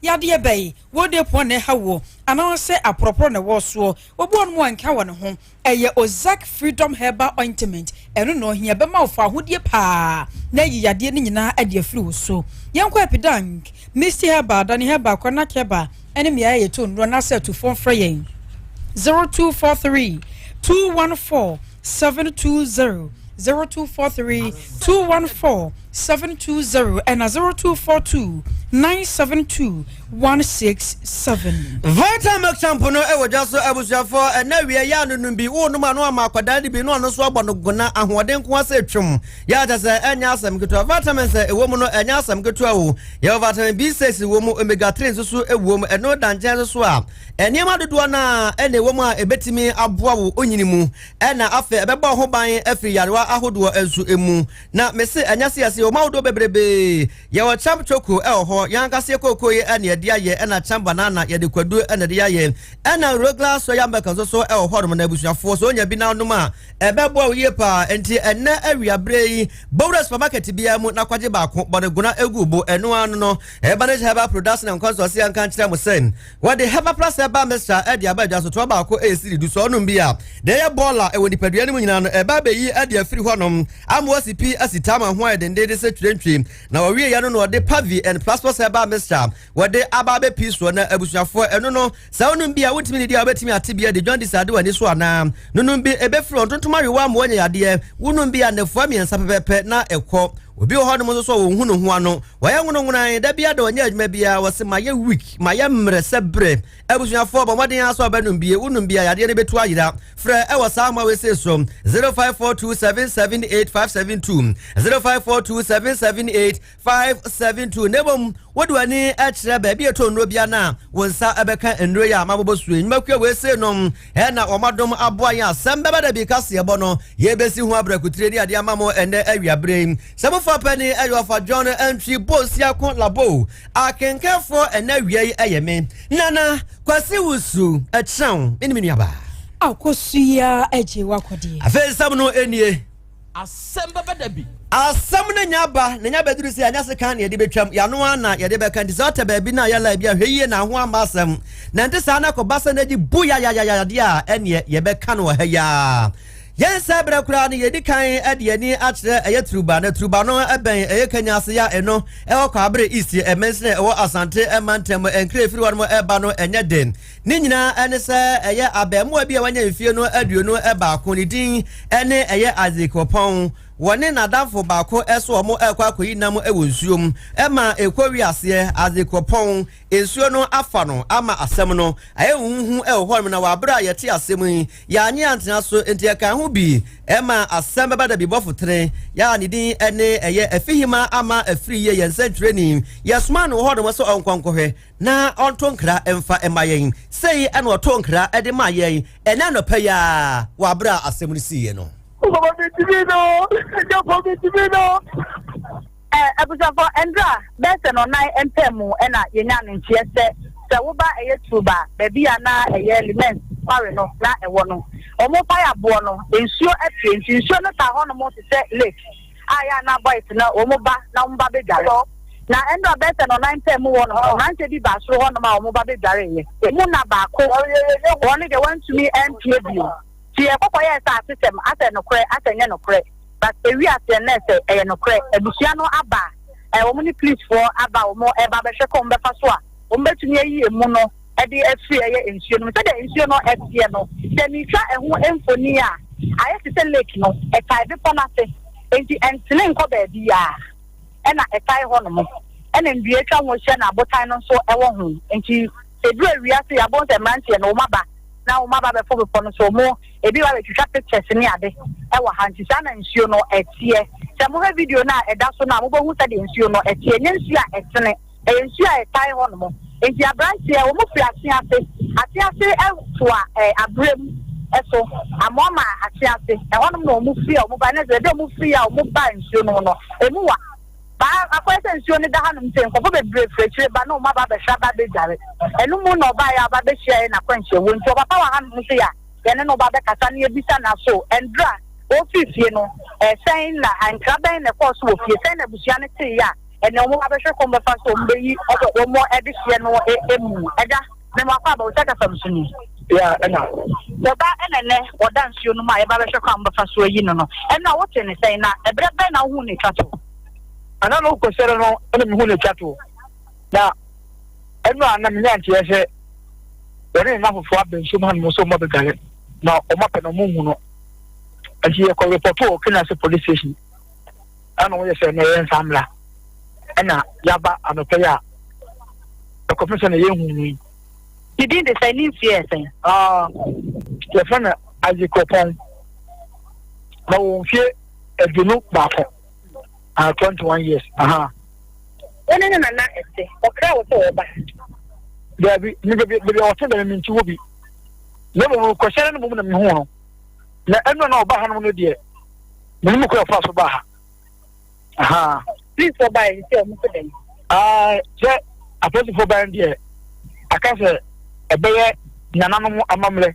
Yadeɛ bɛn? Wo de pɔn na ɛha woɔ anaasɛ aporɔporɔ na ɛwɔ soɔ? Obi wɔ nom a nka wɔ ne ho. Ɛyɛ Ozark Freedom Herbal Ointment. Ɛno na ɔhia bɛma wo fawohodie paa na ayi yadeɛ no nyinaa de afiri wo so. Yɛnkɔ Epidank, Misty Herbal, Dani Herbal, Kwanak Herbal ne mmeaeɛ a yɛtɔ nnuro anaasɛ atufoɔ mfrɛ yɛn 0243 214 720, 0243 214 720 ɛna 0242 972 167. Vita Milk Shampoo no wɔ dwa so, abusuafoɔ. Ɛna wie yɛ anonom bi wonom ano ama akwadaa no bi na ɔno nso abɔ no gona ahoɔden nko asɛ twom yɛ akyɛ sɛ ɛnyɛ asɛm ketewa. Vitamins a ɛwɔ mu no ɛnyɛ asɛm ketewa o. Yɛwɔ vitamin B6 wɔ mu, omega 3 nso so wɔ mu. Ɛno da nkyɛn nso so a, nneɛma dodoɔ no a ɛna ɛwɔ mu a ɛbɛtumi aboa wo onyini mu, ɛna afei ɛbɛbɔ ho ban afiri yarewa ahodoɔ nso mu. Na mese ɛnyɛ se yɛse wɔn ahodoɔ bebrebee. Yɛwɔ Champ Choco ɛwɔ hɔ, yɛn ankasa kooko yi ɛna yɛde ayɛ, ɛna Champ Banana yɛde kwadu ɛna yɛde ayɛ, ɛna regular soya milk nso so ɛwɔ hɔnom. Na abusuafoɔ, so onya bi n'anom a, ɛbɛboa wo yie paa. Nti ɛnɛ awiaberɛ yi, bowura supermarket biara mu na kwagye baako bɔne gona egu bo. Ɛno ano no ɛba ne Herbal Production and Consultancy anka nkyerɛ mo sɛ wɔde Herbal Plus herbal mixture ɛde aba adwa so. Toa baako ɛyɛ siri du. So ɔnom bi a, deɛ ɛyɛ bɔɔla ɛwɔ nipadua no mu nyinaa no, ɛba abɛyi ɛde afiri hɔnom ama wasi pi asi tam ho ayɛ dendenden sɛ twerɛntwe. Na wɔwie yɛ no na wɔde Pavi and Plasmos herbal mixture wɔde aba abɛpii soɔ. Na abusuafoɔ, ɛno no sɛ wonom bi a, wontumi ne di a, wobɛtumi ate bi adi jaundice ade w'ani so anaa nonom bi ɛbɛfiri wɔn ntontom awewa ama wɔanya yadeɛ. Wonom bi a, nnɛfoa 3 pɛpɛpɛ na ɛkɔ. Obi wɔ hɔnom nso so a wɔnhu ne ho ano, wɔyɛ nwononwonan da bia da, wɔnyɛ adwuma biara, wɔse mayɛ weak, mayɛ mmerɛ sɛ berɛ. Abusuafoɔ, bɔ mmɔden ara sɛ ɔbɛnom bie. Wonom bi a, yadeɛ no bɛtu ayera. Frɛ ɛwɔ saa ahoma wei so: 0542778572, 0542778572. Na mmom wode w'ani kyerɛ baabi a ɛtɔ nnuro bia no a, wo nsa bɛka nnuro yi a mabobɔ so yi. Nnwumakuo wei sei nom ɛna wɔmadom aboa yɛn. Asɛm bɛba da bi kaseɛbɔ no yɛbɛsi ho abrɛkutire ne adeɛ ama mo ɛnɛ awiaberɛ yi. Sɛ mofa pani ɛyɛ ɔfa John Antwi Bosiako Labo akenkanfoɔ. Ɛnɛ awia yi ɛyɛ me Nana Kwasi Wusu ɛkyerɛw mene me nuabaa. Akosua agye wakɔdeɛ. Afei nsɛm no nie. Asɛm bɛba da bi. Asɛm no nya ba na nya bɛduru sɛ yɛanya sekan na yɛde bɛtwam yɛano a na yɛde bɛka. Nti sɛ ɔtɛ baabi no a yɛla bi a, hwɛ yie na ho amma asɛm na nte saa na kɔba sɛ no agyi bu yayayayadeɛ a, ɛneɛ yɛbɛka no wɔ ha yaa. Yɛn sɛ berɛ koraa no, yɛdi kan de ani akyerɛ ɛyɛ Turuba. Na Turuba no ɛbɛn ɛyɛ Kanya ase a ɛno ɛwɔ Kwaabere East ɛmɛnsene ɛwɔ Asante ɛmantam. Ɛnkra ɛfiri hɔ nom ɛba no ɛnyɛ den. Ne nyinaa ɛne sɛ ɛyɛ abɛɛmoa bi a wanya mfie no 21, ne din ɛne ɛyɛ Isaac Ɔpɔn. Wɔne n'adamfo baako ɛso wɔn ɛkɔ akɔyi nam ɛwɔ nsuom ɛma ɛkɔ wi aseɛ. Isaac Ɔpɔn, nsuo no afa no ama asɛm no ayɛ huhu ɛwɔ hɔ. Na wɔ abere a yɛte asɛm yi, yɛanye antena so nti yɛka ho bi ɛma asɛm bɛba da bi bɔfo tene yɛa ne din ɛne ɛyɛ Afihima Ama Afiri yie. Yɛn nsɛntwerɛni yɛsoma no wɔ hɔ nom sɛ ɔnkɔnkɔhwɛ na ɔnto nkra mfa ɛma yɛn. Sei ɛna ɔto nkra ɛde ma yɛn ɛnɛ anɔpa yi a wɔ abere a asɛm no siiɛ no. Baba mi no, ɛjɛ mi no. Abusuafo, ndra bɛsɛ no nan mpɛ mu ɛna yɛnya ne nteɛ sɛ woba ɛyɛ Turuba baabi a na ɛyɛ limens kware no na ɛwɔ no, ɔmo pae aboɔ no, nsuo apue nti nsuo no ta hɔnom te sɛ lake a yɛ ana boys no wɔn ba na wɔn ba bɛdware. Na ndra bɛsɛ no nan mpɛ mu wɔ no, mmeranteɛ bi ba soro hɔnom a wɔn ba bɛdware yɛ emu na baako wɔn deɛ wɔntumi mpie bio. Ti yɛ kɔkɔ yɛ sɛ asesɛm asɛ nokorɛ asɛ nyɛ nokorɛ, but ewi aseɛ nnɛ sɛ ɛyɛ nokorɛ. Abusua no aba ɛ, wɔn ne policefoɔ aba, wɔn ɛba bɛhwɛ kɔ wɔn bɛfa so a wɔn bɛtumi ayi emu no ɛde afiri ɛyɛ nsuo no mu. Sɛdeɛ nsuo no ɛteɛ no, sɛ mitwa ɛho mfoni a, ayɛ te sɛ lake no ɛtae bepɔ n'ase nti ɛntene nkɔ baabi a ɛna ɛtae hɔ nom, ɛna ndua atwa ho ahyia na abotan no nso ɛwɔ ho. Nti edu awia se yɛabɔ sɛ mmeranteɛ no wɔn aba na wɔn aba bɛfo bepɔ no so, wɔn ebi ba bɛtwitwa pictures ne ade ɛwɔ ha. Nti saa na nsuo no ɛteɛ. Sɛ mohwɛ video no a ɛda so no a, mobɛhu sɛdeɛ nsuo no ɛteɛ. Nyɛ nsuo a ɛtene, ɛyɛ nsuo a ɛtae hɔ nom. Nti aberanteɛ wɔn firi ase ase ase ase ɛtoa abrɛm ɛso amoama ase ase ɛhɔnom na wɔn firi a wɔn ba ne sɛ ɛde wɔn firi a wɔn ba nsuo no no emu wa baa akɔyɛ sɛ nsuo no da hanom sɛ nkɔfo bebree firi akyire ba na wɔn aba abɛhwɛ aba abɛdware. Ɛno mu na ɔbaa yɛ aba abɛhyia yɛ n'akwanhyia wɔ. Nti ɔpapa wɔ hanom nso yɛ a yɛne no ba bɛkasa na yɛbisa na so ɛndra ofiri fie no, ɛsɛn na nkra bɛn na ɛkɔɔ so wɔ fie, sɛn na abusua no tee yɛ a. Ɛnɛ wɔn abɛhwɛ kɔn bɛfa so wɔn bɛyi wɔn adehyeɛ no mu. Ɛda mɛmo akɔ aba osaka fam so ni. Ya ɛna. Wɔba ɛna nɛ wɔda nsuo no mu a yɛba bɛhwɛ kwan bɛfa so ayi no no. Ɛno a wote ne sɛn na ɛberɛ bɛn na wohu ne twa to? Ana no kɔsɛrɛ no ɛna mehu ne twa to. Na ɛno a na menya nteɛ sɛ wɔne ne nafofoɔ aba nsuo mu hanom sɛ wɔn abɛdware na wɔn apɛ na wɔn hu no. Nti yɛkɔ repɔto wɔ Kenyase police station. Ɛna wɔyɛ sɛ na yɛn nsa mmra. Ɛna yɛaba anɔpɛ yi a ɛkɔpem sɛ na yɛnhu no yi. Ne din de sɛn? Ne mfeɛ yɛ sɛn? Ah, yɛfrɛ no Isaac Opɔn. Na wɔ mfeɛ 21. Ah, 21 years. Aha. Wo ne ne nana ɛte? Ɔkra wo sɛ ɔba? Daabi, me baabi baabi a ɔte dɛm mente hɔ bi. Na mmom kɔhyɛn no mmom na mehu no. Na ɛno na ɔba hanom no deɛ, menim kwan a ɔfa so ba ha. Aha. Polisifoɔ baeɛ sɛ ɔmo sɛ dɛn? Ah, sɛ apolisifoɔ baeɛ no deɛ, aka sɛ ɛbɛyɛ nananom amammerɛ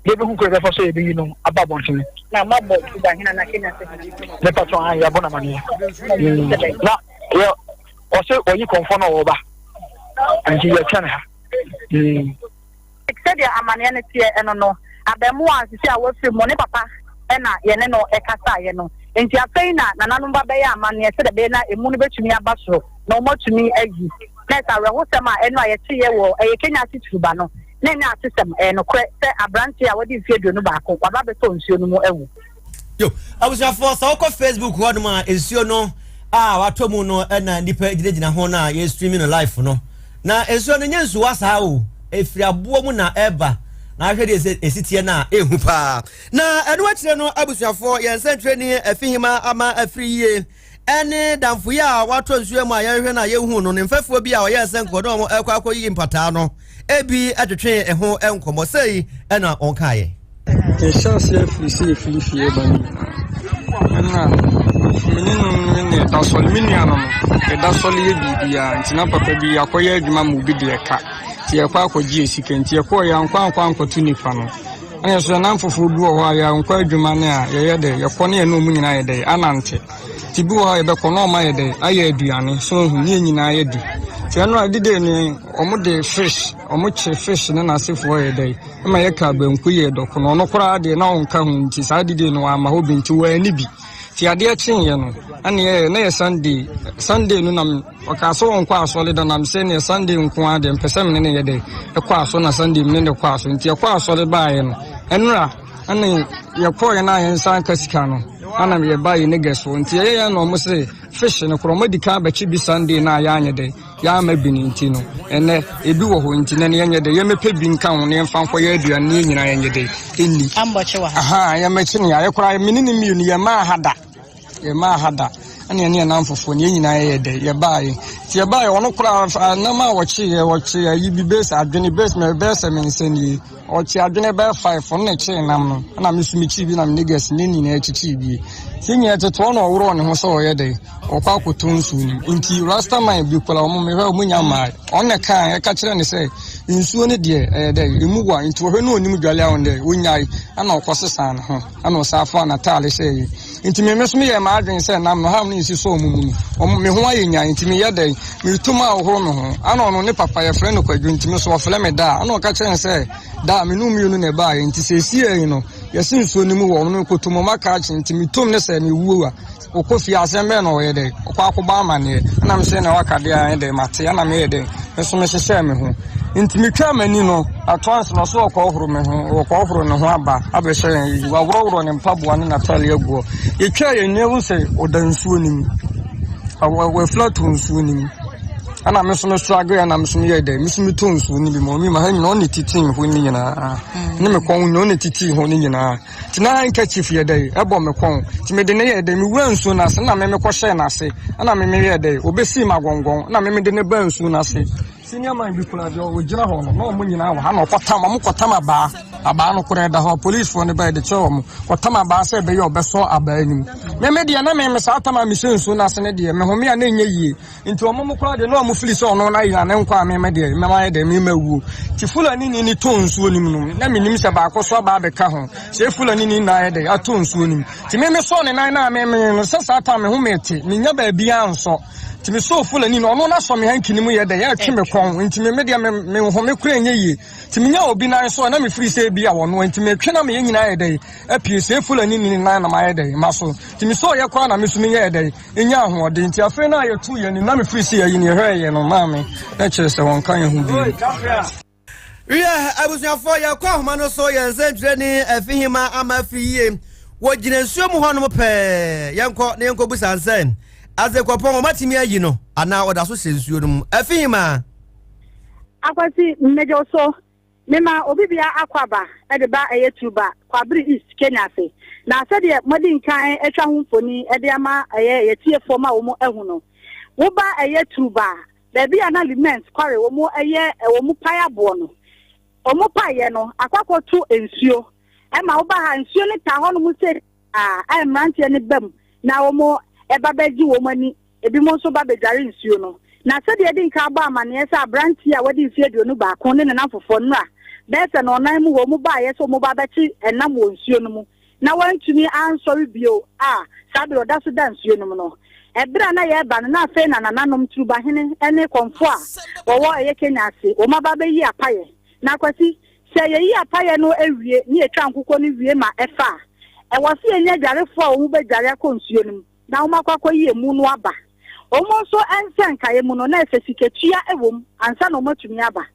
na ebehu kwan bɛfa so yɛbɛyi no aba abɔntene. Na mabɔ Tubahene anaa Kenya sɛ hene? Mepa kyɛw, ah, yɛabɔ no amaneɛ. Na yɛ ɔsɛ ɔyi kɔnfɔ na ɔba nti yɛtwɛn ha. Sɛdeɛ amaneɛ no teɛ ɛno no, abɛɛmoa a sisi a wafiri mu ne papa ɛna yɛne no ɛkasaeɛ no. Nti afei na nananom ba bɛyɛ amanneɛ sɛdeɛ ɛbɛyɛ na emu no bɛtumi aba soro na wɔatumi ayi. Na ɛsɛ awerɛhosɛm a ɛno a yɛteeɛ wɔ ɛyɛ Kenya ase turuba no, na ɛnyɛ atesɛm, ɛyɛ nokorɛ sɛ aberanteɛ a wadi mfeɛ 21 waba abɛtɔ nsuo no mu awu. Yo, abusuafoɔ, sɛ wokɔ Facebook hɔnom a, nsuo no a watɔ mu no na nnipa gyinagyina ho no a yɛ streaming no live no. Na nsuo no nyɛ nsuwa saa o, ɛfiri aboɔ mu na ɛba. Na ahwɛ deɛ sɛ ɛsi teɛ no a, ɛhu paa. Na ɛno akyire no, abusuafoɔ, yɛn nsɛntwerɛni Afihima ama afiri yie ɛne damfo yi a watɔ nsuo mu a yɛhwehwɛ no a yɛhu no ne mfɛfoɔ bi a ɔyɛɛ sɛ nkɔdɔ wɔn ɛkɔ akɔyi mpataa no ebi ɛtwetwe ɛho nkɔmmɔ. Sei ɛna ɔnkaeɛ. Yɛhyɛ aseɛ firi sɛ yɛfiri fie ba no nyinaa, ɛna me ne no ne ne ɛda sɔle, me nua no no, yɛda sɔle yɛ biribiara. Nti na papa bi akɔyɛ adwuma ma obi deɛ ka, nti yɛkɔ akɔgye sika. Nti yɛkɔɔ yɛankɔ ankɔ ankɔto nipa no. Ɛna nso yɛn nnamfofoɔ bi wɔ hɔ a yɛankɔ adwuma no a yɛyɛ dɛ, yɛkɔ ne yɛne ɔmo nyinaa yɛ dɛ anante. Nti bi wɔ hɔ a yɛbɛkɔ na ɔmo ayɛ dɛ ayɛ aduane so ohu ne yɛn nyinaa yɛdi. Nti ɛno a dide no ɔmo de fish, ɔmo kye fish ne n'asefoɔ yɛ dɛ ɛma yɛka banku yɛ dɔkono. Ɔno koraa deɛ na ɔnka ho nti saa dide no wamma hɔ bi nti wanni bi. Nti adeɛ kyeeɛ no ɛna yɛyɛ na yɛ Sunday, Sunday no na ɔkaa sɛ ɔnkɔ asɔre da, nam sɛ neɛ Sunday nko ara deɛ mpɛ sɛ mene ne yɛ dɛ ɛkɔ asɔre, na Sunday mene ne kɔ asɔre. Nti yɛkɔ asɔre baeɛ no ɛnora ɛne yɛkɔɔyɛ no a yɛn nsa nka sika no ana yɛba yɛ ne gɛ so. Nti yɛyɛ yɛn na ɔmo se fish no korɔ ɔmo adi kan abɛkye bi Sunday na yɛanyɛ dɛ yɛama bi no nti no ɛnɛ ebi wɔ hɔ nti na ne yɛnyɛ dɛ yɛmɛpɛ bi nka ho na yɛmfa nkɔyɛ aduane ne yɛn nyinaa yɛnyɛ dɛ ɛnni. Aha yɛmɛkye ne yɛayɛ koraa mene ne mmienu yɛmaa ha da. Yɛmaa ha da ɛne ɛne ɛnam fofoɔ ne yɛn nyinaa yɛyɛ dɛ yɛbaeɛ. Nti yɛbaeɛ ɔno koraa nam a wɔkyeeɛ wɔkye ayi bi base adwene base mɛ bɛyɛ sɛ me nsa nie ɔkye adwene bɛyɛ 5 ɔno na ɛkyee nam no ɛna me nso mekyii bi na me niggas ne nyinaa kyikyii bi. Nti nyinaa tete ɔno ɔworɔ ne ho sɛ ɔyɛ dɛ ɔkɔ akɔtɔ nsuo no. Nti rastaman bi koraa ɔmo mehwɛ ɔmo nya mmaa ɔno na ɛkaa ɛka kyerɛ ne sɛ nsuo no deɛ ɛyɛ dɛ emu wa nti ɔhwɛ no ɔnim dwale ahon dɛ ɔnyae ɛna ɔkɔ sesaa ne ho ɛna ɔsan fa n'ataale hyɛɛ yi. Nti me nso meyɛɛ m'adwene sɛ nam no ham no nsi sɔɔ mu mu no ɔmo me ho ayɛ nyan nti meyɛ dɛn metu mu a ɔhoro me ho. Ana ɔno ne papa yɛfrɛ no Kwadwo nti me so ɔfrɛ me daa. Ana ɔka kyerɛ no sɛ daa me ne mmienu na ɛbaeɛ nti seesei yi no yɛse nsuo no mu wɔ ɔno kɔto mu ɔma ka akye nti metom ne sɛ mewuo a ɔkɔ fie asɛm bɛn na ɔyɛ dɛn ɔkɔ akɔbɔ amanneɛ. Ɛna me sɛ na waka deɛ ayɛ dɛn mate. Ɛna meyɛ dɛn me nso mehyehyɛɛ me ho nti metwaa m'ani no ato ansa na ɔso ɔkɔhoro me ho ɔkɔhoro ne ho aba abɛhyɛ yɛn yi waworɔworɔ ne mpaboa ne n'ataade aguɔ. Yɛtwaa yɛn ani ahu sɛ ɔda nsuo no mu, wafura to nsuo no mu. Ɛna me nso me struggle ɛna me nso meyɛ dɛ me nso metɔ nsuo no bi ma ɔmi ma ha nyinaa ɔne titi ho ne nyinaa ne me kɔn nyinaa ɔne titi ho ne nyinaa. Nti na handkerchief yɛ dɛ ɛbɔ me kɔn nti mede ne yɛ dɛ mewura nsuo no ase na me mekɔhyɛɛ n'ase ɛna me meyɛ dɛ obɛsii ma gɔngɔn na me mede ne ba nsuo no ase. Senior man bi kura deɛ ɔgyina hɔ no na ɔmo nyinaa wɔ ha na ɔkɔtam ɔmo kɔtam abaa abaa no koraa da hɔ policefoɔ no bɛyɛ de kyerɛ ɔmo kɔtam abaa sɛ ɛbɛyɛ ɔbɛsɔ abaa no mu. Meme deɛ na meme saa tam a mehyɛ nsuo no ase no deɛ mehome a na ɛnyɛ yie nti ɔmo mo koraa deɛ na ɔmo fili sɛ ɔno na yɛ ne nkɔ a meme deɛ mema yɛ deɛ mema wuo. Nti Fulani ni ne tɔ nsuo no mu no na menim sɛ baako so abaa bɛka ho sɛ Fulani ni na yɛ deɛ atɔ nsuo no mu. Nti meme sɔɔ ne nan na meme no sɛ saa tam me ho mete menya baabi ansɔ. Nti mesɔɔ Fulani no, ɔno n'asɔ me hanky no mu yɛ dɛ, ɛtwe me kɔn, nti me me deɛ me me nhome koraa nyɛ yie. Nti menya obi nan so a na mefiri sɛ ebi a wɔnoa, nti metwe na meyɛ nyinaa yɛ dɛ, apue sɛ Fulani ne ne nan na mayɛ dɛ, maso. Nti mesɔɔ yɛ koraa na me nso menyɛɛ dɛ, nyaa ahoɔden. Nti afei na yɛtu yɛn anim na mefiri sɛ yɛyi ne yɛhwɛɛ yɛ no maame, na kyerɛ sɛ wɔnka yɛn ho bio. Wiɛ, abusuafoɔ, yɛkɔ ahoma no so, yɛn nsɛntwerɛni Afihima ama afiri yie. Wɔgyina nsuo mu hɔnom pɛɛ. Yɛnkɔ na yɛnkɔbu no sɛ, Adzekwapɔn, wɔatumi ayi no anaa ɔda so hyɛ nsuo no mu? Afihima. Akwasi, mmegye wo so. Mema obi bia akɔ aba de ba ɛyɛ Tuba, Kwabere East, Kenya ase. Na sɛdeɛ moadi nkan atwa ho mfoni de ama ɛyɛ yɛtiefoɔ ma wɔn ahu no, woba ɛyɛ Tuba a, baabi a na Limens kware wɔn yɛ wɔn pae aboɔ no, wɔn paeɛ no akɔ akɔto nsuo. Ɛma woba ha nsuo no taa hɔnom sɛ a a mmeranteɛ no ba mu na wɔn ɛba bɛgye wɔn ani, ebinom nso ba bɛdware nsuo no. Na sɛdeɛ ɛdi nka abɔ amanneɛ sɛ aberanteɛ a wadi mfeɛ 21 ne ne namfofoɔ nnora bɛyɛ sɛ nnɔnnan mu hɔ wɔn baeɛ sɛ wɔn ba bɛkye ɛnam wɔ nsuo no mu na wantumi ansɔre bio a saa bere ɔda so da nsuo no mu no. Ɛberɛ a na yɛreba no, na afei na nananom, Turubahene ne Kɔmfoɔ a wɔwɔ ɛyɛ Kenya ase, wɔn aba abɛyi apayɛ. Na Kwasi, sɛ yɛyi apayɛ no awie ne yɛtwa nkokɔ no wie ma ɛfa a, ɛwɔ sɛ yɛnya adwarefoɔ a wɔn bɛdware akɔ nsuo no mu na wɔn akɔ akɔyi emu no aba. Wɔn nso nsa nkaeɛ mu no, na ɛsɛ sikatua wɔ mu ansa na wɔatumi aba.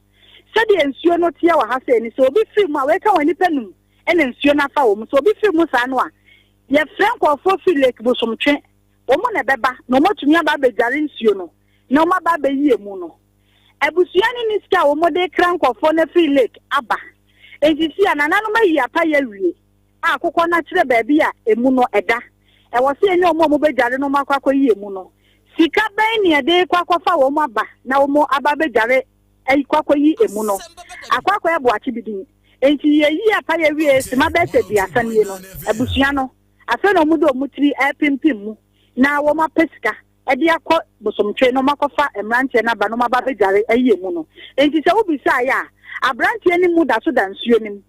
Sɛdeɛ nsuo no teɛ wɔ ha sei no, sɛ obi firi mu a, wei ka wɔn nnipa num na nsuo no afa wɔn. Sɛ obi firi mu saa no a, yɛfrɛ nkurɔfoɔ firi Lake Bosomtwe, wɔn na ɛbɛba na wɔatumi aba abɛdware nsuo no na wɔn aba abɛyi emu no. Abusua no nni sika a wɔde kra nkurɔfoɔ no afiri lake aba. Enti si a nananom ayi apayɛ awie a akokɔ no akyerɛ baabi a emu no ɛda. Ɛwɔ sɛ yɛnya wɔn a wɔbɛdware no wɔn akɔ akɔyi emu no. Sika bɛn na yɛde rekɔ akɔfa wɔn aba na wɔn aba abɛdware akɔ akɔyi emu no? Akɔ akɔyɛ boakye bi din. Enti yɛyi apayɛ wie sima bɛyɛ sɛ 30 nie no, abusua no, afei na wɔde wɔn tiri repempem mu na wɔapɛ sika de akɔ Bosomtwe na wɔakɔfa mmeranteɛ no aba na wɔaba abɛdware ayi emu no. Enti sɛ wobisaeɛ a, aberanteɛ no mu da so da nsuo no mu.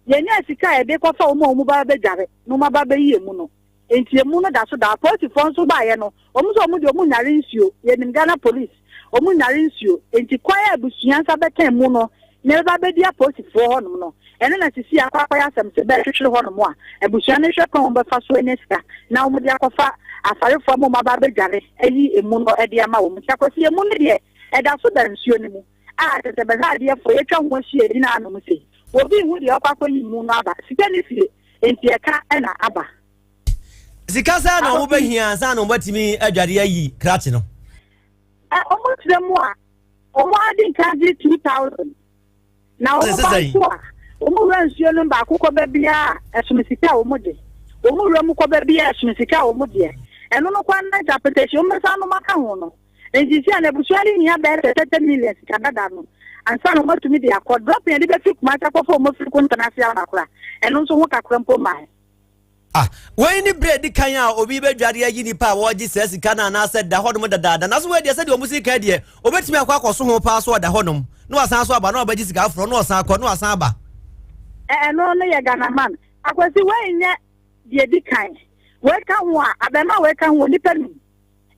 Yɛnyaa sika a yɛde kɔfa wɔn a wɔba abɛdware na wɔaba abɛyi emu no. Enti emu no da so da. Apolisifoɔ nso baeɛ no, wɔn nso wɔn deɛ wɔn nnware nsuo. Yɛnim Ghana Police, wɔn nnware nsuo. Enti kwan a abusua nsa bɛka emu no na ɛbɛba abɛdi apolisifoɔ hɔnom no, ɛno na sisi akɔ akɔyɛ asɛm sɛ bɛretwetwere hɔnom a, abusua no hwɛ kwan a wɔbɛfa so anya sika na wɔde akɔfa afarefoɔ ama wɔn aba abɛdware ayi emu no de ama wɔn. Nti Akwasi, emu no deɛ, ɛda so da nsuo no mu a kyerɛ sɛ bɛhwɛ adeɛfoɔ yɛatwa ho ahyia gyina anom sei. Obi nhu deɛ ɔkɔ akɔyi mu no aba. Sika ne fie, enti ɛka na aba. Sika sɛ na wɔn bɛhia ansa na wɔatumi adware ayi krakye no? Wɔn kyerɛ mu a, wɔn adi nka gye 2000 na wɔn ba nso a, wɔn wura nsuo no baako kɔ baabi a ɛsono sika a wɔn gye. Wɔn wura mu kɔ baabi a ɛsono sika a wɔn gyeɛ. Ɛno no kwan na interpretation wɔn bɛsa nom aka ho no. Nti si a na abusua no hia bɛyɛ sɛ 30 million sika dada no ansa na wɔatumi de akɔ dropping yɛde bɛfi Kumasi akɔfa wɔn afiri Kontana ase aba kora. Ɛno nso ho kakra mpo maa. Ah, wei ne berɛ di kan a obi bɛdware ayi nipa a wɔregye saa sika no anaasɛ da hɔnom dadaada. Na so wei deɛ, sɛdeɛ ɔmo si kan deɛ, obɛtumi akɔ akɔso ho paa so ɔda hɔnom na wasan so aba na wabɛgye sika aforɔ na ɔsan akɔ na wasan aba. Ɛno no yɛ Ghana man. Akwasi, wei nyɛ deɛ di kan. Wei ka ho a, abɛma wei ka ho nipa num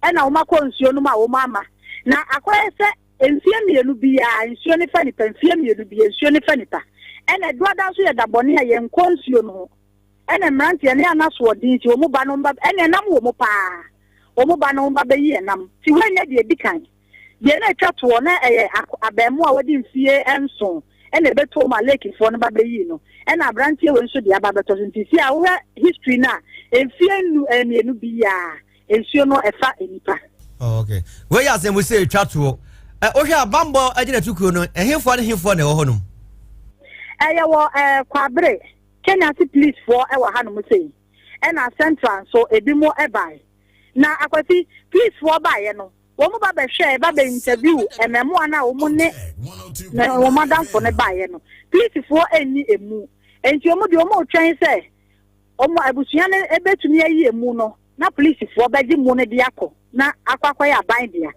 ɛna wɔn akɔ nsuo no mu a wɔn ama. Na akɔyɛ sɛ mfie 2 biara nsuo no fa nipa, mfie 2 biara nsuo no fa nipa. Ɛna Ɛduada nso yɛ da bɔne a yɛnkɔ nsuo no ho. Ɛna mmeranteɛ ne anasoɔden nti wɔn ba no ba ɛna ɛnam wɔ mu paa. Wɔn ba no ba bɛyi ɛnam. Ti wei nyɛ deɛ di kan. Deɛ na atwa toɔ na ɛyɛ abɛɛmo a wɔde mfie 7 ɛna ɛbɛtɔ mu a lakefoɔ no ba bɛyi no. Ɛna aberanteɛ wei nso deɛ aba bɛtɔ so. Nti si a wohwɛ history no a, mfie nu 2 biara nsuo no ɛfa nipa. Oh, okay. Wei yɛ asɛm sɛ etwa toɔ. Ɛ wohwɛ abambɔ agyina tukuo no, ɛhefoɔ ne hefoɔ na ɛwɔ hɔnom? Ɛyɛ wɔ Kwabere, Kenya se policefoɔ ɛwɔ hanom sei. Ɛna Central nso ebi mo ɛbae. Na Akwasi, policefoɔ baeɛ no, wɔn ba bɛhwɛ, ba bɛ interview mmamoa no a wɔn ne wɔn adamfo no baeɛ no. Policefoɔ nni emu. Enti wɔn deɛ wɔn retwɛn sɛ wɔn abusua no ebetumi ayi emu no na polisifoɔ bɛgye mu no de akɔ na akɔ akɔyɛ aban dea.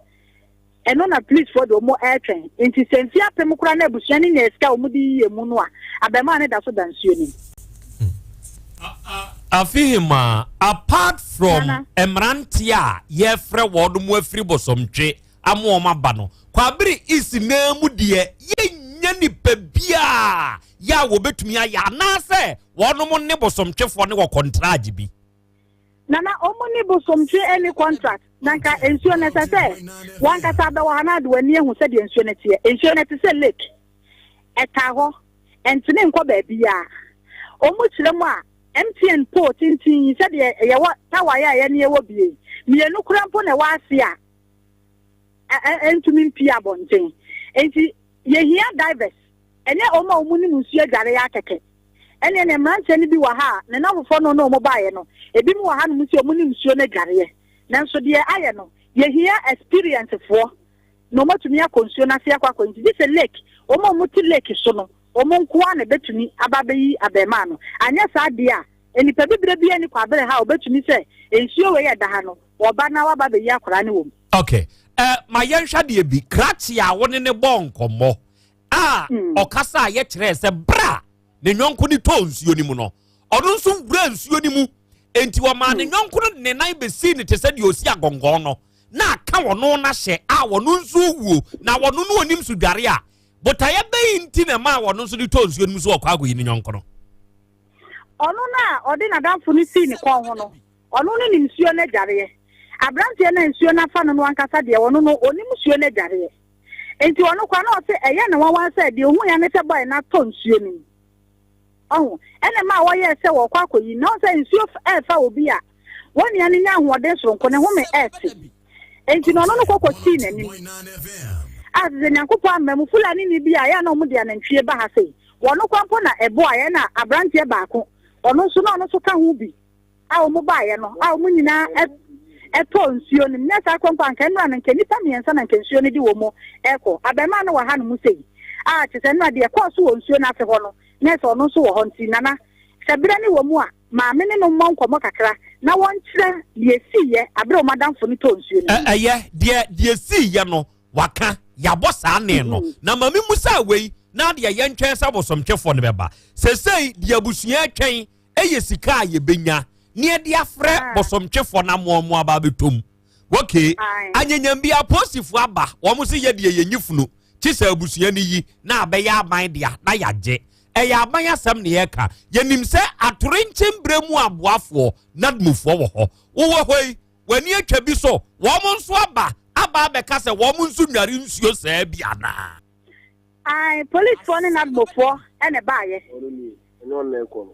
Ɛno na polisifoɔ de wɔn ɛretwɛn. Nti sɛ mfe 1000 koraa na abusua no nya sika a wɔn de yi emu no a, abɛɛmaa no da so da nsuo no mu. Afihima, apart from mmeranteɛ a yɛfrɛ wɔn mu afiri Bosomtwe ama wɔn aba no, Kwabere East naa mu deɛ yɛnnya nipa biaa yɛ a wɔbɛtumi ayɛ anaasɛ wɔnom ne Bosomtwefoɔ ne wɔ kɔntragye bi? Nana, wɔn ne Bosomtwe ɛni contract na nka nsuo no ɛsɛ sɛ wankasa bɛwɔ ha na ade w'ani ahu sɛdeɛ nsuo no teɛ. Nsuo no te sɛ lake, ɛtaa hɔ, ɛntene nkɔ baabiara. Wɔn kyerɛ mu a, MTN pole tenten yi, sɛdeɛ yɛwɔ tower yɛ a yɛne yɛwɔ bie yi, mmienu koraa mpo na ɛwɔ ase a ɛntumi mpie abɔnten. Nti yɛhia divers, ɛnyɛ wɔn a wɔn nim nsuo adware yɛ akɛkɛ. Ɛne ne mmeranteɛ no bi wɔ ha a ne nnamfofoɔ no ne wɔn baeɛ no, ebi mu wɔ ha nom sɛ wɔn nim nsuo no adwareɛ. Nanso deɛ ayɛ no, yɛhia experience foɔ na wɔatumi akɔ nsuo no ase akɔ akɔ. Nti gye sɛ lake, wɔn a wɔte lake so no, wɔn nko ara na ɛbɛtumi aba abɛyi abarimaa no. Anyɛ saa deɛ a, nnipa bibire biara nni Kwabere ha a wɔbɛtumi sɛ nsuo wei a ɛda ha no, wɔba na wɔaba abɛyi akwadaa no wɔ mu. Ok, eh, ma yɛnhwɛ adeɛ bi. Krakye a wo ne ne bɔɔ nkɔmmɔ a ɔkasa a yɛkyerɛɛ sɛ berɛ a ne yɔnko no tɔɔ nsuo no mu no, ɔno nso wuraa nsuo no mu. Enti wɔmaa ne yɔnko no de ne nan bɛsii no te sɛ deɛ ɔsi agɔngɔn no, na aka ɔno no ahyɛ a ɔno nso wuo, na ɔno no ɔnim so dware a, botaeɛ bɛn nti na ɛmaa ɔno nso de tɔɔ nsuo no mu sɛ ɔkɔ akɔyi ne yɔnko no? Ɔno no a ɔde n'adamfo no sii ne kɔn ho no, ɔno no nim nsuo no adwareɛ. Aberanteɛ no a nsuo no afa no no ankasa deɛ, ɔno no, ɔnim nsuo no adwareɛ. Enti ɔno koraa na ɔse ɛyɛ no nwanwa sɛ deɛ ɔhuiɛ ne sɛ bɔe no atɔ nsuo no mu. Ɔho, ɛna ɛmaa wɔyɛɛ sɛ wɔrekɔ akɔyi no. Na ɔhu sɛ nsuo ɛrefa obi a, wɔn nua no nya ahoɔden soronko, ne home ɛrete. Enti na ɔno no kɔ kɔsii n'anim. A sɛ Nyankopɔn amma mu, Fulanini bi a ɛyɛ a na wɔde anantwie ba ha sei, wɔn koraa mpo na ɛboaeɛ, ɛna aberanteɛ baako, ɔno nso na ɔno nso ka ho bi. a wɔn baeɛ no a wɔn nyinaa ɛtɔɔ nsuo no mu. Nyɛ saa koraa mpo a, anka nnora no, anka nnipa mmiɛnsa na anka nsuo no de wɔn rekɔ. Abarimaa no wɔ hanom sei a, kyerɛ sɛ nnora deɛ ɛkɔɔ so wɔ nsuo no ase hɔ no, na ɛsɛ ɔno nso wɔ hɔ. Nti Nana, sɛ berɛ no wɔ mu a, maame ne no mmɔ nkɔmmɔ kakra na wɔnkyerɛ deɛ ɛsiiɛ aberɛ a wɔn adamfo no tɔɔ nsuo no mu. Ɛyɛ, deɛ deɛ ɛsiiɛ no, waka, yɛabɔ saa nne no. Na ma memmusa wei, na adeɛ yɛntwɛn sɛ abosomtwefoɔ no bɛba. Seesei deɛ abusua retwɛn Ɛyɛ sika a yɛbɛnya ne yɛde afrɛ ah. bosomtwefoɔ no amoa mu aba abɛtɔ mu. Okay, anyanyam bi apolisifoɔ aba, wɔn se yɛ deɛ yɛnyi funu, kye sɛ abusua no yi na abɛyɛ aban dea na yɛagye. Ɛyɛ aban asɛm na yɛka. Yɛnim sɛ atorenkyɛm berɛ mu aboafoɔ, NADMOfoɔ wɔ hɔ. Wowɔ hɔ yi, w'ani atwa bi so, wɔn nso aba aba abɛka sɛ wɔn nso nnware nsuo saa bi anaa? Ae, policefoɔ ne NADMOfoɔ na ɛbaeɛ.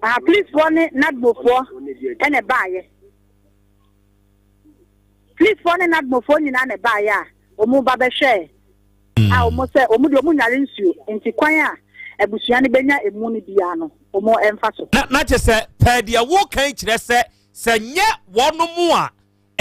Ah, policefoɔ ne NADMOfoɔ na ɛbaeɛ. Policefoɔ ne NADMOfoɔ nyinaa na ɛbaeɛ a wɔn ba bɛhwɛɛ a wɔn sɛ wɔn deɛ wɔn nyare nsuo nti kwan a abusua no bɛnya emu no biara no wɔn mfa so. Na na kyɛ sɛ pɛɛ deɛ wokan kyerɛ sɛ sɛ nyɛ wɔn a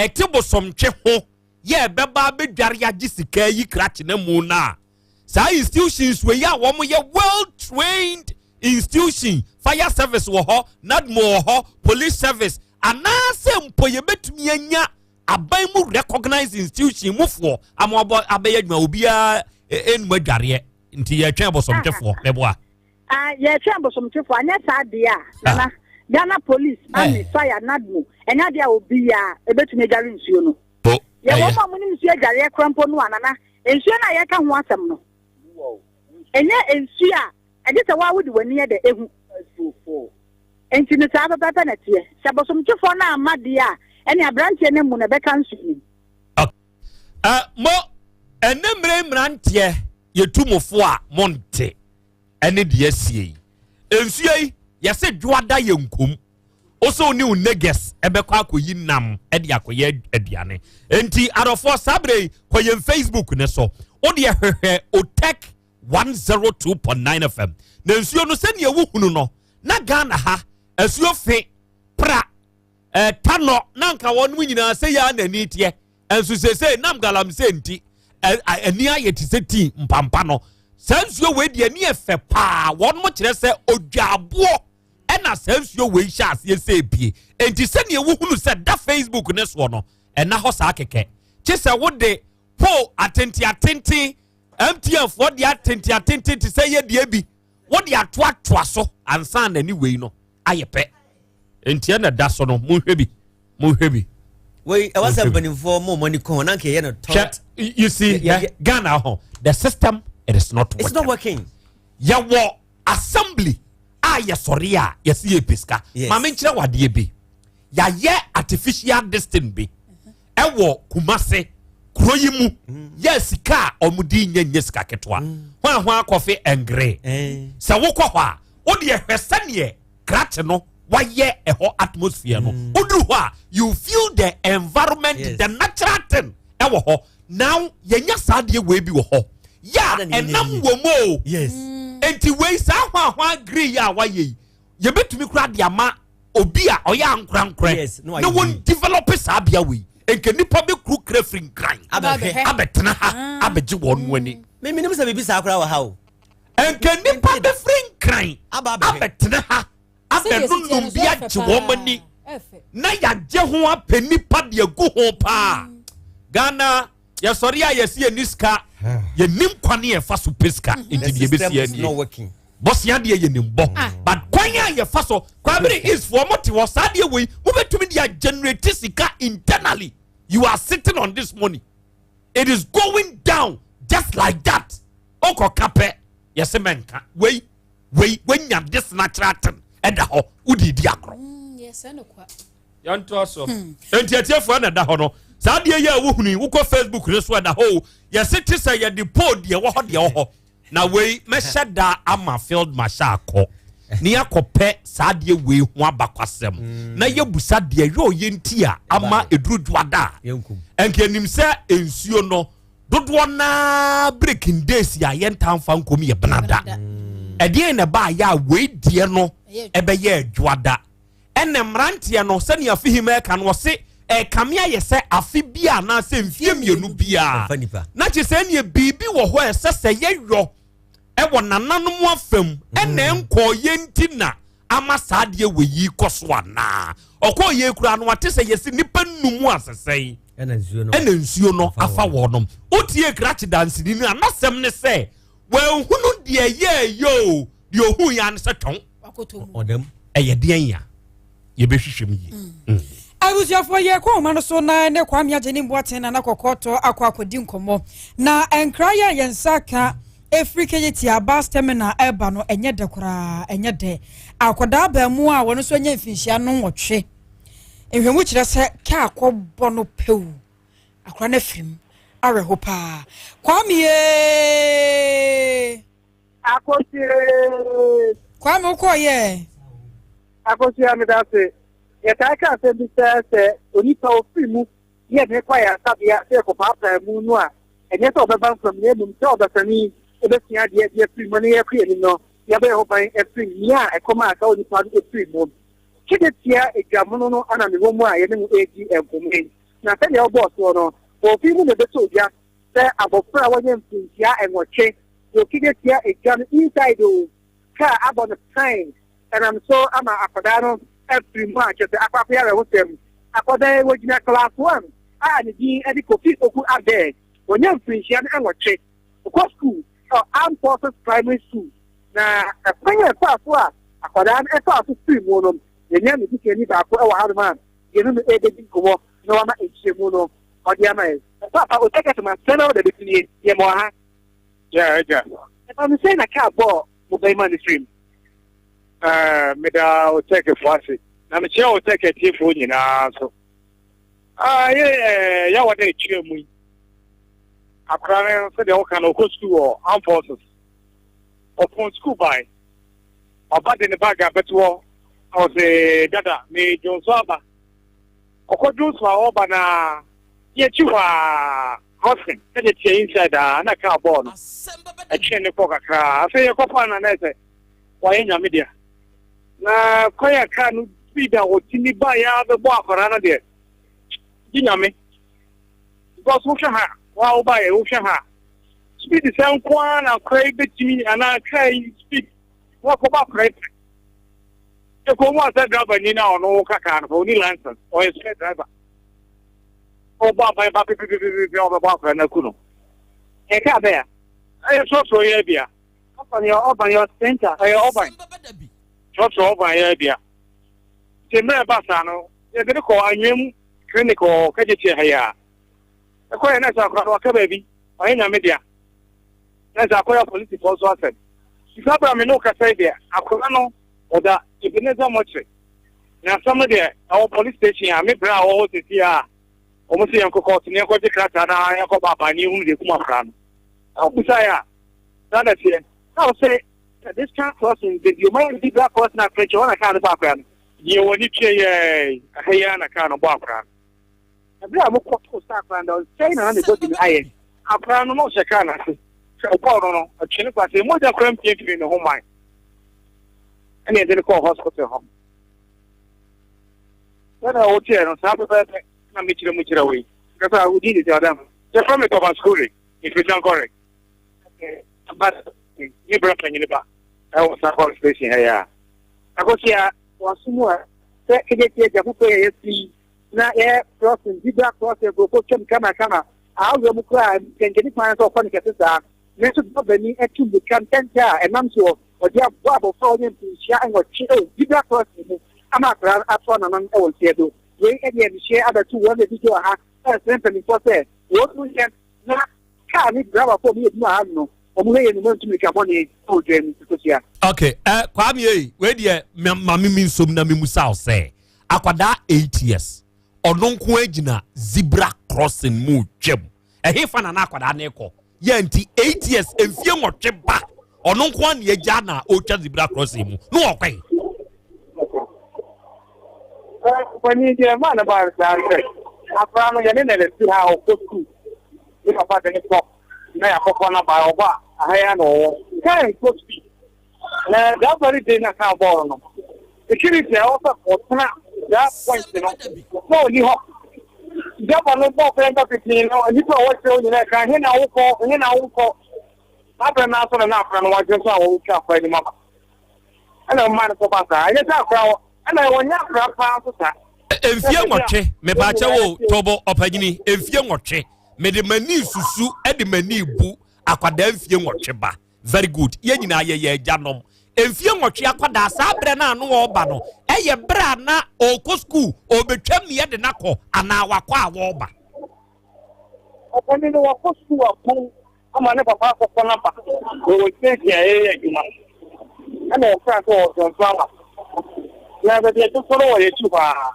ɛte bosomtwe ho yɛ ɛbɛba abɛdware agye sika ayi krakye no mu no a, saa institutions wei a wɔn yɛ well trained institution, fire service wɔ hɔ, NADMO wɔ hɔ, police service, anaasɛ mpo yɛbɛtumi anya aban mu recognized institution mufoɔ ama wɔabɔ abɛyɛ adwuma, obiara ɛnum adwareɛ, nti yɛtwɛn bosomtwefoɔ mɛboa. Ah, yɛtwɛn bosomtwefoɔ, anyɛ saa deɛ a, nana, Ghana police, army, fire, NADMO, ɛnyɛ adeɛ a obiara ɛbɛtumi adware nsuo no. Yɛwɔ wɔn a wɔnim nsuo adwareɛ koraa mpo no a, nana, nsuo no a yɛreka ho asɛm no, ɛnyɛ nsuo a ɛgye sɛ woa wode w'ani yɛ dɛ ehu. Enti no saa pɛpɛɛpɛ na ɛteɛ. Sɛ bosomtwefoɔ no amma deɛ a, ɛne aberanteɛ no amu no ɛbɛka nsuo no mu. Uh, mo ɛnɛ mmerɛ mmeranteɛ yɛtu mo fo a monte ɛne deɛ asie yi nsuo yi yɛsɛ dwoada yɛ nkom wosɛ wo ne wo neges ɛbɛkɔ akɔyi nam ɛde akɔyɛ aduane nti adɔfoɔ saa berɛ yi kɔ yɛn Facebook ne so wodeɛ hwehwɛ Otec 102.9 FM na nsuo no sɛdeɛ wohunu no na Ghana ha asuo fe pra ɛtanɔ na nka wɔn nyinaa sɛ yɛ a n'ani teɛ Nso seesei nam galamsey nti, ani ayɛ te sɛ tii mpampa no. Saa nsuo wei deɛ ani yɛ fɛ paa. Wɔn kyerɛ sɛ odwaaboɔ ɛna saa nsuo wei hyɛ aseɛ sɛ ebie. Enti sɛdeɛ wohunu sɛ da Facebook ne soɔ no, ɛna hɔ saa kɛkɛ. Kye sɛ wode pole atenten atenten, MTN foɔ deɛ atenten atenten te sɛ yɛ deɛ bi, wode atoatoa so ansa na ne wei no ayɛ pɛ. Nti ɛna da so no, monhwɛ bi, monhwɛ bi. Wei ɛwɔ sɛ mpanimfoɔ mo mɔni kɔn na nka yɛ no tɔt. You see, yeah, yeah. Ghana ho the system it is not working. It's not working. Yɛwɔ assembly a yɛsɔre a yɛsi yɛ pesika. Maame nkyerɛ wadeɛ bi. Yɛayɛ artificial distance bi ɛwɔ Kumase kuro yi mu mm. yɛ sika a wɔn di nyɛ nyɛ sika ketewa. Mm. Hwan ho akɔfe ɛngere. Eh. Sɛ wokɔ hɔ a wodeɛ hwɛ sɛneɛ krakye no wayɛ ɛhɔ atmosphere no mm. woduru hɔ a you feel the environment yes. the natural thing ɛwɔ hɔ now yɛnya saa adeɛ wei bi wɔ hɔ yɛ a ɛnam wɔ mu o yes. Nti wei saa hwahwa agree yɛ a wayɛ yi yɛbɛtumi kora de ama obi a ɔyɛ ankorankorɛ yes, na wɔn develop saa bea wei nka nipa bɛ kuru kura firi nkran abɛtena ha ah. abɛgye wɔn mu ani. mímí ni sɛ biribi saa koraa wɔ ha o. Nka nnipa bɛfiri Nkran abɛtena ha abɛnonom bi agye wɔn ani na yɛagye ho apɛ nnipa de agu ho paa. Mm. Ghana yɛsɔre a yɛsi yɛni sika yɛnim kwan yɛfa so pɛ sika mm-hmm. nti deɛ ɛbɛsi anie bɔsea deɛ yɛnim bɔ ah. but kwan a yɛfa so kwabere east foɔ mo te hɔ saa deɛ wei mobɛtumi de agenerate sika internally you are sitting on this money it is going down just like that Wokɔ ka pɛ yɛse mɛnka wei wei wanya this natural thing ɛda hɔ wode di agorɔ. Mm, Yɛntoa so. Hmm. Enti atiefoɔ na ɛda hɔ no saa adeɛ yi a wohunu yi wokɔ Facebook ne so ɛda hɔ o yɛse te sɛ yɛde pole deɛ ɛwɔ hɔ deɛ ɛwɔ hɔ na wei mɛhyɛ da ama field marshal akɔ ne yɛakɔpɛ saa adeɛ wei ho abakwasɛm mm. na yɛbusa deɛ ɛyɛ ɔyɛ nti a ama ɛduru dwoada a ɛnka anim sɛ nsuo no dodoɔ naa breaking days a yɛntaa mfa nkɔm yɛ benada ɛdeɛn na ɛbaa yɛ a wei deɛ no ɛbɛyɛ adwoada ɛna mmeranteɛ no sɛnea afihim ɛka no ɔse ɛkame ayɛ sɛ afe bi a anaasɛ mfie mmienu biara na kyerɛ sɛ ɛneɛ biribi wɔ hɔ ɛsɛ sɛ yɛyɔ ɛwɔ nananom afam ɛna ɛnkɔɔ yɛ nti na ama saa adeɛ wɔ yi kɔ so anaa ɔkɔɔ yɛ kura no ate sɛ yɛsi nipa num asesɛn ɛna nsuo no afa wɔnom wotie krakye dansini no anasɛm ne sɛ wɔahunu deɛ yɛɛyɛ o deɛ ohun yɛ ano sɛ twɔn ɛyɛ deɛn ya yɛbɛhwehwɛ mu yie. Mm. Mm. Abusuafoɔ yɛkɔ nwoma no so na ne Kwame Agye ne Mboaten Nana Kɔkɔɔtɔ akɔ akɔdi nkɔmmɔ. Na nkra yɛ yɛn nsa ka ɛfiri Kejetia bus terminal ɛreba no ɛnyɛ dɛ koraa ɛnyɛ dɛ. Akwadaa abaamuwa a wɔn nso anya mfinhyia no nwɔtwe. Nhwɛmu kyerɛ sɛ kaa kɔbɔ no pɛw. Akwadaa no afiri mu. Awerɛho paa. Kwame ee! Akosie! Kwame wokɔɔ yɛ? Akosua meda ase. Yɛtaa ka asɛm bi sɛ sɛ onipa ofiri mu ne yɛde no kɔ ayaresabea sɛ yɛkɔpaapaa mu no a, ɛnyɛ sɛ ɔbɛba nkwa mu na mmom sɛ ɔdasani bɛsua adeɛ de afiri mu na yɛkɔ yɛn anim no, yɛabɔ yɛn ho ban afiri nea ɛkɔm a saa onipa no firi mu. Twedetia Adwamono no na mewɔ mu a yɛne mo redi nkɔmmɔ yi. Na sɛdeɛ wobɔɔ soɔ no, wɔ ofi mu na ɛbɛtɔ dwa sɛ abɔfra a wanya mfirinhyia nwɔtwe wɔ Kejetia Adwa no inside o, kaa abɔ no pan Ɛnam so ama akwadaa no afiri mu a kyerɛ sɛ akɔ akɔyɛ awerɛhosɛm. Akwadaa yi wɔgyina class one a ne din de Kofi Poku Adeh. Wanya mfirinhyia no nwɔtwe. Ɔkɔ sukuu wɔ Armed Forces Primary School. Na ɛkwan a ɛfaa so a akwadaa no faa so firi mu no, yɛnya ne busuani baako wɔ hanom a yɛne no rebɛdi nkɔmmɔ na wama nkyerɛmu no ɔde ama yɛn. Paapa, Otekɛse ma sɛn na ɔda bɛsi nie? Yɛmɔ ha. Yeah, agya. Ɛba no sɛn na kaa bɔɔ mo bɛrima no firim? Ɛɛ, meda Otɛkefo ase, na mekyia Otɛk atiefoɔ nyinaa nso. Ah, yɛ ɛɛ yɛwɔ dɛ ekyirɛ mu yi. Akora no sɛdeɛ woka no ɔkɔ sukuu wɔ Armed Forces. Ɔpɔn sukuu bae. Ɔba de ne bag abɛto hɔ. Ɔse dada me dwonso aba. Ɔkɔ dwonso a ɔba na yɛkyi hɔ a crossing ɛde teɛ inside a na kaa bɔɔl no. Ɛtwee ne kɔ kakra. Afei yɛkɔfaa no na ɛsɛ wayɛ nyame dea. Na kwan a kaa no speed a ɔtumi ba yɛ abɛbɔ akwadaa no deɛ gye nyame. Because wohwɛ ha wa woba yɛ wohwɛ ha speed sɛ nko ara na akwadaa yi bɛtumi anaa kaa yi speed na wakɔbɔ akwadaa yi pɛ. Ɛkɔ mu a sɛ driver ni na ɔno ka kaa no fɛ ɔni license ɔyɛ sɛ driver. Ɔbɔ aban ba pepepepepe a ɔbɛbɔ akwadaa no aku no. Ɛka bɛya. Ɛyɛ trɔtrɔ yɛ bia. Ɔban yɛ ɔban yɛ center. Ɛyɛ ɔban. Trɔtrɔ ɔban yɛ bia. Nti mmerɛ ɛba saa no, yɛde no kɔ Anwea mu clinic wɔ Kagyekyie ha yi a. Ɛkɔyɛ na sɛ akora no waka baabi, ɔyɛ nyame dea. Na sɛ akɔyɛ apolisifoɔ nso asɛm. Nti saa berɛ a me ne wo kasa yi deɛ, akora no ɔda Ebenezer mortuary. Na asɛm no deɛ, ɛwɔ police station a me berɛ a ɔwɔ hɔ seesei a wɔn se yɛnkɔ court na yɛnkɔgye krataa na yɛnkɔ baabaa na yɛhunu deɛ ɛkum akora no. Na wobusaeɛ a, saa na ɛteɛ. Na ɔse This car crossing, baabi ɔma yɛ zebra crossing akorɛkyɛ hɔ na kaa no bɔ akora no. Deɛ wɔn ani tua yɛ ɛha yi ara na kaa no bɔ akora no. Ɛberɛ a wɔkɔtoo saa akora no, sɛn na na ne body no ayɛ? Akora no na ɔhyɛ kaa no ase. Sɛ ɔbɔɔ no no, ɔtwe no kɔ ase, mogya koraa mpue mfiri ne ho man. Ɛna yɛde no kɔɔ hospital hɔ. Sɛdeɛ woteɛ no, saa pɛpɛɛpɛ na mekyerɛ mu kyerɛ wo yi. Kasa, wo din de sɛ ɔdam? Yɛfrɛ me Thomas Kure, mefiri Sankore. Ba ne bra panyin ba ɛwɔ Sankore station ha yi a. Akosua, wɔaso mu a sɛ kegyetie agya foforɔ yɛ yɛfiri na yɛ crossing zebra crossing nkurɔfoɔ twam kamakama awura mu koraa nkɛnkɛni kwan sɛ ɔkɔ ne kɛse saa nanso dɔbani atu mmirika ntɛntɛ a ɛnam soɔ ɔde aboa abɔfra a ɔnyɛ mfirinhyia nwɔtwe wɔ zebra crossing mu ama akwadaa no atoa n'anan wɔ nseɛ do. Wei de anihyeɛ abɛto wɔn a ɛdi dwa wɔ ha ɛresrɛ mpanimfoɔ sɛ wɔn mu yɛ na kaa ne driverfoɔ a wɔyɛ adwuma ha no wɔn hwɛ yɛ no mu antu mmirika bɔne wɔ dwa mu kɔsia. Okay, eh, Kwame ei, wei deɛ ma me mi nsom na me musa wo sɛ akwadaa 8 years ɔno nko agyina zebra crossing mu twam ɛhefa na na akwadaa no rekɔ yɛ nti 8 years mfie nwɔtwe ba ɔno nko a na agya na ɔretwa zebra crossing mu na ɔkɔe. Panyin deɛ maa no baa saa sɛ akwadaa no yɛne na ɛsi ha ɔkɔ sukuu ne papa de ne kɔ na yɛakɔkɔ no ba ɔba aha yi na ɔwɔ kaa nkɔ sukuu na that very day na kaa bɔɔl no security a ɛwɔ sɛ ɔtena that point no na ɔni hɔ daba no bɔɔ pɛn ba pipii no nnipa a wɔkyerɛ nyinaa ka he na wokɔ he na wokɔ n'abɛn no aso na na akora no wadwe so a wɔretwa akora anim aba ɛna ɔma no kɔba saa ɛnyɛ sɛ akora wɔ ɛna wɔnyɛ akora paa nso saa. Mfie nwɔtwe mepaakyɛ wo tɔbɔ ɔpanyini mfie nwɔtwe mede m'ani susu de m'ani bu akwadaa mfie nwɔtwe ba Very good. Yɛn nyinaa yɛyɛ agyanom. Mfie nwɔtwe akwadaa saa berɛ no a na ɔreba no, ɛyɛ berɛ a na ɔrekɔ sukuu, ɔrebɛtwam ne yɛde no akɔ anaa wakɔ a wɔreba. Ɔpanin no wakɔ sukuu apɔn ama ne papa akɔkɔ no aba. Wɔwɔ station a yɛyɛ adwuma. Ɛna ɔkaa sɛ ɔretɔn flower. Na baabi a ɛtotɔ no wɔ yɛn akyi hɔ ara.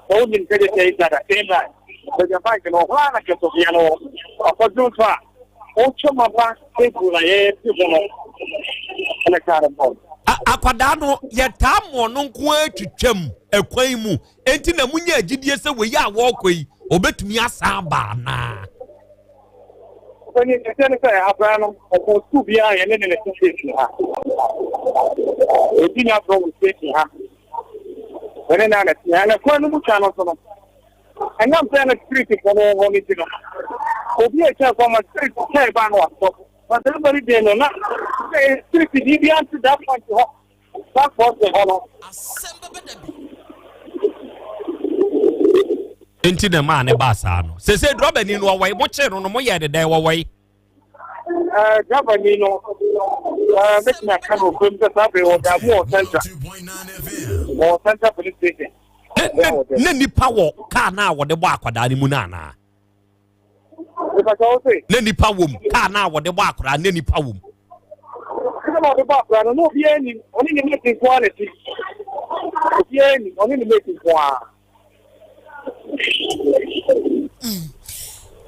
Sɛ wonim sɛdeɛ sɛ ɛda da same line. Baabi a bike no wɔ hɔ ara na kɛtɔbea no wɔ. Ɔkɔdwo nso a Wotwa aba table na yɛte ho no ɛna kaa no bɔɔ. Akwadaa no yɛtaa ma ɔno nko ara twitwam ɛkwan mu enti na munya agyidie sɛ wei a wɔrekɔ yi ɔbɛtumi asan aba anaa? Ɔpanyin kɛseɛ ne sɛ akwadaa no ɔkɔ sukuu biara yɛne ne ne te station ha. Ɔdi n'aborɔ wɔ station ha. Yɛne no na te ha na kwan no mu twa no so no Ɛnam sɛ na spirit fo no wɔ hɔ no nti no, obi a ɛkyɛn fam ma spirit kyɛn ba no watɔ. But that very day no, na spirit bi bi ante that point hɔ, that crossing hɔ no. Nti na maa ne baa saa no. Sese drɔbani no ɔwɔe, mo kyee no no mo yɛɛ ne dɛn wɔwɔe? Driver ni no, mɛtumi aka no okurom sɛ saa bere wɔda mu wɔ central, wɔ central police station. Na nipa wɔ kaa no a wɔde bɔ akwadaa no mu no anaa? Na nipa wɔ mu kaa no a wɔde bɔ akwadaa na nipa wɔ mu. Kaa na wɔde bɔ akwadaa no na obiara nim ɔne ne mate nko ara na ti obiara nim ɔne ne mate nko ara.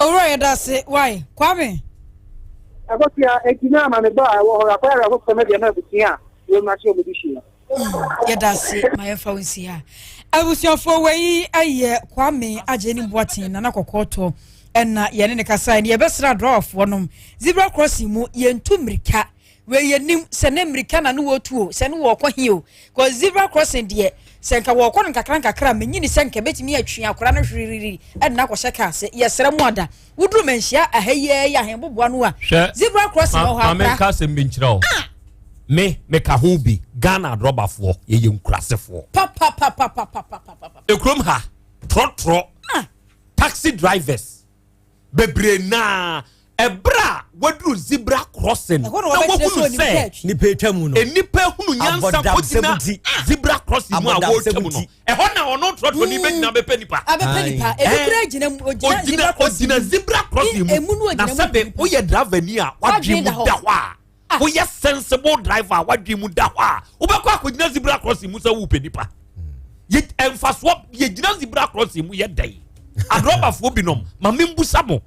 Owura yɛda ase wai Kwame. Akosua eti na ama me ba a ɛwɔ hɔ akɔyɛ awerɛhosɛm de ama abusua a wɔn ahyɛ wɔn de hyia. Yɛda ase ma yɛmfa wo nsi ha. Abusuafoɔ wei yɛ Kwame Agye ne Boateng Nana Kɔkɔɔtɔ ɛna yɛne ne kasa ne yɛbɛsrɛ adrɔwafoɔ nom zebra crossing mu yɛntu mmirika. Wei yɛnim sɛ ne mmirika na ne wɔtu o, sɛ ne wɔkɔ he o. Kɔ zebra crossing deɛ, sɛ nka wɔkɔ no nkakra nkakra a, menyini sɛ nka bɛtumi atwe akora no hwiririri ɛde no akɔhyɛ kaa ase. Yɛsrɛ mo ada, woduru manhyia aha yi ara yi ahenboboa no a, Hwɛ, zebra crossing wɔ hɔ ma akora. menka asɛm bi nkyerɛ wo. Ah! Me, meka ho bi, Ghana adrɔbafoɔ, yɛyɛ nkurasefoɔ. Papapapapapapapa. Ekurom ha, trɔtrɔ, Ah! taxi drivers, bebree naa. Ɛberɛ a waduru zebra crossing na Ɛhɔ na wɔbɛkyerɛ sɛ wahunu onim sɛ kaa twi. Nipa atwa mu no. nnipa hunu nyansa Abɔdamsɛm kɔgyina nti. zebra crossing mu a Abɔdamsɛm wɔretwa mu no nti. ɛhɔ na ɔno trɔtrɔni bɛgyina bɛpɛ nipa. Abɛpɛ Aye. nipa. Ebi Eh. kura gyina mu ogyina Ogyina zebra crossing ogyina mu. zebra crossing Emu mu no na ogyina mu sɛbe nipa. woyɛ driver ni a wadwe Wadwen mu da hɔ. da hɔ a Ah. woyɛ sensible driver a wadwe mu da hɔ a wobɛkɔ akɔgyina zebra crossing mu sɛ wopɛ nipa yɛ ɛnfasoɔ yɛgyina zebra crossing mu yɛ dɛn adrɔbafoɔ binom ma membusa mo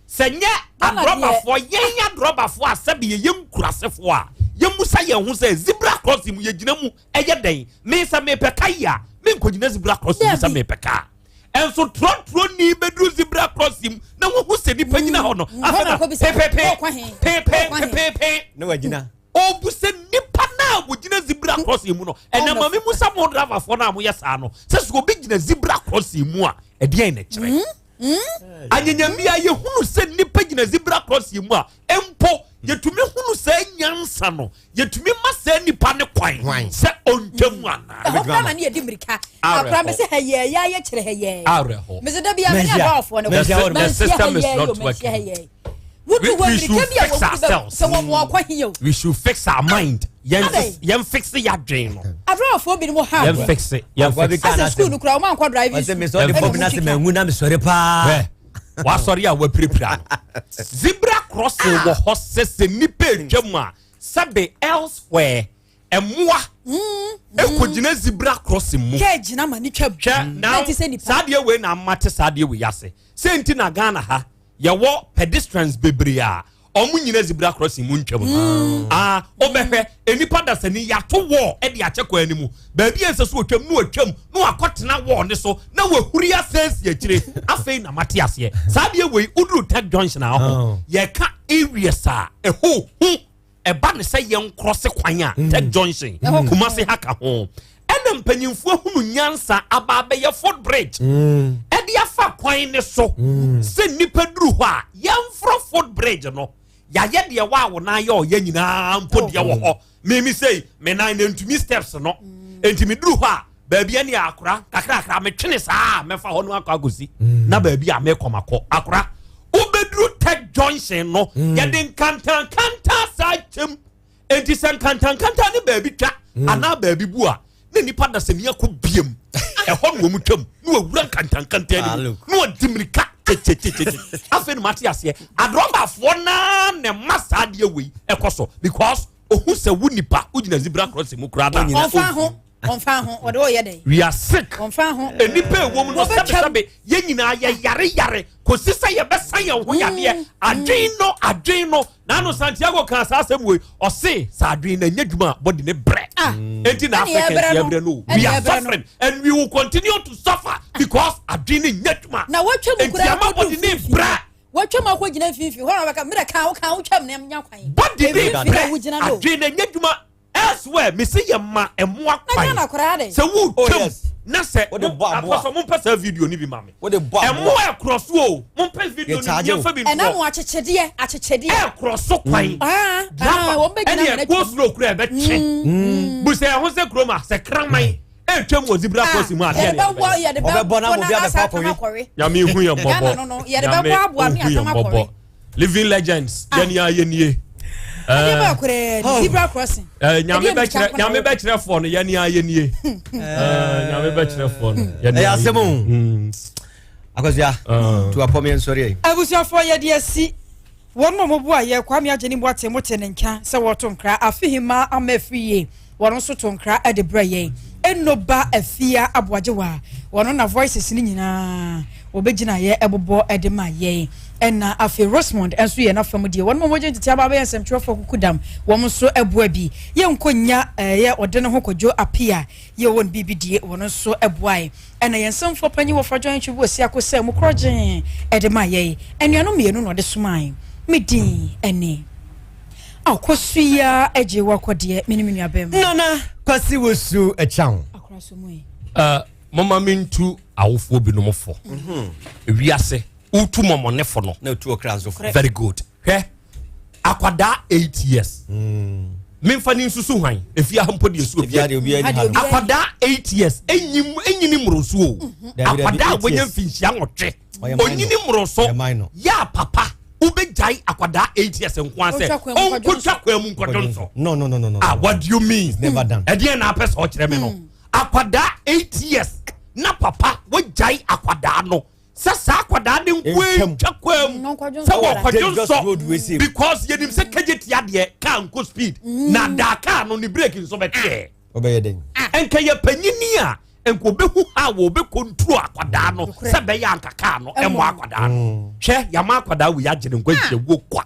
sɛ nyɛ Ghana deɛ- adrɔbafoɔ yɛn adrɔbafoɔ a sɛbe yɛyɛ nkurasefoɔ a yɛmmusa yɛn ho sɛ zebra crossing mu yɛgyina mu ɛyɛ dɛn me sɛ mepɛ ka yi a menkɔgyina zebra crossing mu sɛ Dabi. mepɛ kaa ɛnso trɔtrɔ ni bɛduru zebra crossing mu na wohu sɛ nipa gyina hɔ no Hɔ na afei na akɔbisa, pepepe "Wɔkɔ he? pepe Wɔkɔ he?" pepepe Na wagyina. ɔbu sɛ nipa no a wɔgyina zebra crossing mu no ɛnna Ɔmmɛfa. maame musa mo driverfoɔ no a moyɛ saa no sɛ sɛ obi gyina zebra crossing mu a ɛdeɛn na kyerɛ anyanyambia yɛhunu sɛ nipa gyina zebra crossing mu a mpo yɛtumi hunu saa nyansa no yɛtumi ma saa nipa ne kwan Kwan. sɛ ɔntwa mu anaa Ɛhɔ koraa na ne yɛdi mmirika. Awerɛhɔ. Akora me sɛ hɛyɛɛ yɛ ayɛ kyerɛ hɛyɛɛ. awerɛhɔ Mese da bia me ne Manhyia. adɔɔfoɔ no Manhyia hɔ no. The Manhyia system is hɛyɛɛ not o, manhyia working. hɛyɛɛ. Wodu We- hɔ we should mmirika bi a fix wɔn bi bɛ ourselves. sɛ wɔn wɔkɔ he o. we should fix our mind yɛn Adɛn? yɛn fix yɛadwen no Adɔɔfoɔ binom ha yɛn agorɔ. fix yɛn Akwa bi fix ka Asɛ na sukuu asɛm. no koraa wɔn ankɔ driving Ɔsɛ school. mesɛ ɔde Ɛna bɔm na wɔn sɛ twitwa. manwu na mesɔre paa. hwɛ wasɔre a wapirapira no zebra crossing wɔ hɔ sɛ sɛ nipa atwa mu a sɛbe elsewhere ɛmoa ekɔgyina zebra crossing mu Kaa gyina ma ne twam. hwɛ Na now ɛte sɛ nipa. saa adeɛ wei na ama te saa adeɛ wei ase sɛ nti na ghana ha yɛwɔ pedestrians bebree a ɔmo nyina zebra crossing mu ntwam no ah wobɛhwɛ enipa dasani yɛato wall ɛde akyɛ kwan no mu baabi a ɛsɛ so otwam na watwam na wakɔtena wall ne so na wahuri asɛnsi akyire afei na mate aseɛ saa adeɛ wei woduru tech junction a hɔ Oh. yɛka areas a ɛhɔ hu ɛba ne sɛ yɛn cross kwan a tech junction kumase ha ka ho ɛna mpanyinfoɔ hunu nyansa aba abɛyɛ foot bridge ɛde afa kwan ne so sɛ nnipa duru hɔ a yɛmforɔ foot bridge no yɛayɛ deɛ wɔ a wo nan yɛ ɔyɛ nyinaa mpo deɛ wɔ hɔ mimi sei me nan na ntumi steps no enti meduru hɔ a baabi ɛne akora kakrakra metwene saa a mɛfa hɔ no akɔ akɔsi na baabi a mekɔ makɔ akora wobɛduru tech junction no yɛde nkantankantan saa kyɛm enti sɛ nkantankantan ne baabi twa anaa baabi bu a na nipa dasani akɔ biem ɛhɔ na wɔn twam na wɔwura nkantankantan Ah, no mu look. na wɔdi mirika kyekyekyekye afei na mate aseɛ adrɔbafoɔ naa na ɛma saa adeɛ wei ɛkɔ so because ohun sɛ wo nipa wogyina zebra crossing mu koraa da Wonyina. Ɔmfa ho ɔmfa ho ɔde ɔyɛ dɛ. we are sick Ɔmfa ho. nipa ewo mu no Wɔbɛtwam. sɛbesɛbe yɛn nyinaa yɛ yare yare kòsi sɛ yɛbɛsa yɛn ho yadeɛ adwen no adwen no nanu santiago kan saa asɛm wei ɔse saa adwen na nye dwuma a bɔdi ne brɛ Ah. eti na Ɛne africans yɛbrɛ no. yɛbrɛ no Ɛne we are yɛbrɛ no. suffering and we will continue to suffer because adwen ne nye dwuma Na wɔatwa mu eti koraa ama akɔdu bɔdi ne mfimfini. brɛ Wɔatwa mu akɔgyina mfimfini hɔ na wɔbɛka mmerɛ kan wo kan wotwam na nya kwan. bɔdi ne Mfimfini a brɛ wogyina no. adwen na nye dwuma elsewhere mesi yɛ ma ɛmoa Na kwan Ghana koraa dɛ. sɛ Oh, wotwam yes. na sɛ Wode bɔ aboa. apɔsɔ mompɛ saa video ni bi ma me Wode bɔ aboa. ɛmoa ɛkorɔ so o mompɛ video ni Yɛkyaagye wo. yɛmfa bi Ɛnam ntoɔ wɔn akyekyedeɛ akyekyedeɛ. ɛkorɔ so kwan Ah, ah, wɔn bɛgyina ɛne wɔn ɛkɔ akyi. slow kura ɛbɛkye busa ɛho sɛ kurom a sɛ kraman ɛtwam wɔ zebra crossing mu adeɛ Yɛde bɛwɔ yɛde Ɔbɛbɔ na bɛbɔ obi na abɛfa asa atam akɔwe. akɔwe. nyame ihu yɛ mmɔbɔ Ghana no no, yɛde bɛbɔ aboa ne Nyame ihu yɛ atam mmɔbɔ akɔwe. living legends yɛne a yɛnie Ɛdeɛ bɛyɛ koraa ni, zebra crossing. nyame Ɛdeɛ bɛkyerɛ mmirika nyame nko na bɛkyerɛ foɔ no yɛne a yɛnie nyame bɛkyerɛ foɔ no yɛne Ɛyɛ a asɛm o. yɛnie. Akosua Ah. tu apɔ mi nsɔre yi. abusuafoɔ yɛde asi wɔn mu a wɔbu a yɛ kwame agye ne mu ate mo te ne nka sɛ wɔto nkra afehima ama afiri yie wɔn nso to nkra de brɛ yɛn enoba afia aboagyewa wɔn na voices ne nyinaa wɔbɛgyina yɛ ɛbobɔ de ma yɛn ɛna afei rosemond nso yɛ n'afam deɛ wɔn mu a wɔgye ntete aba abɛyɛ nsɛmtwerɛfoɔ kuku dam wɔn nso ɛboa bi yɛn nya ɛyɛ ɔde ne ho kɔdwo apia yɛ wɔn biribi die wɔn nso ɛboa yɛ ɛna yɛn nsɛmfoɔ panyin wɔ fadwan ntwi bu osi ako sɛ mu korɔgyen ɛde ma yɛn anuanom mmienu na ɔde somae me din ɛne akɔsua agye wakɔdeɛ me ne me nua bɛrima Nana Kwasi Wosu Akyan. akora so mu yi mama mentu awofoɔ binom fo ewiase wotu mɔmɔnefo no Na otu okra nso fo. very good hwɛ akwadaa 8 years memfa ne nsusu hwan efi aha mpo deɛ su Ebi ade obi ani ha no. akwadaa 8 years enyim enyini mmoroso o Dabi, dabi, akwadaa a 8 wɔnyɛ years. mfinhyia 8 Ɔyɛ minor. onyini mmoroso Ɔyɛ minor. yɛ a papa Wobɛgyae akwadaa 8 years nko a sɛ ɔnkɔtwa kwan mu nkɔdwo nsɔ? No, no, no, no, no. Ah, what do you mean? It's never done. Ɛdeɛn na apɛ sɛ ɔkyerɛ me no? Akwadaa 8 years na papa wagyae akwadaa no sɛ saa akwadaa ne nko twa kwan mu sɛ wɔkɔdwo nsɔ, because yɛnim sɛ Kejetia deɛ, kaa nkɔ speed na daa kaa no ne brake nso bɛteɛ. Ɔbɛyɛ dɛn? Nka yɛ panyini a, nka obɛhu ha wɔ obɛ control akwadaa no sɛ bɛyɛ anka kaa no ɛmmɔ akwadaa no. Hwɛ, yɛama akwadaa wei agye ne nkwa nhyɛwuo kwa.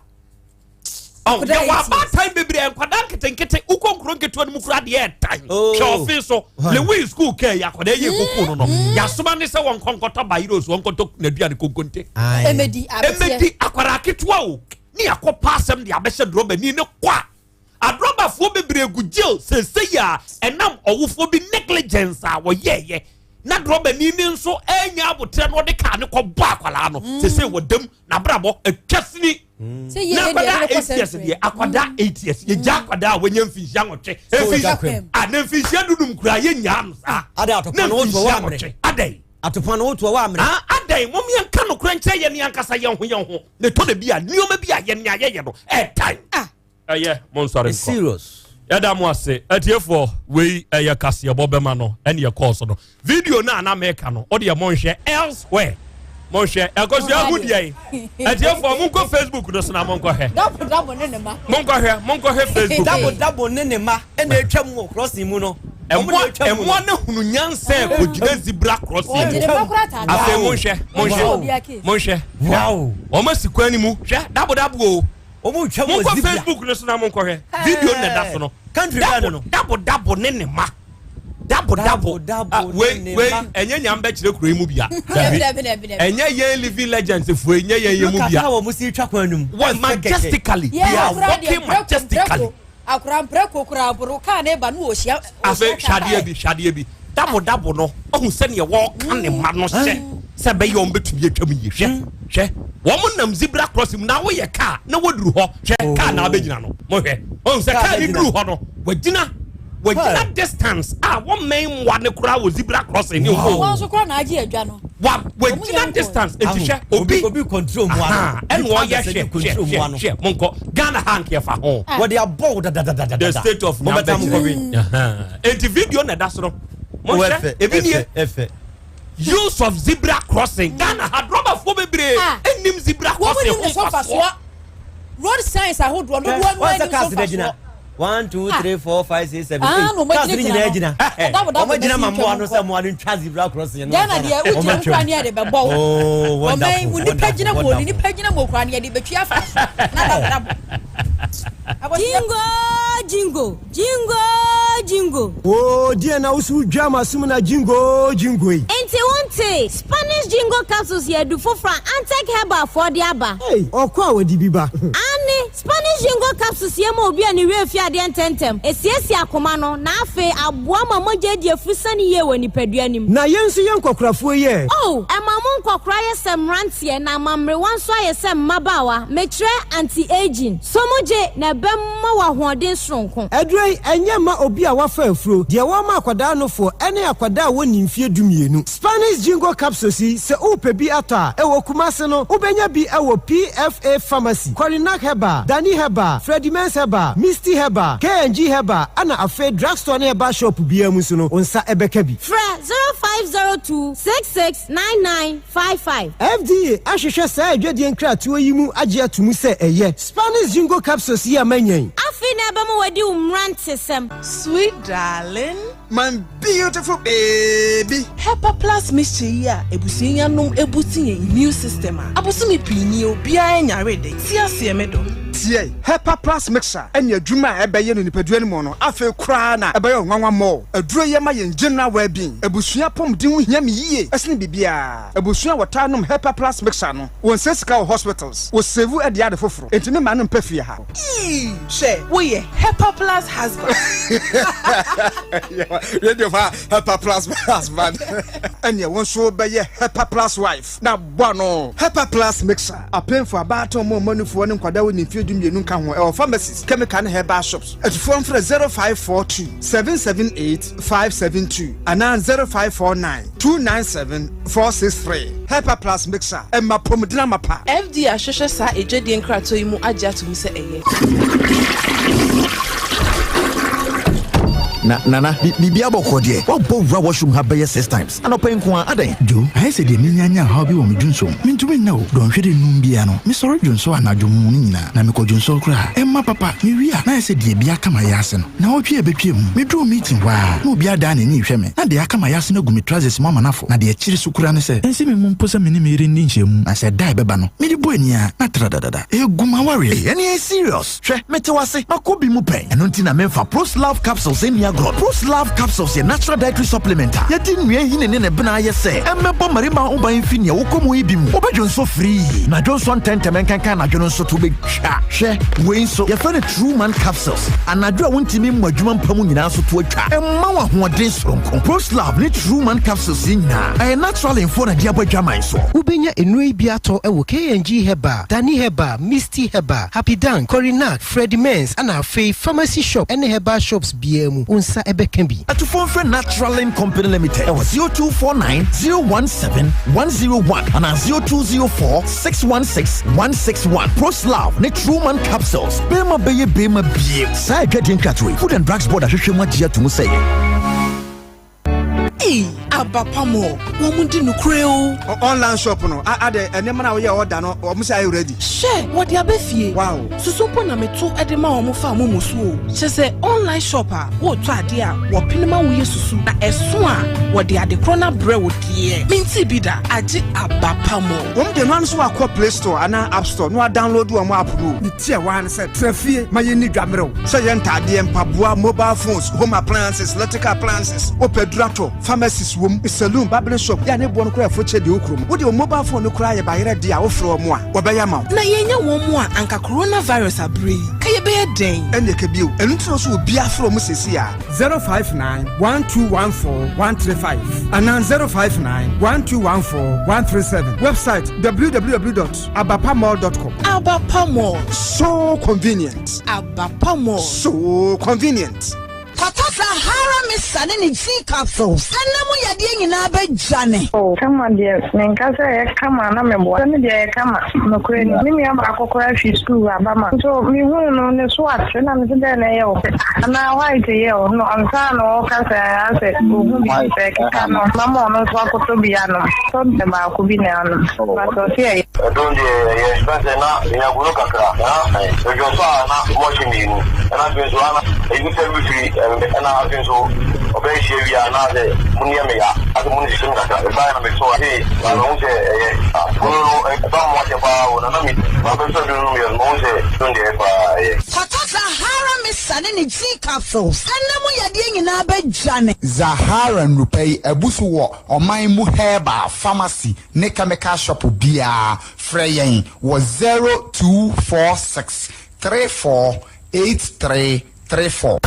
Yɛwɔ abaatan bebree, nkwadaa nketenkete wokɔ nkuro nketewa no mu kura deɛ ɛtan. Hwɛ, ɔfe so Lewi school kaa yi, akwadaa yi ekoko no, yasoma ne sɛ wɔn nkɔnkɔtɔ bayerɛ osu, wɔn nkɔtɔ n'aduane konkonte. Ɛmɛdi. Ɛmɛdi akwadaa ketewa o, ne yakɔ pa asɛm de abɛhyɛ drɔbani ne kɔ a, adrɔbafoɔ bebree gu jail sese yi a ɛnam ɔwofoɔ bi negligence a wɔyɛɛyɛ na drɔbani ne nso ɛnya abotire na ɔde kaa ne kɔ bɔ akwadaa no. Sese wɔ dam n'abrabɔ atwa sini na akwadaa 8 years deɛ, akwadaa 8 years, yɛgya akwadaa a wɔnyɛ mfinhyia 8, mfinhyia a ne mfinhyia 15 kura yɛ nyaa no saa ne mfinhyia 8 adan. Atopa no wotoa wa amere. Adan mom yɛn ka no kora nkyerɛ yɛn ne ankasa yɛn ho yɛn ho ne tɔ de bi a nneɛma bi a yɛn ne ayɛyɛ no ɛɛtan ɛyɛ mo nsɔre nkɔ. Serious. Yɛda mo ase, atiefoɔ. Wei ɛyɛ kaseɛbɔ bɛma no ɛne ɛkɔɔ so no, video no a na meka no, wode yɛ monhwɛ elsewhere, monhwɛ ɛkɔsua ho deɛ yi. Atiefoɔ, monkɔ Facebook no so na monkɔhwɛ. Dabo dabo ne ne ma. Monkɔhwɛ, monkɔhwɛ Facebook. Dabo dabo ne ne ma ɛna atwa mu wɔ crossing mu no. Ɛmoa, ɛmoa ne hunu nyansa kɔgyina zebra crossing mu. Afei monhwɛ, monhwɛ, monhwɛ. Wɔn asi kwan no mu. Hwɛ, dabo dabo o. Wɔn twa mu. Monkɔ Facebook no so na monkɔhwɛ video na ɛda so no. Country bɛɛ no no. Dabo dabo ne ne ma, dabo dabo. Wei wei ɛnyɛ nyam bɛkyerɛ kuro yi mu bia. Dabi, ɛnyɛ yɛn living legends fo, ɛnyɛ yɛn yɛn mu bia. Look at how wɔn si twa kwan no mu. Wɔ majestically, they are walking majestically. Akora mprako kora aboro kaa ne ba no wɔ hyia. Afei hwadeɛ bi, hwadeɛ bi, dabo dabo no ɔhu sɛdeɛ wɔɔka ne ma no hyɛ sɛ bɛyɛ wɔn bɛtumi atwa mu yie. Hwɛ, hwɛ, wɔn nam zebra crossing mu na woyɛ kaa na wɔduru hɔ. Hwɛ, kaa na abɛgyina no, mohwɛ, ɔhu sɛ kaa ne duru hɔ no, wagyina, wagyina distance a wɔmmɛn mmoa ne koraa wɔ zebra crossing ne. Wɔn nso koraa na agye adwa no. Wa wagyina distance eti hwɛ obi. Obi control mu ano. Ɛna ɔyɛ, hwɛ, hwɛ, hwɛ, hwɛ, monkɔ Ghana ha nkeɛfa ho. Wɔde abɔ wo dadadadada. The state of nyabɛkyerɛ eti video na ɛda soro, mohwɛ ebi nie. Use of zebra crossing Ghana ha, drɔbafoɔ bebree enim zebra crossing ho nfasoɔ. Road signs ahodoɔ dodoɔ no anim so nfasoɔ. One, two, three, four, five, six, seven, eight, cars ni nyinaa gyina. Wɔn gyina ma mmoa no sɛ mmoa no ntwa zebra crossing no. Ghana deɛ, wogyina mu kura ne yɛde bɛbɔ wo. Ɔman mu nipa gyina mu, oni nipa gyina mu kura ne yɛde bɛtwi afa so na dabodabo. Jingo jingo jingo jingo. Oo, deɛ na woso dwa ma som na jingo jingo yi. Nti wonte Spanish Jingo capsules yɛ adu foforɔ a Antec Herbal foɔ de aba. Hey, ɔkɔ a wɔde bi ba. Ane, Spanish Jingo capsules yɛ ma obi a ne werɛ fi adeɛ ntɛmntɛm, esiesie akoma no, na afei aboa ma mogya adi afusane yie wɔ nipadua nim. Na yɛn nso yɛ nkɔkorafoɔ yi ɛ? Oh, ɛma mo nkɔkora yɛ sɛ mmeranteɛ na ama mmerewa nso ayɛ sɛ mmabaawa. Mekyerɛ anti-aging. So mogye na ɛbɛma wɔ ahoɔden soronko. Aduro yi ɛnyɛ ma obi a wafa afuro, deɛ wɔma akwadaa nofoɔ ɛne akwadaa a wɔnni mfeɛ 12. Spanish Jingo capsules yi, sɛ wopɛ bi atɔ a, ɛwɔ Kumase no, wobɛnya bi ɛwɔ PFA Pharmacy, Korinak Herbal, Dani Herbal, Freddie Mens Herbal, Misty Herbal, K&G Herbal, ɛna afei drugstore ne herbal shop biara mu nso no, wo nsa ɛbɛka bi. Frɛ 0502 669955. FDA ahwehwɛ saa adwadie nkratoɔ yi mu agye ato mu sɛ ɛyɛ. Spanish Jingo capsules yi a manya yi. Afei na ɛbɛma wadi wo mmerantesɛm. Sweet darling. My beautiful baby. Hepa Plus mixture yi a ebusua yi anom ebuti yɛn immune system a abosome pii ni obiara nyare de ti aseɛ me dɔ. Tie, Hepa Plus mixture ɛne adwuma a ɛbɛyɛ no nipadua no mu no, afei koraa na ɛbɛyɛ ɔnwanwa mɔ. Aduro yɛ ma yɛn general well-being. Abusua pɔmuden ho hia me yie ɛsene biribiara. Abusua a wɔtaa nom Hepa Plus mixture no, wɔn nsɛ sika wɔ hospitals, wɔ save ɛde ade foforɔ. Enti me ma no mpɛ fie ha. Ii, hwɛ, woyɛ Hepa Plus husband. Radio fa Hepa Plus husband. Ɛneɛ wo nso bɛyɛ Hepa Plus wife na bɔ ano. Hepa Plus mixture. Apemfo, abaatan, ɔmo ɔmanufoɔ ne nkwadaa wɔ ne mfeɛ du. 12 nka ho. Ɛwɔ pharmacies, chemical ne herbal shops. Atufoɔ mfrɛ 0542 778 572 anaa 0549 297 463. Hepa Plus Mixer, ɛma apɔmuden amapa. FDA ahwehwɛ saa adwadie nkratoɔ yi mu agye ato mu sɛ ɛyɛ. Na Nana, biribiara bɔkɔɔ deɛ? Woabɔ wura washroom ha bɛyɛ six times anɔpa yi nko ara, adɛn? Joe, ayɛ sɛ deɛ menya anya ɔhaw bi wɔ me dwonsɔ mu. Mentumi nna o. Dɔnhwere nnum biara no, mesɔre dwonsɔ anadwo mu no nyinaa, na mekɔ dwonsɔ koraa a, ɛmma papa. Mewie a, na ayɛ sɛ deɛ bi aka m'ayaase no. Naawɔtwe a ɛbɛtwaam mu, meduruu meeting hɔ ara, na obiara dan n'ani rehwɛ me. Na deɛ aka m'ayaase no agu me trousers mu ama no afɔ. Na deɛ ɛkyere so koraa ne sɛ, ɛnsi me mu mpo sɛ me ne me yere nni nhyiamu. Na sɛ da a ɛbɛba no, mede bɔ ani ara, na tradadada, ɛregu m'awareɛ. Ei, ɛnneɛ ɛyɛ serious. Hwɛ, mete wo ase, makɔ bi mu pɛn. Ɛno nti na memfa Proslav capsules nni agorɔ no. Proslav capsules yɛ natural dietary supplement a yɛde nnua nhini ne ne bena ayɛ sɛ ɛmmɛbɔ mmarima ho ban mfi nea wokɔ mu yi bi mu. Wobɛdwonsɔ firii, na dwonsɔ ntɛmntɛm ɛnkanka anadwo no nso to bɛtwa. Hwɛ, wei nso, yɛfrɛ no True Man capsules. Anadwo a wontumi mmɔ adwuma mpa mu nyinaa nso to atwa. Ɛmma wo ahoɔden soronko. Proslav ne True Man capsules yi nyinaa, ɛyɛ natural mfoɔ na de abɔ adwaman soɔ. Wobɛnya nnuro yi bi atɔ wɔ KNG Herbal, Dani Herbal, Misty Herbal, Happy Dan, Corynac, Freddie Mens ɛna afei pharmacy shop ɛne herbal shops biara mu wo nsa ɛbɛka bi. Atufoɔ mfrɛ Naturalin Company Limited ɛwɔ 0249 017 101 anaa 0204 616 161. Proslav ne Truman Capsules, Bɛrima bɛyɛ bɛrima biem. Saa adwadie nkratoɔ yi, Food and Drugs Board ahwehwɛ mu agye ato mu sɛ ɛyɛ. Ei aba pa mo wɔn di nokorɛ o. Online shop no adɛ nneɛma na woyɛ order no wɔn sɛ ayɛ ready. Hwɛ wɔde aba fie. Wow. Susu mpo na meto de ma wɔn fa momo so o. Kyerɛ sɛ online shop a wotɔ adeɛ a wɔpene ma woyɛ susu na ɛso a wɔde ade korɔ no abrɛ wo deɛ mentee bi da agye aba pa mo. Wɔn deɛ no ara nso wakɔ play store anaa app store na wa download wɔn app no o. Ne ti a ɛwɔ ha ne sɛ tra fie ma yɛnni dwa mmerɛw sɛ yɛ ntaadeɛ, mpaboa, mobile phones, home appliances, electrical appliances, wopɛ aduru atɔ, pharmacies wom, saloon, barbering shop, yɛ a ne boɔ no koraa ɛfo kyɛ deɛ ɛwɔ kurom. Wode wo mobile phone no koraa yɛ bayerɛ deɛ a wofrɛ wɔn a, wɔbɛyɛ ama wo. Na yɛanya wɔn mu a anka coronavirus aberɛ yi, ka yɛbɛyɛ dɛn? Ɛnneɛ ka bio. Ɛno nti na ɔsɛ obiara frɛ wɔn seesei ara. 059 1214 135 anaa 059 1214 137. Website www.abapamall.com. Abapa Mall. So convenient. Abapa Mall. So convenient. Kɔtɔ Sahara Mixture ne ne G capsules na mu yadeɛ nyinaa bɛdwane. Oh kama deɛ menka sɛ ɛyɛ kama na meboa sɛ me deɛ ɛyɛ kama nokorɛ ni me nua baako koraa firi sukuu aba ma nso mehuu no ne so ate na mese dɛn na ɛyɛ wo anaa white yɛ wo no ansa na ɔka sɛ asɛ ɔhu bi sɛ ɛkeka no mama ɔno nso akɔtɔ bi anom tɔ baako bi na anom but ɔse ɛyɛ. Ɛdɔn deɛ ɛyɛ ɛsiane sɛ na menya gono kakra na medwo nso a na mɔhye mmienu ɛna afei nso ana ɛyi sɛ mefiri ɛna afei nso ɔbɛyɛ hyia wie a na sɛ mo nneɛ me ya asɛ mo ne hyehye me kakra ɛbaeɛ na mesɔ ase na mehu sɛ ɛyɛ gono no ɛba mo akyɛ paa o na na me mabɛsɔ duro no meyɛ no mahu sɛ dɔn deɛ ɛyɛ paa ɛyɛ. Kɔtɔ Zahara Mixture ne ne G capsules ɛna mu yadeɛ nyinaa bɛdwane. Zahara nnurupɛ yi abu so wɔ ɔman mu herbal pharmacy ne chemical shop biara. Frɛ yɛn wɔ 0246 34 83 34.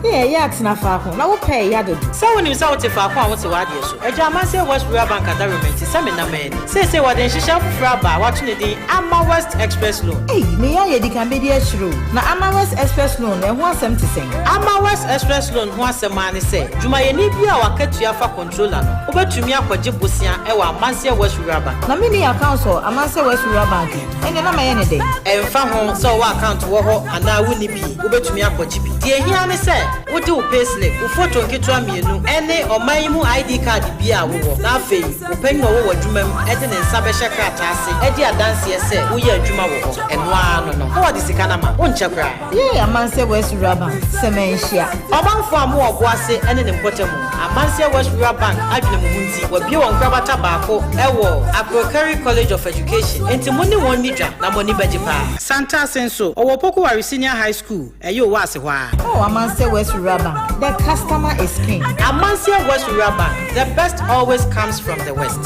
Ne ɛyɛ atena faako na wopɛ ɛya dodo. Sɛ wonim sɛ wote faako a wote w'adeɛ so. Agya Amanseɛ West Rural Bank adaworoma nti sɛ menam ani. Seesei wɔde nhyehyɛe foforo aba a wɔato ne din Ama West Express Loan. Ei, me yɛ ayɛ di kan bedi akyire o. Na Ama West Express Loan no, ɛho asɛm te sɛn? Ama West Express Loan ho asɛm ara ne sɛ, dwumayɛni biara a w'akatua fa controller no, wobɛtumi akɔgye bosea wɔ Amanseɛ West Rural Bank. Na menni account wɔ Amanseɛ West Rural Bank ɛ, ɛnneɛ na mɛyɛ no dɛn? Ɛmfa ho sɛ wowɔ account wɔ hɔ anaa wunni bi, wobɛtumi akɔgye bi. Deɛ ɛhia ara ne sɛ wode wo payslip, wo foto nketewa mmienu, ne ɔman yi mu ID card biara a wowɔ, na afei wo panyin a ɔwɔ w'adwuma mu de ne nsa bɛhyɛ krataa ase adi adanseɛ sɛ woyɛ adwuma wɔ hɔ. Ɛno ara no no, na wɔde sika no ama wo. Wonkyɛ koraa. Yay Amanseɛ West Rural Bank sɛ manhyia. Ɔmanfoɔ a mowɔ Ɔboase ne ne mpɔtamu, Amanseɛ West Rural Bank adwene mo ho nti, wɔabue wɔn nkorabata baako wɔ Akrokari College of Education, enti mo ne wɔn nni dwa na mo ani bɛgye paa. Santase nso, ɔwɔ Opoku-Ware Senior High School, ɛyɛ Owaase hɔ ara. Oh Amanseɛ West Rural Bank, the customer is king. Amanseɛ West Rural Bank, the best always comes from the West.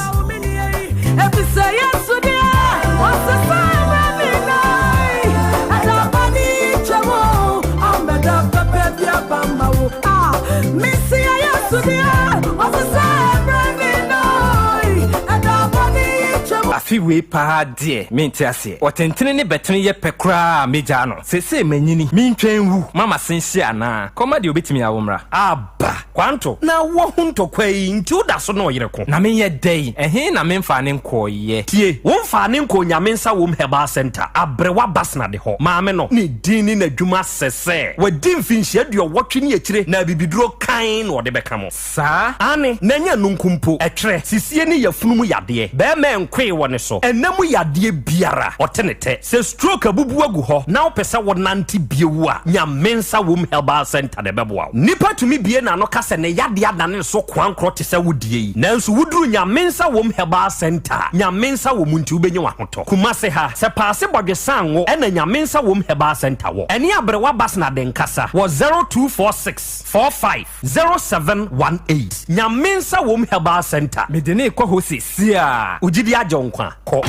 Afe wei paa deɛ mente aseɛ. Ɔtentene ne bɛtene yɛ pɛ koraa a mɛgyaa no. Seesei manyini, mentwɛn nwu ma m'ase nhye anaa? Kɔma deɛ ɔbɛtumi awo mmra. Aba, Kwanto, na woahu ntɔkwa yi nti woda so ne ɔyere ko? Na menyɛ dɛn? Ɛhe na memfaa no nkɔeɛ? Tie, womfaa no nkɔɔ Nyame Nsa Wom Herbal Centre, Aberewa Basnade hɔ. Maame no, ne din ne n'adwuma sɛ sɛ wadi mfinhyia aduɔwɔtwe ne akyire na abibiduro kann na ɔde bɛka mo. Saa? Aane, na ɛnyɛ ɛno nko mpo, ɛtwerɛ, sisie ne yafunu mu yadeɛ, barima nkoe wɔ ne so, ɛna mu yadeɛ biara, ɔte ne tɛ. Sɛ stroke abubu agu hɔ na wopɛ sɛ wonante bio a, nya Mensa Womb Herbal Centre na ɛbɛboa wo. Nipa tumi bue n'ano ka sɛ ne yadeɛ adane ne so koankorɔ te sɛ wo deɛ yi, nanso woduru nya Mensa Womb Herbal Centre a, nya Mensa wɔ mu nti wobɛnya w'ahotɔ. Kumase ha, sɛ Paase Bɔdwe Sango ɛna nya Mensa Womb Herbal Centre wɔ. Ɛne Aberewa Basna de nkasa wɔ 0246 45 0718 Nyame nsa wom herbal center. Mede no rekɔ hɔ seesei a. Wo gyidi agye wo nkwa. Kɔ.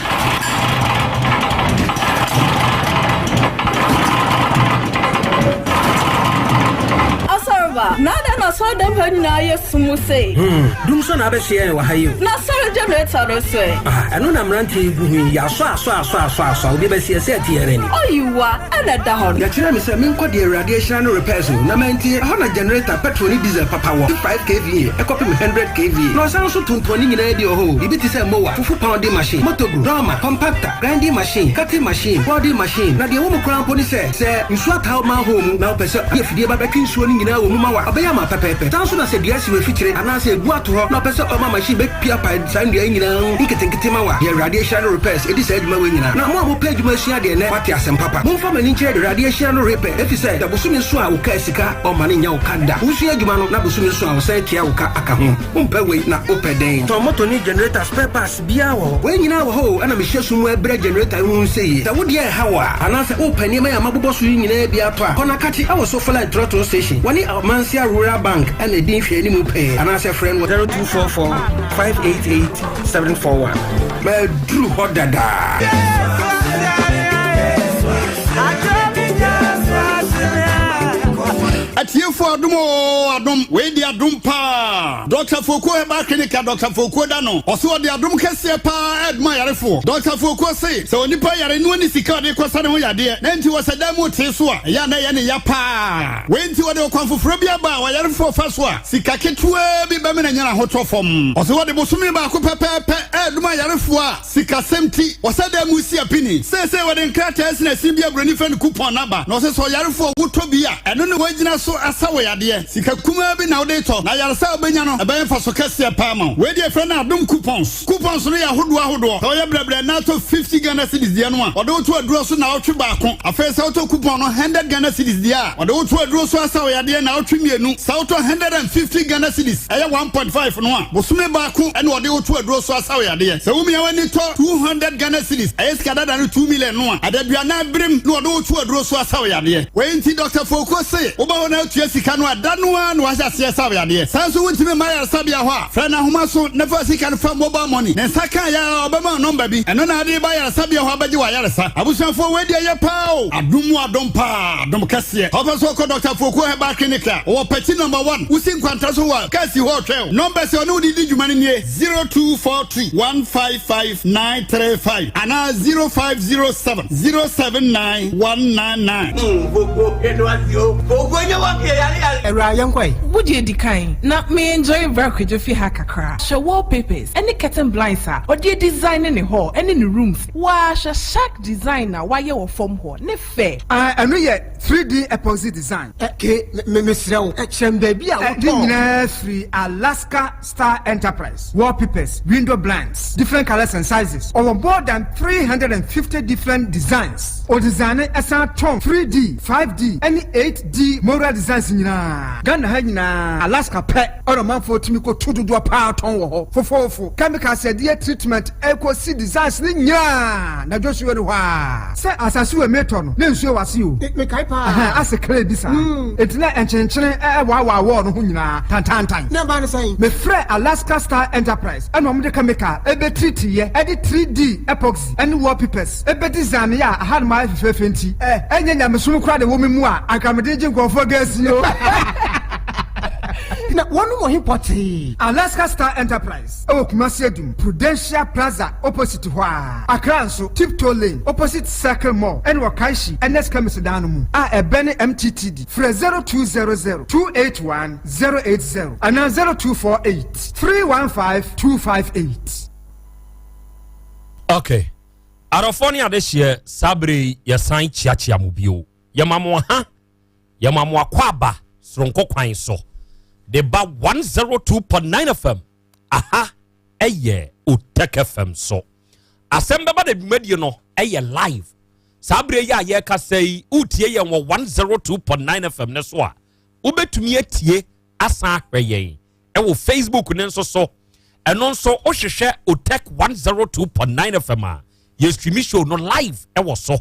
Asɔreba, na adɛn na asɔredan ha nyinaa yɛ sum sei? Hmm, dum so na abɛhye yɛn wɔ ha yi o. Na asɔre generator no nso ɛ? Ah, ɛno na mmeranteɛ yi gu ho yi, yɛasɔ asɔ asɔ asɔ asɔ a, obi bɛsi ɛsɛ ɛte yɛn ani. Oyiwa, ɛna ɛda hɔ no. Yɛkyerɛɛ me sɛ menkɔ deɛ Awurade ahyira no repairs o, na mantie. Ɛhɔ na generator, petrol ne diesel papa wɔ, fi 5 kva kɔpem 100 kva. Na ɔsan nso tontɔn ne nyinaa bi wɔ hɔ o, biribi te sɛ mower, fufu pounding machine, motobro, dormer, compactor, grinding machine, cutting machine, welding machine. Na deɛ ɛwɔ mu koraa mpo ne sɛ, sɛ nsuo ataa wo manhole mu na wopɛ sɛ ɔde afidie ba bɛtwe nsuo no nyinaa wɔ mu ma wo a, ɔbɛyɛ ama wo pɛpɛɛpɛ. Saa nso na sɛ dua si w'afikyire anaasɛ ɛbu ato hɔ na wopɛ sɛ ɔma machine bɛpiapae saa nnua yi nyinaa ho nketenkete ma wo a, deɛ Awurade ahyira no repairs ɛdi saa adwuma wei nyinaa. Na mo a mopɛ adwuma asua deɛ nnɛ moate asɛm papa. Momfa mo ani nkyerɛ deɛ Awurade ahyira no repɛ, efisɛ sɛ bosome so a wo kaa sika ɔmma no nnya wo ka da. Wosua adwuma no na bosome so a ɔsan tua wo ka aka ho. Wompɛ wei na wopɛ dɛn? Tɔn moto ne generator spare parts biara wɔ hɔ. Wei nyinaa wɔ hɔ o, ɛna mehyɛ sum mu ɛbrɛ generator yi ho sɛ yie. Sɛ wo deɛ ɛha wo a, anaasɛ wopɛ nneɛma yi a mabobɔ so yi nyinaa bi atɔ a, kɔ Nakatse ɛwɔ Sofoline Trɔtrɔ Station. Wɔne Amansia Rural Bank na ɛdi nhwɛanimu pɛɛ, anaasɛ frɛ no wɔ 0244 588 741. Maduru hɔ dada. Atiefo adom oo adom wei de adom paa Doctor Fokuo Herbal Clinic a Doctor Fokuo da no ɔse ɔde adom kɛseɛ paa ɛdoma ayarefoɔ Doctor Fokuo se sɛ onipa yare no ɔni sika ɔde kɔsa ne ho yadeɛ na nti ɔsɛ dan mu tee so a ɛyɛ a na ɛyɛ ne ya paa wei nti ɔde ɔkwan foforɔ bi aba a ɔyarefoɔ fa so a sika ketewaa bi bɛmene anya n'ahotɔ fam ɔse ɔde bosome baako pɛpɛɛpɛ ɛdoma ayarefoɔ a Sikasɛm nti, wɔsɛ dan mu si apini. Seesei wɔde nkrataa asinasin bi a buroni frɛ no coupon aba, na ɔsɛ sɛ ɔyarefo a wotɔ bi a, ɛno na wɔagyina so asa wo yadeɛ. Sika kumaa bi na wode retɔ, na ayaresa a wobɛnya no, ɛbɛyɛ mfaso kɛseɛ paa ama wo. Wei deɛ yɛfrɛ no adom coupons. Coupons no yɛ ahodoɔ ahodoɔ. Sɛ woyɛ brɛbrɛ na atɔ 50 Ghana cedis deɛ no a, wɔde wo to aduro so nnawɔtwe baako. Afei sɛ wotɔ coupon no 100 Ghana cedis deɛ a, wɔde wo to aduro so asa wo yadeɛ nnawɔtwe mmienu. Sɛ wotɔ 150 Ghana cedis, ɛyɛ 1.5 no a, bosome baako na wɔde wo to aduro so asa wo yadeɛ. Sɛ womia w'ani tɔ 200 Ghana cedis, ɛyɛ sika dada no 2 million no a, adaduanan berem na wɔde wo to aduro so asa wo yadeɛ. Wei nti Dɔkta Fokuo se woba hɔ na wotua sika no a, da no ara na wɔahyɛ aseɛ sa wo yadeɛ. Saa nso wontumi mma ayaresabea hɔ a, frɛ no ahoma so na fa sika no fa mobile money. Ne nsa ka yɛ ara a, ɔbɛma wo nɔmba bi. Ɛno na wode reba ayaresabea hɔ abɛgye w'ayaresa. Abusuafoɔ, wei deɛ ɛyɛ paa o! Adom mu adom paa, adom kɛseɛ. Ɔpɛ sɛ ɔkɔ Dɔkta Fokuo Herbal Clinic a, ɔwɔ Pakyi Nɔmba One, Wusi Nkwanta so hɔ a, kaa si hɔ retwɛn wo. Nɔmbɛs a ɔne wo de di dwuma no nie, 0242 155 935 anaa 0507 079 199. Awuraa yɛnkɔ ɛ. Wo deɛ di kan na me enjoy bra Kwadwo fie ha kakra. Hwɛ wallpapers ɛne curtain blinds a ɔde adesign ne hall ɛne ne rooms. Waa hwɛ shark design a wayɛ wɔ fam hɔ ne fɛ. Ah ɛno yɛ 3D epoxy design. Ke me mesrɛ wo kyerɛ me baabi a wotɔɔ. Ne nyinaa firi Alaska Star Enterprise, wallpapers, window blinds, different colours and sizes. Ɔwɔ more than 350 different designs. Ɔdesigne san tɔn 3D, 5D ne 8D mural designs nyinaa. Ghana ha nyinaa, Alaska pɛ na ɔmanfoɔ tumi kɔtu dodoɔ paa tɔn wɔ hɔ. Fofoofo, chemicals a yɛde yɛ treatment ɛkɔsi designs no nyinaa na Joshua ni hɔ ara. Sɛ asase wɔ metɔ no na nsuo wɔ ase o. Mekae paa. Ɛhɛn, ase clay bi saa. Enti na nkyenenkyene ɛwaawaa wall no ho nyinaa tantaantan. Na ɛbaa no sɛn? Mefrɛɛ Alaska Star Enterprise ɛna wɔde chemical ɛbɛtreatiiɛ ɛde 3D epoxy ɛne wallpapers ɛbɛdesignee a ahanom ayɛ fɛfɛɛfɛ nti ɛnyɛ nyamesom koraa na ɛwɔ me mu a anka mede regye nkurɔfoɔ gas yi o. Na wɔnom wɔ he pɔtee? Alaska Star Enterprise wɔ Kumasi Adum, Prudential Plaza opposite hɔ ara. Accra nso, Tiptoe Lane, opposite Circle Mall ɛne wɔ Kanshi, Ernest Chemist dan no mu a ɛbɛne MTTD. Frɛ 0200 281 080 anaa 0248 315 258. Okay. Adɔfoɔ ne adehyeɛ, saa berɛ yi yɛsan kyeakyea mo bio. Yɛma mo aha, yɛma mo akwaaba soronko kwan so de ba 102.9 FM. Aha ɛyɛ Otec FM so. Asɛm bɛba da dwumadie no ɛyɛ live. Saa berɛ yi a yɛrekasa yi, wotie yɛn wɔ 102.9 FM ne so a, wobɛtumi atie asan ahwɛ yɛn ɛwɔ Facebook ne nso so. Ɛno nso wohwehwɛ Otec 102.9 FM a, yɛ stream show no live ɛwɔ so.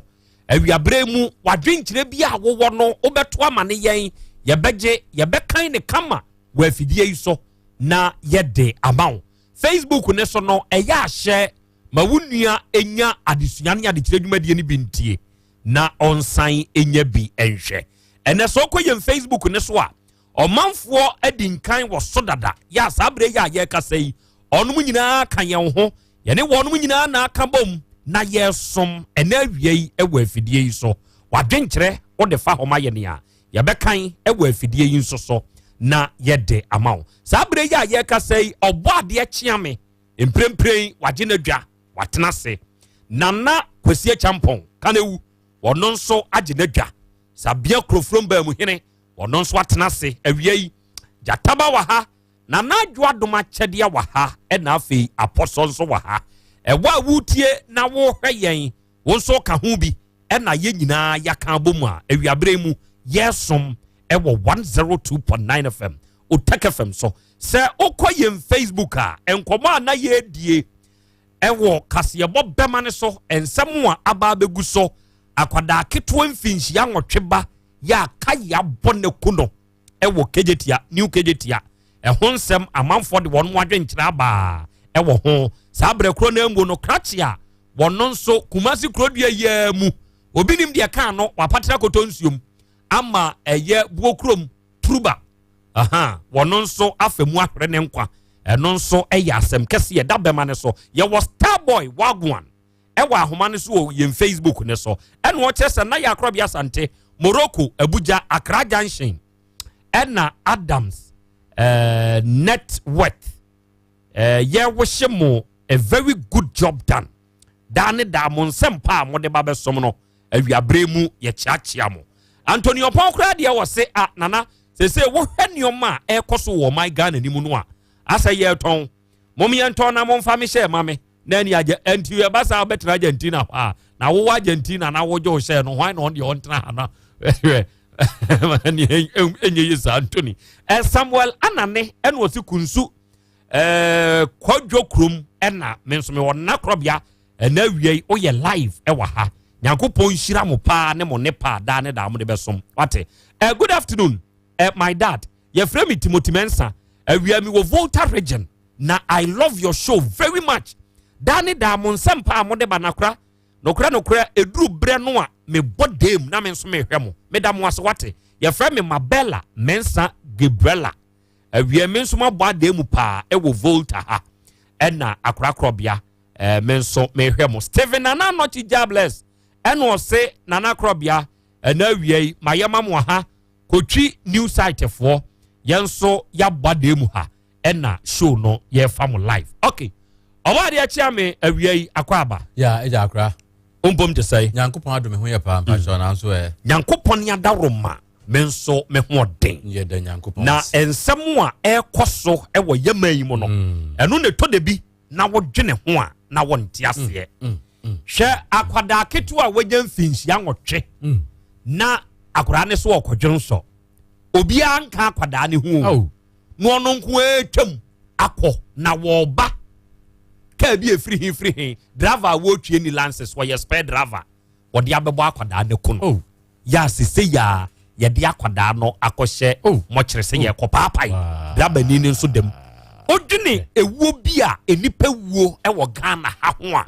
Awiaberɛ mu wadwenkyerɛ bi a wowɔ no wobɛto ama ne yɛn, yɛbɛgye, yɛbɛkan ne kama wɔ afidie yi so na yɛde ama wo. Facebook ne so no ɛyɛ ahyɛ ma wo nua enya adesua ne adekyerɛ dwumadie no bi ntie na ɔnsan enya bi nhwɛ. Ɛnɛ sɛ ɔkɔ yɛn Facebook ne so a, ɔmanfoɔ adi nkan wɔ so dada. Yɛ a saa berɛ yi a yɛrekasa yi, ɔnom nyinaa ka yɛn ho, yɛne wɔnom nyinaa na aka bom na yɛresom ɛnɛ awia yi wɔ afidie yi so. Wadwenkyerɛ wode fa hɔ ma yɛ nea yɛbɛkan wɔ afidie yi nso so na yɛde ama wo. Saa berɛ yi a yɛrekasa yi, ɔbɔ adeɛ kyea me mprempren, wagye n'adwa, watena ase. Nana Kwasi Acheampong Kanewu, ɔno nso agye n'adwa. Sabea Kurofurom Baamuhene, ɔno nso atena ase awia yi. Gyataba wɔ ha, Nana Adwo Adom akyɛdeɛ wɔ ha, ɛna afei Apɔsɔ nso wɔ ha. Ɛwɔ a wotie na wohwɛ yɛn, wo nso ka ho bi, ɛna yɛn nyinaa yɛaka abɔ mu a awiaberɛ mu yɛsom ɛwɔ 102.9 FM Otec FM so. Sɛ wokɔ yɛn Facebook a, nkɔmmɔ a na yɛredie ɛwɔ kaseɛbɔ bɛma ne so, nsɛm a aba abɛgu so, akwadaa ketewa mfinhyia 8 ba yɛ aka yɛabɔ ne ku no ɛwɔ Kejetia, New Kejetia, ɛho nsɛm amanfoɔ de wɔn adwenkyerɛ abaa ɛwɔ ho. Saa berɛ koro no mu no, krakye a wɔn nso Kumasi kurodua yia mu, obi nim deɛ kaa no wapatena kɔtɔ nsuom ama ɛyɛ buo kurom turuba, aha wɔn nso afa mu ahwere ne nkwa. Ɛno nso ɛyɛ asɛm kɛse ɛda bɛma ne so. Yɛwɔ Starboy Wagwan ɛwɔ ahoma no so wɔ yɛn Facebook ne so, ɛna ɔkyerɛ sɛ na yɛ Akorɔbea Asante, Morocco, Abuja, Accra Junction, ɛna Adams net worth. Yɛwohyɛ mo a very good job done. Daa ne daa mo nsɛm pa a mode ba bɛsom no awiaberɛ mu, yɛkyeakyea mo. Anthony Ɔpɔn koraa deɛ wɔ se a nana sese wohwɛ nneɛma a ɛrekɔ so wɔ ɔman Ghana ni mu no a, asɛ yɛretɔn mom yɛntɔn na momfa me hyɛ ma me na ani agye. Nti ɛba saa wobɛtena Argentina hɔ a, na wowɔ Argentina na wogye wo hyɛ no, hwan na ɔno deɛ ɔntena ha na ɛnyɛ yi saa. Anthony Samuel Anane ɛna ɔsi Kunsu Kwadwo kurom, ɛna me nso mewɔ Nnakorɔbea. Ɛna awia yi woyɛ live ɛwɔ ha. Nyankopɔn nhyira mo paa ne mo ne paa daa ne daa mo de bɛsom wate. Good afternoon, my dad, yɛfrɛ me Timothy Mensa. Awia mi wɔ Volta Region na I love your show very much. Daa ne daa mo nsɛm paa mo de ba nakora nokora nokora eduru berɛ no a mebɔ dam na me nso mehwɛ mo. Meda mo ase wate. Yɛfrɛ me Mabella Mensa Gabriela. Awia me nso mabɔ adan mu paa ɛwɔ Volta ha, ɛna akorakorɔbea me nso mehwɛ mo. Steven Nana Nɔkye Jabless ɛna ɔse Nana Korɔbea, ɛna awia yi ma yɛma mo ha Kotwi new site foɔ, yɛn nso yɛabɔ adan mu ha, ɛna show no yɛfa mo live. Okay, ɔbɔ adeɛ akyia me awia yi akɔ aba. Ya ɛgya akora. Mpom te sɛ. Nyankopɔn adome ho yɛ paa mpakyɛw nanso ɛ. Nyankopɔn ne adaworoma me nso me ho ɔden. Yɛda Nyankopɔn na nsɛm a ɛrekɔ so ɛwɔ yɛma yi mu no, ɛno na ɛtɔ da bi na wodwene ho a na wɔnte aseɛ. Hwɛ akwadaa ketewa a wanya mfinhyia 8 na akwadaa ne so ɔkɔdwe nsɔ, obiara nka akwadaa ne ho o, na ɔno nko atwam akɔ na wɔreba kaa bi efiri he firi he, driver a wɔretwie ni lances, wɔyɛ spare driver, wɔde abɛbɔ akwadaa ne ko no. Yɛ asese yɛ a yɛde akwadaa no akɔhyɛ mɔkyerɛ sɛ yɛkɔ paapae drabani ne nso dɛm. Odwene ewuo bi a nipa wuo ɛwɔ Ghana ha ho a,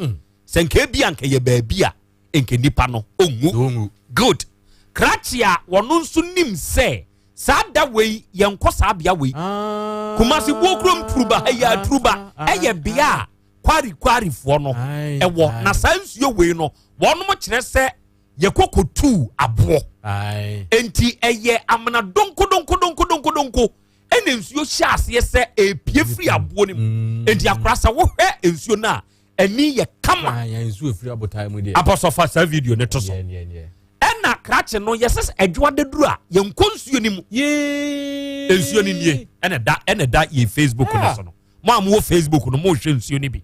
sɛ nka ebi a nka yɛ baabi a nka nipa no onwu. Good krakye a wɔno nso nim sɛ Saa da wei yɛnkɔ saa bea wei. Ah. Kumasi Buokrom Turuba ha yi a Turuba ɛyɛ bea a kwari kwarifoɔ no ɛwɔ na saa nsuo wei no wɔnom kyerɛ sɛ yɛkɔ kɔtuu aboɔ. Enti ɛyɛ amena donkodonkodonkodonkodonko ɛna nsuo hyɛ aseɛ sɛ ɛpie firi aboɔ no mu. Mm. Enti akora sɛ wohwɛ nsuo no a ani yɛ kama. Apɔsɔfa saa video no to so. Ɛna krakye no yɛsɛ sɛ adwoa daduru a yɛnkɔ nsuo no mu. Nsuo no nie ɛna da ɛna da yɛ Facebook no so no. Mo a mowɔ Facebook no mohwɛ nsuo no bi.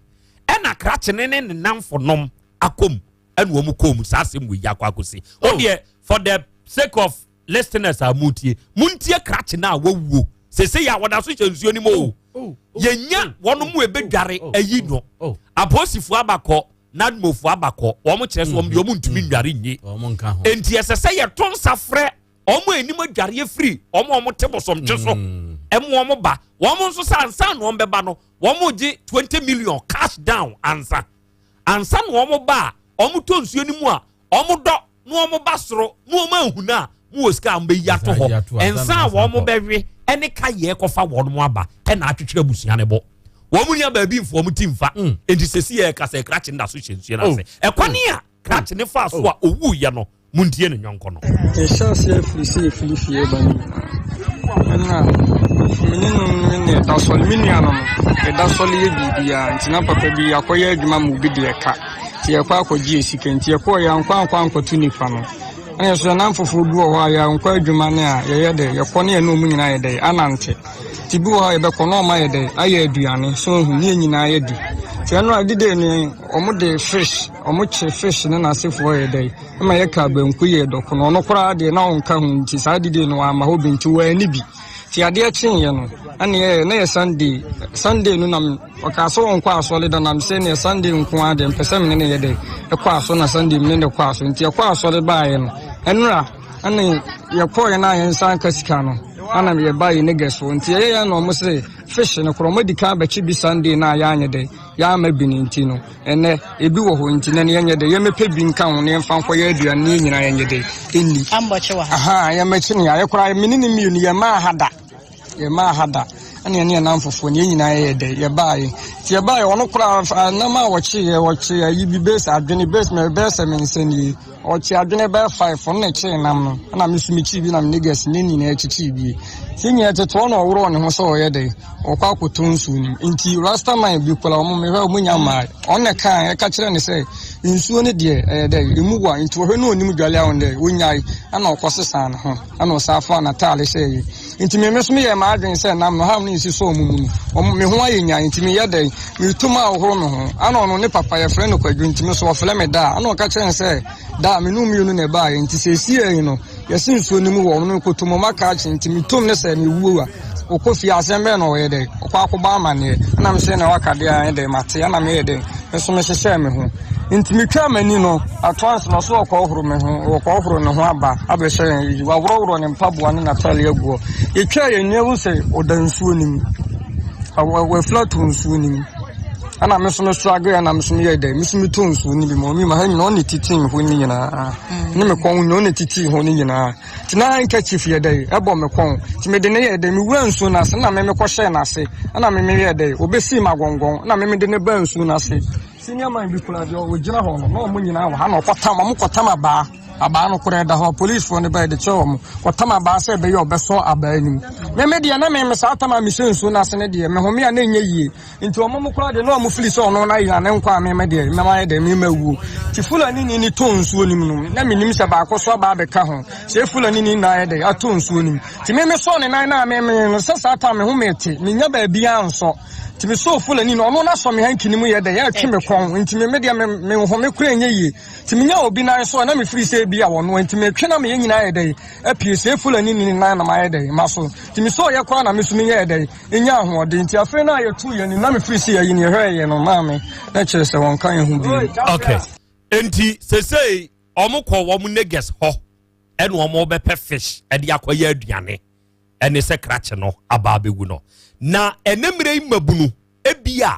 Ɛna krakye ne ne ne namfo nom akɔm ɛna wɔn kɔɔ mu saa asɛm wɔ yi akɔ akɔsi. O oh. deɛ for the sake of listeners a motie montie krakye no a wawuo sese yɛ a wɔda so hyɛ nsuo no mu o. Oh, oh, Yɛnya wɔn mu ebedware ayi no. Apolisifoɔ abakɔ nadmofoɔ abakɔ wɔn kyerɛ sɛ wɔn deɛ wɔn ntumi nnware nye nti ɛsɛ sɛ yɛto nsa frɛ wɔn a anim adwareɛ firi wɔn a wɔn te bosomtwe so mm. ɛmo wɔn ba wɔn nso sɛ ansa na wɔn bɛba no wɔn gye 20 million cash down ansa ansa na wɔn ba a wɔn tɔ nsuo no mu a wɔn dɔ na wɔn ba soro na wɔn ahu no a mo wɔ sika a wɔn bɛyi ato hɔ nsa a wɔn bɛwe ɛne ka yɛ kɔfa wɔn aba ɛna atwitwere abusua no bɔ wɔn nya baabi nfo wɔn ti nfa mm. nti sɛsi yɛ kasa krakye nda so hyɛ nsuo no ase oh. ɛkwan a krakye ne fa so a oh. owu yɛ no mo ntie ne nyɔnko no. Yɛhyɛ aseɛ firi sɛ yɛfiri fie ba no ɛna me ne no ne ne ɛda sɔle me nua no no ɛda sɔle yɛ biribiara nti na papa bi akɔyɛ adwuma ma obi deɛ ka nti yɛkɔ akɔgye sika nti yɛkɔɔ yɛankɔ ankɔ ankɔto nipa no ɛna yɛso yɛnam foforɔ bi wɔ hɔ a yɛankɔ adwuma no a yɛyɛ dɛ yɛkɔ ne yɛne ɔmu nyinaa yɛ dɛ anante nti bi wɔ hɔ a yɛbɛkɔ na ɔma yɛ dɛ ayɛ aduane so ohu ne yɛn nyinaa yɛdi nti ɛno a dide no ɔmo de fish ɔmo kye fish ne n'asefoɔ yɛ dɛ ɛma yɛka banku yɛ dɔkono ɔno koraa deɛ na ɔnka ho nti saa dide no wamma hɔ bi nti wɔanni bi nti adeɛ kyeeɛ no ɛne yɛ na yɛ Sunday Sunday no nam Ɔkaa sɛ ɔnkɔ asɔre da nam sɛ neɛ Sunday nko ara deɛ mpɛ sɛ mene ne yɛ dɛ ɛkɔ asɔre na Sunday mene ne kɔ asɔre nti yɛkɔ asɔre baeɛ no ɛnora ɛne yɛkɔɔyɛ no a yɛn nsa nka sika no ana yɛba yɛ ne gɛ so nti yɛyɛ yɛn na ɔmo se fish no korɔ ɔmo adi kan abɛkye bi Sunday na yɛanyɛ dɛ yɛama bi no nti no ɛnɛ ebi wɔ hɔ nti na ne yɛnyɛ dɛ yɛmɛpɛ bi nka ho na yɛmfa nkɔ yɛ aduane ne yɛn nyinaa yɛnyɛ dɛ ɛnni aha yɛmɛkye ne yɛayɛ koraa mene ne mmienu yɛmaa ha da Yɛmmaa ha da, ɛna yɛne yɛn nnamfofoɔ no, yɛn nyinaa yɛyɛ dɛ, yɛbaeɛ. Nti yɛbaeɛ, ɔno koraa nam a wɔkyeeɛ, wɔkyee ayi bi base adwene, base mɛ bɛyɛ sɛ me nsa nie. Ɔkyee adwene bɛyɛ five, ɔno na ɛkyee nam no, ɛna me nso mekyee bi na me niggas ne nyinaa kyekyee bi. Nti yɛn nyinaa tete hɔ na ɔworɔɔ ne ho sɛ ɔyɛ dɛ, ɔkɔ akɔtɔ nsuo no mu. Nti Rastaman bi koraa, wɔn mehwɛ wɔn nya mmaa. Ɔno na ɛkaa, ɛka kyerɛ ne sɛ nsuo no deɛ ɛyɛ dɛ, emu wa, nti ɔhwɛ na ɔnim dwale a ɔno dɛ, ɔnyae, ɛna ɔkɔsesaa ne ho. Ɛna ɔsan faa n'ataade hyɛeɛ. Nti me nso meyɛɛ m'adwene sɛ nam no ham ne nsi sɔɔ mo mu no, wɔn, me ho ayɛ nyan, nti meyɛ dɛn? Meretu mu ahohoro me ho. Ɛna ɔno ne papa, yɛfrɛ no Kwadwo, nti me nso wɔfrɛ me Daa. Ɛna ɔka kyerɛɛ no sɛ, Daa, me ne wo mmienu na ɛbaeɛ, nti seesei yi no, yɛse nsuo no mu wɔ, ɔno mekɔto mu, maka akye, nti metom ne sɛ mewuo a, ɔkɔ fie a, asɛm bɛn na ɔyɛ dɛn? Ɔkɔ akɔbɔ amanneɛ. Ɛna me sɛ na waka deɛ ayɛ dɛn, mate, ɛna meyɛ dɛn? Me nso mehyehyɛɛ me ho. Nti metwaa m'ani no, atoa nso na ɔso ɔkɔhoro me ho, ɔkɔhoro ne ho aba abɛhyɛ yɛn yi. Waworɔworɔ ne mpaboa ne n'atade agu hɔ. Yɛtwaa yɛn ani ahu sɛ ɔda nsuo no mu. Wafura to nsuo no mu. Ɛna me nso me struggle ɛna me nso meyɛ dɛ, me nso metɔ nsuo no bi ma ɔmi ma ha nyinaa ɔne titi me ho no nyinaa. Ne me kɔn nyinaa ɔne titi ho no nyinaa. Nti na handkerchief yɛ dɛ ɛbɔ me kɔn. Nti mede ne yɛ dɛ, mewura nsuo no ase na me mekɔhyɛɛ n'ase. Ɛna me meyɛ dɛ, ɔbɛsii me agɔngɔn na me mede ne baa nsuo no ase. Senior man bi koraa deɛ ɔgyina hɔ no na wɔn nyinaa wɔ ha na ɔkɔtam wɔn kɔtam abaa abaa no koraa ɛda hɔ polisifoɔ no bɛyɛ de kyerɛ wɔn kɔtam abaa sɛ ɛbɛyɛ ɔbɛsɔ abaa no mu meme deɛ na meme saa tam a mehyɛ nsuo no ase no deɛ mehome a na ɛnyɛ yie nti wɔn mo koraa deɛ na wɔn fili sɛ ɔno na ayɛ ne nkwa a meme deɛ mema ayɛ deɛ mema wuo nti fulani ni ne tɔ nsuo no mu no na menim sɛ baako so abaa bɛka ho sɛ fulani ni na ayɛ deɛ atɔ nsuo no mu nti meme sɔɔ ne nan na meme no sɛ saa tam me ho mete menya baabi ansɔ Nti me sɔɔ Fulani no, ɔno n'asɔ me hanky no mu yɛ dɛ, ɛtwe me kɔn, nti me me deɛ me me nhome kora nyɛ yie. Nti me nya obi nan so a na me firi sɛ ebi a wɔnoa, nti me twe na me yɛ nyinaa yɛ dɛ, apue sɛ Fulani ni ne nan na mayɛ dɛ, ma so. Nti me sɔɔ yɛ koraa na me so me yɛɛ dɛ, nya ahoɔden. Nti afei na yɛ tuu yɛ ni na me firi sɛ yɛyi ne yɛhwɛɛ yɛ no maame, na kyerɛ sɛ wɔn ka yɛn ho bio. Okay. Nti sesei wɔn kɔ wɔn neges hɔ ɛna wɔn bɛpɛ fish ɛde akɔyɛ aduane. ɛne sɛ krakye no aba abɛwu no na ɛne mmerɛ yi mmabunu ebi a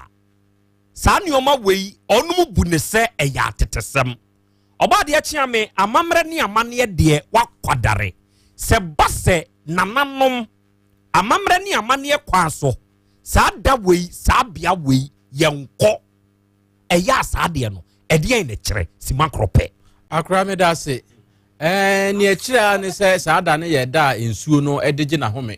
saa nneɛma wei ɔnom bu ne sɛ ɛyɛ atetesɛm ɔba adeɛ kyea me amammerɛ ne amanneɛ deɛ wakwadare sɛ ba sɛ nananom amammerɛ ne amanneɛ kwan so saa da wei saa bea wei yɛnkɔ ɛyɛ a saa deɛ no ɛdeɛn na ɛkyerɛ sima korɔ pɛ. Akora meda ase. Ɛɛ nea ɛkyerɛ ara ne sɛ saa da no yɛ da a nsuo no de gye n'ahome.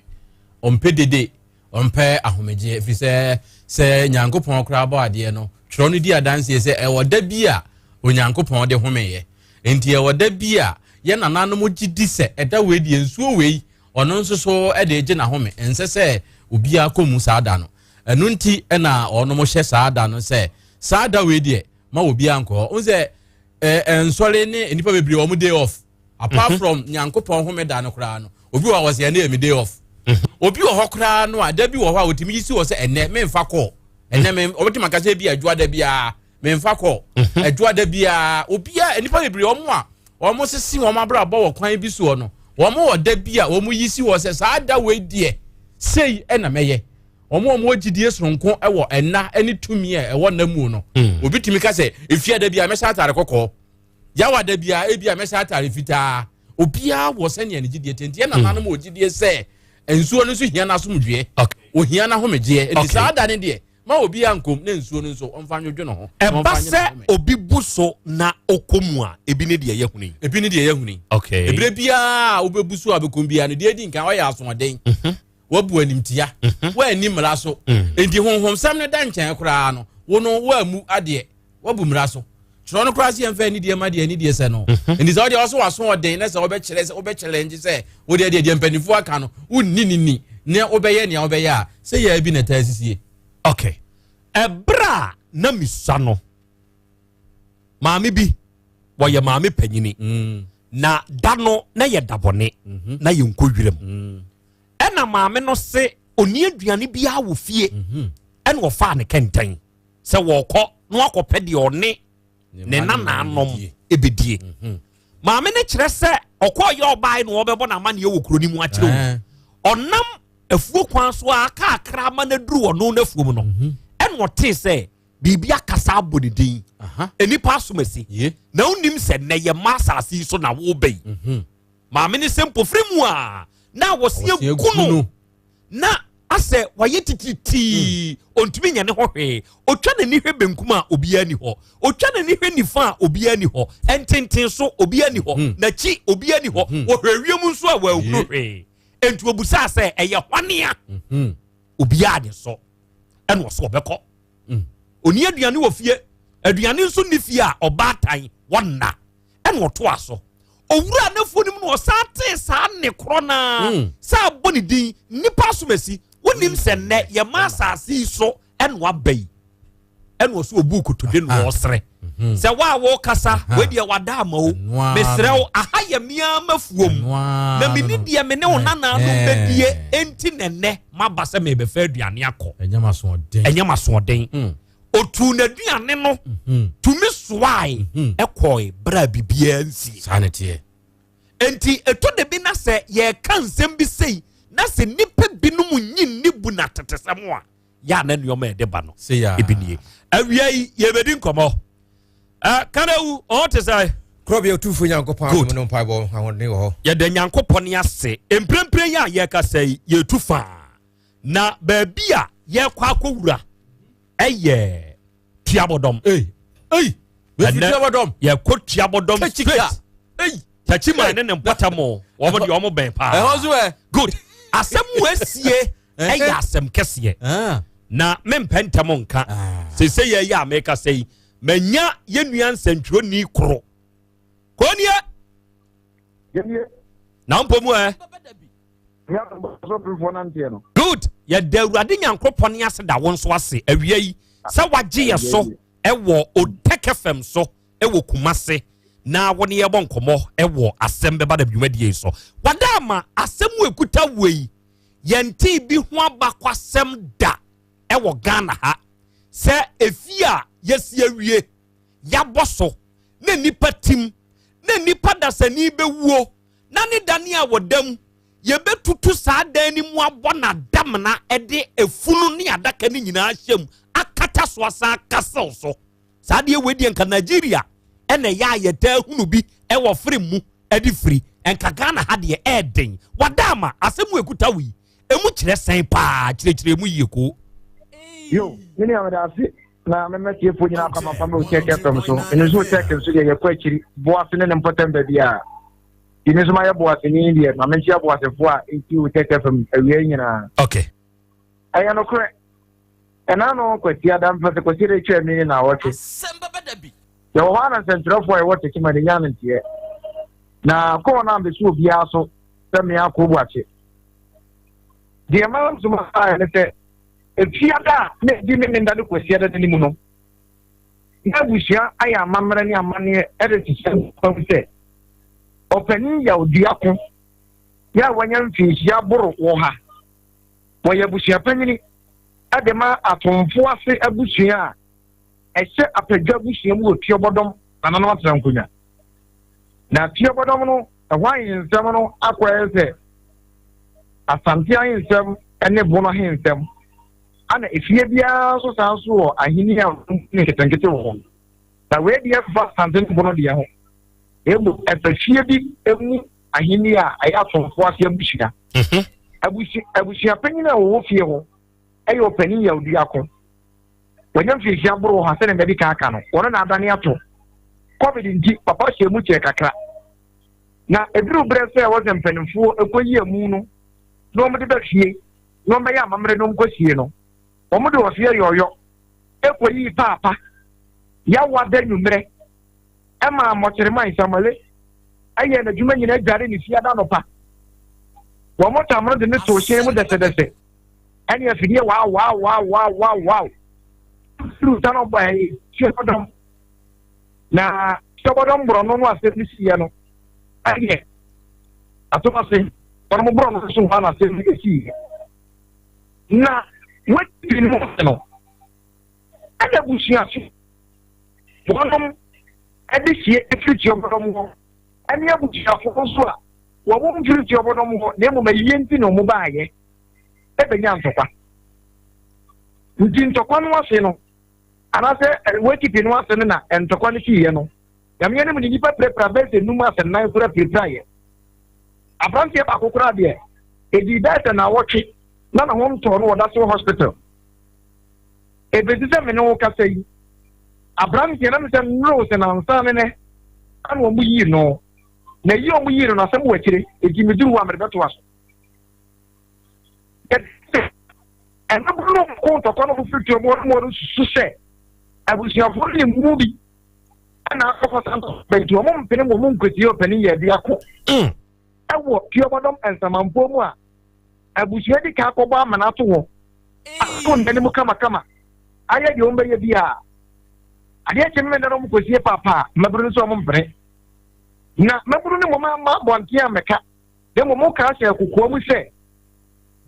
Ɔmpɛ dede, ɔmpɛ ahomegyeɛ, ɛfiri sɛ sɛ Nyankopɔn koraa bɔ adeɛ no, twerɛ no di adanseɛ sɛ ɛwɔ da bi a Onyankopɔn de homeeɛ. Enti ɛwɔ da bi a yɛn nananom gye di sɛ ɛda wei deɛ nsuo wei ɔno nso so de regye n'ahome, ɛnsɛ sɛ obiara kɔ mu saa da no. Ɛno nti na wɔnom hyɛ saa da no sɛ saa da wei deɛ ma obiara nkɔ hɔ. Wohu sɛ nsɔre ne nnipa bebree wɔn day off apart from Nyankopɔn homeda no koraa no, obi wɔ hɔ a wɔsɛ ɛnɛ yɛ me day off. Obi wɔ hɔ koraa no a da bi wɔ hɔ a wɔtumi yi si wɔ sɛ ɛnɛ memfa kɔɔ ɛnɛ me wɔtumi aka sɛ bi adwoa da biara memfa kɔ adwoa da biara obiara nnipa bebree wɔn a wɔn sisi wɔn abrabɔ wɔ kwan bi soɔ no wɔn wɔ da bi a wɔn yi si wɔ sɛ saa da wei deɛ sei ɛna mɛyɛ wɔn a wɔn gyidie soronko wɔ ɛna ne tumi a ɛwɔ nna mu no obi tumi ka sɛ efia da bi a mɛhyɛ ataare kɔkɔɔ yawa da bi a ebi a mɛhyɛ ataare fitaa obiara wɔ sɛnea ne gyidie te nti ɛna nanom wɔ gyidie sɛ nsuo no nso hia n'asomdwoeɛ ohia n'ahomegyeɛ nti saa da ne deɛ ma obiara nkom na nsuo no nso ɔmfa nwodwo ne ho. Ɛba sɛ obi bu so na ɔkɔ mu a, ebi ne deɛ yɛhunu yi. Ebi ne deɛ yɛhunu yi. Okay. Ebire biara a wobɛbu so a bɛkɔm biara no, deɛ edi nkan ɔyɛ asoɔden. Wabu animtia. Woanni mmara so. Enti honhomsɛm no da nkyɛn koraa no, wo no woammu adeɛ. Wabu mmara so. Twerɛ no koraa sɛ yɛmfa anidie ma deɛ anidie sɛ no. Nti sɛ wodeɛ ɔso waso ɔden na sɛ wobɛkyerɛ sɛ wobɛchallenge sɛ wodeɛ deɛ deɛ mpanimfoɔ aka no wonni ne ni na wobɛyɛ nea wobɛyɛ a sɛ yɛ bi na ɛtaa sisie. Okay. Ɛberɛ a na mesua no, maame bi wɔyɛ maame panyini na da no na yɛ da bɔne na yɛnkɔ wiram. Ɛna maame no se ɔni aduane biara wɔ fie ɛna ɔfaa ne kɛntɛn sɛ wɔkɔ na wakɔpɛ deɛ ɔne ne nananom ɛbɛdie mhm. maame no kyerɛ sɛ ɔkɔɔ yɛ ɔbae na ɔbɛbɔ n'amanneɛ wɔ kuro no mu akyerɛ wo ɔnam afuo kwan so a kakra ama no aduru ɔno n'afuo mu no mhm. ɛna ɔtee sɛ biribi akasa abɔ ne din nnipa asom asi na wonim sɛ nnɛ yɛ mma asase yi so na woba yi mhm. maame no sɛ mpofiri mu a na wɔsi agu no na asɛ wayɛ titiritii hmm. ɔntumi nyɛ ne ho hwee ɔtwa n'ani hwɛ benkum a obiara ni hɔ ɔtwa n'ani hwɛ nifa a obiara ni hɔ ntenten so obiara ni hɔ hmm. n'akyi obiara ni hɔ hmm. wɔhwɛ wiem nso a wɔahunu hwee nti obusaa sɛ ɛyɛ hwane a obiara ne so ɛna ɔso ɔbɛkɔ oni aduane wɔ fie aduane nso ni fie a ɔbaatan wɔnna ɛna ɔtoa so owura n'afuo no mu na ɔsan tee saa nne korɔ naa hmm. sɛ abɔ ne din nnipa asomasi wonim sɛ nnɛ yɛma asase yi so ɛna waba yi ɛna ɔso obu kotodwe na ɔsrɛ mhm. sɛ wo a wɔkasa wedeɛ wada ama wo mesrɛ wo aha yɛ mea mafuom na meni deɛ me ne wo nananom bɛdie enti nɛnɛ maba sɛ mebɛfa aduane akɔ ɛnyɛ masoɔden hmm. Otuu n'aduane no mhm. tumi soae mhm. ɛkɔe berɛ a biribiara nsie. Saa ne teɛ. Enti ɛtɔ da bi na sɛ yɛreka nsɛm bi sei na sɛ nnipa binom nyi nni bu na atetesɛm a yɛ a na nneɛma ɛde ba no ebi nie. Awia yi yɛbɛdi nkɔmmɔ. Kanawu ɔho te sɛ. Korɔbea Otumfoɔ Nyankopɔn adom no mpaebɔ ahoɔden wɔ hɔ. Yɛda Nyankopɔn ase. Mprempren yi a yɛrekasa yi yɛtu faa. Na baabi a yɛrekɔ akɔwura ɛyɛ tuabɔdɔm. Ei ei ɛnɛ yɛkɔ tuabɔdɔm straight. Ei takyiman ne ne mpɔtam wɔn deɛ wɔn bɛn paa. Ɛhɔ nso ɛ. Good asɛm wo asie ɛyɛ asɛm kɛseɛ ah. na mempɛ ntɛm nka ah. sese yɛ yɛ a meka sɛ yi manya yɛn nua nsɛntwerɛni koro kɔnie na mpɔ mu ɛ. Good. Yɛda Awurade Nyankopɔn ase da wo nso ase awia yi sɛ wagye yɛ so ɛwɔ Otec FM so ɛwɔ Kumase na wo ne yɛbɔ nkɔmmɔ ɛwɔ asɛm bɛba da dwumadie yi so. Wada ama asɛm wo ekuta wo yi yɛntee bi ho abakwasɛm da ɛwɔ Ghana ha sɛ efie a yɛsi awie yɛabɔ so na nipa tim na nipa dasani bɛwuo na ne dane a wɔda mu, yɛbɛtutu saa dan no mu abɔ no adamena de efunu ne adaka no nyinaa ahyɛ mu akata so asan akasew so. Saa deɛ wei deɛ nka Nigeria ɛna ɛyɛ a yɛtaa hunu bi ɛwɔ firi mu ɛde firi. Nka Ghana ha deɛ ɛɛden. Wada ama asɛm mu ekuta wo yi. Emu kyerɛ sɛn paa kyerɛkyerɛ mu yie koo. Yo, me nua meda ase na mɛmɛ tiefo nyinaa kɔ amampa mɛ Okyɛk FM so. Ɛno nso Okyɛk nso deɛ yɛkɔ akyiri boase ne ne mpɔtam baabi a. Nti me nso mayɛ boaseni deɛ ma menkyia boasefoɔ a ɛti Okyɛk FM awia yi nyinaa. Okay. Ɛyɛ nokorɛ. Ɛna no Kwasiada mfa sɛ Kwasiada atwa mi ne naawɔtwe. Yɛwɔ hɔ a na nsɛntwerɛfoɔ a yɛwɔ Tekyema de nya no nteɛ. Na kɔɔ no ambɛsi obiara so sɛ mmea akɔ Obuakye. Deɛ maa nso masaeɛ ne sɛ efiada a na ɛdi me menda ne Kwasiada no anim no, na abusua ayɛ amammerɛ ne amanneɛ de hyehyɛ nnipa mu sɛ ɔpanin Yaw Duako yɛ a wanya mfinhyia boro wɔ ha. Wɔyɛ abusuapanyini de ma Atomfo ase abusua a ɛhyɛ Apadwa abusua mu wɔ Tuobɔdɔm nananom atena nkonnwa. Na Tuobɔdɔm no ɛhɔ ahensɛm no akɔyɛ sɛ Asante ahensɛm ne Bono ahensɛm. Ana efie biara nso san nso wɔ ahenni a wɔn ne nketenkete wɔ hɔ. Na wei deɛ mfa Asante ne Bono deɛ ho. Mmom ɛfa fie bi mu ahenni a ɛyɛ asomfo ase abusua. Mhm. Abusua abusuapanyin a wɔwɔ fie hɔ yɛ ɔpanyin Yawduako. Wanya mfirihyia boro ɔha sɛnea madi kan aka no. Wɔn na adane ato. Covid nti, papa hyɛɛ mu kyɛɛ kakra. Na eduru berɛ sɛ ɛwɔ sɛ mpanimfoɔ kɔyi amu no na wɔde ba fie na wɔbɛyɛ amammerɛ na wɔkɔsie no, wɔde ɔseɛ yɔɔyɔ kɔyii paapa Yawa da nwummerɛ ɛmaa mmɔkyerema nsamale ɛyɛɛ n'adwuma nyinaa dware ne fiada anɔpa. Wɔn tam no de ne too hyɛn mu dɛsɛdɛsɛ ɛne afidie wow wow wow wow wow wow firi sa no bɔ ɛyi suabɔdɔm na suabɔdɔm borɔno no asɛm no siiɛ no ɛdeɛ atom ase wɔn mo borɔno so hɔ na asɛm no siiɛ na wɔadi no no ɛna abusua so wɔnom de sie firi tuabɔdɔm hɔ ne abusuafoɔ nso a wɔn mfiri tuabɔdɔm hɔ na mmom ayie nti na wɔn baayɛ ɛbɛnya ntɔkwa. Nti ntɔkwa no ase no anaasɛ wakipi no ase no na ntɔkwa no siiɛ no, Nyame anim ne nnipa pirapira bɛyɛ sɛ num asɛ nnan koraa pirapiraeɛ. Aberanteɛ baako koraa deɛ ɛdii bɛyɛ sɛ naawɔtwe na ne ho ntɔɔ no wɔda so wɔ hospital. Ebesi sɛ me ne wo kasa yi, aberanteɛ na me sɛ nnoro sɛ nansa ne nɛ ana wɔn yii no. Na yi wɔn yii no no asɛm wɔ akyire, enti meduru hɔ a mede bɛtoa so. Ɛno bere no ko ntɔkwa no foforo tuo mu wɔn wɔn susu sɛ abusuafoɔ no ne mu bi ɛna akɔkɔ sa ntɔkwa nti wɔn mpene wɔn nkosie ɔpanin yɛ biako mm. ɛwɔ tuabɔdɔm nsamanfoɔ mu a abusua di kan akɔbɔ amena ato hɔ ato nna no mu kamakama ayɛ deɛ wɔbɛyɛ bi a adeɛ kye mmeda no wɔkɔsie paapaa mmabunu no sɛ wɔn mpene na mmabunu no mmom ama abɔnten ammɛka na mmom woka ahyɛ kokoa mu sɛ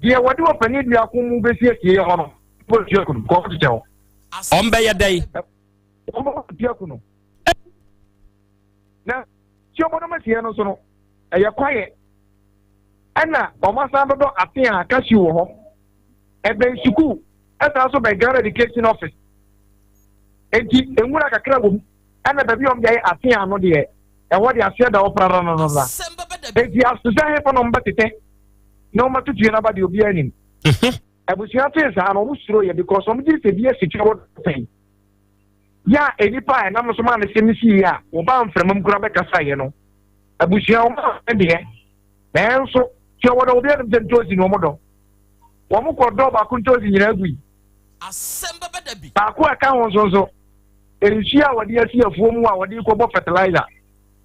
deɛ wɔde ɔpanin duako mu bɛsiesie hɔ no wɔbɛtua kunu kɔ kyekyɛ hɔ. Ɔmbɛyɛ dɛn? Wɔbɛtua kunu. Na tiobɔdɔm asie no nso no ɛyɛ kwaeɛ ɛna wɔn asan dodɔ ase a cashew wɔ hɔ ɛbɛn sukuu ɛsan nso bɛn Ghana Education Office nti nwura kakra wɔ mu ɛna baabi a wɔn de ayɛ ase ano deɛ ɛhɔ de aseɛ da hɔ praranarana nti asesɛ hefa na wɔn bɛtetɛ na wɔn atutu yɛn aba deɛ obiara nim mhm. abusua tee saa na wɔn suro yɛ because wɔn gye sɛ bi asi twɛ wɔ pɛn yɛ a nnipa a ɛnam so maa ne sɛm sii a wɔbaa mframa mu koraa bɛkasaeɛ no abusua wɔn a deɛ nanso sɛ wɔdɔ obi anim sɛ ntoosi na wɔn dɔ wɔn kɔ dɔ baako ntoosi nyinaa gui baako a ɛka ho nso nso nsuo a wɔde asi afuo mu a wɔde kɔbɔ fertilizer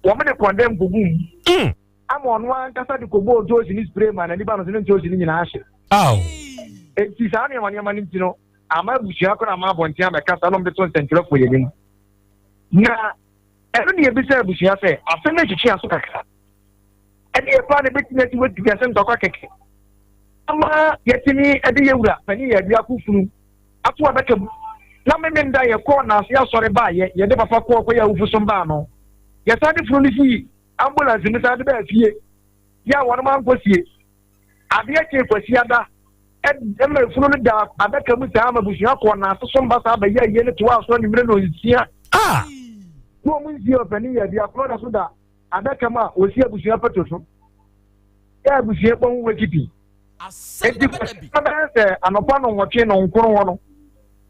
wɔn de kɔndɛm kogu mu mm. ama ɔno ankasa de kɔbɔ ntoosi ne spray ma n'ani ba no so ne ntoosi no nyinaa ahye enti saa nneɛma nneɛma no nti no ama abusua koraa ama abɔnten abɛkasa na wɔde to nsɛntwerɛfoɔ yɛn anim na ɛno ne yɛbisa abusua sɛ asɛm no twetwe aso kakra ɛdeɛ paa na ɛbɛtumi asi wɔatumi asɛ ntɔkwa kɛkɛ ama yɛtumi de yɛwura panin yɛ aduako funu ato adaka mu na memenda yɛkɔɔ naase asɔre baayɛ yɛde papa kɔɔ kɔyɛ awufo som baa no yɛsan de funu no sii ambulance mu san de baa fie yɛ a wɔnom ankɔsie Adeɛ kyee Kwasiada ma efunu no daa adaka mu saa ma abusua kɔɔ n'ase so mba saa bɛyɛ ayie no toaa so anwummerɛ nnɔnsia. Ah! Na wɔn nsie ɔpanin yɛ biako na ɔda so da adaka mu a wɔsi abusua pato so. Yɛ abusua bɔ ho wakeeping. Enti kwasiada bɛyɛ sɛ anɔpa nnɔnwɔtwe nnɔnkron hɔ no,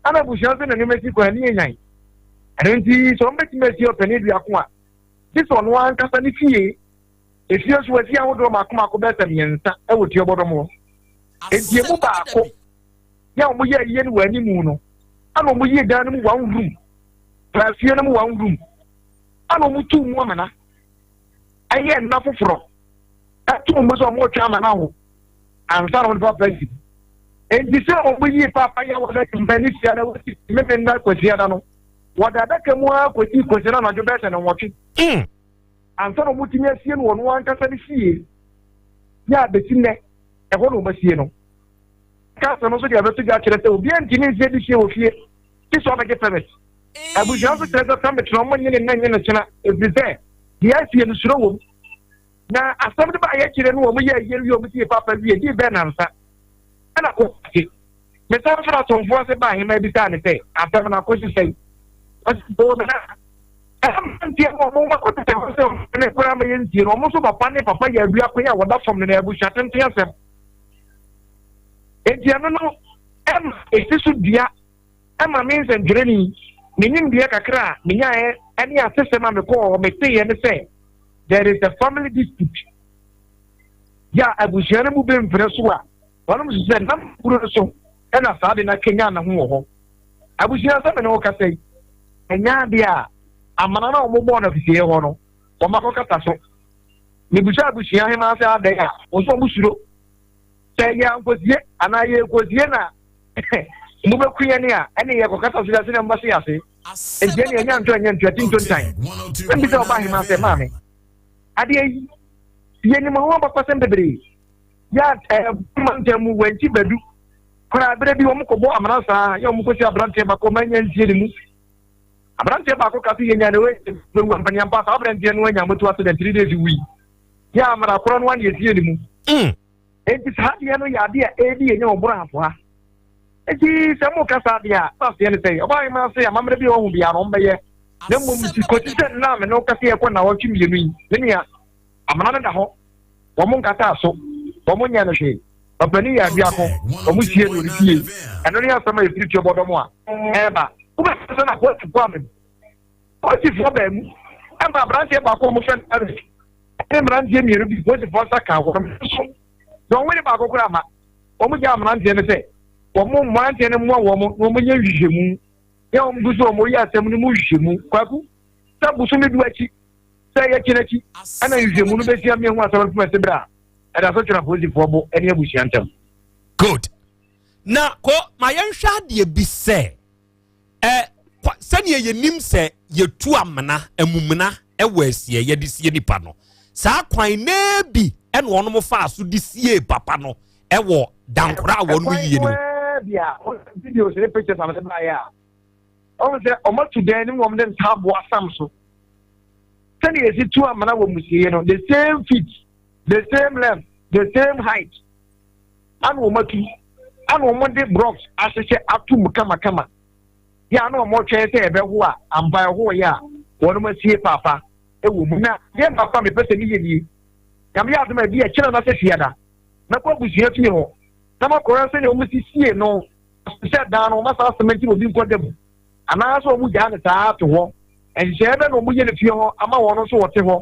ana abusua nso na nneɛma si kwan ani anyan. Ɛno nti sɛ wɔbɛtumi asie ɔpanin biako a, gye sɛ ɔno ankasa ne fie. Efie nso wɔasi ahodoɔ mmaako mmaako bɛyɛ sɛ mmiɛnsa wɔ Tuabɔdɔm hɔ. Enti emu baako yɛ a wɔyɛ ayie no wɔ animu no, ana wɔyii dan no mu one room, pra fie no mu one room, ana wɔtuu mu amena, ɛyɛ nna foforɔ. Ɛtoo mu sɛ wɔretwe amena ho ansa na wɔde papa asi. Enti sɛ wɔyii paapa yi a wɔde mpa ne fia na wɔsi Memenda Kwasiada no, wɔde adaka mu ara kɔsii Kwasiada anadwo bɛyɛ sɛ nnɔnwɔtwe. Ansa na wɔtumi asie no wɔ ɔno ankasa ne fie, yɛ a bɛsi nnɛ, ɛhɔ na wɔasie no. Ka asɛm no nso de abɛto dwa akyerɛ sɛ obiara ntumi nsie de sie wɔ fie gye sɛ ɔbɛgye permit. Abusua nso kyerɛ sɛ permit no wɔnnye ne nnɛ nnye no kyena ɛfiri sɛ deɛ asie no suro wom. Na asɛm no baeɛ akyire no wɔn yɛɛ yie wie wɔn sie papa wie dii bɛɛ nansa ɛna kɔ ase. Mesan frɛ asomfoɔ ase baa ahemaa bisaa ne sɛ asɛm no akɔsi sɛn. Ɔse oo nana ɛha mmeranteɛ no wɔn akɔtete hɔ sɛ wɔn ne koraa ma yɛnsie no wɔn nso papa ne papa yɛ awia kwan a wɔda fam no na abusua tenten asɛm. Enti ɛno no ɛma ɛsi so dua ɛma me nsɛntwerɛni me nimdeɛ kakra a menyaeɛ ɛne asesɛm a mekɔɔ hɔ meteeɛ ne sɛ there is a family dispute yɛ a abusua no mu bi mfrɛ so a wɔnom so sɛ nam kuro no so ɛna saa de no akanyan ne ho wɔ hɔ. Abusua sɛ me ne wo kasa yi, ɛnyɛ adeɛ a amana no a wɔbɔɔ no afisieɛ hɔ no wɔn akɔkata so. Mebusa abusua hemaa sɛ adɛn a wɔn nso wɔn suro sɛ yɛ ankɔsie anaa yɛkɔsie na mobɛku yɛn a ɛne yɛkɔkata so yɛase na mobɛse yɛase. Nti ɛne ɛnyɛ nto ɛnyɛ nto ɛte nto ntan. Sɛ mbisa ɔba hemaa sɛ maame adeɛ yi yɛnim ho abakɔsɛm bebree yɛ a mantam mu wankyi badu Koraa berɛ bi wɔn kɔbɔ amena saa yɛ wɔn kɔsi aberanteɛ baako ɔma nya nsie ne mu. Aberanteɛ baako ka sɛ yɛnya ne wei ampaniampa saa aberanteɛ no anya moto accident 3 days wui. Yɛ amena korɔ no ane ɛsie ne mu. Enti saa adeɛ no yɛ adeɛ a ɛredi yɛnya wɔ borɔ ha. Enti sɛ mo ka saa adeɛ a na aseɛ ne sɛ ɔbaa hema ase amammerɛ bi a ɔho biara no ɔmbɛyɛ na mmom nti kɔsi sɛ nna a me ne wo kasa yɛkɔ nnawɔtwe mmienu yi me nua amena no da hɔ wɔn nkataa so wɔn nyɛ no hwee. Ɔpanin yɛ aduako, wɔn sie no ne fie. Ɛno ne asɛm a ɛfiri tuobɔdɔm a ɛreba. Wobɛka sɛ na apolisifoɔ aba mu. Apolisifoɔ baa mu ɛma aberanteɛ baako a wɔfrɛ no Eric ne mmeranteɛ mmienu bi apolisifoɔ nsa kaa wɔn nso. Wɔn wene baako koraa ma wɔn gyaa mmeranteɛ no sɛ wɔn mmeranteɛ no mmoa wɔn na wɔn nyɛ nhwehwɛmu. Yɛ wɔn gu so wɔn yɛ asɛm no mu nhwehwɛmu. Kwaku, sɛ bosome du akyi, sɛ ɛyɛ kyena akyi ɛna nhwehwɛmu no bɛsi amia ho asɛm no poma ɛsɛ berɛ a ɛda so twene apolisifoɔ bo ne abusua ntam. Good. Na ko ma yɛnhwɛ adeɛ bi sɛ ɛ sɛdeɛ yɛnim sɛ yɛtu amena amumena ɛwɔ asie yɛde sie nipa no saa kwan naa bi ɛna wɔn faa so de sie papa no ɛwɔ dankora a wɔn yie no. Ɛkwan bi a videos ne pictures a wɔde baeɛ a wɔn sɛ wɔn atu dan no mu wɔn de ntaaboa sam so sɛdeɛ yɛsi tu amena wɔ musieɛ no the same feet the same length the same height ana wɔn atu ana wɔn de blocks ahyehyɛ ato mu kamakama yɛ ana wɔn twɛn sɛ ɛbɛho a ampa ɛho yɛ a wɔn asie paapa ɛwɔ mu na deɛ baako a mepɛ sɛ meyɛ nie nyame yɛ adom a ebi ɛkyerɛ na sɛ fiada mɛkɔ abusua fie hɔ na makɔrɔ sɛdeɛ wɔn siesie no sɛ dan no wɔn asa asɛmɛnti obi nkɔ da mu anaasɛ wɔn gyaa no saa ato hɔ nhyehyɛeɛ bɛ na wɔn yɛ no fie hɔ ama wɔn nso wɔte hɔ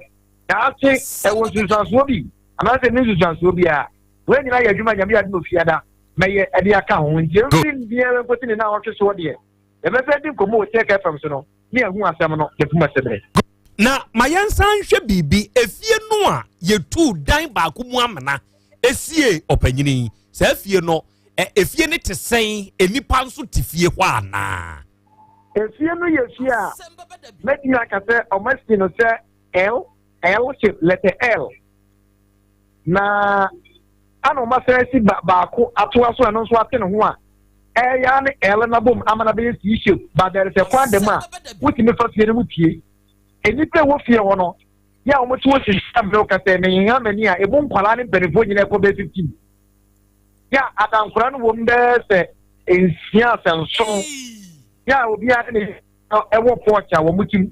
daakye ɛwɔ nsunsuansoɔ bi anaasɛ ne nsunsuansoɔ biara wɔn nyinaa yɛ adwuma nyame ade na ofiada mɛyɛ ɛde aka ho nti ɛmfiri biara nkosi ne na ɔtwe soɔ deɛ yɛbɛsɛ di nkɔmmɔ wɔ Check FM so no ne ɛho asɛm no yɛpum ase berɛ. Na ma yɛnsan nhwɛ biribi, efie no a yɛtuu dan baako mu amena esie ɔpanyini yi, saa fie no, efie no te sɛn? Nnipa nso te fie hɔ anaa? Efie no yɛ fie a mɛtumi aka sɛ wɔasi no sɛ L, L shape, letter L. Na ana wɔasan asi ba baako atoa so a ɛno nso ate ne ho a ɛyɛ ara ne L no abom ama no abɛyɛ C shape. But there is a kwan da mu a wotumi fa fie no mu pie. Nnipa a ɛwɔ fie hɔ no, yɛ a wɔte hɔ sisi a mmerɛ ka sɛ meheha m'ani a ɛmu nkwadaa ne mpanimfoɔ nyinaa ɛkɔ bɛyɛ 15. Yɛ a adankora no wɔ mu bɛyɛ sɛ nsia sɛ nson. Yɛ a obiara ne ɛwɔ porch a wɔn tim.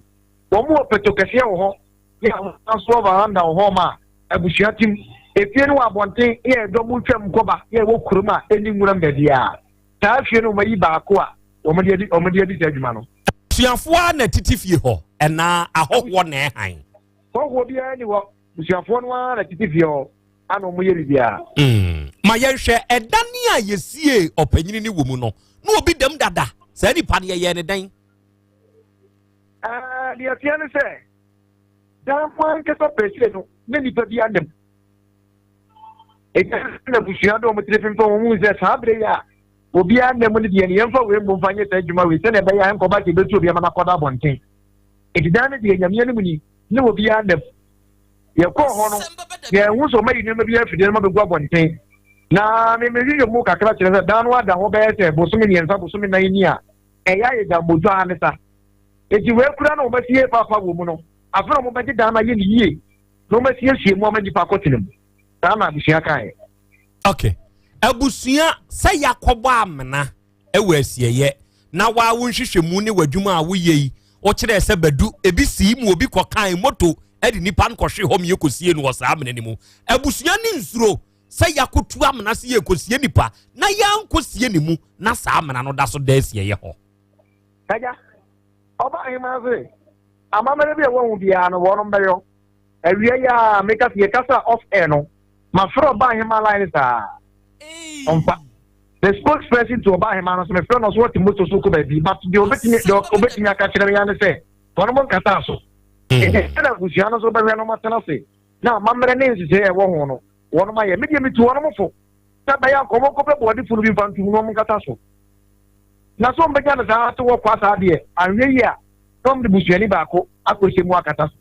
Wɔn wɔ pɛtɔ kɛseɛ wɔ hɔ. Yɛ a wɔn nso wɔ veranda wɔ hɔ ma abusua tim. Efie no wɔ abɔnten yɛ ɛdɔm twam kɔba yɛ ɛwɔ kurom a ɛnni nwuram baabiara. Saa fie no wɔayi baako a wɔde adi wɔde adi saa adwuma no. Abusuafoɔ ara na ɛtete fie hɔ anaa ahɔhoɔ na ɛhan? Hɔhoɔ biara nni hɔ. Abusuafoɔ no ara na ɛtete fie hɔ a na wɔyɛ biribiara. Ma yɛnhwɛ ɛdan a yɛsiee ɔpanyini no wɔ mu no, na obi dam dada. Saa nipa no yɛyɛɛ no dɛn? Ɛɛ, deɛ ɛteɛ ne sɛ, dan mu ankasa pɛsɛ no, na nipa bi anam. Ɛgya na abusua de wɔn tiri fimfam wɔn mu sɛ saa bere yi a obiara nna mu no deɛ ne yɛmfa wei mmom fa nyɛ saa adwuma wei sɛdeɛ ɛbɛyɛ a ɛnkɔba sɛ ɛbɛtu obi ama no akɔda abɔnten. Enti dan no deɛ Nyame anim ni ne obiara nna mu. Yɛkɔɔ hɔ no, yɛnhu sɛ wɔayi nneɛma bi afiri dan no mu abɛgu abɔnten. Na me mehwehwɛ mu kakra kyerɛ sɛ dan no ada hɔ bɛyɛ sɛ bosome mmiɛnsa bosome nan ni a ɛyɛ ayɛ gambotwa ara ne sa. Enti wei kura na wɔasie paapa wɔ mu no, afei na wɔbɛgye dan no ayɛ no yie na wɔasiesie mu ama nnipa akɔtena mu. Saa na abusua kaeɛ. Ok. Abusua, sɛ yɛakɔbɔ amena wɔ asieyɛ na waa wo nhwehwɛmu ne w'adwuma a woyɛ yi, wokyerɛɛ sɛ badu ebi sii mu obi kɔkae moto de nipa no kɔhwee hɔ ma yɛkɔsie no wɔ saa amena no mu. Abusua ne nsuro sɛ yɛakɔtu amena sɛ yɛkɔsie nipa na yɛankɔsie ne mu na saa amena no da so da asieyɛ hɔ. Agya, ɔba ahemmaa se, amammerɛ bi a wɔahu biara no wɔnom bɛyɔ. Awia yi a meka sɛ yɛkasa off air no, mafrɛ ɔba ahemmaa line saa. Ɔmfa. The spokesperson to ɔba ahemmaa no so mefrɛ no so ɔte moto so kɔ baabi but deɛ ɔbɛtumi deɛ ɔbɛtumi aka kyerɛ me ya ne sɛ wɔn mo nkasaa so. Ɛna abusua no nso bɛhwɛ no matena ase na amammerɛ ne nhyehyɛe a ɛwɔ ho no wɔn ayɛ. Me deɛ metu wɔn fo sɛ bɛyɛ anka wɔn nkɔpɛ bɔɔde funu bi mfa ntum na wɔn nkata so. Na so wɔn bɛgya no saa to wɔ kwa saa deɛ anhwɛ yi a na wɔn de busuani baako akɔhyɛ mu akata so.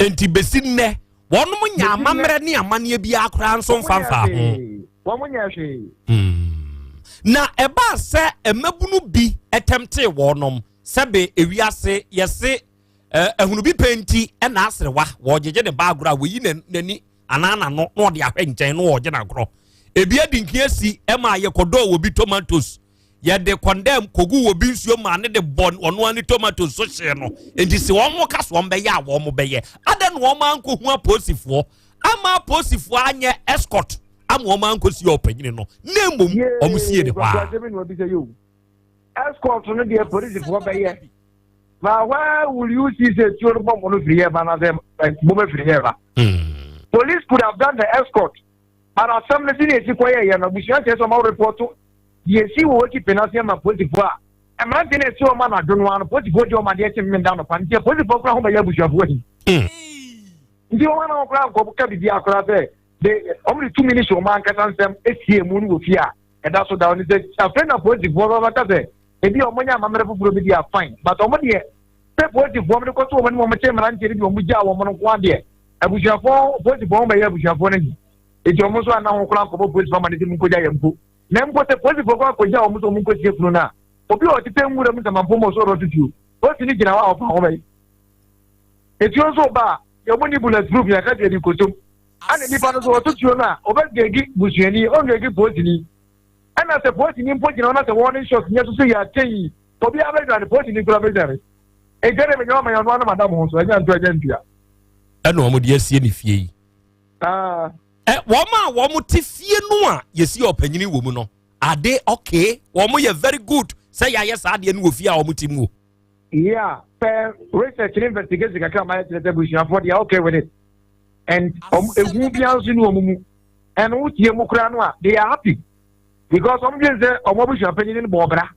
Enti besi nnɛ, wɔnom nya amammerɛ ne amanneɛ biara koraa nso mfa mfaa ho. Wɔn nyɛ hwee. Na ɛbaa sɛ mmabunu bi tɛmtee wɔnom sɛbe ewiase yɛse ahunu bi pɛ nti ɛna aserewa wɔgyegye ne ba agorɔ a wɔyi n'ani anaa n'ano na ɔde ahwɛ nkyɛn na ɔregye n'agorɔ. Ebi adi nkin asi ɛma yɛkɔdɔɔ wɔ bi tomatoes yɛde kɔndɛm kogu wɔ bi nsuo maa ne de bɔ ɔno ani tomatoes so hyee no. Nti sɛ wɔn ka so wɔn bɛyɛ a wɔn bɛyɛ. Adɛn na wɔn ankɔhu apolisifoɔ ama apolisifoɔ anyɛ escort ama wɔn ankɔsie ɔpanyini no na mmom wɔn sie ne hɔ a. Escort no deɛ polisifoɔ bɛyɛ. But where will you see sɛ tuo no bɔmbo no firi yɛ ba na sɛ bɔmba firi yɛ ba? Police could have done the escort. But asɛm no sɛnea esi kɔyɛeɛ no, abusua kyerɛ sɛ wɔn repɔto deɛ esi wɔ Oki Pene ase ama polisifoɔ a mmerante no esi wɔn anadwo no ara no, polisifoɔ di wɔn adeɛ kye mmenda anɔpa nti apolisifoɔ koraa ho bɛyɛ abusuafoɔ ahi. Nti wɔn a wɔn koraa nkɔ ka biribiara koraa sɛ de wɔn de tumi no hyɛ wɔn ankasa nsam esie mu no wɔ fie a ɛda so da hɔ no sɛ afei na polisifoɔ bɛba ka sɛ ebi a wɔnyɛ amammerɛ foforɔ bi deɛ fine but wɔn deɛ sɛ polisifoɔ de kɔto wɔn anim wɔn kye mmeranteɛ no bi wɔn gyaa wɔn no nko adeɛ abusuafoɔ polisifoɔ ho bɛyɛ abusuafoɔ no ahi eti wɔn nso anna ho koraa nkɔbɔ polisifoɔ ama ne sɛ mu nkogya yɛn mpo na mpo sɛ polisifoɔ kɔ akɔgya wɔn sɛ wɔn nkɔsie funu no a obi a ɔtetɛ nwura mu nsamanpo mu ɔsoro ɔtutuo polisi no gyina hɔ a ɔfa ho bɛyi etuo nso ba a yɛn mu ni bullet proof yɛn ka deɛ di kosom ɛna nipa no nso ɔtutuo no a ɔbɛgɛgi busuani ɔngɛgi polisini ɛna sɛ polisini mpo gyina hɔ na sɛ wɔn shot nyɛ soso yɛ atɛn obiara bɛdwane polisini kura bɛdwane ɛgya de menya ɔma yɛn ɔno anam adam ho so ɛnyɛ nto ɛnyɛ ntua. Ɛna wɔn de asie ne fie yi. Ɛ wɔn a wɔn te fie no a yɛsi ɔpanyini wɔ mu no ade okay wɔn yɛ very good sɛ yɛayɛ saa adeɛ no wɔ fie a wɔn te mu o. Yeah, pɛ research ne investigation kakra ma yɛ kyerɛ sɛ busuafoɔ they are okay with it and wɔn ehu biara nso ni wɔn mu and wotie mu koraa no a they are happy because wɔn dwen sɛ wɔn abusua panyin no bɔ ɔbra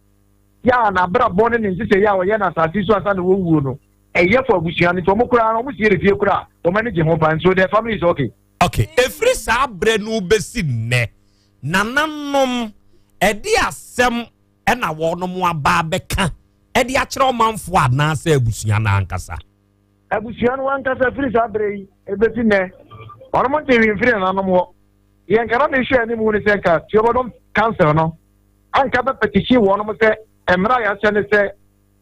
yɛ a n'abrabɔ ne ne nhyehyɛeɛ a ɔyɛ no asase so ansa na wɔwuo no ɛyɛ for abusua no nti wɔn koraa no wɔn sie ne fie koraa wɔn ani gye ho paa nso the family is okay. Okay, ɛfiri saa berɛ no bɛsi nnɛ, nananom ɛde asɛm ɛna wɔnom aba abɛka ɛde akyerɛ ɔmanfoɔ anaasɛ abusua no ankasa? Abusua no ankasa firi saa berɛ yi ɛbɛsi nnɛ, wɔnom nte hwee mfiri nananom hɔ. Deɛ nka na mehwɛ anim ne sɛ nka Tuobodom Council no anka bɛ petition wɔnom sɛ mmara a yɛahyɛ ne sɛ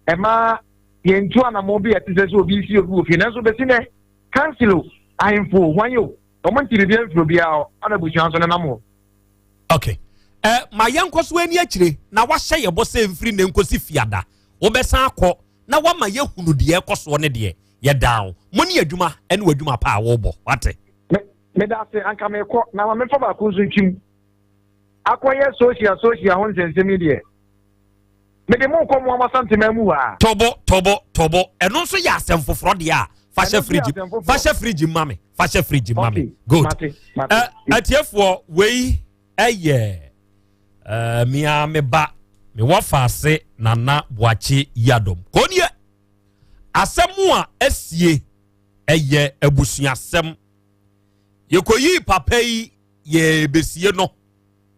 ɛma yɛntu anammɔn bi a ɛte sɛ sɛ obi si obi wɔ fie nanso bɛsi nɛ council o ahemfo o hwan o wɔn nte biribi amfiri obiara hɔ ana abusua nso nenam hɔ. Okay. Eh, ma yɛnkɔ so ani akyire na wahyɛ yɛ bɔ sɛ mfiri ne nkosi fiada wobɛsan akɔ na wama yɛhunu deɛ ɛkɔ soɔ ne deɛ yɛdan wo mo ne adwuma ne w'adwuma pa a wobɔ wate. Meda ase, anka merekɔ, na ma memfa baako nso ntwim. Akɔyɛ social social ho nsɛnsɛm yi deɛ, mede mo rekɔ mo Amasanteman mu hɔ a. Tobo, tobo, tobo. Ɛno nso yɛ asɛm foforɔ deɛ a, fa hyɛ fridge, fa hyɛ fridge ma me, fa hyɛ fridge ma me. Good. Ɛ atiefoɔ wei ɛyɛ ɛɛ mia me ba me wɔ faase Nana Boakye Yiadom. Kɔnie asɛm a asie ɛyɛ abusuasɛm. Yɛkɔyii papa yi yɛrebesie no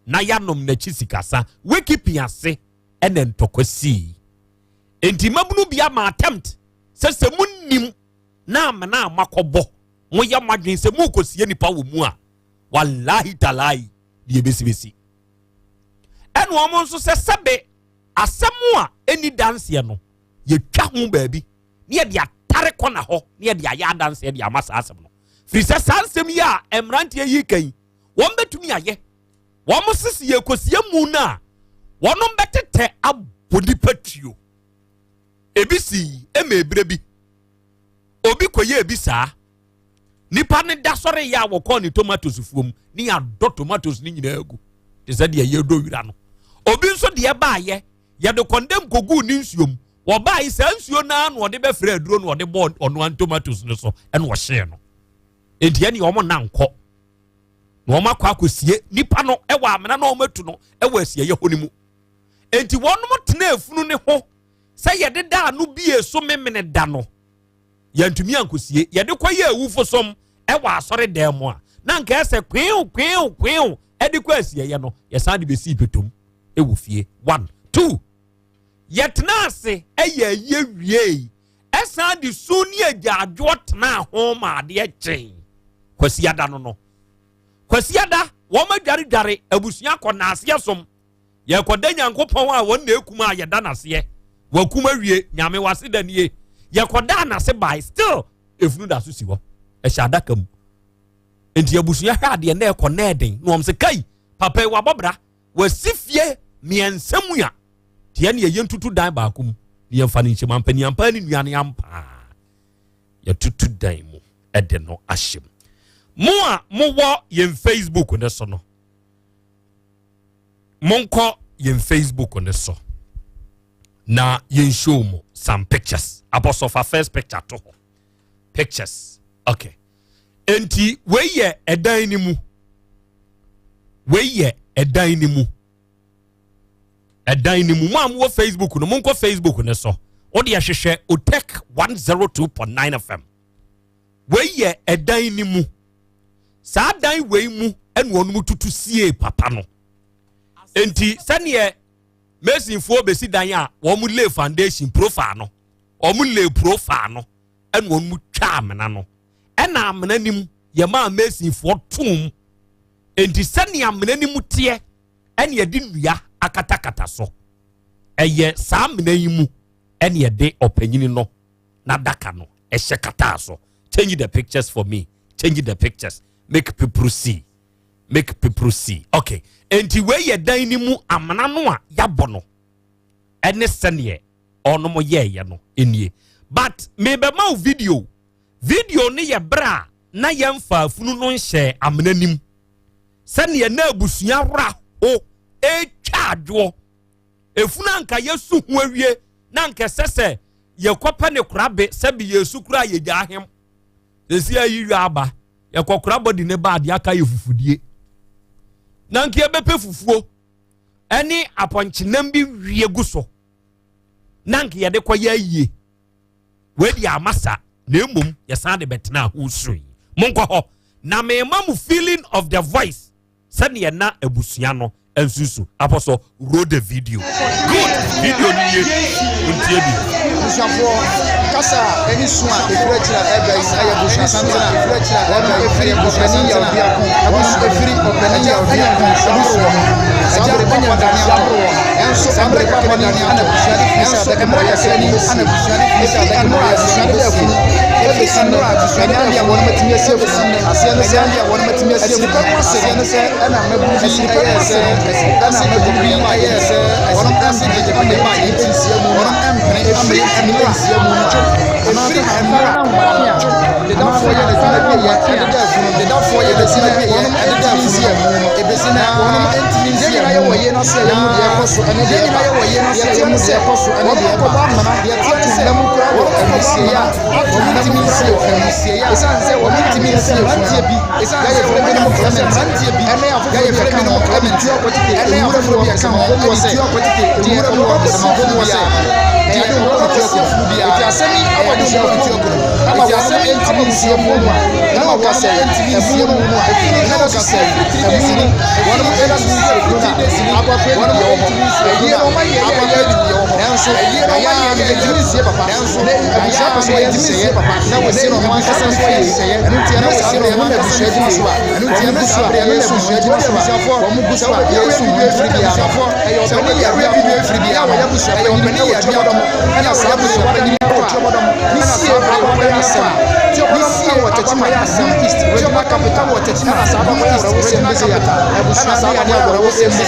na yɛanom n'akyi sikasa. Wikipia ase ɛna ntɔkwa sii. Enti mmabunu bi ama attempt sɛ sɛ monim na amena a moakɔbɔ moyɛ mo adwene sɛ morekɔsie nipa wɔ mu a walahi talahi deɛ ɛbɛsibɛsi. Ɛna wɔn nso sɛ sɛbe asɛm a ɛnni danseɛ no yɛtwa ho baabi na yɛde atare kɔna hɔ na yɛde ayɛ adanseɛ de ama saa asɛm no firi sɛ saa nsɛm yi a mmeranteɛ yi ka yi wɔn bɛtumi ayɛ wɔn sisi yɛ kɔsie mu no a wɔn bɛtetɛ abɔ nipa tuo ebi si ɛma ebire bi obi kɔyɛ ebi saa nipa ne da sɔre yɛ a wɔkɔɔ ne tomatoes fuo mu ne yɛadɔ tomatoes no nyinaa agu te sɛ deɛ yɛdɔ wira no obi nso deɛ baayɛ yɛde kɔndɛm kɔguu ne nsuo mu Wɔbae, saa nsuo no ara na ɔde bɛfrɛ aduro na ɔde bɔɔ ɔno ara tomatoes no so ɛna ɔhyee no. Enti ɛne wɔn nna nkɔ na wɔn akɔ akɔsie nipa no ɛwɔ amena na wɔn atu no ɛwɔ asieeɛ hɔ no mu. Enti wɔn tena efunu ne ho sɛ yɛde da ano bie so memene da no yɛntumi ankɔsie yɛde kɔyɛ awufo som ɛwɔ asɔre dan mu a na nka ɛsɛ kweew kweew kweew ɛde kɔ asieeɛ no yɛsan de bɛsii petom ɛwɔ fie one two Yɛtenaa ase yɛɛ ayie wiei, ɛsan de su ne agyaadwoɔ tenaa ho ma adeɛ kyee Kwasiada no no. Kwasiada, wɔn adwaredware abusua kɔ naaseɛ som. Yɛkɔda Nyankopɔn a wɔn na ekum a yɛda n'aseɛ. Wakum awie, Nyame wase da nie. Yɛkɔdaa n'ase bae, still efunu da so si hɔ. Ɛhyɛ adaka mu. Nti abusua hwɛ adeɛ na ɛkɔ na ɛden na wɔn sɛ kai, papa yi wabɔ bra. Wasi fie mmiɛnsa mu a, deɛ ne yɛyɛ ntutu dan baako mu ne yɛmfa no nhyɛ mu ampaniampa ne nua ne ampaa yɛtutu dan mu de no ahyɛ mu. Mo a mowɔ yɛn Facebook ne so no, monkɔ yɛn Facebook ne so na yɛn show mo some pictures. Abɔsɔfa first picture to hɔ. Pictures. Okay. Enti wei yɛ ɛdan no mu. Wei yɛ ɛdan no mu. Ɛdan no mu. Mo a mowɔ Facebook no, monkɔ Facebook no so. Wode ahwehwɛ Otec 102.9 FM. Wei yɛ ɛdan no mu. Saa dan wei mu ɛna wɔn tutu sie papa no. Enti sɛdeɛ masonfoɔ bɛsi dan a wɔn lay foundation profile no, wɔn lay profile no. ɛna wɔn mu twa amena no ɛna amena no mu yɛmaa masonfoɔ toom enti sɛnea amena no mu teɛ ɛna yɛde nnua akatakata so ɛyɛ saa amena yi mu ɛna yɛde ɔpanyini no n'adaka no ɛhyɛ kataa so change the pictures for me change the pictures make people see make people see okay enti wei yɛ dan no mu amena no a yɛabɔ no ɛne sɛneɛ ɔnom yɛɛyɛ no nie but mebɛma wo video video no yɛ berɛ a na yɛmfa afunu no nhyɛ amena nim sɛdeɛ na abusua wora ho ɛtwa adwoɔ efunu anka yɛsu ho awie na anka ɛsɛ sɛ yɛkɔpɛ ne korabe sɛbi yɛsu koraa yɛgya ahem sɛsi ayi yɔ aba yɛkɔkora bɔdi ne ba adeɛ aka yɛ fufudie na nka yɛbɛpɛ fufuo ɛne apɔnkyenam bi wie gu so na nka yɛde kɔyɛ ayie wei deɛ ama sa na mmom yɛsan de bɛtena ho soro yi monkɔ hɔ na mema mo feeling of the voice sɛdeɛ na abusua no nsusu apɔsɔ roll the video good video no nie ntie bi. Abusuafoɔ, kasa a ɛne su a ɛfiri akyiri a ɛba yi ɛyɛ abusua santene a ɛfiri akyiri a ɛba yi ɛfiri ɔpanin yaw biako abusua ɛfiri ɔpanin yaw biako abusua mu. Saa bere papa dane ato ɛnso mmerɛ kakra ni ana abusua no firi sɛ adaka mu ɔyɛ sɛ ni ana abusua no firi sɛ adaka mu ɔyɛ sɛ ni bɛsi ɛbɛsi nnɛ ɛnyɛ adeɛ a wɔn atumi asie funu aseɛ no sɛ adeɛ a wɔn atumi asie funu aseɛ no sɛ ɛna mmabunu bi ɛyɛ sɛ ɛna mmabunu bi ɛyɛ sɛ wɔn mpene ama yɛn ntumi nsia mu wɔn mpene ama yɛn ntumi nsia mu no ɛfiri mmerɛ a dedafoɔ yɛ n'adwuma wie yɛ ɛdeda afunu dedafoɔ yɛ. Ebesi nnɛ, wɔnom ntumi nsi ɛmu no. Ebesi nnɛ, wɔnom ntumi nsi ɛmu no. Yɛn nyinaa yɛwɔ yie no ase a yɛhu deɛ ɛkɔ so ɛne deɛ ɛba. Deɛ ɛteɛ ne sɛ, wɔnom akɔbɔ amena ato nna mu koraa wɔ amusieɛ a wɔn ntumi nsie funu. Esiane sɛ wɔn ntumi nsie funu no, yɛayɛ binom Clement ɛne afoforɔ bi ɛka ho ɛde tuo akɔtete nwura mu wɔ nsɛmafo mu hɔ sɛ, deɛ ɔbɛkɔ akɔsie funu biara no, ɛyɛ de wɔn kɔtua kunu. Enti asɛm yi aba abusuafo mu ama wɔnom ntumi nsie mu no a, na wɔka sɛ, ɛmu no, na wɔka sɛ, ɛmu no, wɔnom ntumi nsie funu no a, akɔ akɔyɛ deɛ wɔ hɔ. Ayie no, akɔ akɔyɛ deɛ wɔ hɔ. Nanso, ayɛ ara no, yɛntumi nsie papa. Na abusua pɛ sɛ wɔyɛ nhyehyɛeɛ na wɔsie no ɔno ankasa ne fie. Ɛno nti, ɛno saa berɛ no na abusua gyina so a, wɔn gu so a yɛresu ho. Nti wɔde abusuafoɔ, wɔn gu so a yɛresu ho mfiri biara no, ɛyɛ ɔpanin yɛ aduabɔ, ɛna saa abusua panyin no a, ne sie abakɔyɛ asɛm, ne sie wɔ Techiman East Regional Capital, ɛna saa East Regional Capital, abusua ne yane awerɛhosɛm bi,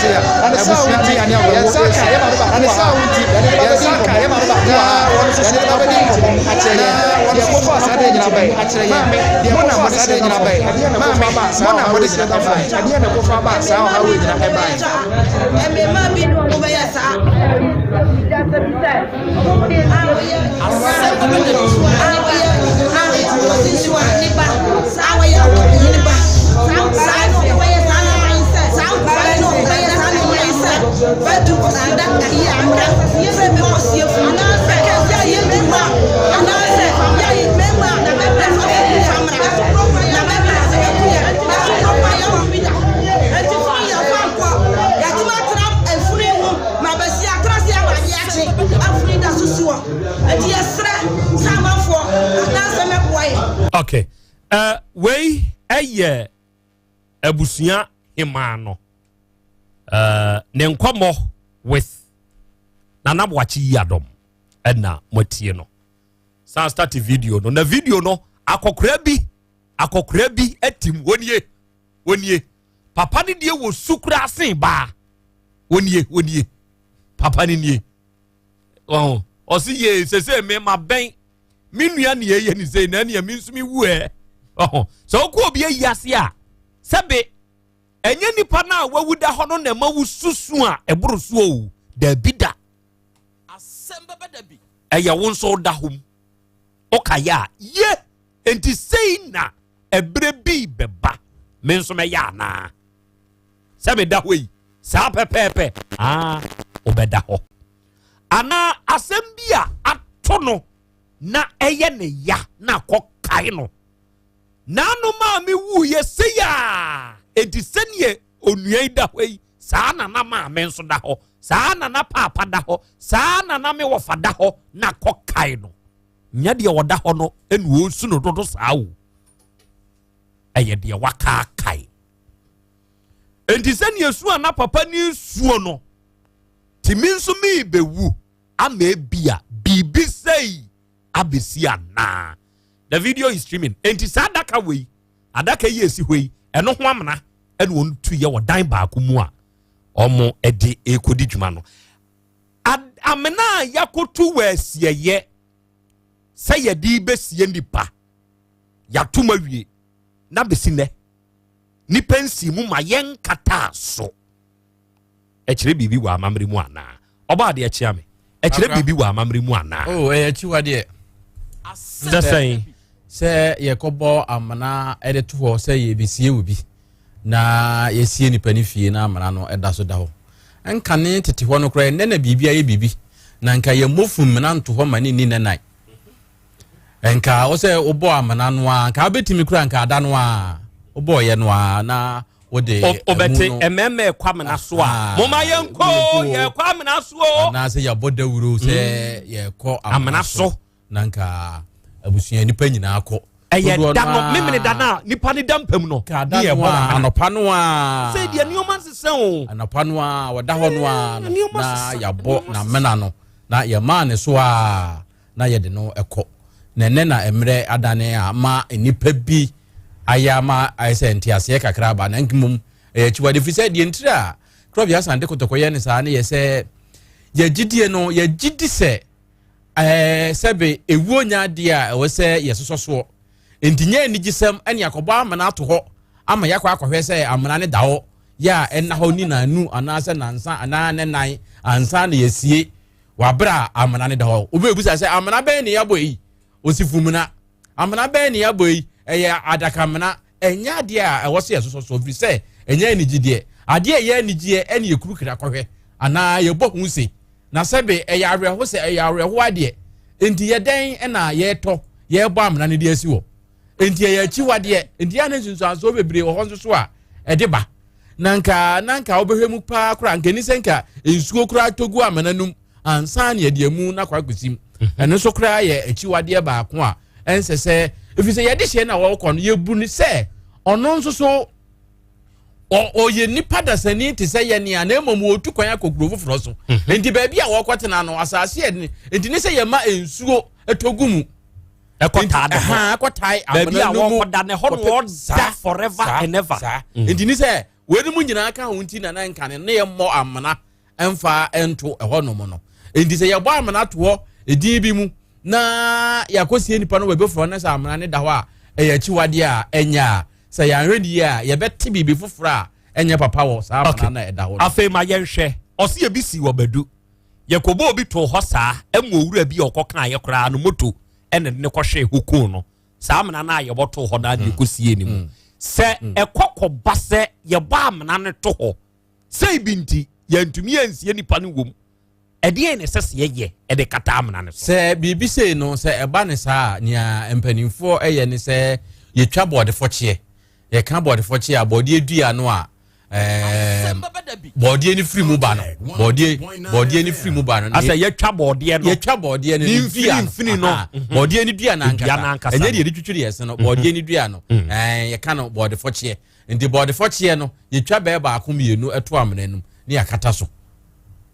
abusua ne yane awerɛhosɛm, na ne saa nti, yɛn nsa aka yɛn maame baako a wɔn nso so abɛdi nkɔmmɔ akyerɛ yɛn, deɛ ɛkɔfaa saa adeɛ nyinaa bae, akyerɛ yɛn, mo na mode saa adeɛ nyinaa bae, maame, mo na mode saa adeɛ na ɛkɔfaa baa saa ɔhaw yi nyinaa ɛbae. Mmarima bi ne wɔn bɛyɛ saa. Okay. Uh, wei ɛyɛ abusua hemaa no uh, ne nkɔmmɔ with Nana Boakye Yiadom ɛna moatie no san start video no na video no akɔkora bi akɔkora bi atim wɔnie wɔnie papa ne deɛ wɔ su koraa sen baa wɔnie wɔnie papa ne nie ɔn ɔsi yie sese me ma bɛn me nua ne yɛ ne sei na ɛnea me nso me wu ɛ ɔho sɛ ɔkɔ obi ayi ase a sɛbe ɛnyɛ nipa no a wawu da hɔ no na ɛma wo susu a ɛboro so o daabi da ɛyɛ wo nso da hɔ mu ɔka yɛ a ye enti sei na ɛberɛ bi bɛba me nso mɛyɛ anaa sɛ meda hɔ yi saa pɛpɛɛpɛ aa wobɛda hɔ anaa asɛm bi a ato no na ɛyɛ ne ya na akɔ kae no naano maame wuyɛ sei a enti sɛdeɛ onua yi da hɔ yi saa na na maame nso da hɔ saa na na paapa da hɔ saa na na me wɔfa da hɔ na akɔ kae no nyɛ deɛ ɔda hɔ no ɛna ɔresu no dodo saa o ɛyɛ deɛ wakaakae Enti sɛnea su a na papa ne nsuo no tumi nso merebɛwu ama ebia biribi sɛi abɛsi anaa. The video is streaming. Enti saa adaka wei, adaka yi esi hɔ yi, ɛno ho amena ɛna wɔn tu yɛ wɔ dan baako mu a wɔn de rekɔdi dwuma no. Amena a yɛakɔtu wɔ asieyɛ sɛ yɛde bɛsie nipa, yɛatom awie na bɛsi nnɛ. Nnipa nsii mu ma yɛnkataa so. Ɛkyerɛ biribi wɔ amammerɛ mu anaa? Ɔbɔ adeɛ kyea me. Ɛkyerɛ biribi wɔ amammerɛ mu anaa? Oh, ɛyɛ akyiwadeɛ. Sɛ sɛn? Sɛ yɛkɔbɔ amena de to hɔ sɛ yɛbɛsie obi na yɛsie nipa no fie na amena no ɛda so da hɔ. Nkane tete hɔ no koraa ɛnnɛ na biribi ayɛ biribi na nka yɛmmɔ funu nto hɔ ma ne nni nnanan. Nka wo sɛ wobɔ amena no a nka wobɛtumi kura nka ada no a wobɔɔyɛ no a na wode wobɛte mmarima ɛkɔ amena so a moma yɛnkɔ yɛkɔ amena so anaasɛ yɛabɔ dawuro sɛ mm. yɛkɔ amena so na nka abusua nipa nyinaa kɔ ɛyɛ da no memene da no a nipa ne da mpam no ne yɛbɔ anɔpa no a sɛ deɛ nneɛma nsesɛ o anɔpa no a wɔda hɔ no a na yɛabɔ n'amena no na yɛmaa ne so a na yɛde no kɔ. Na ɛnnɛ na mmerɛ adane a ama nnipa bi ayɛ ama ayɛ sɛ nteaseɛ kakra aba na mmom ɛyɛ akyiwade firi sɛ deɛ ntiri a Krɔbea Asante Kotoko yɛ ne saa ne yɛ sɛ yɛgyidie no yɛgye di sɛ ɛɛ sɛbe ewuo nya adeɛ a ɛwɔ sɛ yɛsosɔ soɔ nti nyɛ anigyesɛm ɛne akɔbɔ amena ato hɔ ama yɛakɔ akɔhwɛ sɛ amena no da hɔ yɛ a ɛnna hɔ ni nanu anaasɛ nansa anaa ne nan ansa na yɛasie wɔ abere a amena no da hɔ. Wobɛbisa sɛ amena bɛn ne yɛabɔ yi? Osifumena. Amena bɛn ne yɛabɔ yi? Ɛyɛ adakamena. Ɛnyɛ adeɛ a ɛwɔ sɛ yɛsosɔ so ɛfiri sɛ ɛnyɛ anigyedeɛ. Adeɛ a ɛyɛ anigyeɛ ɛne yɛkurukura kɔhwɛ anaa yɛbɔ ho se. Na sɛbe ɛyɛ awerɛho sɛ ɛyɛ awerɛho adeɛ. Enti yɛ dɛn na yɛtɔ yɛrebɔ amena no de asi hɔ? Enti ɛyɛ akyiwadeɛ. Enti yɛ ne nsunsuansoɔ bebree wɔ hɔ nso so a ɛde ba. Na nka na nka wobɛhwɛ mu paa koraa nka ɛni sɛ nka nsuo koraa tɔ gu amena no mu ansa na yɛde amu no akɔ akɔsim. Ɛno nso koraa yɛ akyiwadeɛ baako a ɛnsɛ sɛ ɛfiri sɛ yɛde hyɛ no a wɔkɔ no yɛbu no sɛ ɔno nso so ɔyɛ nipa dasani te sɛ yɛn a na mmom wɔtu kwan akɔ kuro foforɔ so. Nti baabi a wɔkɔtena no asase yɛ nti ne sɛ yɛma nsuo tɔ gu mu ɛkɔtaa ne hɔ ɛkɔtae baabi a wɔkɔda ne hɔ no wɔda forever and ever. Nti ne sɛ wɔn mu nyinaa ka ho nti na na nka ne ne yɛmmɔ amena mfa nto ɛhɔ nom no. Nti sɛ yɛbɔ amena to hɔ edin bi mu na yɛakɔsie nipa no baabi foforɔ na sɛ amena ne da hɔ a ɛyɛ akyiwadeɛ a ɛnyɛ a sɛ yɛanhwɛ ne yie a yɛbɛte biribi foforɔ a ɛnyɛ papa wɔ saa amena na ɛda hɔ no. Afei ma yɛnhwɛ ɔsi ebi si wɔ Badu yɛkɔbɔ obi too hɔ saa ɛmu owura bi a ɔkɔ kan yɛ koraa no moto ɛna de ne kɔhwee hɔ kun no saa amena no a yɛbɔ too hɔ na de kɔsie ne mu sɛ ɛkɔ kɔba sɛ yɛbɔ amena no to hɔ sɛ ibi nti yɛntumi ansie nipa no wom ɛdeɛn na ɛsɛ sɛ yɛyɛ ɛde kata amena no so. Sɛ biribi sei no sɛ ɛba ne saa a nea mpanimfoɔ ɛyɛ ne sɛ yɛtwa bɔɔdefɔkyeɛ. Yɛka bɔɔdefɔkyeɛ a bɔɔdeɛ dua no a ɛɛm bɔɔdeɛ no firi mu ba no bɔɔdeɛ bɔɔdeɛ no firi mu ba no. Asɛ yɛtwa bɔɔdeɛ no yɛtwa bɔɔdeɛ no ne dua mfini no bɔɔdeɛ no dua no ankasa ɛnyɛ deɛ yɛde twitwiri yɛn se no bɔɔdeɛ no dua no ɛɛ yɛka no bɔɔdefɔkyeɛ nti bɔɔdefɔkyeɛ no yɛtwa bɛɛ baako mmienu ɛto amena no mu ne yɛakata so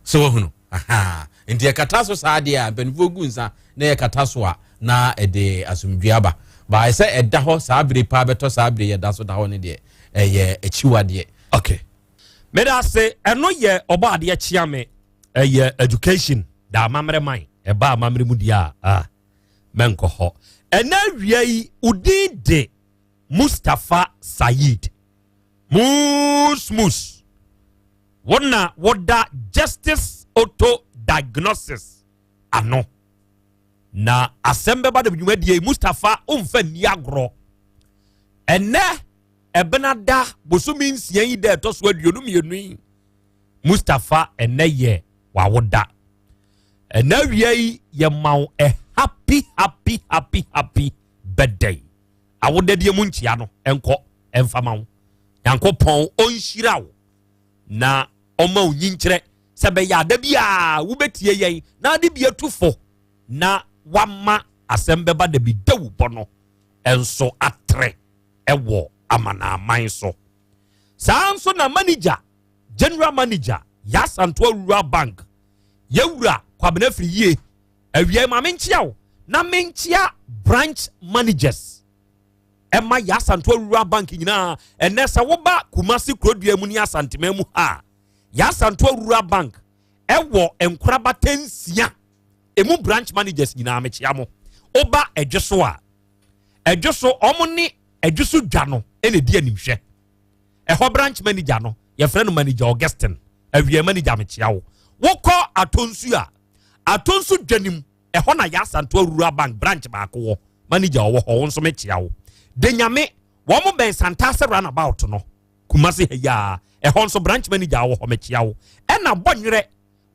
sɛ wahunu ahaa nti yɛkata so saa deɛ a mpanimfoɔ gu nsa na yɛkata so a na ɛde asomdwe aba baayɛ sɛ ɛda hɔ saa bere paa bɛtɔ saa bere yɛda so da hɔ no deɛ ɛyɛ akyiwadeɛ. Okay meda ase ɛno yɛ ɔbɔ adeɛ kyea me ɛyɛ education da amammerɛ man ɛba amammerɛ mu deɛ a ah, mɛnkɔ hɔ ɛnɛ awia yi odin de Mustapha Said Musmus wo na woda Justice Auto Diagnosis ano na asɛm bɛba da dwumadie Mustapha womfa nni agorɔ ɛnɛ ɛbena da bosome nsia yi da ɛtɔ so 22 yi Mustapha ɛnɛ yɛ wawoda ɛnɛ awia yi yɛ ma wo a happy happy happy happy birthday awodadeɛ mu nkyia no ɛnkɔ ɛmfa ma wo Nyankopɔn ɔnhyira wo na ɔma wo nyinkyerɛ sɛ bɛyɛ ada bi a wobɛtie yɛn na ade bi atu fo na wama asɛm bɛba da bi dawubɔ no ɛnso atrɛ ɛwɔ amanaman so. Saa nso na manager general manager Yasantoa Rural Bank yɛwura Kwabena firi yie awia ma menkyia wo na menkyia branch managers ɛma Yasantoa Rural Bank nyinaa. Ɛnɛ sɛ woba Kumasi kurodua mu ne Asantema mu ha Yasantoa Rural Bank ɛwɔ nkorabata nsia emu branch managers nyinaa mekyia mo. Woba ɛdwe so a ɛdwe so ɔmo ne ɛdwe so dwa no ɛna edi animhwɛ ɛhɔ branch manager no yɛfrɛ no manager Augustine awia manager mekyia wo. Wokɔ Atonsu a Atonsu dwa nim ɛhɔ na Yasantoa Rural Bank branch baako wɔ manager ɔwɔ hɔ wo nso mekyia wo. Denyame wɔn mo bɛn Santase roundabout no Kumasi ha yi a ɛhɔ nso branch manager wɔ hɔ mekyia wo. Ɛna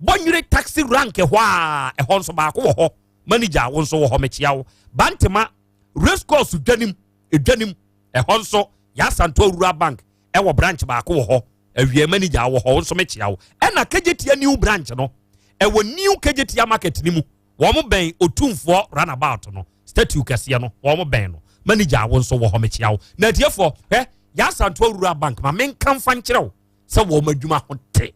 Bɔnwerɛ taxi rank hɔ a ɛhɔ nso baako wɔ hɔ manager wo nso wɔ hɔ mekyia wo. Bantama race course dwanim edwanim ɛhɔ nso Yasantoa Rural Bank ɛwɔ branch baako wɔ hɔ awia manager wɔ hɔ nso mekyia wo. Ɛna Kejetia new branch no ɛwɔ new Kejetia market ni mu wɔn bɛn Otumfoɔ runabout no statue kɛseɛ no wɔn bɛn no manager wo nso wɔ hɔ mekyia wo. Na atiefoɔ hwɛ Yasantoa Rural Bank ma menka mfa nkyerɛ wo sɛ wɔn adwuma ho te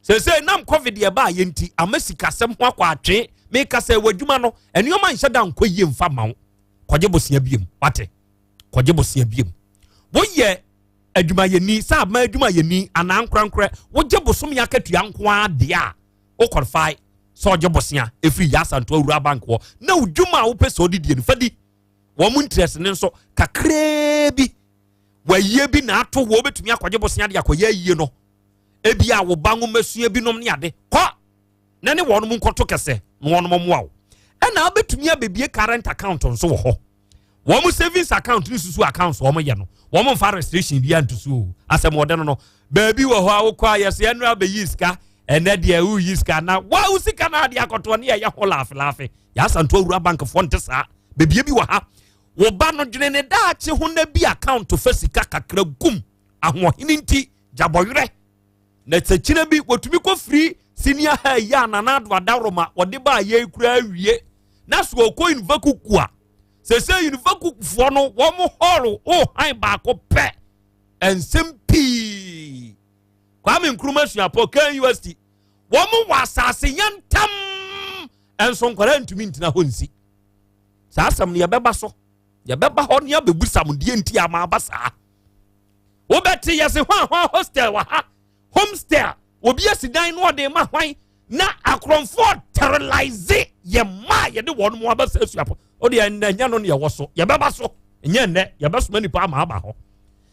sese nam covid yɛ baa yɛ nti ama sikasɛm ho akɔ atwe meka sɛ wɔ adwuma no nneɛma nhyɛ da nkɔ yie mfa ma wo kɔgye bosia biem wate kɔgye bosia biem woyɛ adwumayɛni sɛ ama adwumayɛni anaa nkorankorɛ wogye bosome akatua nko ara deɛ a wo qualify sɛ ɔgye bosia ɛfiri Yasantoa Rural Bank hɔ na wo dwuma a wopɛ sɛ ɔde die no fa di wɔn interest ne nso kakraa bi. Wayie bi na ato wɔ wobɛtumi akɔgye bosea de akɔyɛ ayie no. Ebi a wo ba nwomasua binom ne ade. Kɔ na ne wɔnom nkɔto kɛsɛ na wɔnom mmoa wo. Ɛna wobɛtumi abɛbie current account nso wɔ hɔ. Wɔn savings account ne susu accounts wɔn yɛ no, wɔn mfa restriction bi anto so o. Asɛm wɔde no no, baabi wɔ hɔ a wokɔ a yɛsɛ ɛnora bɛyi sika, ɛnɛ deɛ woyi sika na wa wo sika na adeɛ akɔtoɔ ne yɛyɛ ho laafe laafe. Yɛasanto awura bankfoɔ nte saa. Bebie bi wɔ ha. Wo ba no dwene ne daakye ho na bi account fa sika kakra gum. Ahoɔhene nti gyabɔwerɛ. Na sɛ kyina bi wɔtumi kɔ firi senior high yi a Nana Addo Adaworoma wɔde baa yɛ kura awie na so ɔkɔ Univakuku a sɛ sɛ Univakukufoɔ no wɔn hall o han baako pɛ nsɛm pii. Kwame Nkrumah Suapɔ KNUST wɔn wɔ asase yantam nso nkwadaa ntumi ntena hɔ nsi. Saa asɛm no yɛbɛba so, yɛbɛba hɔ ne abɛbusa mo deɛ nti ama aba saa. Wobɛte yɛse hwan hwan hostel wɔ ha, homestel, obi asi dan no ɔde ma hwan na akorɔmfoɔ terrorize yɛ mma a yɛde wɔn mu aba sɛ asuapɔ. O deɛ ɛnnɛ nyɛ no ne yɛwɔ so, yɛbɛba so, nyɛ nnɛ yɛbɛsoma nipa ama aba hɔ.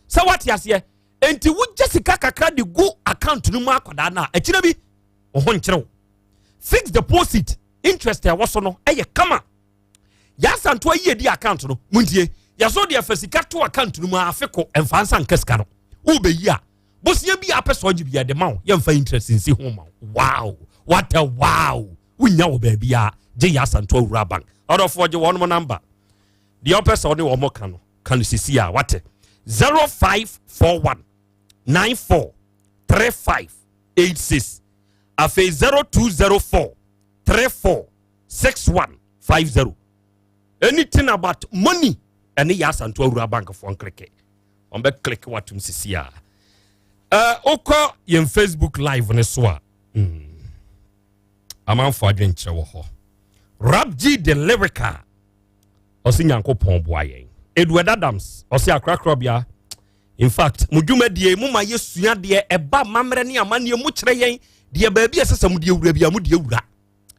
Sɛ wate aseɛ, enti wogye sika kakra de gu account no mu akwadaa no a, akyire bi wo ho nkyerɛw. Fixed deposit interest a ɛwɔ so no ɛyɛ kama. Yɛasanto ayi edi account no muntie, yɛso deɛ fa sika to account no mu afe ko ɛmfa nsa nka sika no. Wobɛyi a bosia bi a apɛ sɛ ɔgye bi yɛde ma wo, yɛmfa interest nsi ho ma wo. Wow, what a wow. Wonya wɔ baabi a gye yɛasanto awura bank. Ɔdɔfoɔ gye wɔn namba, deɛ ɔpɛ sɛ ɔne wɔn ka no ka no sisi a wate. 0541 94 35 86, afei 0204 34 61 50. Anything about money ɛne yɛ asanto awura bankfoɔ nkreke wɔn bɛ click watum sisi a. Wokɔ yɛn Facebook live ne so a, amanfoɔ adwenkyerɛ wɔ hɔ. Rabji the lyrical ɔsi Nyankopɔn boa yɛn. Edward Adams ɔsi akorakorabea, in fact mo dwumadie mo ma yɛ sua deɛ ɛba amammerɛ ne amanneɛ mo kyerɛ yɛn deɛ baabi ɛsɛ sɛ mo deɛ wura bi a mo deɛ wura.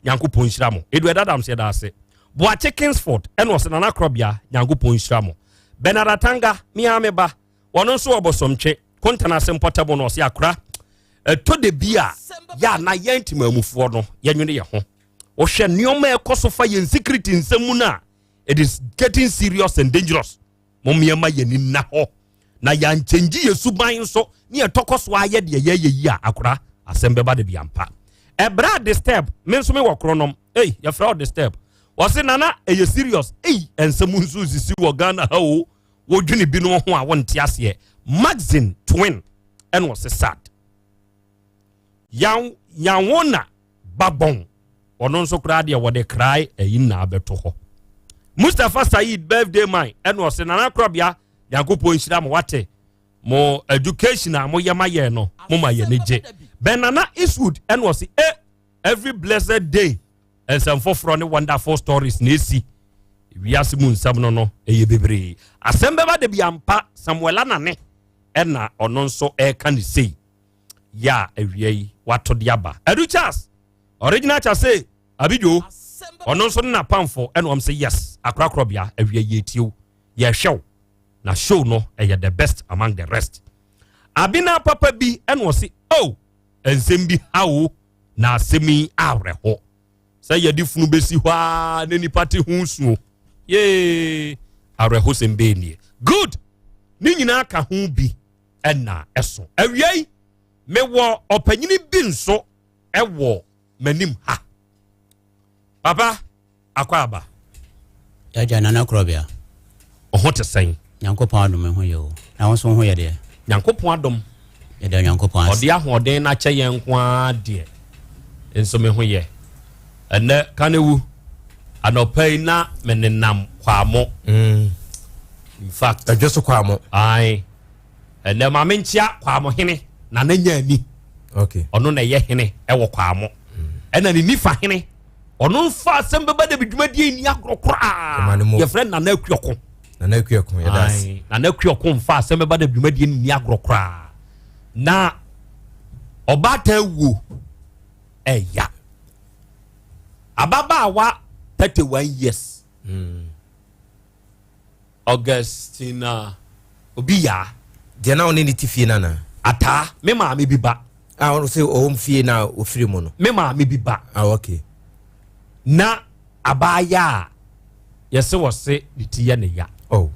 Nyankopɔn nhyira mo. Edward Adams yɛda ase. Boakye Kingsford ɛna ɔsɛ Nana Korɔbea Nyankopɔn nhyira mo. Bernard Atanga mea me ba wɔno nso wɔ Bosomtwe Kontana ase mpɔtam no ɔsɛ akora ɛtɔ de bi a yɛ ana yɛn ntimamufoɔ no yɛnwene yɛ ho. Wohwɛ nneɛma ɛkɔ so fa yɛn security nsɛm mu no a, it is getting serious and dangerous. Mo mmeɛma yɛn ni nna hɔ na yɛankyɛngye yɛ suban nso ne yɛtɔkɔ so ayɛ deɛ yɛyɛ yi a, akora asɛm bɛba de bi ampa. Ɛbrɛ a disturb me nso mewɔ kronom. Ei, yɛfrɛ wo disturb. Wɔse nana ɛyɛ serious. Ei, ɛnsɛm nso sisi wɔ Ghana ha o. Wodwene binom ho a wonte aseɛ. Maxine Twin ɛna ɔse sad. Yan yanwona babɔn ɔno nso koraa deɛ wɔde krae ɛyi na abɛto hɔ. Mustapha Said birthday man ɛna ɔse nana korɔbea Nyankopɔn nhyira mo wate mo education a moyɛ ma yɛn no mo ma yɛn ani gye. Ben Nana Eastwood ɛna ɔse eh every blessed day nsɛm foforɔ ne wonderful stories na esi wiase mu nsɛm no no ɛyɛ bebree. Asɛm bɛba da bi ampa. Samuel Anane ɛna ɔno nso ɛreka ne sei yɛ a awia yi wato de aba. Edu Charles original Chase Abidjo ɔno nso ne n'apamfo ɛna wɔn sɛ yes akorakorɔbea awia yi etiew yɛhwɛ wo na show no ɛyɛ the best among the rest. Abena papa bi ɛna ɔse oh nsɛm bi ha o na asɛm yi awerɛho sɛ yɛde funu bɛsi hɔ a ne nipa te ho suo yee awerɛhosɛm bɛɛ nie. Good, ne nyinaa ka ho bi ɛna ɛso. Awia yi mewɔ ɔpanyini bi nso ɛwɔ m'anim ha. Papa akɔ aba. Yagya Nana Korɔbea. Ɔho te sɛn? Nyankopɔn adom ho yɛ o. Na wo nso ho yɛ deɛ? Nyankopɔn adom. Yɛda Nyankopɔn ase. Ɔde ahoɔden no akyɛ yɛn nko ara deɛ nso me ho yɛ. Ɛnɛ kanewu anɔpa yi na me nenam Kwamo. In fact. Ɛdwo so Kwamo. Ae. Ɛnɛ maame nkyia Kwamo hene na ne nya ani. Okay. Ɔno na ɛyɛ hene ɛwɔ Kwamo. Ɛna ne nifa hene ɔno nfa asɛm bɛba dɛ dwumadie nni agorɔ koraa. Yɛfrɛ Nana Akuoko. Nana Akuoko yɛda ase. Nana Akuoko nfa asɛm bɛba dɛ dwumadie nni agorɔ koraa. Na ɔbaatan wuo ɛya. Ababaawa 31 years. Augustina obi yaa. Deɛ na ɔne ne te fie no anaa? Ataa, me maame bi ba. A ɔno sɛ ɔwɔ fie na ɔfiri mu no. Me maame bi ba. Ah, okay. Na abaayɛ a yɛse wɔse ne ti yɛ ne ya. Oh.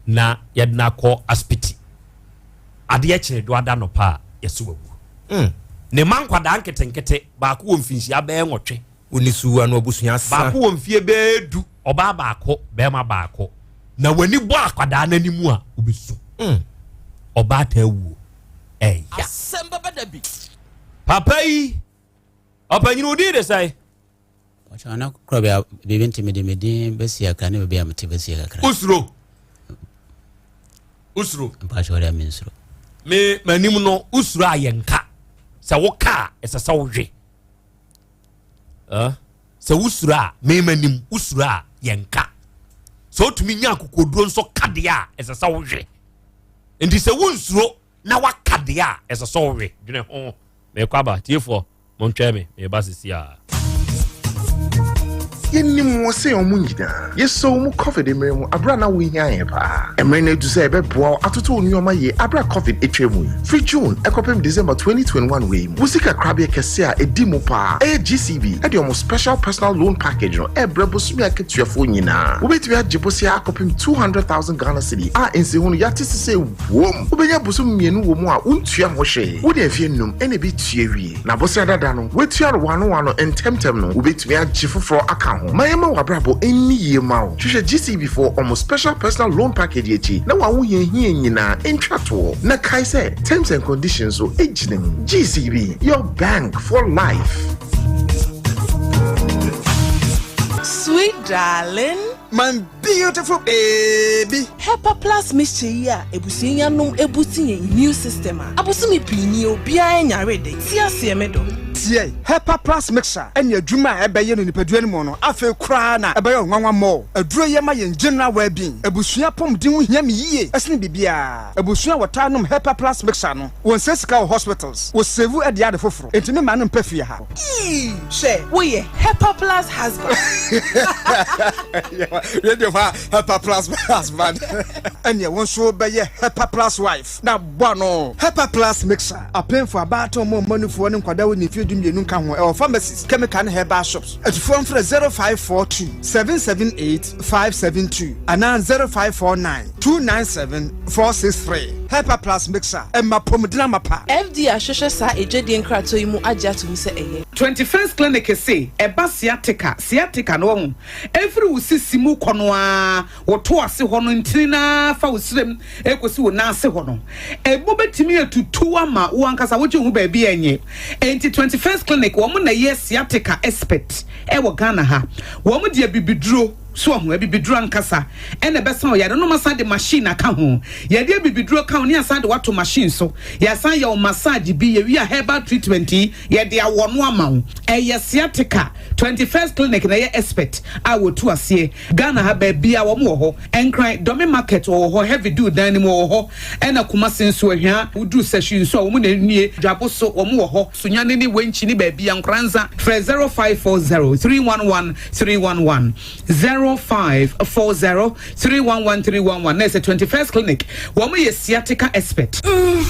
Na yɛde no akɔ asipiti. Adeɛ kyee do ada nɔpa a yɛse wawu. Mm. Ne mma nkwadaa nketenkete, baako wɔ mfinhyia bɛyɛ nwɔtwe. Onisu ano abusua sa. Baako wɔ mfie bɛyɛ du, ɔbaa baako, bɛrima baako. Na w'ani bɔ akwadaa no anim a, wobɛsu. Mm. Ɔbaa taa wuo. Ɛya. Asɛm bɛba da bi. Papa yi, ɔpanyin wo din de sɛn? Ɔkyɛ na korɔbea biribi nti mede me din bɛsi akra ne baabi a mete bɛsi kakra. Wosuro? Wosuro? Mpakyɛ ɔdɛ mensuro. Me m'anim no wosuro a yɛnka. Sɛ woka a ɛsɛ sɛ wohwe. Sɛ wosuro a me m'anim wosuro a yɛnka. Sɛ wotumi nya akokoduro nso ka deɛ a ɛsɛ sɛ wohwe. Nti sɛ wonsuro na waka deɛ a ɛsɛ sɛ wohwe dwene ho. Mekɔ aba tiefoɔ. Montwɛn me, mereba seesei ara. Yɛnim wɔn sɛ wɔn nyinaa. Yɛsoo mu Covid mmerɛ mu aberɛ a na wohia yɛn paa. Mmerɛ no adu sɛ yɛbɛboa wo atoto wo nnoɔma yie aberɛ a Covid atwa mu yi. Firi June kɔpem December 2021 wei mu, wo sika korabea kɛseɛ a ɛdi mu paa ɛyɛ GCB de wɔn Special Personal Loan Package no rebrɛ bosome akatuafoɔ nyinaa. Wobɛtumi agye bosea akɔpem 200,000 Ghana Cedi a nsiho no yɛate sesei wom. Wobɛnya bosome mmienu wɔ mu a wontua ho hwee. Wode mfeɛ nnum na ɛbɛtua wie. Na bosea dada no, woatua no wano wano ntɛmntɛm no, wobɛtumi agye foforɔ aka ho. Ma yɛmma w'abrabɔ nni yie mma wo. Hwehwɛ GCB foɔ wɔn Special Personal Loan Package yi akyi na w'ahohiahia nyinaa ntwa toɔ. Na kae sɛ, terms and conditions nso gyina mu. GCB, your bank for life. Sweet darling. My Beautiful baby. Hepa plus mixture yi a abusua yi anom abusti yɛn immune system a abosome pii nie obiara nyare de, te aseɛ me dɔ. Tie! Hepa plus mixture ne adwuma a ɛbɛyɛ no nipadua no mu no afei koraa na ɛbɛyɛ wo nwanwa more. Aduro yi ɛma yɛn general well being. Abusua apɔmuden ho hia me yie ɛsene biribiara. Abusua a wɔtaa nom Hepa plus mixture no wɔnsɛe sika wɔ hospitals, wɔ save de ade foforo. Enti me mma no mpɛ fie ha. Eii hwɛ woyɛ Hepa plus husband. Radio hɔ a Hepa plus husband. Ɛneɛ wo nso bɛyɛ Hepa plus wife na bɔ ano. Hepa plus mixer, apemfo, abaatan, ɔmo mma nufoɔ ne nkwadaa a wɔnni mfeɛ 12 nka ho, ɛwɔ pharmacies, chemical ne herbal shops. Atufoɔ mfrɛ 0542 778 572 anaa 0549 297 463. Hepa plus mixer, ɛma apɔmuden amapa. FDA ahwehwɛ saa adwadie nkratoɔ yi mu agye ato mu sɛ ɛyɛ. Twenty First Clinic se ɛba sciatica, sciatica no wahu, ɛfiri wo sisi mu kɔ no ara, wo to ase hɔ no ntini no ara fa wo srem ɛkɔsi wo nan ase hɔ no, ɛmu bɛtumi atutu ama wo ankasa wogye wo ho baabi a ɛnyɛ. Enti Twenty First Clinic wɔn na ɛyɛ sciatica expert ɛwɔ Ghana ha. Wɔn de abibiduro. So wahu? Abibiduro ankasa na ɛbɛsa wo yare no. Wɔasan de machine aka ho. Yɛde abibiduro ka ho na yɛasan de wo ato machine so. Yɛasan yɛ wo massage bi. Yɛwie a herbal treatment yi, yɛde awɔ no ama wo. Ɛyɛ sciatica. 21st Clinic na ɛyɛ expert a wɔtu aseɛ. Ghana ha baabiara wɔn wɔ hɔ. Nkran, Dome Market wɔwɔ hɔ, Heavy Dew dan no mu wɔwɔ hɔ. Ɛna Kumasi nso, Ahwea, woduru Sahwi nso a wɔn na ɛnie. Dwabo so wɔn wɔ hɔ. Sunyani ne Wenchi ne baabiara, Nkoranza, frɛ 0540 311 311 0540 311 311 na ɛsɛ 21st clinic wɔn yɛ sciatica expert. Mhmm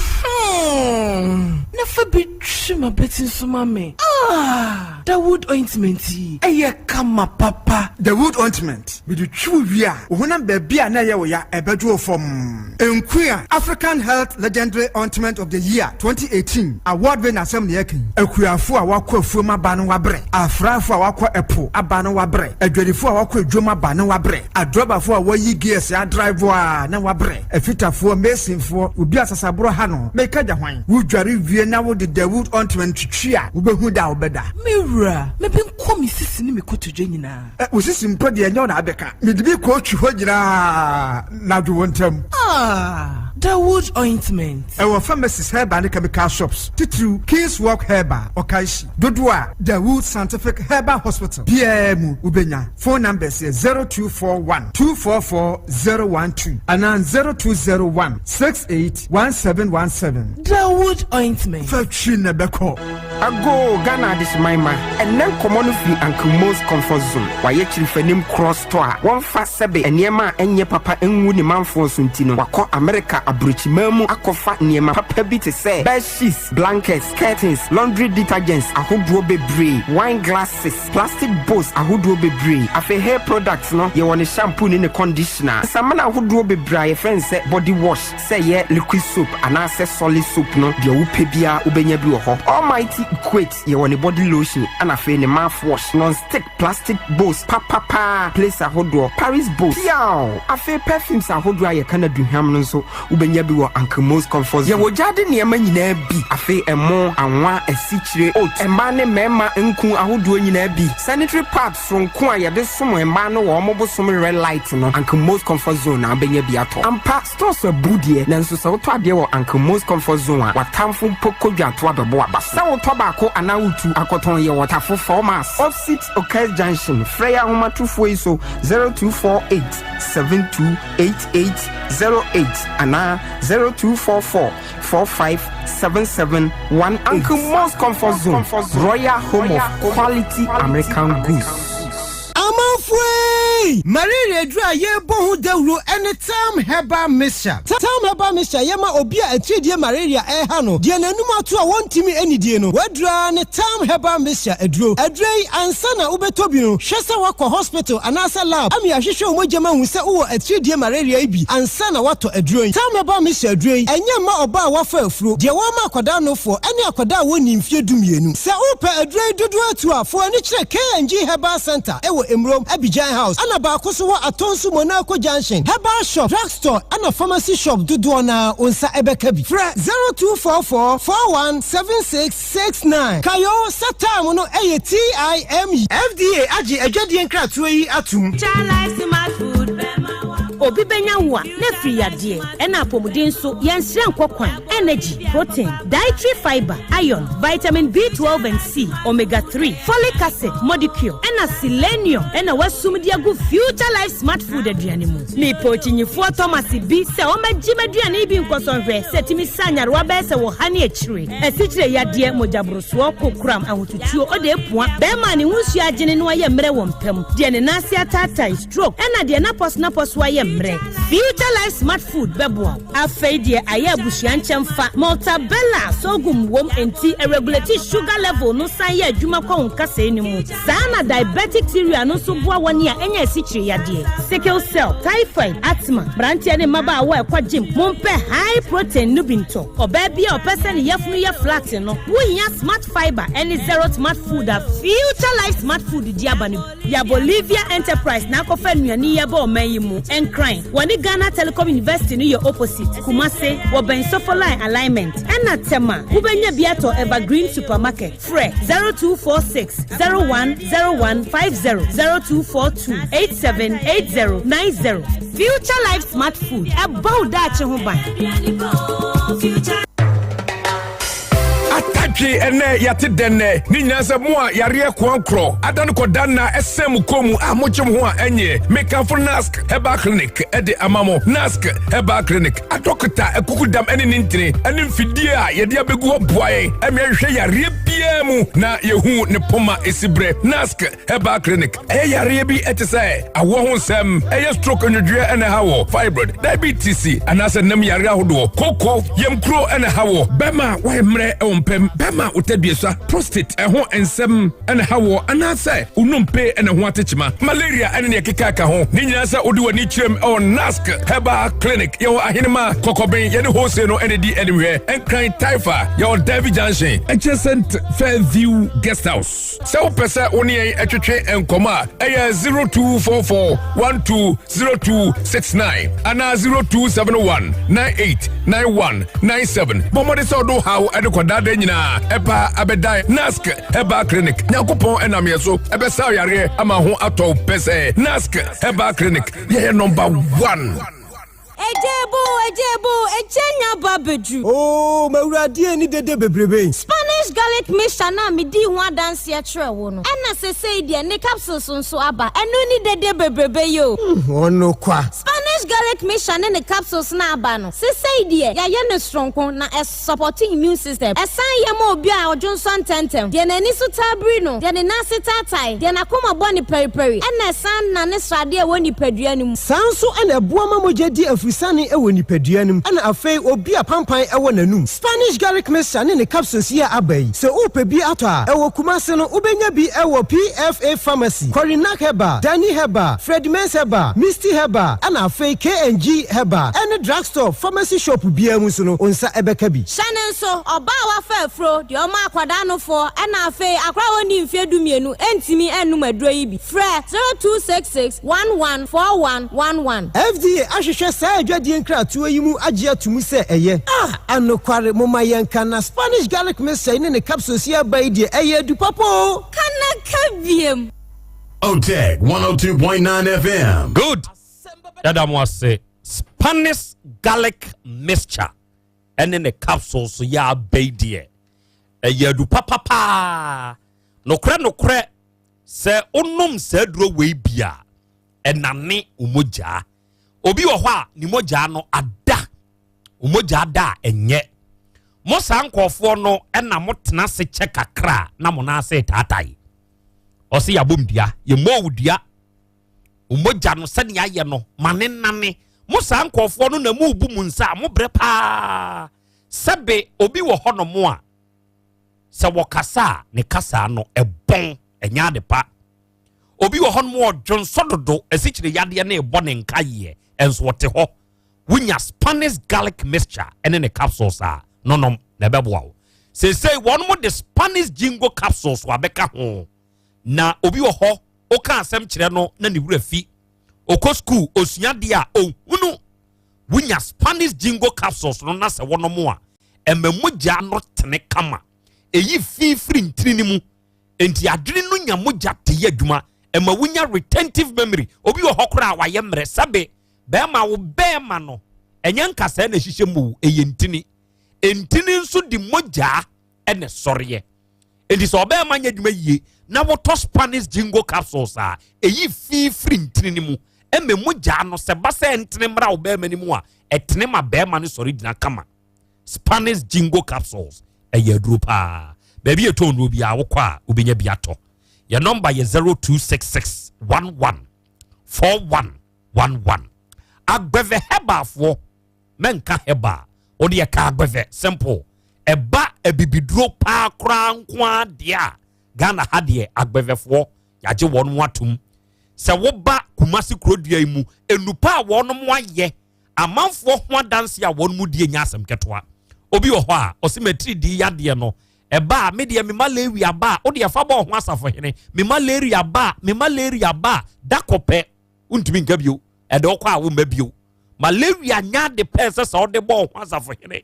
na fa bi twi m'abati nso ma me ah Dawood ointment yi ɛyɛ kama papa. Dawood ointment, mede twi wo wie a, wo honam baabi a na ɛyɛ wo ya ɛbɛdwo wo fɔmm. Nkuya African Health Legendary Ointment of the Year 2018 award winner asɛm na yɛreka yi. Akuafo a wɔakɔ afuom aba no wɔabrɛ, afrafo a wɔakɔ ɛpo aba no wɔabrɛ, adwadifo a wɔakɔ adwam aba no wɔabrɛ, adrɔbafo a wɔayi gears adrive a na wɔabrɛ, afitafoɔ, masonfoɔ, obi a sasaborɔ ha no, meka gya hwan? Wodware wie na wode Dawood ointment twitwi a, wobɛhu da a wobɛda. Me wura, mebɛnkɔ me sisi ne me kotodwe nyinaa. Ɛ, wo sisi mpo deɛ ɛnyɛ wo na abɛka. Mede bi kɔɔtwi hɔ nyinaa na dwo wo ntam. Ah, Dawood ointment. Ɛwɔ pharmacies, herbal ne chemical shops, titiriw King's Walk Herbal, Okaishie. Dodoɔ a Dawood Scientific Herbal Hospital biara mu wobɛnya. Phone numbers yɛ 0241 244 012 anaa 0201 68 1717. Dawood ointment. Fa twi na ɛbɛkɔ. Agoo Ghana adehyeman ma ɛnnɛ nkɔmmɔ no firi Uncle Mo's Comfort Zone. Wayɛ kyirifanim cross store a wɔmfa sɛbe nneɛma a ɛnyɛ papa ngu ne manfoɔ so nti no, wakɔ Amerika aburokyiman mu akɔfa nneɛma papa bi te sɛ bed sheets, blankets, curtains, laundry detergents ahodoɔ bebree, wine glasses, plastic bowls ahodoɔ bebree. Afei hair products no, yɛwɔ ne shampoo ne ne conditioner. Nsamina ahodoɔ bebree a yɛfrɛ no sɛ body wash, Sɛ ɛyɛ liquid soap anaasɛ solid soap no, deɛ wopɛ biara wobɛnya bi wɔ hɔ. Almighty Equate, yɛwɔ ne body lotion ɛna afei ne mouth wash, non-stick plastic bowls papapaa, plates ahodoɔ, Paris bowls, piaw! Afei perfumes ahodoɔ a yɛka no aduhwam no nso wobɛnya bi wɔ Uncle Mo's Comfort Zone. Yɛwɔ gyaade nneɛma nyinaa bi, afei ɛmo, anwa, asikyire, oat, mmaa ne mmarima nku ahodoɔ nyinaa bi, sanitary pads, Soronko a yɛde som mmaa no wɔ wɔn bosom red light no, Uncle Mo's Comfort Zone na wobɛnya bi atɔ. Ampa, stores abu deɛ, nanso sɛ wotɔ adeɛ wɔ Uncle Mo's Comfort Zone a, w'atamfo mpo kɔ dwatoa bɛbɔ w'aba so. Sɛ wotɔ baako anaa wotu akɔtɔn, yɛwɔ Tafo 4 Miles, opposite Okes Junction. Frɛ yɛn ahomatofoɔ yi so, 0248 728808 anaa 0244 457718. Uncle Mo's Comfort Zone, Royal Home of Quality American Goods. Amanfoe! Malaria aduru a yɛrebɔ ho dawuro ne Tam Herbal Mixture. Tam Herbal Mixture yɛ ma obi a atiridie malaria ɛreha no, deɛ n'anum ato a wɔntumi nnidie no. W'aduru ara ne Tam Herbal Mixture aduro. Aduro yi, ansa na wobɛtɔ bi no, hwɛ sɛ woakɔ hospital anaasɛ lab ama yɛahwehwɛ wo mogya mu ahu sɛ wowɔ atiridie malaria yi bi ansa na woatɔ aduro yi. Tam Herbal Mixture aduro yi, ɛnyɛ mma ɔbaa a wafa afuro, deɛ wɔrema akwadaa nofoɔ ne akwadaa a wɔnnii mfeɛ 12. Sɛ wopɛ aduro yi dodoɔ atu a, fa w'ani kyerɛ K&G Herbal Center wɔ Emurom, Abidjan House, ɛna baako nso wɔ Atonsu Monaco Junction. Herbal shop, drugstore ɛna pharmacy shop dodoɔ no ara wo nsa ɛbɛka bi. Frɛ 0244 41 76 69. Kae o sɛ time no yɛ TIME. FDA agye adwadie nkratoɔ yi atom. Obi bɛnya wo a, na afiri yadeɛ, ɛna apɔmuden nso, yɛnsrɛ nkɔ kwan. Energy, protein, dietary fiber, iron, vitamin B12 and C, omega 3, folic acid, modicure, ɛna selenium, ɛna wasum de agu Future Life Smart Food aduane mu. Mepɛ okyinyifoɔ Thomas bi sɛ ɔmmɛgye m'aduane bi nkɔsɔnhwɛ sɛ tumi sa nyarewa bɛyɛ sɛ wɔ ha ne akyire. Asikyire yadeɛ, mogyaborosoɔ, kokoram, ahotutuo, ɔde epua, bɛrima a ne ho nsuo agyene no ayɛ mmerɛ wɔ mpam, deɛ ne nan ase ataatae, stroke, ɛna deɛ n'apɔso ayɛ mmerɛ. Future Life Smart Food bɛboa wo. Afei deɛ ayɛ abusua nkyɛn fa Maltabella sorghum wom nti ɛregulate sugar level no san yɛ adwuma kɔ wo nkasɛɛ no mu. Saa na diabetic cereal no nso boa wɔn a ɛnyɛ asikyire yadeɛ, sickle cell, typhoid, asthma, mmeranteɛ ne mmabaawa a ɛkɔ gym, mompɛ high protein no bi ntɔ. Ɔbaa bi a ɔpɛ sɛ ne yafunu yɛ flat no, wohia Smart Fiber ɛne Zero Smart Food a Future Life Smart Food di aba no. Yɛ Bolivia Enterprise na akɔfa nnuane yi aba ɔman yi mu. Nkran, wɔne Ghana Telecom University no yɛ opposite. Kumase, wɔbɛn Sofoline alignment. Ɛna Tema, wobɛnya bi atɔ Evergreen Supermarket. Frɛ 0246 010150, 0242 878090. Future Life Smart Food, ɛbɔ wo daakye ho ban. Atadwe ɛnɛ yɛate dɛnɛ ne nyinaa sɛ mo a yareɛ koankorɔ ada no kɔda nna ɛsɛn mo kɔn mu a mogye mo ho a ɛnyɛ. Mekamfo Nask Herbal Clinic ɛde ama mo. Nask Herbal Clinic adɔkota akukudam ɛne ne ntini ɛne mfidie a yɛde abɛgu hɔ boa yɛn ɛme ɛhwehwɛ yareɛ biara mu na yɛhu ne poma ɛsi berɛ. Nask Herbal Clinic ɛyɛ yareɛ bi ɛte sɛ awoɔ ho nsɛm, ɛyɛ stroke, nwodwoeɛ ɛna ɛha wɔ, fibroid, diabetes anaasɛ nam yareɛ ahodoɔ, koko yamkuro ɛna ɛha wɔ, bɛma wayɛ mmerɛ ɛwɔ mpɛm, bɛma wotaduasa, prostate ɛho nsɛm ɛna ɛha wɔ, anaasɛ wonompe ɛna ho atekyema, malaria ɛne neɛ keka ka ho ne nyinaa. Sɛ wode w'ani kyerɛm ɛwɔ Nask Herbal Clinic, yɛwɔ Ahenema Kɔkɔben, yɛne hose no ɛne di animhwɛ. Nkran Taifa, yɛwɔ Davy Junction adjacent Fairview Guest House. Sɛ wopɛ sɛ wo ne yɛn ɛtwetwe nkɔmmɔ a, ɛyɛ 0244 120269 anaa 0271 989197. Bɔ mmɔde sɛ ɔdo haw ɛde kɔdaada nyinaa ɛba abɛdan Nask Herbal Clinic. Nyankopɔn ɛnam yɛ so ɛbɛsa yareɛ ama ho atɔ pɛ sɛ Nask Herbal Clinic yɛyɛ number one. Ejebo, ejebo, eje nya ba bedru. Oh, mawuradeɛ ni dede bebrebe. Spanish Spanish garlic mixture no a medii ho adanseɛ kyerɛɛ wo no, ɛna sesei deɛ ne capsules nso aba. Ɛno ne dede bebrebe yi o. Ɔno kwa. Spanish garlic mixture ne ne capsules no a aba no, sesei deɛ yɛayɛ no soronko na ɛsɔpɔto immune system. Ɛsan yɛ ma obi a ɔdwonsɔ ntɛmntɛm, deɛ n'ani so taa biri no, deɛ ne nan ase taatae, deɛ n'akoma bɔ no paripari, ɛna ɛsan nane sradeɛ a ɛwɔ nipadua no mu. Saa nso na ɛboa ma mogya di afurusane wɔ nipadua no mu, ɛna afei obi a pampan wɔ n'anum. Spanish garlic mixture ne ne capsules yi a aba yi, sɛ worepɛ bi atɔ a, ɛwɔ Kumasi no, wobɛnya bi wɔ PFA Pharmacy, Korinak Herbal, Dani Herbal, Fredimens Herbal, Misty Herbal, ɛna afei K&G Herbal, ɛne drugstore, pharmacy shop biara mu nso no, wo nsa bɛka bi. Hyɛ no nso, ɔbaa a wafa afuro, deɛ ɔma akwadaa nofoɔ, ɛna afei akwadaa a ɔnnii mfeɛ dumienu ntumi nnom aduro yi bi. Frɛ 0266 11 41 11. FDA ahwehwɛ saa adwadie nkratoɔ yi mu agye ato mu sɛ ɛyɛ. A Nokware, momma yɛnka na Spanish garlic mixture yi ne ne capsules yi aba yi deɛ, ɛyɛ adu papa oo! Ka na ka biem. Otec 102.9 FM. Good. Yɛda mo ase. Spanish garlic mixture ɛne ne capsules yɛ aba yi deɛ, ɛyɛ adu papa paa. Nokorɛ nokorɛ sɛ wonom saa aduro wei bi a, ɛnane wo mogyaa. Obi wɔ hɔ a ne mogyaa no ada, wo mogyaa da a ɛnyɛ. Mo saa nkurɔfoɔ no ɛna motena ase kyɛ kakra a na mo nan ase taatae. Ɔse yɛabom dua, yɛmmɔɔ wo dua. Wo mogya no sɛnea ayɛ no ma ne nane. Mo saa nkurɔfoɔ no na morebu mo nsa a mobrɛ paa. Sɛbe obi wɔ hɔnom a sɛ wɔkasa a ne kasa no ɛbɔn, ɛnyɛ ade pa. Obi wɔ hɔnom a ɔdwonsɔ dodo, asikyire yadeɛ no ɛbɔ ne nkaeɛ, ɛnso ɔte hɔ. Wonya Spanish garlic mixture ɛne ne capsules a nonom na ɛbɛboa wo. Seesei wɔn de Spanish jingo capsules wabɛka ho. Na obi wɔ hɔ woka asɛm kyerɛ no na ne wura fi. Okɔ school osua deɛ a ohunu. Wonya Spanish jingo capsules no na sɛ wɔnom a ɛma mogya no tene kama. Ɛyi fi firi ntini no mu. Enti adwene no nya mogya te yɛ adwuma. Ɛma wonya retentive memory. Obi wɔ hɔ koraa a wayɛ mmerɛ. Sɛbe bɛrima wo bɛrima no ɛnyɛ nkasɛɛ na ɛhyehyɛ mu o, ɛyɛ ntini. Ntini nso de mogya ɛna ɛsɔreɛ. Enti sɛ ɔbɛrima nyɛ adwuma yie na wotɔ Spanish jingo capsules a ɛyi fi firi ntini no mu. Ɛma mogya no sɛ ba sɛ ntene mmra wo bɛrima no mu a ɛtene ma bɛrima no sɔre gyina kama. Spanish jingo capsules ɛyɛ aduro paa. Baabi yɛ tɔn nnuro biara wokɔ a wobɛnya bi atɔ. Yɛ nɔmba yɛ 0266 11 41 11. Agbɛvɛ herbalfoɔ mɛnka herbal wode yɛ ka agbɛvɛ simple. Ɛba abibiduro paa koraa nko ara deɛ a Ghana ha deɛ agbɛvɛfoɔ yɛagye wɔn mo atom. Sɛ woba Kumasi kurodua yi mu enupa a wɔn mo ayɛ amanfoɔ ho adanse a wɔn mu die nya asɛm ketewa. Obi wɔ hɔ a ɔsi mɛtiri di yadeɛ no ɛba a me deɛ me malaria ba a wode ɛfa bɔ ho asafohene me malaria ba a me malaria ba a da kɔpɛ wontumi nka bio ɛde wokɔ a womma bio. Malaria nya de pɛ sɛ sɛ wode bɔ ho asafohene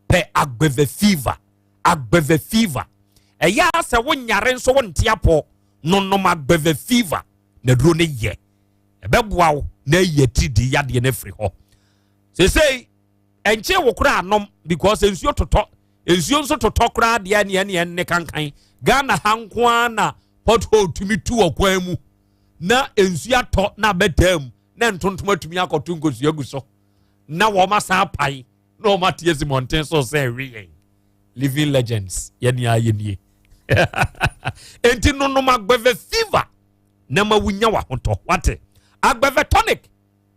pɛ agbɛvɛ fever. Agbɛvɛ fever ɛyɛ a sɛ wonyare nso wonte apɔ nonom agbɛvɛ fever na duro ne yɛ ɛbɛboa wo na ayi atiri di yadeɛ no afiri hɔ. Seesei ɛnkyɛ wo koraa nom because nsuo totɔ, nsuo nso totɔ koraa deɛ neɛ neɛ ne kankan. Ghana ha nko ara na pothole tumi tu wɔ kwan mu na nsuo atɔ na abɛtaa mu na ntontom atumi akɔto nkosua gu so na wɔn asan apae na wɔn ate asi mmɔnten so sɛ ɛwe yɛn. Living legends yɛn ni ayɛ nie. Enti nonom agbɛvɛ fever na ma wunya w'ahotɔ. Wate agbɛvɛ tonic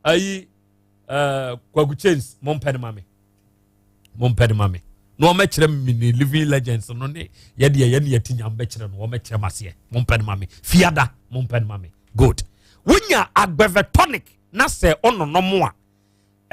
ayi kwaku chains mo mpɛ ne ma me, mo mpɛ ne ma me na wɔn bɛkyerɛ mi ne living legends no ne yɛ deɛ yɛ ne yɛ ti nyam bɛkyerɛ no wɔn bɛkyerɛ ma seɛ mo mpɛ ne ma me fiada mo mpɛ ne ma me. Good. Wonya agbɛvɛ tonic na sɛ ɔnonom a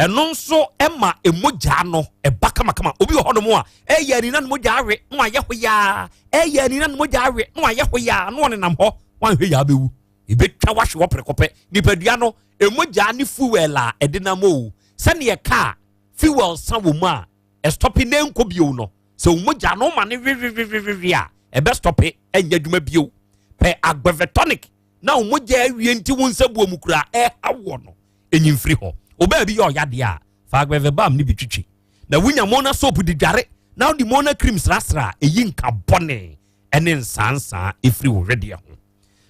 ɛno nso ɛma emogya no ɛba kamakama. Obi wɔ hɔnom a ɛyɛ ani na ne mogya awe na wayɛ hɔ yaa, ɛyɛ ani na ne mogya awe na wayɛ hɔ yaa na ɔnenam hɔ wanhwɛ yaa bɛwu. Ebetwa wahwe hɔ prɛko pɛ. Nipadua no emogya ne fuel a ɛde nam o, sɛdeɛ kaa fuel sa wɔ mu a ɛstɔpe na ɛnkɔ bio no, sɛ omogya no ma ne wewewewewe a ɛbɛstɔpe ɛnyɛ adwuma bio. Pɛ agbɛvɛ tonic na omogya awie nti wo nsa buo mu kura ɛha wɔ no ɛnyi mfiri hɔ. Obaa bi yɛ ɔyadeɛ a fa agbɛvɛ bam ne bi twitwi na wonya mona soap de dware na wode Mona cream srasra a, ɛyi nka bɔne ne nsaansaa ɛfiri wo wedeɛ ho.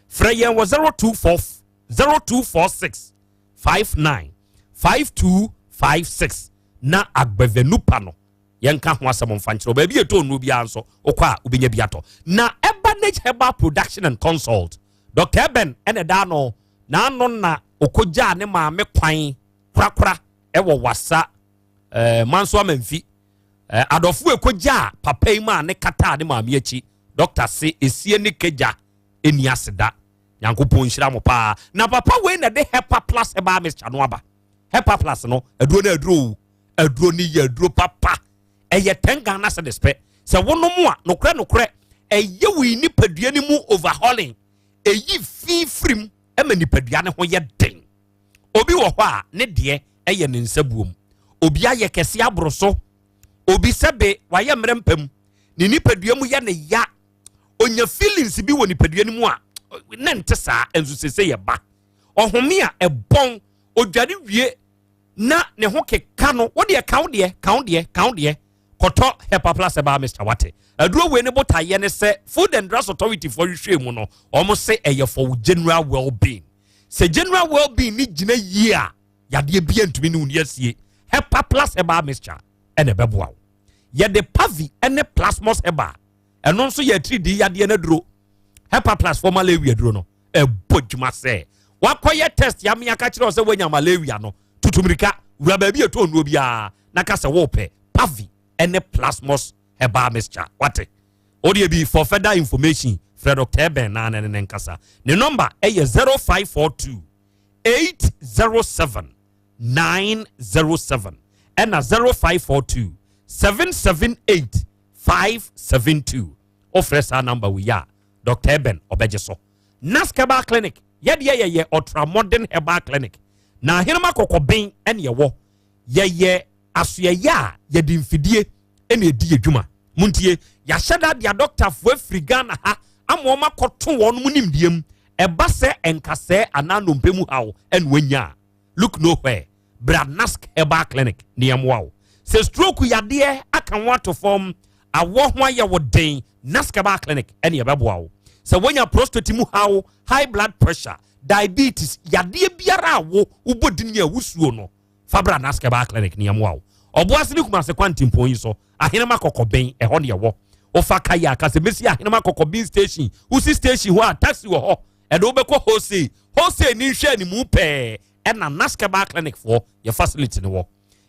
Frɛ yɛn wɔ 024 0246 59 5256 na agbɛvɛnupa no yɛnka ho asɛm mfa nkyerɛ baabi yɛtɔ nnuro biara nso wokɔ a wobɛnya bi atɔ. Na Ebanage Herbal Production and Consult, Dr. Eben ɛna ɛda ano n'ano na ɔkɔgyaa ne maame kwan korakora ɛwɔ wasa manso amanfi adɔfo ɛkɔgyaa papa yi maa ne kataa ne maame akyi. Dr. se esie ne kagya ɛni aseda. Nyankopɔn nhyira mo paa. Na papa wei na de Hepa Plus herbal mixture no aba. Hepa Plus no, aduro no aduro o, aduro no yɛ aduro papa. Ɛyɛ 10 Ghana cedis pɛ. Sɛ wonom a, nokorɛ nokorɛ, ɛyɛ wo nipadua no mu overhauling, ɛyi fi firim ɛma nipadua no ho yɛ den. Obi wɔ hɔ a ne deɛ ɛyɛ ne nsa buom, obi ayɛ kɛse aboro so, obi sɛbe wayɛ mmerɛ mpam, ne nipadua mu yɛ ne ya, onya feelings bi wɔ nipadua no mu a ne nte saa. Nso sese yɛ ba ɔhome a ɛbɔn, odware wie na ne ho keka no. Wodeɛ ka wo deɛ, ka wo deɛ, ka wo deɛ, kɔtɔ Hepa Plus herbal mixture. Wate? Aduro wei ne botaeɛ ne sɛ Food and Drugs Authority foɔ hwehwɛ mu no, wɔn se ɛyɛ for general well-being. Sɛ general well-being ne gyina yie a, yadeɛ bia ntumi ne wo ni asie. Hepa Plus herbal mixture ɛna ɛbɛboa wo. Yɛde Pavi ɛne Plasmos herbal, ɛno nso yɛ atiridii yadeɛ no aduro. Hepa Plus for malaria aduro no ɛbɔ dwuma. Sɛ wakɔyɛ test yame aka kyerɛ wo sɛ woanya malaria no, tutumirika wura baabi ɛtɔ nnuo biara na ka sɛ wopɛ Pavi ɛne Plasmos herbal mixture. Wate? Wodeɛ bi, for further information, frɛ Dr. Eben na ne ne nkasa. Ne number ɛyɛ 0542 807 907 ɛna 0542 778 572. Wofrɛ saa number wei a, Dr. Eben ɔbɛgye so. Nask Herbal Clinic, yɛdeɛ yɛyɛ ultra modern herbal clinic na ahenema kɔkɔben ɛne ɛwɔ. Yɛyɛ asoɛyɛ a yɛde mfidie ɛna ɛdi adwuma. Muntie, yɛahyɛ da de adɔktafoɔ afiri Ghana ha ama wɔn akɔto wɔn mu nimdeɛ mu. Ɛba sɛ nkasɛɛ anaa nnompe mu haw ɛna wanya a, look nowhere, bra Nask Herbal Clinic ne yɛmmoa wo. Sɛ stroke yadeɛ aka ho ato fam, awɔ ho ayɛ wo den, Nask Herbal Clinic ɛne yɛbɛboa wo. Sɛ woanya prostate mu haw, high blood pressure, diabetes, yadeɛ biara a wo wobɔ din a wusuo no, fa bra Nask Herbal Clinic ne yɛmmoa wo. Ɔboase ne Kumase kwantempɔn yi so, Ahenema Kɔkɔbɛn, ɛhɔ ne ɛwɔ. Wofa kaya aka sɛ mɛsi Ahenema Kɔkɔbɛn station, wosi station hɔ a, taxi wɔ hɔ ɛde wobɛkɔ Hose. Hose ni nhwɛ animu pɛɛ ɛna Nask Herbal Clinic foɔ yɛ facility no wɔ.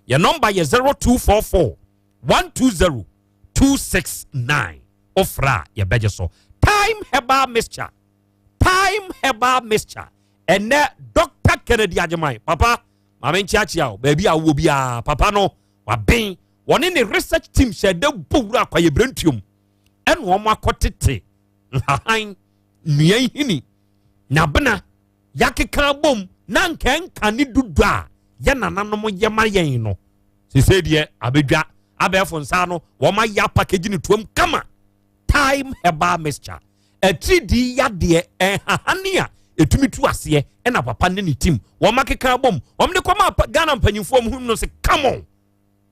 Yɛ number yɛ 0244 120 269. Wofrɛ a, yɛbɛgye so. Time herbal mixture, Time herbal mixture. Ɛnɛ Dr. Kennedy Agyeman papa, maame nkyeakyea o. Baabi a wowɔ biara, papa no waben. Wɔne ne research team hyɛ dɛ bɔ wura akɔyɛ ɛna wɔn akɔtete nhahan, nnua nhini, nyabena yakeka bom na nka ne dudu a yɛ nananom yɛ ma yɛn no. Sese deɛ abɛdwa abɛɛfo nsa no, wɔn ayɛ apackage ne tuom kama. Time herbal mixture, atiridi yadeɛ, nhahane a ɛtumi tu aseɛ ɛna papa ne ne team wɔn akeka bom wɔn de kɔma Ghana mpanyinfoɔ mu no sɛ come on,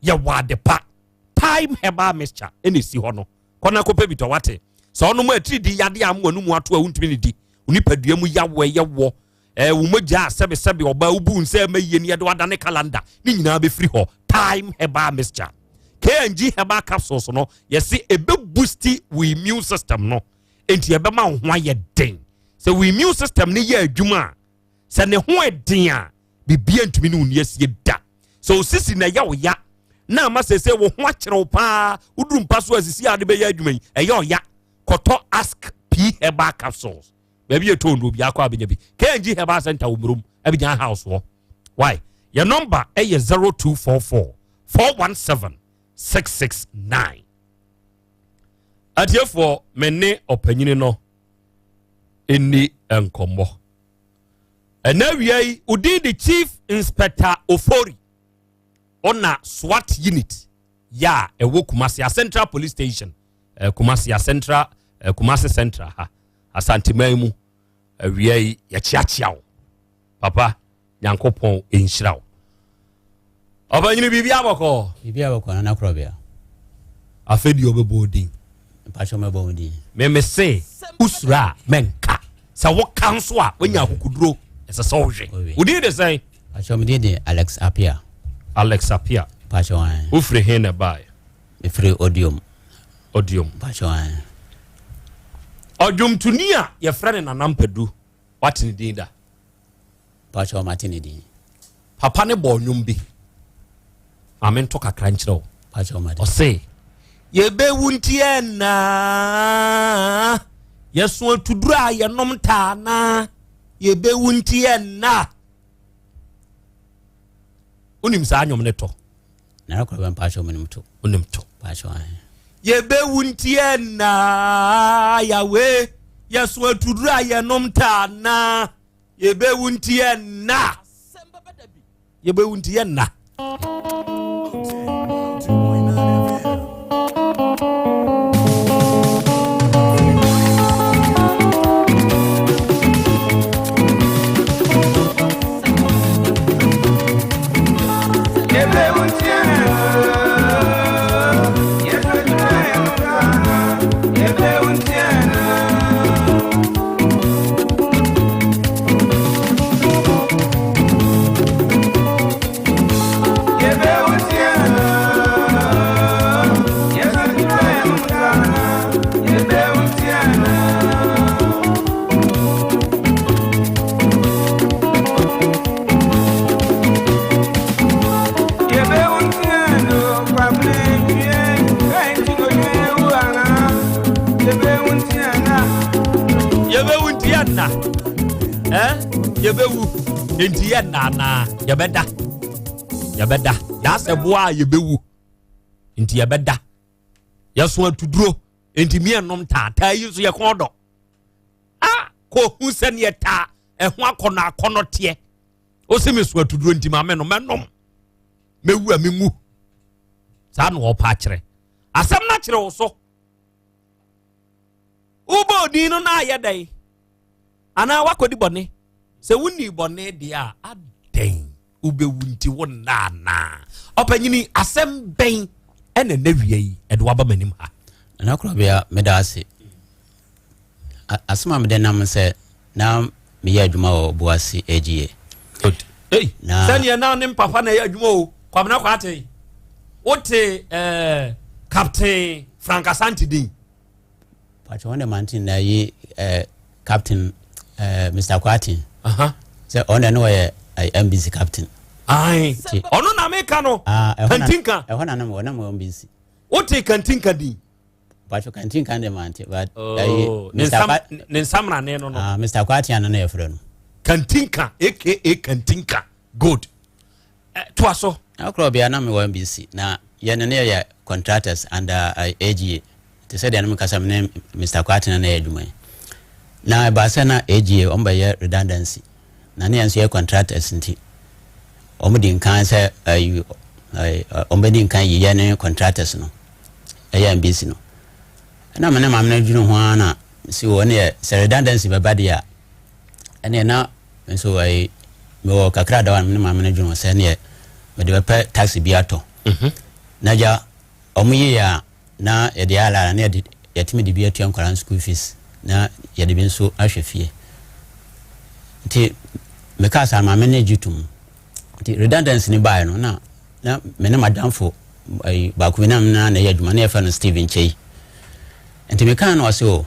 yɛwɔ ade pa. Time herbal mixture ɛna esi hɔ no. Kɔna kɔpɛ bi tɔ. Wate? Sɛ ɔnom atiridi yadeɛ a mo anum ato a wontumi ne di onipadua mu yawo ɛyɛ wɔ wo mogya a sɛbesɛbe ɔbaa wobu nsa ɛma yie ne yɛde wadane calendar ne nyinaa bɛfiri hɔ. Time herbal mixture, KNG herbal capsules no, yɛsi ebe boost wo immune system no, nti ɛbɛma wo ho ayɛ den. Sɛ wo immune system no yɛ adwuma a, sɛ ne ho ɛden a, bibia ntumi ne wo ni asie da. Sɛ osisi na ɛyɛ wo ya na ama sɛ wo ho akyerɛ wo paa, woduru mpa so asisi a de bɛyɛ adwuma yi ɛyɛ ɔya, kɔtɔ Ask P herbal capsules. Baabi yɛ tɔn no obi akɔ abɛnya bi, KNG Herbal Center wɔ Murom Abigyan House hɔ. Why, yɛ number ɛyɛ 0244 417 669. Atiefoɔ, me ne ɔpanyini no ɛni nkɔmmɔ ɛnɛ awia yi. Odin de Chief Inspector Ofori, ɔna SWAT unit yɛ a ɛwɔ Kumasi Central Police Station, Kumasi Central, Kumasi Central ha, Asanteman mu. Awia yi yɛkyeakyea wo papa. Nyankopɔn nhyira wo. Ɔbanyini, biribi abɔkɔ? Biribi abɔkɔ, Nana Korɔbea. Afei deɛ ɔbɛbɔ wo din. Mpakyɛ mɛbɔ wo din. Meme se wosuro a mɛnka. Sɛ woka nso a woanya akokoduro ɛsɛ sɛ wohwɛ. Wo din de sɛn? Mpakyɛ me din de Alex Apia. Alex Apia. Mpakyɛ wan. Wofiri he na ɛbaeɛ? Mefiri Odiom. Odiom. Mpakyɛ wan. Ɔdwomtoni a yɛfrɛ no Nana Mpadu, wate ne din da? Mpakyɛ mate ne din. Papa ne bɔɔ nnwom bi. Ma mento kakra nkyerɛ wo. Ɔse, yɛbɛwu nti ɛnna, yɛso atuduro a yɛnom taa na, yɛbɛwu nti ɛnna. Wonim saa nnwom ne tɔ? Nana kora bɛ mpakyɛ menim to. Wonim to. Mpakyɛ ahe. Yɛbɛwu nti ɛnna, yawe, yɛso atuduro a yɛnom taa na, Yɛbɛwu nti yɛ nna. Yɛbɛwu nti yɛ nna. Yɛbɛwu nti yɛ nna eh? Yɛbɛwu nti yɛ nna anaa yɛbɛda yɛbɛda yɛasɛ boa a yɛbɛwu nti yɛbɛda yɛso atuduro nti miɛnom taataa yi nso yɛkɔn dɔ a kɔhu sɛneɛ taa ɛho akɔnɔ akɔnɔ teɛ wosi me so atuduro nti ma me no mɛnom mɛwu a menwu saa na wɔpa akyerɛ asɛm no akyerɛ wo so wobɔ odin no na ayɛ dɛn anaa wakɔdi bɔne sɛ wonni bɔne deɛ a adɛn wobɛwu nti wo nna anaa ɔpanyini asɛm bɛn ɛna ɛnɛ wia yi ɛde waba m'anim ha nana korɔbea meda ase asɛm a mede nam sɛ na meyɛ adwuma wɔ Boase AGA. Good. Hey, na sɛdeɛ na ne mpapa na ɛyɛ adwuma o Kwabena Kwate wote eh, Captain Frank Asante din Pakyɛ wɔn de mante na yi eh, Captain eh, Mr. Kwate sɛ ɔno de ne wɔyɛ eh, MBC captain. Ae ɔno na meka no ah, Kantinka ɛhɔ na nam wɔ nam wɔ MBC. Wote Kantinka din Pacho kantin kan de mante but oh, ayi Mr. Kwa ne nsamrane no no. Ah Mr. Kwati ano na yɛfrɛ no. Kantinka aka Kantinka good. Eh, toa so. Na okro bia na me wɔ NBC na yɛ ne ne yɛ contractors under uh, eh, AGA. Te sɛ deɛ no mekasa me ne Mr. Kwati na na yɛ adwuma yi. Na ɛbaa sɛ na AGA wɔn bɛyɛ redundancy. Na ne yɛn nso yɛ contractors nti wɔn di nkan sɛ ayi wɔn bɛdi nkan yi yɛ ne contractors no. ɛyɛ NBC no. Ɛna me ne maame no dwene ho ara na si wɔ ne yɛ sɛ redundancy bɛba deɛ a ɛneɛ na nso ɛyi mewɔ kakra da hɔ a me ne maame no dwene ho sɛ neɛ mede bɛpɛ taxi bi atɔ. Mhm. Na gya wɔn yie a na yɛde ala na yɛde yɛtumi de bi atua nkwadaa no school fees na yɛde bi nso ahwɛ fie. Nti mekaa saa maame no gye tom. Nti redundancy no baeɛ no na na me ne m'adamfo ayi baako bi na me na ɛyɛ adwuma na yɛfrɛ no Steven Kyei nti mekaa no ɔse o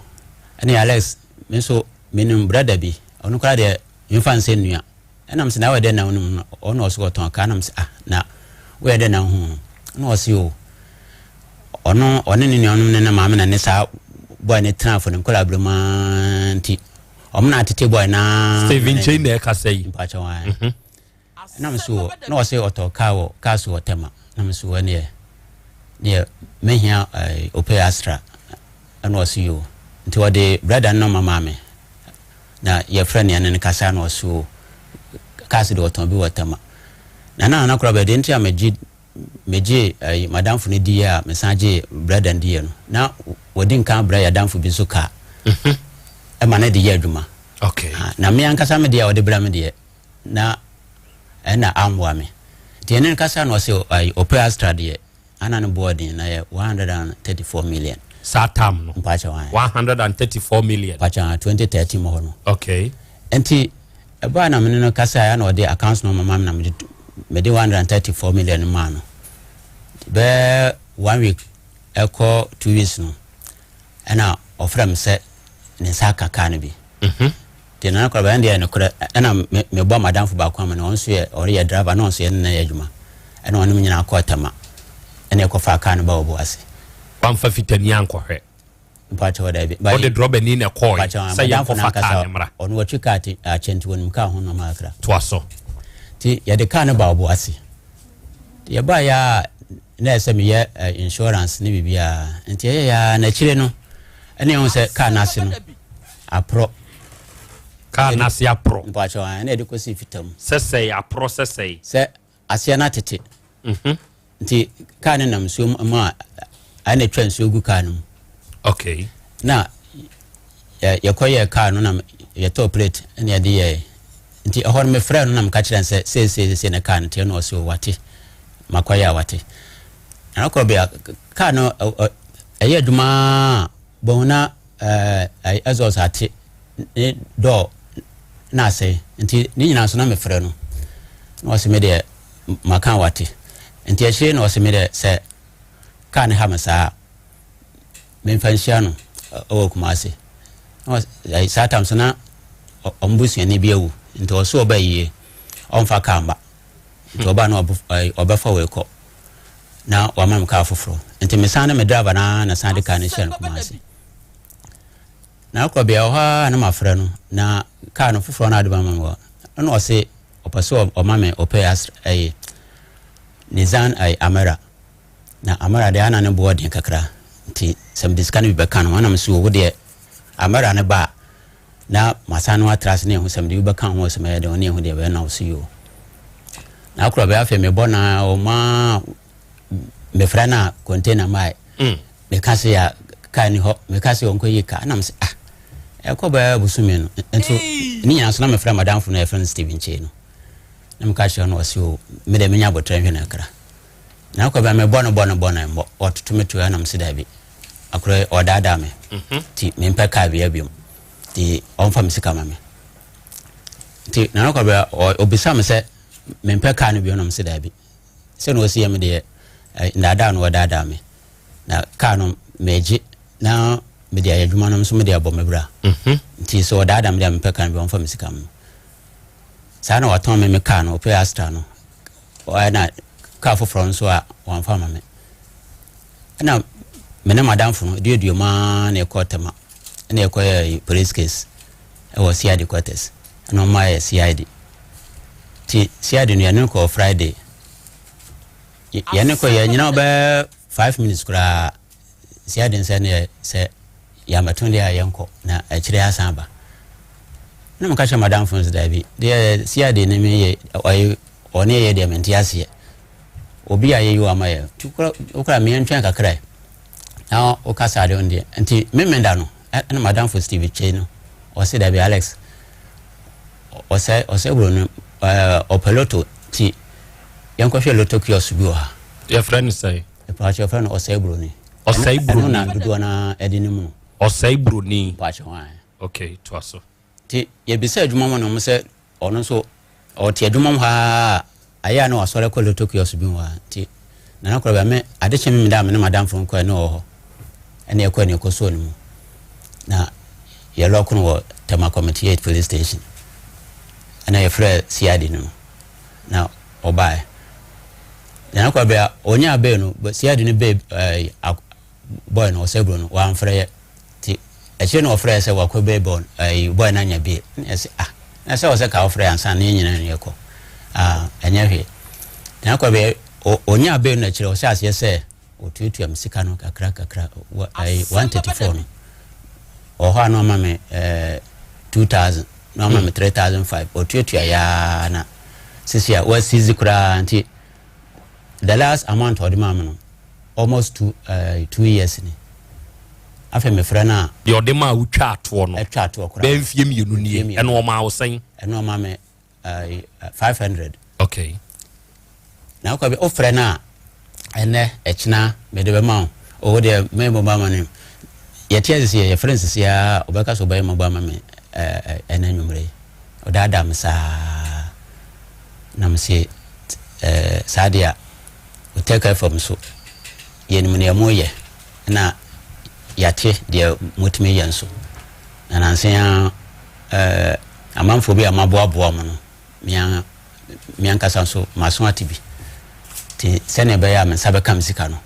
ɛne Alex me nso menim brada bi ɔno koraa deɛ memfa nsɛ nnua ɛna mesɛ na woyɛ dɛn na wonim no ɔno ɔse ɔtɔn kaa na mesɛ ah na woyɛ dɛn na wohu no na ɔse o ɔno ɔne ne nuanom ne ne maame na ne saa boy ne tena afɔ ne nkɔla abere mu nti ɔmo na atete boy na Steven Kyei na ɛkasa yi mpakyɛ wɔn Na me so wɔ, na ɔse ɔtɔ car wɔ car so wɔ Tema, na me so ɛneɛ neɛ mɛhia ɛɛ Opel Astra, ɛna ɔse yoo, nti ɔde brɛda no nɔma maa me, na yɛfrɛ no yɛne no kasa na ɔse oo cars deɛ ɔtɔn bi wɔ Tema. Na na Nana Korabɛ deɛ nti a megye megyee ɛyi madamfo no diiɛ a mesan gyee brɛda no diiɛ no, na wɔdi nkan brɛ yɛadamfo bi nso car ɛma no de yɛ adwuma. Okay. Na me ankasa me deɛ a ɔde brɛ me deɛ na ɛna amboa me nti ɛne no kasa na ɔse ayi Opel Astra deɛ Ana ne boɔ den na yɛ 134 million. Saa tam no. Mpakyɛ wan. 134 million. Mpakyɛ wan 2013 mu hɔ no. Okay. Nti ɛbaa na mene no kasa ya na ɔde accounts no mama me na mede mede 134 million maa no. Bɛɛ one week ɛkɔ 2 weeks no ɛna ɔfrɛ me sɛ ne nsa aka kaa no bi. Nti nana kora bɛn deɛ nokorɛ ɛna me mebɔ madamfo baako ama no, ɔno nso yɛ ɔreyɛ driver na ɔno nso yɛ ne na yɛ adwuma, ɛna ɔne me nyinaa kɔɔ Tema ɛna ɛkɔfaa kaa no ba Obuasi. Wamfa fitani ankɔhwɛ? Mpakyɛw daabi. Wode drɔbani na ɛkɔɔe sɛ yɛnkɔfa kaa no mmra? Ɔno watwi kaa te akyɛ nti wɔnim kaa ho nnoɔma kakra. Toa so. Nti yɛde kaa no ba Obuasi. Nti yɛbaeɛ a na ɛsɛ meyɛ insurance ne biribiara nti ɛyɛeɛ ara na akyire no ɛna yɛhu sɛ kaa no ase no aporɔ. Kaa no ase aporɔ. Mpakyɛw ae, ɛna yɛde kɔsii fita mu. Sɛsɛe, aporɔ sɛsɛe. Sɛ aseɛ no atete. Nti kaa no nam nsuo mu a, ɛna atwa nsuo gu kaa no mu. Okay. Na yɛkɔyɛɛ kaa no na yɛtɔɔ plate ɛna yɛde yɛɛ. Nti ɛhɔ no mefrɛɛ no na meka kyerɛ no sɛ seesei seesei na kaa no teɛ, na ɔse o wate, makɔyɛ a wate. Na ɔkɔ bea kaa no ɛyɛ adwuma a bɔhu na ɛɛ exhaust ate ne door na asɛe, nti ne nyinaa nso na mefrɛ no na ɔse me deɛ maka a wate. Nti akyire na ɔse me deɛ sɛ kaa no ha me saa a memfa nhyia no wɔ Kumasi. Saa tam so na ɔmo busuani bi awu, nti ɔso ɔba yie ɔmfa kaa mma, nti ɔba no ɔbɛfa wei kɔ na wama me kaa foforɔ. Nti mesan ne me driver na na san de kaa no hyia no Kumasi. Na akɔ bea hɔ a na mafrɛ no na kaa no foforɔ no ade ma me wɔ, ɛna ɔse ɔpɛ sɛ ɔma me ɔpɛ ɛyɛ Nissan ɛyɛ Almera, na Almera deɛ ana ne boɔ den kakra, nti sɛ mede sika no bi bɛka no ho, ɛna me so wo deɛ Almera no ba a na masan no atra ase na ehu sɛ mede bi bɛka ho sɛ mɛyɛ deɛ ɔne ehu deɛ bɛyɛ na ɔso yi o. Na akora bɛyɛ afei mebɔ na ɔma mefrɛ no a container mae. Meka se ya kaa ni hɔ, meka se ɔnkɔ yi kaa, na me se ah ɛkɔ bɛyɛ bosome no nso ne nyinaa so na mefrɛ madamfo no a yɛfrɛ no Steven Kyei no na meka kyerɛ no, ɔse o me deɛ menya abotrɛ nhwɛ no kakra. Na akɔ bɛyɛ mebɔ no bɔ no bɔ no mmɔ ɔtoto me to, ɛna me se daabi, akorɔ ɔdaadaa me nti mempɛ kaa bia biom, nti ɔmfa me sika ma me. Nti na akɔ bɛyɛ ɔbisa me sɛ mempɛ kaa no biom, na me se daabi, sɛ na ɔsi yɛ me deɛ ndaadaa no ɔdaadaa me, na kaa no megye na mede ayɛ adwuma no nso mede abɔ me bra. Nti sɛ ɔdaadaa me deɛ mempɛ kaa no bi, ɔmfa me sika ma me. Saa na watɔn me me kaa no ɔpɛ Astra no, ɛna kaa foforɔ nso a wamfa ma me. Ɛna me ne madamfo no duadua mu ara na ɛkɔ Tema ɛna ɛkɔyɛ police case ɛwɔ CID quarters, ɛna ɔma yɛ CID. Nti CID no yɛne kɔ Friday, yɛne kɔ yɛ nyina ɔbɛyɛ 5 minutes koraa CID nsɛ ne yɛ sɛ yɛamɛto deɛ a yɛnkɔ na akyire asan aba. Na meka kyerɛ madamfo no sɛ daabi deɛ CID ne me yɛ ɔyɛ ɔne yɛ deɛ mente aseɛ, obi a yɛyi ama yɛ nti wokora meɛntwɛn kakra na woka saa deɛ deɛ. Nti memenda no ɛna madamfo Steve Kyei no ɔse daabi, Alex ɔsɛ ɔsɛ buro no ɔpɛ lotto, nti yɛnkɔhwɛ lotto kiosk bi wɔ ha. Yɛfrɛ no sɛ? Mpakyɛ yɛfrɛ no ɔsɛe buroni. Ɔsɛe buroni. Ɛno na dodoɔ no ɛde ne mu no. Ɔsɛe buroni. Mpakyɛ hɔ. Okay, toa so. Nti yɛbisa adwuma mu no mo sɛ ɔno nso ɔte adwuma mu ha ayɛ a na wasɔre kɔ lotto kiosk bi mu ha. Nti nana korɔ bɛ me ade kyɛ me da me ne madamfo nkɔ ɛne wɔ hɔ, ɛne ɛkɔ ɛne ɛkɔ soɔ no mu na yɛlɔko no wɔ Tema Committee 8 police station, ɛna yɛfrɛ CID no na ɔbaeɛ. Nana korɔ bɛ ɔnya bɛɛ no CID no bɛɛ ɛɛ boy no ɔsɛ buro no wamfrɛ yɛ, nti akyire na ɔfrɛ sɛ wakɔ bɛɛ bɔ ɛɛ boy no anya bie, ɛna yɛsɛ ah na sɛ ɔsɛ ka ɔfrɛ ansa ne nyinaa no yɛkɔ ah ɛnyɛ hwee. Nana korɔ bɛ ɔnya bɛɛ no akyire ɔhyɛ aseɛ sɛ ɔtuatua me sika no kakra kakra, ɛɛ 134 no ɔwɔ hɔ a na ɔma me 2000 na ɔma me 3500, ɔtuatua yaa na sisi a wasizi koraa. Nti the last amount ɔde maa me no almost 2 years ni. Afei mefrɛ no a. Deɛ ɔde maa wotwa atoɔ no. Ɛtwa atoɔ koraa. Bɛɛ mfie 2 nie, ɛno ɔmaa wo sɛn? Ɛno ɔma me 500. Okay. Na wokɔ bi wofrɛ no a. Ɛnnɛ, ɛkyena, mede bɛma wo. O, wo deɛ, mɛyɛ mobile money. Yɛte ase sɛ yɛfrɛ no sisi ara a, ɔbɛka sɛ ɔbɛyɛ mobile ama me ɛnnɛ anwummerɛ yi. Ɔdaadaa me saa. Na mese, ɛɛ, saa deɛ a, Otech FM nso, yɛnim deɛ moyɛ, ɛna yɛate deɛ motumi yɛ nso. Na nansa yi ara, ɛɛ, amanfoɔ bi a maboaboa wɔn no, me ara me ankasa nso m'aso ate bi. Nti sɛnea ɛbɛyɛ a me nsa bɛka me sika no,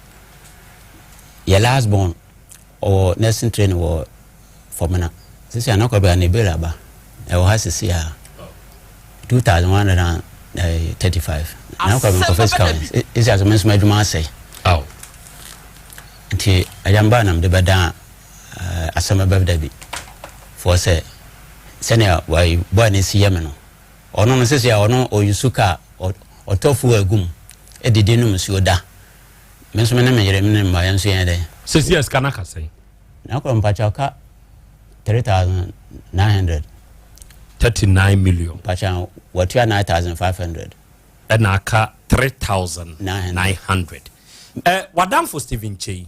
yɛ last born ɔwɔ nursing training wɔ Fɔmena. Sisi a na kɔbea ne bail aba. Ɛwɔ ha sisi a 2135. Na kɔbea nkɔfɛ sika wɔ. Sisi a so me nso m'adwuma asɛe. Nti agya mbaa na mede bɛdan asɛm ɛbɛba da bi foɔ sɛ sɛnea boy no si yɛ me no ɔno no sisi a ɔno ɔyusu kaa ɔtɔ fuel gu mu didi nom nsuo da me nso me ne me yere me ne mma yɛn nso yɛn dɛn. Sisi a sika no aka sɛn? Na kɔ mpakyɛ ɔka 3900. 39 million. Mpakyɛ watua 9500. Ɛna aka 3900. Ɛ wadamfo Stephen Kyei.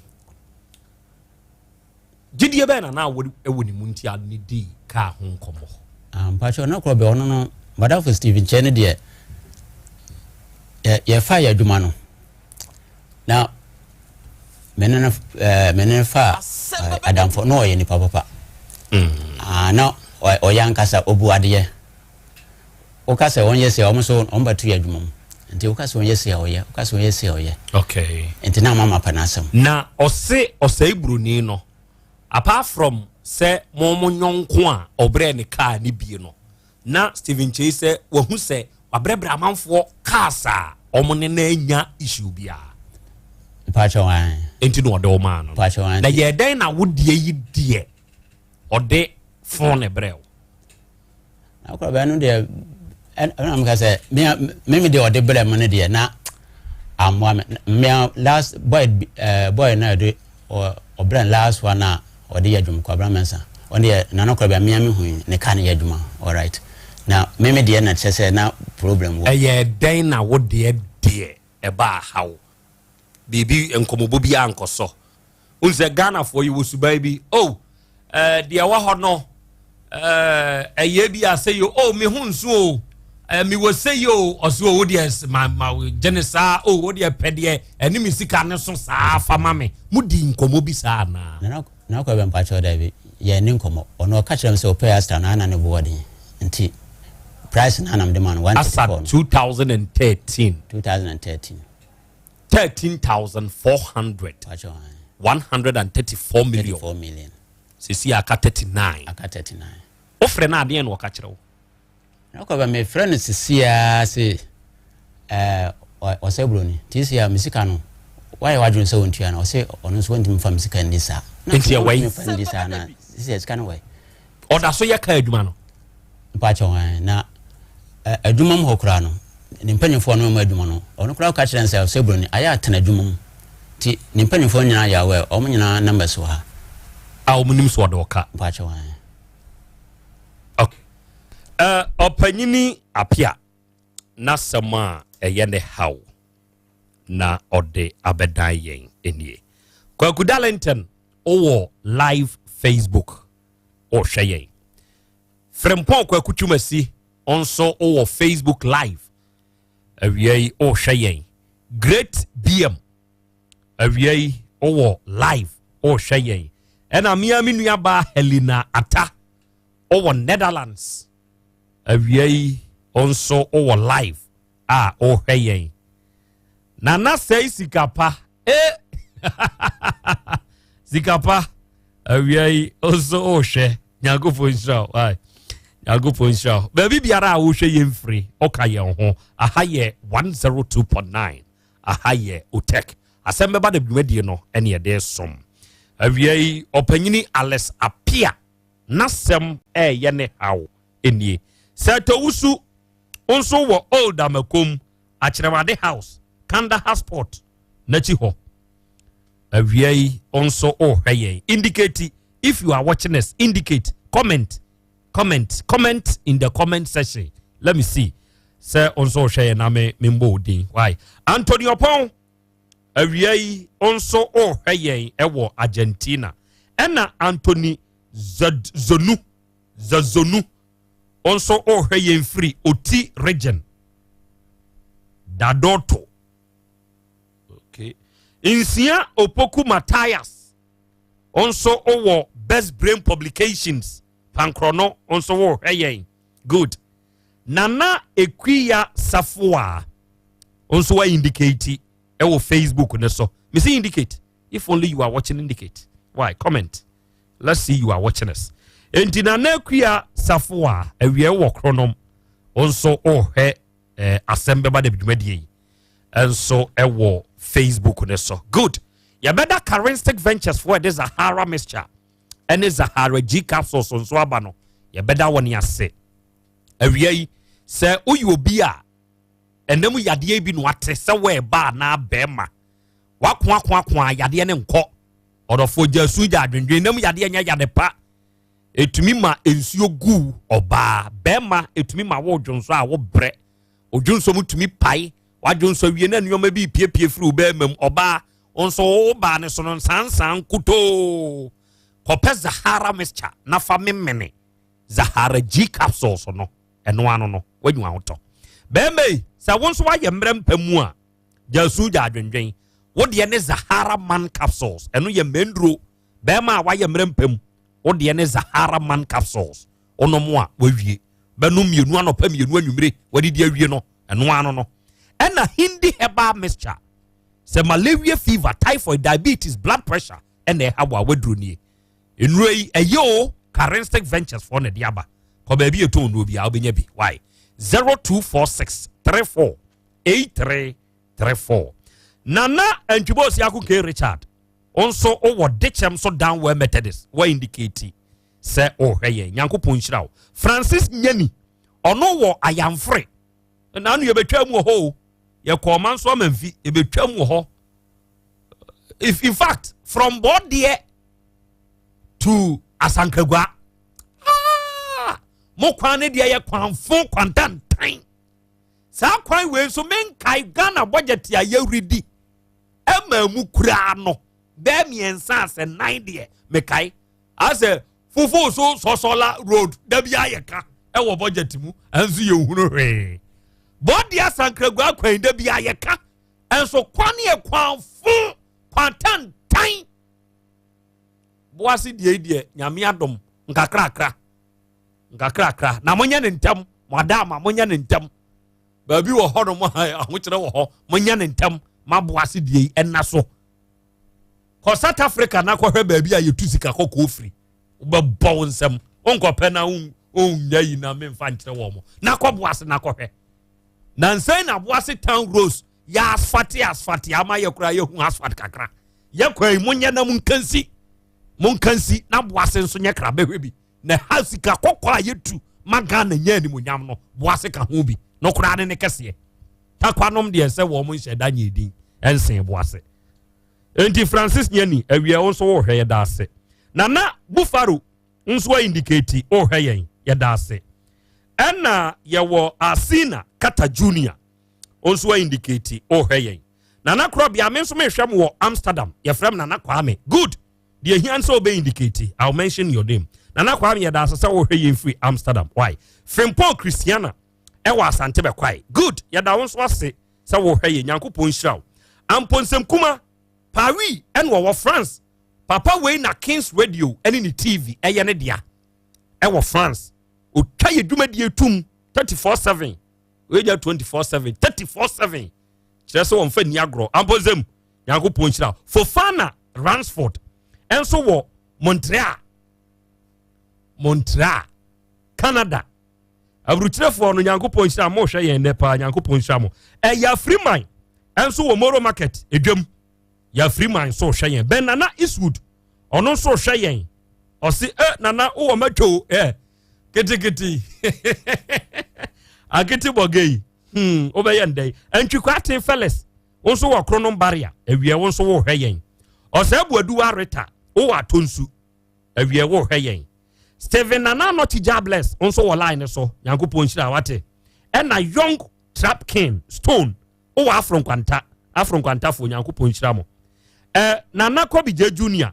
Gyidie bɛn na na ɛwɔ ne mu nti a ne dii kaa ho nkɔmmɔ? Ah, mpakyɛ ɔno korɔ bɛ ɔno no madamfo Stephen kyɛ no deɛ yɛfa yɛ adwuma no na mene no eh, mene no fa eh, adamfo na ɔyɛ nipa papa mm. ah, na ɔyɛ ankasa ɔbu adeɛ Woka sɛ ɔnyɛ sei a, wɔn nso wɔn bɛto yɛ adwuma mu. Nti woka sɛ ɔnyɛ sei a ɔyɛ, woka sɛ ɔnyɛ sei a ɔyɛ. Okay. Nti na mama pɛ n'asɛm. Na ɔse ɔsɛe buroni no apart from sɛ mo mo nyɔnko a ɔbrɛ ne kaa ne bie no na Stephen Kyei sɛ wahu sɛ wabrɛbrɛ amanfoɔ cars a wɔn ne no anya issue biara. Mpakyɛ wɔn. Nti na ɔde wɔn ano. Mpakyɛ wɔn. Na yɛ dɛn na wo deɛ yi deɛ ɔde phone brɛ wo. Na akora bɛn no deɛ ɛna meka sɛ me me deɛ ɔde brɛ me no deɛ na ammoa me mmea last boy eh, boy na ɛde ɔbrɛ last one a ɔde yɛ adwuma kwabra mɛnsa ɔno deɛ nana kora bɛ mmea me hu ne ka ne yɛ adwuma alright na me me deɛ na kyerɛ sɛ na problem wɔ. Ɛyɛ dɛn na wo deɛ deɛ ɛbaa ha wo biribi nkɔmmɔbɔ bi ankɔ so wohu sɛ ghanafoɔ yɛwɔ suban bi oh eh, deɛ ɛwɔ hɔ no eh, ɛyɛ bi a sɛ yɛ oh me ho nso o eh, mewɔ sɛ yɛ o ɔso o wodeɛ ma ma gye ne saa o wodeɛ pɛ deɛ ɛne me sika ne so saa fa ma me modi nkɔmmɔ bi saa anaa na akɔ bɛ mpakyɛw daabi yɛn ne nkɔmmɔ ɔno ɔka kyerɛ me sɛ ɔpɛ astra na ana ne boɔ den nti price na anam de ma no 134 asa 2013 2013 13,400. 134 million. 34 million. Sisi aka 39. Aka 39. Wofrɛ no adeɛ na ɔka kyerɛ wo. Na kɔ bɛ mefrɛ no sisi a se ɛɛ ɔsɛ buroni ti si a me sika no wayɛ wadwene sɛ ɔntua no ɔsɛ ɔno nso wɔntumi fa me sika nni saa. Nti ɛwɔ yi. Nfa nni saa na sisi sika no wɔ yi. Ɔda so yɛ kaa adwuma no. Mpakyɛw ɛn na adwuma mu hɔ koraa no ne mpanyinfoɔ no ma adwuma no ɔno koraa ɔka kyerɛ no sɛ ɔsɛ buroni ayɛ atena adwuma mu nti ne mpanyinfoɔ nyinaa yɛ awɛ wɔn nyinaa numbers wɔ ha. A wɔn nim so ɔde ɔka. Mpakyɛw ɛn. Okay. Uh, ɔpanyini apia n'asɛm a ɛyɛ ne haw na ɔde abɛdan yɛn nie. Kwaku Darlington wowɔ live Facebook wohwɛ yɛn. Frimpong Kwaku Twumasi nso wɔ Facebook live awia yi wohwɛ yɛn. Great BM awia yi wowɔ live wohwɛ yɛn. Ɛna mmea me nuabaa Helena Ata wowɔ Netherlands awia yi nso wowɔ live a wohwɛ yɛn. Nana sɛe sika pa eh sika pa awia yi nso wohwɛ nyankopɔn nhyira wo ai nyankopɔn nhyira wo baabi biara a wohwɛ yɛn firi ɔka yɛn ho aha yɛ 102.9 aha yɛ otek asɛm bɛba da dwumadie no ɛne ɛde som awia yi ɔpanyini Alice Apia n'asɛm ɛɛyɛ ne haw nie sɛ towusu nso wɔ old amakom Akyerɛwade House, Kandahar Sport n'akyi hɔ. Awia yi nso wohwɛ yɛn. Indicate if you are watching us. Indicate, comment, comment, comment in the comment section. Let me see. Sɛ nso wohwɛ yɛn na me me mbɔ odin. Why? Anthony Opon. Awia yi nso ɔrehwɛ yɛn wɔ Argentina. Ɛna Anthony Zonu Zazonu nso ɔrehwɛ yɛn firi Oti region. Dadoto. Okay. Nsia Opoku Matthias nso wɔ Best Brain Publications. Pankorɔno nso wɔrehwɛ yɛn. Good. Nana Ekuya Safoa nso wa indicate ɛwɔ Facebook ne so. Me say indicate. If only you are watching, indicate. Why? Comment. Let's see you are watching us. Enti Nana Ekuya Safoa awia wɔ Kronom nso ɔrehwɛ asɛm bɛba da dwumadie yi nso ɛwɔ Facebook ne so. Good. Yɛbɛda Charistic Ventures for ɛde Zahara mixture ɛne Zahara G capsules nso aba no. Yɛbɛda wɔn ase. Awia yi sɛ woyɛ obi a ɛnam yadeɛ bi no ate sɛ wɔɛba anaa bɛrima wako ako ako a yadeɛ ne nkɔ, ɔdɔfoɔ gya su gya adwendwen. Nam yadeɛ nyɛ yade pa. Ɛtumi ma nsuo gu ɔbaa bɛrima, ɛtumi ma wo dwonso a wobrɛ, odwonso mu tumi pae, wadwonso wie na nneɛma bi piepie firi wo bɛrima mu. Ɔbaa nso wo baa ne so no nsansan nkutoo. Kɔpɛ Zahara mixture na fa memene Zahara G capsules no, ɛno ano no wanyi ahotɔ. Bɛrima yi, sɛ wo nso wayɛ mmerɛ mpa mu a, gyasu gya adwendwen, wodeɛ ne Zahara Man capsules. Ɛno yɛ mmɛnduro. Bɛrima a wayɛ mmerɛ mpa mu, wodeɛ ne Zahara Man capsules. Wonom a wawie, bɛnom 2 anɔpa, 2 anwummere, wadidi awie no, ɛno ano no. Ɛna Hindi herbal mixture, sɛ malaria, fever, typhoid, diabetes, blood pressure ɛna ɛha wɔ a, waduro nie. Nnuro yi ɛyɛ o. Charistic Ventures foɔ na ɛde aba. Kɔ baabi yɛtɔn nnuro bi a wobɛnya bi. Why? 0246 34 83 34. Nana Antwibɔ Osiako K Richard nso wowɔ Dekyɛm so Downwell Methodist, wɔ indicate sɛ ɔrehwɛ yɛn. Nyankopɔn nhyira wo. Francis Nyani, ɔno wɔ Ayamfore. Nanu yɛbɛtwa mu wɔ hɔ o, yɛkɔ ɔma nso ama mfi yɛbɛtwa mu wɔ hɔ. If in fact from Bɔdeɛ to Asankragua, ah, mo kwan ne deɛ yɛ kwanfo kwantantan. Saa kwan wei nso menkae Ghana budget a yɛredi ɛma mu kuraa no bɛɛ 3 asɛ 4 deɛ mekae asɛ fufuo so Sɔsɔla road dabi ayɛ ka ɛwɔ budget mu, ɛnso yɛ hunu hwee. Bɔde Asankragua kwan dabi ayɛ ka, ɛnso kwan yɛ kwanfo kwantantan. Boase deɛ deɛ Nyame adom nkakrakra nkakrakra na monyɛ ne ntɛm. Mo adama monyɛ ne ntɛm. Baabi wɔ hɔ nom ahokyerɛ wɔ hɔ, monyɛ ne ntɛm. Maboase deɛ yi ɛna so kɔ South Africa na kɔhwɛ baabi a yɛtu sika kɔkɔɔ firi, wobɛbɔ wo nsɛm. Wonkɔpɛ na wonnya yi na memfa nkyerɛ wɔ mo na kɔ Boase na kɔhwɛ. Na nsɛn na Boase town roads yɛ asfate asfate ama yɛ koraa yɛhu asfalt kakra. Yɛkɔ yi monyɛ na monkansi monkansi na Boase nso nyɛ kra bɛhwɛ bi na ha sika kɔkɔɔ a yɛtu ma Ghana nya animonyam no, Boase ka ho bi no koraa ne ne kɛseɛ. Takwanom deɛ sɛ wɔn nhyɛ da nyɛ din ɛnsen Boase. Enti Francis Nyani awia wo nso wɔhwɛ, yɛda ase. Nana Bufaro nso a indicate wɔhwɛ yɛn, yɛda ase. Ɛna yɛwɔ Asina Kata Junior nso a indicate wɔhwɛ yɛn. Nana Korɔbea, me nso mehwɛ mo wɔ Amsterdam, yɛfrɛ m Nana Kwame. Good. Deɛ hia nso wobɛ indicate, I will mention your name. Nana Kwame, yɛda ase sɛ wɔhwɛ yɛn firi Amsterdam. Why? Frimpong Christiana ɛwɔ Asante Bɛkwae. Good. Yɛda wo nso ase sɛ wɔhwɛ yɛn. Nyankopɔn nhyira wo. Amponsem Kuma Paris ɛna wɔwɔ France. Papa wei na Kings Radio ɛne ne TV ɛyɛ ne dea ɛwɔ France. Otwa yɛ dwumadie tum 34/7, wei gya 24/7, 34/7 kyerɛ sɛ wɔmfa ni agorɔ. Amponsem, Nyankopɔn nhyira. Fofana Ransford ɛnso wɔ Montreal, Montreal, Canada. Aburukyerɛfoɔ no, Nyankopɔn nhyira mo. Hwɛ yɛn nnɛ paa, Nyankopɔn nhyira mo. Ɛyɛ Afiriman ɛnso wɔ Moro Market edwam. Yɛ Afiriman nso hwɛ yɛn. Bɛn Nana Eastwood, ɔno nso hwɛ yɛn. Ɔsi ɛ Nana wowɔ mɛtwo ɛ ketekete akete bɔgɛ yi, wobɛyɛ ndɛ. Ntwikwa Aten Felix nso wɔ Kronom Barrier awia, wo nso wohwɛ yɛn. Ɔsɛ Abuaduwa Rita wowɔ Atonsu awia, wohwɛ yɛn. Steven Nana Nɔkye Jabless nso wɔ line so, Nyankopɔn nhyira wate. Ɛna Young Trap King Stone wowɔ Afro Nkwanta. Afro Nkwantafoɔ, Nyankopɔn nhyira mo. Eh, Nana Kɔbigye Junior,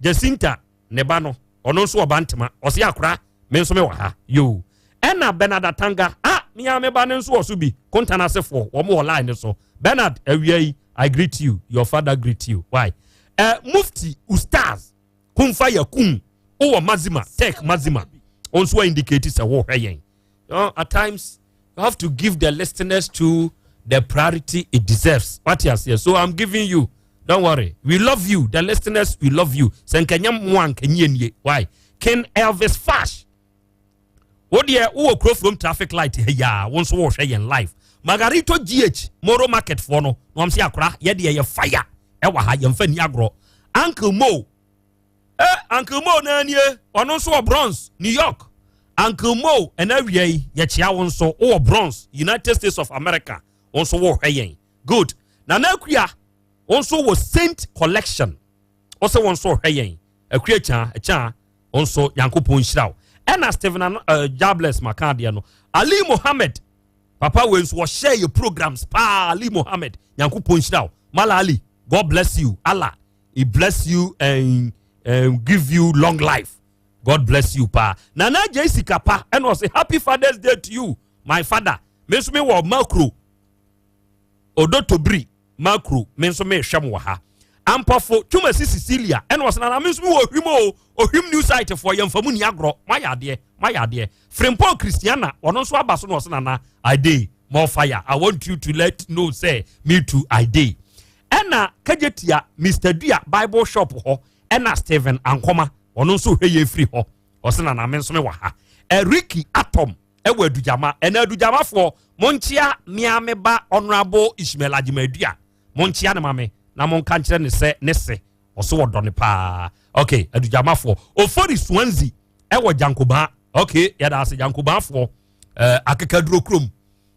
Jacinta ne ba no, ɔno nso ɔba ntema. Ɔse akora, me nso me wɔ ha. Yoo. Ɛna Bernard Atanga, ah, me a me ba no nso wɔ so bi. Kontan asefoɔ, wɔn wɔ line no so. Bernard, awia yi, I greet you. Your father greet you. Why? Eh, Mufti Ustaz, Kumfa Yakum, wowɔ Mazima, Tech Mazima. Wo nso indicate sɛ wohwɛ yɛn. You know, at times, you have to give the listeners to the priority it deserves. What you say? So I'm giving you. Don't worry. We love you. The listeners, we love you. Sɛ nkɛnyɛ mo a nkɛnyɛ nie. Why? Ken Elvis Fash. Wo deɛ wowɔ kuro from traffic light ha yaa wo nso wɔhwɛ yɛn live. Margarito GH Moro Market foɔ no na wɔn sɛ akora yɛ deɛ yɛ fire ɛwɔ ha yɛn fa ni agorɔ. Uncle Mo eh Uncle Mo na nie ɔno nso wɔ Bronx New York. Uncle Mo ɛna awia yi yɛkyia wo nso wowɔ Bronx United States of America wo nso wɔhwɛ yɛn. Good. Nana Akua wo nso wɔ Saint Collection wo sɛ wo nso hwɛ yɛn. Akua kyaa kyaa wo nso Nyankopɔn nhyira wo. Ɛna Stephen Jables maka adeɛ no. Ali Mohammed papa wei nso wɔhyɛ yɛ programs paa. Ali Mohammed Nyankopɔn nhyira wo. Mala Ali, God bless you. Allah he bless you and give you long life. God bless you paa. Nana Jessica pa ɛna ɔsɛ happy Father's Day to you my father. Me nso me wɔ Makro Odotobiri Makro, me nso me hwɛ mo wɔ ha. Ampɔfo Twumasi Cecilia ɛna ɔsɛ nana me nso me wɔ Ohwim o, Ohwim new site foɔ yɛn fa mu ni agorɔ, mayɛ adeɛ mayɛ adeɛ. Frimpong Christiana ɔno nso aba so na ɔsɛ nana I dey more fire, I want you to let know say me too I dey. Ɛna Kajetia Mr Dua Bible shop hɔ ɛna Stephen Ankoma ɔno nso hwɛ yɛ firi hɔ ɔsɛ nana me nso me wɔ ha. Eriki Atom ɛwɔ Adugyama, ɛna Adugyamafoɔ monkyea mmea me ba Honorable Ishmael Agyemadu monkyea ne ma me na monka nkyerɛ ne sɛ ne se ɔso wɔdɔ ne paa. Okay, Adugyamafoɔ. Ofori Swansea ɛwɔ Jankobaa. Okay, yɛda ase Jankobaafoɔ. Akekaduro kurom,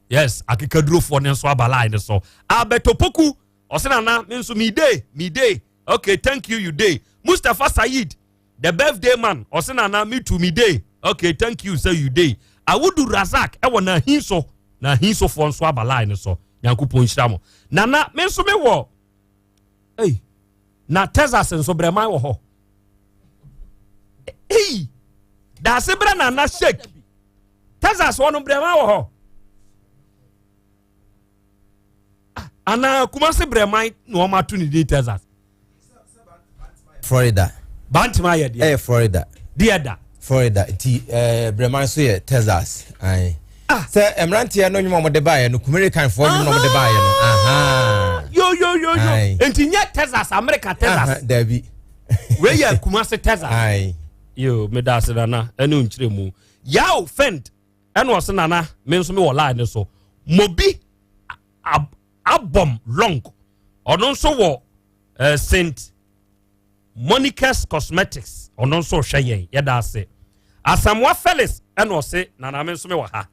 yes, akekadurofoɔ ne nso aba line ne so. Abɛtopoku ɔsɛ nana me nso me dey me dey. Okay, thank you, you dey. Mustapha Said the birthday man ɔsɛ nana me too me dey. Okay, thank you say you dey. Awudu Razak ɛwɔ n'ahin so, n'ahin sofoɔ nso aba line ne so. Nyankopɔn nhyira mo. Nana me nso me wɔ ei na Texas nso brɛman wɔ hɔ. Ei daase brɛ nana shake Texas wɔ no brɛman wɔ hɔ anaa Kumasi brɛman na wɔn ato ne din Texas. Florida. Bantama yɛ deɛ. Ɛyɛ Florida. Deɛ da. Florida nti brɛman nso yɛ Texas. Ayi. Ah. Sɛ mmeranteɛ no nnwuma wɔde baeɛ no Kumerikanfoɔ nnwuma wɔde baeɛ no. Yo yo yo yo. Nti nyɛ Texas America Texas. Dabi. Wei yɛ Kumasi Texas. Ayi. Yo meda ase nana ɛne nkyerɛ mu. Yaw Fend ɛna ɔse nana me nso me wɔ line no so. Mobi Abom Long ɔno nso wɔ St Monica's Cosmetics ɔno nso hwɛ yɛn, yɛda ase. Asamoah Felix ɛna ɔse nana me nso me wɔ ha.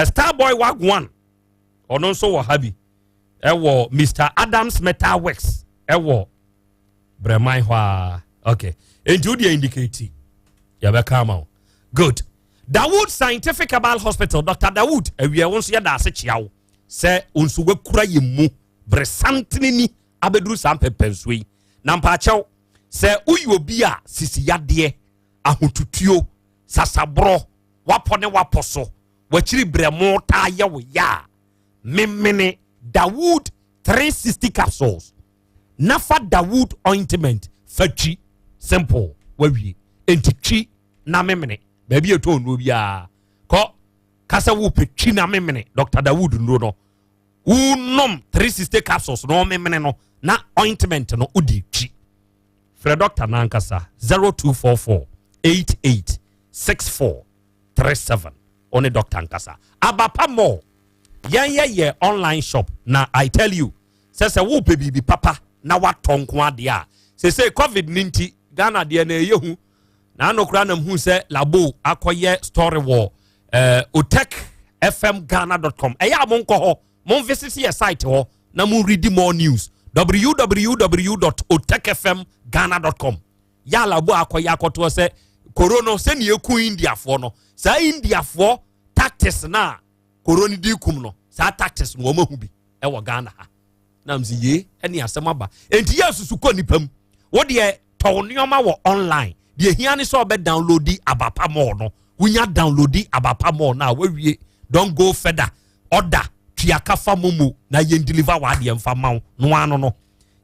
Starboy Wagwan ɔno nso wɔ ha bi ɛwɔ Mr Adams Metal Works ɛwɔ Brɛman hɔ a. Okay, enti wo deɛ indicate yɛbɛka ama wo. Good. Dawood Scientific Herbal Hospital, Dr. Dawood awia wo nso yɛda ase kyea wo sɛ wo nso wakura yɛn mu beresantene ni abɛduru saa mpɛmpɛnsoɔ yi. Na mpaakyɛw sɛ woyɛ obi a sisi yadeɛ, ahotutuo, sasaborɔ, wapɔ ne wapɔ so, wakyiri brɛmo taa yɛ wo ya a, memene Dawood 360 capsules nafa Dawood ointment fa twi. Simple, wawie. Enti twi na memene. Baabi ɛtɔ nnuro biara kɔ kasa wopɛ twi na memene Dr. Dawood nnuro no, wonom 360 capsules na ɔmemene no na ointment no wodi twi. Frɛ doctor nankasa 0244 88 64 37 ɔne doctor nkasa. Abapa Mall, yɛn yɛ yɛ online shop na I tell you sɛ sɛ wopɛ biribi papa na watɔ nko adeɛ a, sese COVID ne nti Ghana deɛ na ɛyɛ hu na ano koraa nam hu sɛ labo akɔyɛ story wɔ otech fmghana.com. Ɛyɛ a monkɔ hɔ, mon visit yɛ site hɔ na mo read more news, www.otechfmghana.com. Yɛ alabo akɔyɛ akɔtoɔ sɛ koro no sɛnea eku Indiafoɔ no, saa Indiafoɔ tactics na koro no di kum no, saa tactics no wɔn ahu bi ɛwɔ Ghana ha. Nam sɛ yei ɛne asɛm aba. Enti yɛ susu kɔ nipa mu. Wo deɛ tɔ wo nneɛma wɔ online. Deɛ hia ne sɛ ɔbɛ downloadi Abapa Mall no. Wonya downloadi Abapa Mall no a wawie. Don't go further. Order, tua ka fa momo na yɛn deliver w'adeɛ mfa ma wo. No ano no.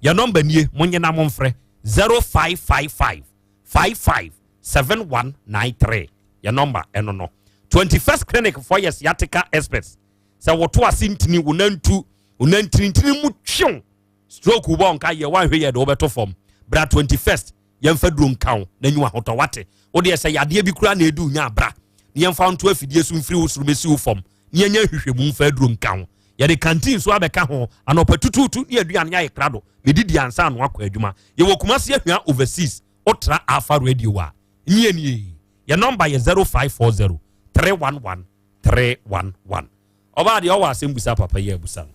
Yɛ nɔmba nie, monye na momfrɛ 0555 55 7193. Yɛ nɔmba ɛno no. 21st Clinic foɔ yɛ sciatica experts. Sɛ woto ase ntini, wo nantu, wo nantinintini mu twew, stroke wobɔ nka yɛ woanhwɛ yɛ de wobɛto fam. Bra 21st yɛmfa duro nka wo na nyi wahotɔ wate. Wo deɛ sɛ yadeɛ bi koraa na edu nya abra na yɛmfa nto afidie so mfiri wo soro bɛsi wo fam na yɛnyɛ nhwehwɛmu mfa aduro nka wo. Yɛde kantin nso abɛka ho anɔpa tutuutu ne aduane ayɛ krado. Medidi ansa ano akɔ adwuma. Yɛwɔ Kumasi Ahwea Overseas wotra Alpha Radio a nie nie. Yɛ nɔmba yɛ 0540 311 311. Ɔbaa deɛ ɔwɔ asɛm busa papa yi abusa no.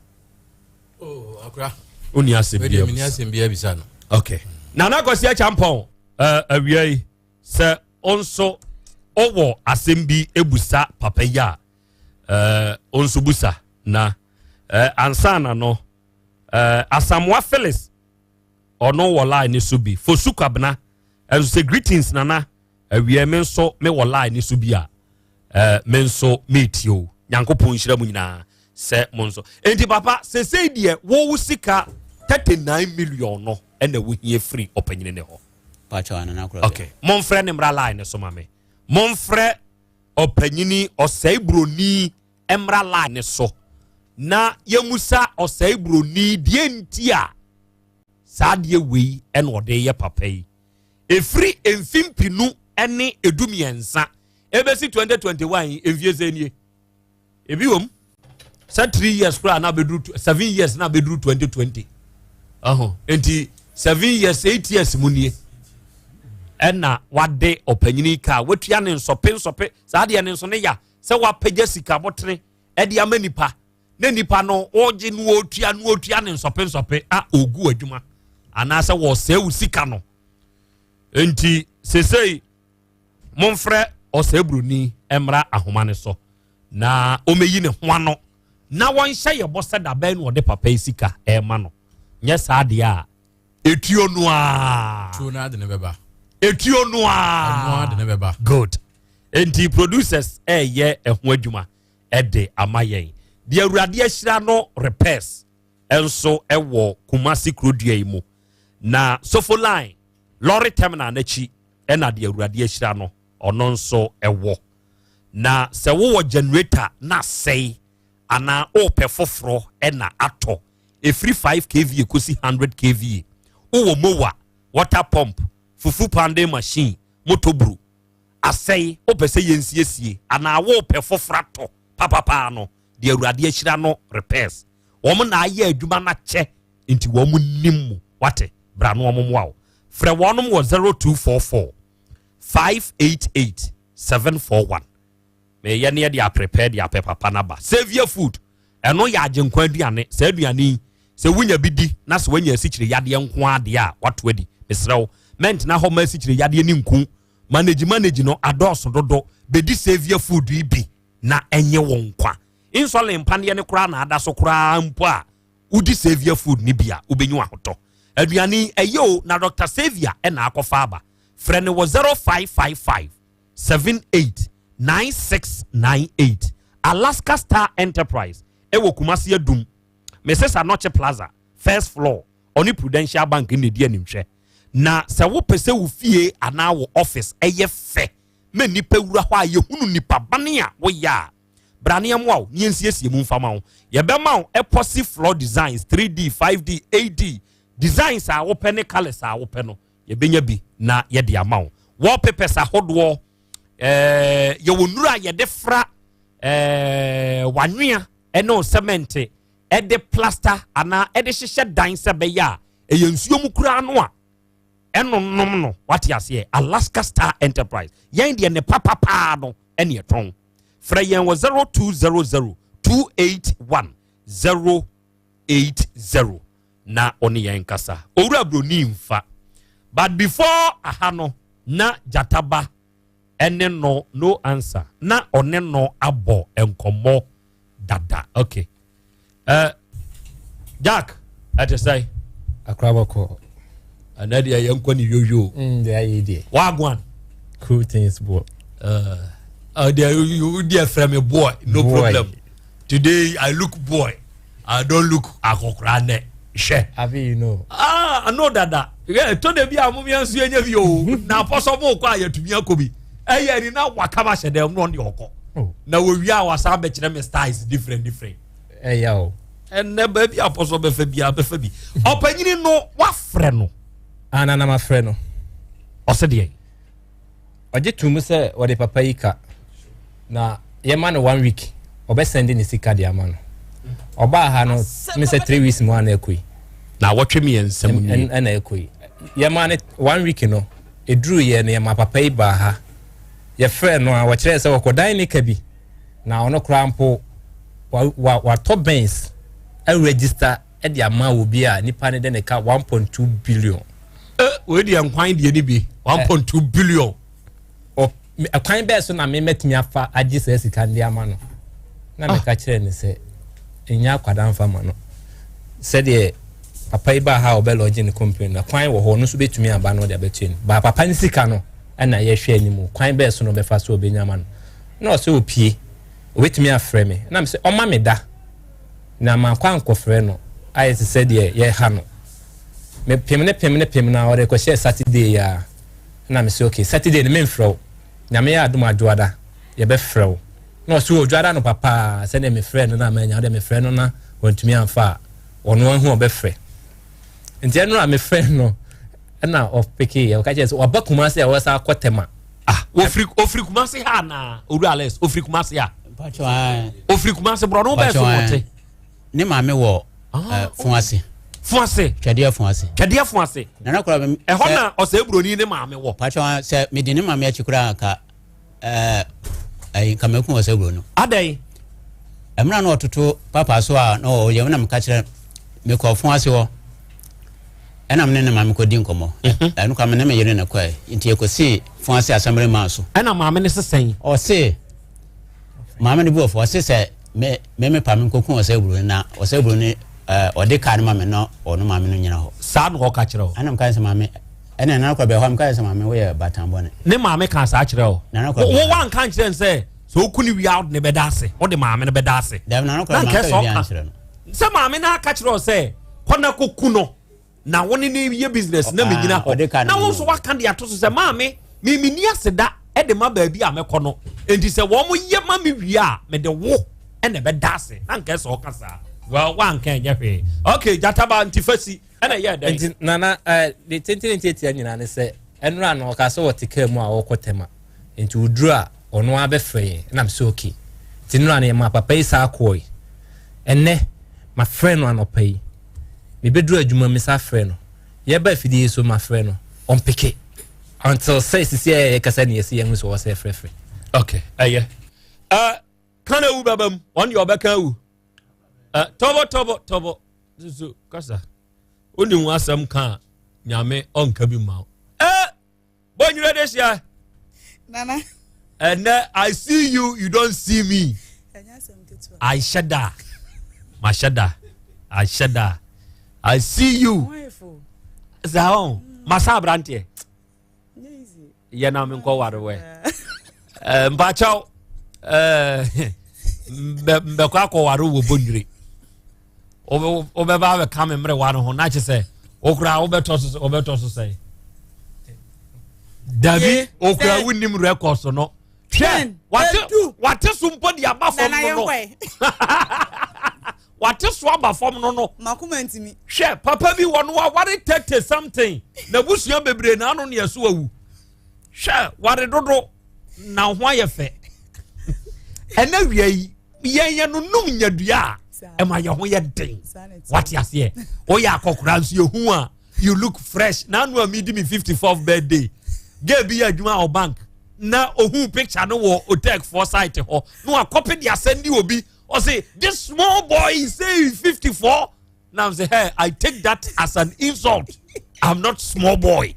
Oh, akora. Onni asɛm bi abusa. asɛm bi abusa no. Okay. Nana Kwasi Acheampong, uh, awia yi sɛ ɔnso ɔwɔ asɛm bi ebusa papa yi a, uh, ɔnso busa na uh, ansa na no uh, Asamoah Phyllis ɔno wɔ line ne so bi. Fosu Kwabena ɛnso sɛ greetings Nana. Awia me nso me wɔ line ne so bi a eh, me nso metie o. Nyankopɔn nhyira mu nyinaa sɛ mo nso. Enti papa, sesei deɛ wo sika 39 million no ɛna wohia firi ɔpanyini ne hɔ. Okay, momfrɛ ne mmra line ne so ma me. Momfrɛ ɔpanyini ɔsɛe buroni mmra line ne so na yɛmusa ɔsɛe buroni deɛ nti a saa adeɛ wei ɛna ɔde yɛ papa yi. Ɛfiri mfe mpinu ne 13 ɛbɛsi 2021 yi, mfie sɛ nie. Ebi wom sɛ 3 years koraa na abɛduru 7 years na abɛduru 2020. Ɔho, nti 7 years 8 years mu nie ɛna wade ɔpanyini kaa watua ne nsɔpe nsɔpe saa deɛ ne nso ne ya sɛ wapagya sika bɔtene ɛde ama nipa na nipa no ɔgye no ɔtua no ɔtua ne nsɔpe nsɔpe a ɔgu adwuma anaasɛ wɔsɛe wo sika no. Nti sesei momfrɛ ɔsɛe buroni mmra ahoma no so na ɔmɛyi ne ho ano na wɔnhyɛ yɛ bɔ sɛ dabɛn na ɔde papa yi sika ɛrema no. Nyɛ saa deɛ a etuo no a tuo no ade ne bɛba etuo no a ade ne bɛba. Good. Nti producers ɛyɛ ɛho adwuma ɛde ama yɛn. Deɛ Awurade ahyira no repairs nso ɛwɔ Kumasi kurodua yi mu na Sofo line lorry terminal n'akyi ɛna deɛ Awurade ahyira no ɔno nso ɛwɔ. Na sɛ wowɔ generator na asɛe anaa wopɛ foforɔ ɛna atɔ ɛfiri 5 kva kɔsi 100 kva, wowɔ mowa water pump, fufu pounding machine, motoburu asɛe wopɛ sɛ yɛnsiesie anaa wopɛ foforɔ atɔ papapaa no, deɛ Awurade ahyira no repairs wɔn na ayɛ adwuma no akyɛ nti wɔn nim mu wate. Bra no wɔn mmoa wo. Frɛ wɔn wɔ 0244 588 741. Meyɛ ne yɛde aprepare de apɛ papa no aba. Saviour Food ɛno yɛ agyenkwa aduane. Saa aduane yi sɛ wonya bi di na sɛ woanya asikyire yadeɛ nko adeɛ a wato adi, mesrɛ wo mɛntena hɔ ma asikyire yadeɛ ne nku manage manage no adɔɔso dodo. Bɛdi Saviour Food yi bi na ɛnyɛ wo nkwa. Insulin mpaneɛ no koraa na ada so koraa mpo a wodi Saviour Food ni bi a wobɛnyi ahotɔ. Aduane ɛyɛ o na Dr. Saviour ɛna akɔfa aba. Frɛ no wɔ 0555 78 9698. Alaska Star Enterprise ɛwɔ Kumasi Adum, Mrs Anɔkye Plaza first floor, ɔne Prudential Bank na edi animhwɛ. Na sɛ wopɛ sɛ wo fie anaa wo office ɛyɛ fɛ ma nipa wura hɔ a yɛhunu nipa bane a woyɛ a, bra ne yɛmmoa wo ne yɛnsiesie mu mfama wo. Yɛbɛma wo epoxy floor designs 3D 5D 8D designs a wopɛ ne colours a wopɛ no yɛbɛnya bi na yɛde ama wo. Wallpapers ahodoɔ, yɛwɔ nnuro a yɛde fra wanwea ɛne cement ɛde plaster anaa ɛde hyehyɛ dan sɛ bɛyɛ a ɛyɛ nsuo mu koraa no a ɛno nom no wate aseɛ. Alaska Star Enterprise yɛn deɛ ne papapaa no ɛne ɛtɔn. Frɛ yɛn wɔ 0200 281 080 na ɔne yɛn kasa. Owura Broni mfa but before aha no na Gyataba ɛne no no answer na ɔne no abɔ nkɔmmɔ dada. Okay, Jack. Ɛte sɛ. Akora bɔkɔ. Ɛnɛ deɛ yɛn nkɔ ne yoyo. Mm, deɛ ayɛ deɛ. Wagwan. Cool things boy. Uh, uh, deɛ you deɛ frɛ me boy no boy. Problem. Today I look boy. I don't look akɔkora nɛ. Hwɛ. Abi you know. Ah, I know dada. Yeah, to de bi a mo miɛnso yɛ nya bi o. Na apɔsɔ mo kɔ a yɛtumi akɔ bi. Ɛyɛ ni na wakama hyɛ dɛm na ɔne ɔkɔ. Oh. Na wɔwie a wasan bɛkyerɛ me styles different different. Ɛyɛ o. Ɛnɛ baabi a apɔsɔ bɛfa bi a bɛfa bi. Ɔpanyini no wafrɛ no. Ana na mafrɛ no. Ɔsɛ deɛ. Ɔgye to mu sɛ ɔde papa yi ka na yɛma no one week ɔbɛsɛnde ne sika de ama no. Ɔbaa ha no me sɛ 3 weeks mu a na ɛkɔ yi. Na wɔtwe 3 mu nie. Ɛna ɛkɔ yi. Yɛma no one week no ɛduru yɛ no yɛma papa yi baa ha. Yɛfrɛ no a wɔkyerɛ sɛ wɔkɔdan ne ka bi na ɔno koraa mpo watɔ Benz aregister de ama obi a nipa ne de ne ka 1.2 billion. Wei deɛ nkwan deɛ ni bi 1.2 billion. Ɛkwan bɛɛ so na me mɛtumi afa agye saa sika de ama no na meka kyerɛ ne sɛ ɛnya akwadaa mfa ma no sɛdeɛ papa yi baa ha a ɔbɛ lodge ne complain na kwan wɔ hɔ, ɔno nso bɛtumi aba no ɔde abɛtua no baa papa ne sika no. Ɛna yɛhwɛ anim kwan bɛɛ so na ɔbɛfa so ɔbɛnya ma no na ɔsɛ opie obɛtumi afrɛ me na mesɛ ɔma me da na mankɔ ankɔfrɛ no ayɛ te sɛ deɛ yɛha no mepem ne pem ne pem na ɔde kɔhyɛ Saturday yi a na mesɛ okay, Saturday no memfrɛ wo, Nyame yɛ adom adwoada yɛbɛfrɛ wo. Na ɔsɛ wɔ dwada no papaa sɛdeɛ mefrɛ no na manya wode mefrɛ no na wantumi amfa a ɔno ahu ɔbɛfrɛ. Nti ɛno a mefrɛ no ɛna ɔpeke yɛ ɔka kyerɛ sɛ waba Kumase a wɔsa akɔ Tɛma. Ah, ofiri ofiri Kumase ha na Owura Alex ofiri Kumase a ofiri Kumase borɔno bɛɛ so wɔte. Ne maame wɔ Funase. Funase. Twɛdeɛ Funase. Twɛdeɛ Funase. Nana kora ɛhɔ na ɔsɛ buroni ne maame wɔ. Patro, sɛ mede ne maame akyi koraa ka ɛyi nka mɛku ɔsɛ buroni. Adɛn? Ɛmuna na ɔtoto papa so a na ɔyɛ na meka kyerɛ mekɔ Funase hɔ ɛna me ne ne maame kɔdi nkɔmmɔ. Ɛno kwa me ne me yere na kɔɛ nti yɛkɔsii Funase asɛmmere maa so. Ɛna maame ne sesɛn? Ɔse maame no bi wɔ fɔ ɔse sɛ me pa me nkɔku ɔsɛ buroni na ɔsɛ buroni ɔde kaa no ma me na ɔno maame no nyina hɔ. Saa na ɔka kyerɛ wo? Ɛna meka sɛ maame ɛna nana kɔ bɛ hɔ meka sɛ maame woyɛ batan bɔne. Ne maame ka saa kyerɛ wo? Nana kɔ wo wanka nkyerɛ n sɛ woku ne wie a wode ne bɛda ase, wode maame no bɛda ase? Dabi, nana kɔ manka biribi ankyerɛ no. Sɛ maame no aka kyerɛ wo sɛ kɔ na kɔku no na wo ne ne yɛ business na menyina hɔ na wo nso waka de ato so sɛ maame memeni ase da de ma baabi a mɛkɔ no nti sɛ wɔn mo yɛ ma me wie a mede wo ɛna ɛbɛda ase na nka sɛ ɔka saa. Well, wanka ɛnyɛ hwee. Okay, gyataba nti fa si ɛna ɛyɛ dɛn? Nti nana de tentene ntiatia nyinaa ne sɛ ɛnora no ɔka sɛ wɔte kaa mu a ɔrekɔ Tɛma nti oduru a ɔno abɛfrɛ yɛn ɛna sɛ okay. Nti nnora no yɛma papa yi saa kɔɔe. Ɛnɛ mafrɛ no anɔpa yi mebɛduru adwuma mi sa frɛ no yɛba afidie so mafrɛ no ɔmpeke until sɛ sisi a yɛkasa ne yɛsi yɛn ho sɛ ɔwɔ sɛ frɛfrɛ. Okay, ɛyɛ kan ewu bɛbɛ mu wɔn deɛ ɔbɛka ewu tɔbɔ tɔbɔ tɔbɔ soso kasa oni ho asɛm ka Nyame ɔnka bi ma wo bɔnyere de hyia. Nana. Ɛnɛ I see you, you don't see me. I hyɛ da ma hyɛ da I hyɛ da I see you saa ɔn masa aberanteɛ yɛ na mi nkɔ ware wɛ mpakyɛw mbɛkɔ akɔware wɔ bɔnyere wobɛba abɛka me mmerewa no ho na kye sɛ wokora wobɛtɔ so wobɛtɔ so sɛn dabi okura wonim records no hwɛ wate wate so mpo de aba fam no wate so aba fam no. Makoma ntumi. Hwɛ papa bi wɔ no waware 30 something na busua bebree na ano ne ɛso awu. Hwɛ ware dodo na ho ayɛ fɛ. Ɛnɛ wia yi yɛn yɛn no num nyadua a ɛma yɛn ho yɛ den wate aseɛ. Woyɛ akɔkora nso yɛ hu a you look fresh. Na anu a mi di mi 54th birthday, girl bi yɛ adwuma wɔ bank na ohun picture no wɔ otec for site hɔ na wakɔpi de asɛn di obi ɔsi this small boy say he 54. Now I'm say, hey, I take that as an insult. I'm not small boy.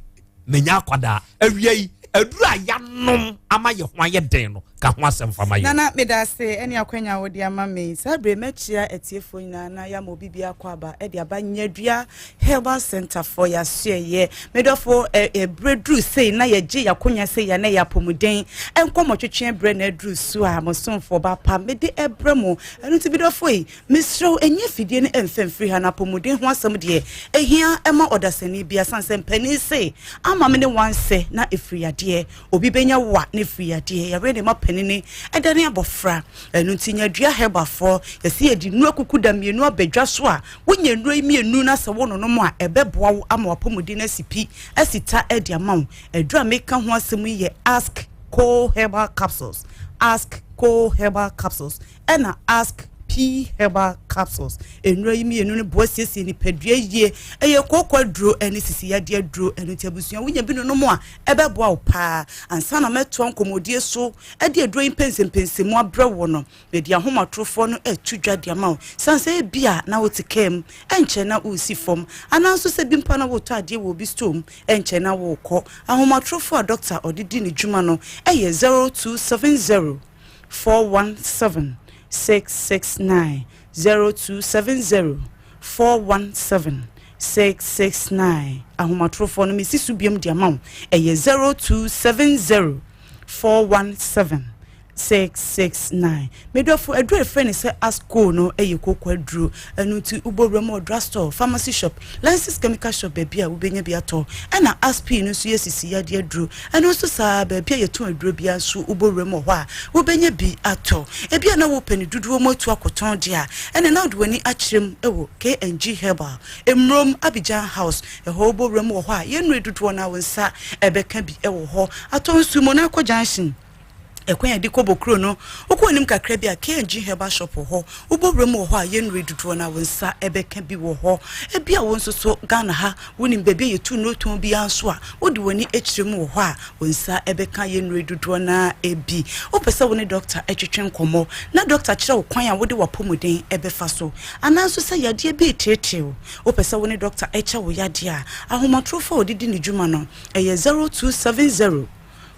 Menya akwadaa awia yi. Aduru a yɛanom ama yɛ ho ayɛ den no, ka ho asɛm fa ma yɛn. Nana, meda ase ɛne akwanya a wode ama me yi. Saa bere yi, mɛkyea atiefoɔ nyinaa na yɛama obi bi akɔ aba de aba Nyadua Herbal Center foɔ yɛasoɛyɛ. Me dɔfo, ɛ, ɛberɛ duru sei na yɛgye yɛakonya sei a na ɛyɛ apɔmuden nkɔmmɔtwetwe berɛ na aduru so a mo somfoɔ ba pa mede ɛbrɛ mo. Ɛno nti, me dɔfo yi, Mesrɛ wo, nyi afidie no mfa mfiri ha, na apɔmuden ho asɛm deɛ, ɛhia ma ɔdasani biara, sane sɛ mpanin se, ama me ne wansɛ na ɛfiri yadeɛ, obi bɛnya wo a na ɛfiri yadeɛ, yareɛ na ɛma panini dane abɔfra, ɛno nti nya dua herbalfoɔ, yɛse yɛde nnuro akukuda mmienu aba dwa so a, wonya nnuro yi mmienu na sɛ wononom a, ɛbɛboa wo ama w'apɔmuden asi pi, asi ta de ama wo. Aduro a meka ho asɛm yi yɛ Ask Co Herbal Capsules, Ask Co Herbal Capsules. ɛna Ask P Herbal Capsules. Nnuro yi mmienu no boa siesie nipadua yie. Ɛyɛ kooko aduro ne sisi yadeɛ aduro. Ɛno nti abusua wonya bi nonom a ɛbɛboa wo paa. Ansa na mɛtoa nkɔmmɔdie so de aduro yi mpɛnsɛmpɛnsɛmu abrɛ wo no, mede ahomatorofoɔ no reto dwa de ama wo. Sane sɛ ebia na wote kaa mu, ɛnkyɛ na woresi fam, anaa nso sɛ bi mpo a na woretɔ adeɛ wɔ obi store mu, ɛnkyɛ na worekɔ. Ahomatorofoɔ a dɔkta ɔde di ne dwuma no yɛ 0270. 417 669 0270 417 669 Ahomatorofoɔ no mesi so biom de ama wo ɛyɛ 0270 417 669 Medɔfo aduro a ɛfrɛ no sɛ Asco no yɛ kooko aduro ɛno nti wobɔ wura mu wɔ drugstore, pharmacy shop, Lenses chemical shop baabi a wobɛnya bi atɔ ɛna Aspi no nso yɛ sisi yadeɛ aduro Ɛno nso saa ara, baabi a yɛtɔn aduro biara nso, wobɔ wuram wɔ hɔ a, wobɛnya bi atɔ. Ebia na wopɛ no dodoɔ mu atu akɔtɔn deɛ a, ɛnneɛ na wode w'ani akyerɛ mu wɔ KNG Herbal, Mmrom, Abidjan House. Ɛhɔ wobɔ wuram wɔ hɔ a, yɛn nnuro dodoɔ no ara wo nsa bɛka bi wɔ hɔ. Atɔ nso, Monaco Junction. Ɛkwan a ɛde kɔ Bokuro no, wokɔ anim kakra bi a, KNG Herbal Shop wɔ hɔ. Wobɔ wuram wɔ hɔ a, yɛn nnuro dodoɔ no ara wo nsa bɛka bi wɔ hɔ. Ebia wo nso so Ghana ha, wonim baabi a yɛtu nnuro tɔn biara nso a, wode w'ani kyerɛ mu wɔ hɔ a, wo nsa bɛka yɛn nnuro dodoɔ no ara bi. Wopɛ sɛ wo ne dɔkta twetwe nkɔmmɔ na dɔkta kyerɛ wo kwan a wode w'apɔmuden bɛfa so, anaa nso sɛ yadeɛ bi reteetee wo, wopɛ sɛ wo ne dɔkta kyɛ wo yadeɛ a, ahomatorofoɔ a wɔde di ne dwuma no, ɛyɛ 0270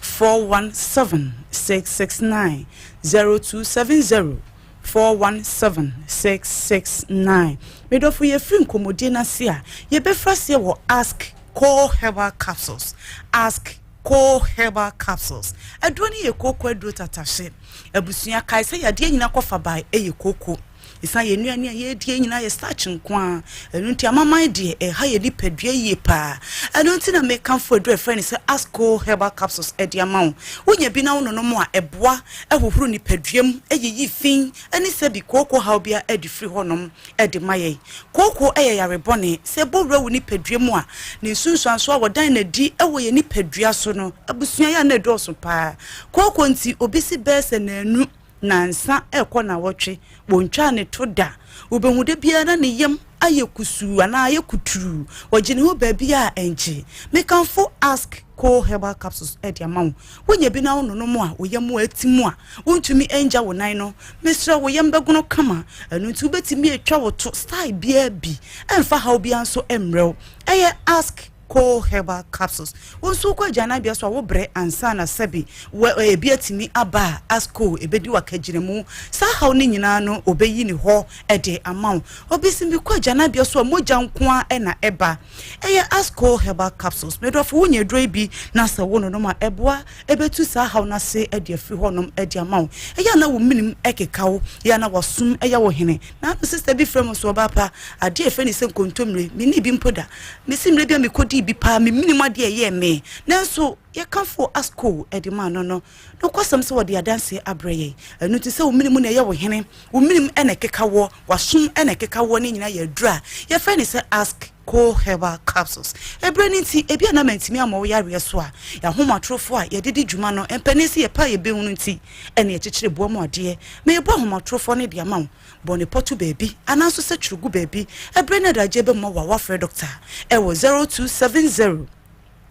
417 669 0270 417 669 Me dɔfo yɛfiri nkɔmmɔdie no ase a yɛbɛfiri aseɛ wɔ Ask Core Herbal Capsules Ask Core Herbal Capsules aduro no yɛ kooko aduro tatahye abusua kae sɛ yadeɛ nyina kɔfa bae ɛyɛ kooko Esiane yɛn nnuane a yɛredi nyinaa yɛ starch nko ara, ɛno nti amaman deɛ ɛha yɛn nipadua yie paa. Ɛno nti na mekamfo aduru a yɛfrɛ no sɛ Asco Herbal Capsules de ama wo. Wonya bi na wononom a, ɛboa hohoro nipadua mu, yiyi fi ne sɛbi kooko haw biara de firi hɔnom de ma yɛn. Kooko yɛ yare bɔne. Sɛ ɛbɔ wura wo nipadua mu a, ne nsunsuansoɔ a wɔdan no adi wɔ yɛn nipadua so no, abusua yɛ a na ɛdɔɔso paa. Kooko nti, obi si bɛyɛ sɛ nnanu Nnansa rekɔ nnawɔtwe, wɔntwaa ne to da. Wobɛhu da biara na ne yam ayɛ kusuu anaa ayɛ kuturuu. Ɔgye ne ho baabi a ɛngye. Mekamfo Ask Co Herbal Capsules de ama wo. Wonya bi na wononom a, wo yam atim a, wontumi ngya wo nan no. Mesrɛ wo, wo yam bɛgono kama. Ɛno nti wobɛtumi atwa wo to style biara bi. Ɛmfa haw biara nso mmrɛ wo. Ɛyɛ Ask. Coal herbal capsules. Wo nso wokɔ agyananbea so a wobrɛ ansa na sɛbe wɔ ebi atumi aba a asco ebedi w'akagyinamu. Saa haw no nyinaa no obeyi ne hɔ de ama wo. Obi se mekɔ agyananbea so a mogya nko ara na ɛba. Ɛyɛ asco herbal capsules. Me dɔfo wonya aduro yi bi na sɛ wononom a ɛboa ebetu saa haw no ase de afiri hɔnom de ama wo. Ɛyɛ a na wo menem keka wo, ɛyɛ a na w'asom yɛ wo hene. Naano sista bi frɛ me so ɔbaa pa adeɛ a yɛfrɛ no sɛ nkontommire menni bi mpo da. Mese mmerɛ bi a mekɔdii bi paa me menim adeɛ a ɛyɛɛ me nanso yɛkamfoo ASCO de maa no no nokwasɛm sɛ wɔde adanseɛ abrɛ yɛn. Ɛno nti sɛ wo mene mu na ɛyɛ wo hene, wo menem na ɛkeka woɔ, w'asom na ɛkeka woɔ ne nyinaa yɛ aduro a yɛfrɛ no sɛ ask Co Herbal Capsules. Ɛberɛ no nti ebi a na mantumi ammɔ wo yareɛ so a, yɛn ahomatorofoɔ a yɛde di dwuma no mpanin sɛ yɛpɛ a yɛbɛhunu nti ɛna yɛkyekyere boa mu adeɛ ma yɛbɔ ahomatorofoɔ no de ama wo. Bɔ ne pɔ to baabi anaa nso sɛ twerɛ gu baabi ɛberɛ ne adagyeɛ bɛmma wo a woafrɛ dɔkta ɛwɔ 0270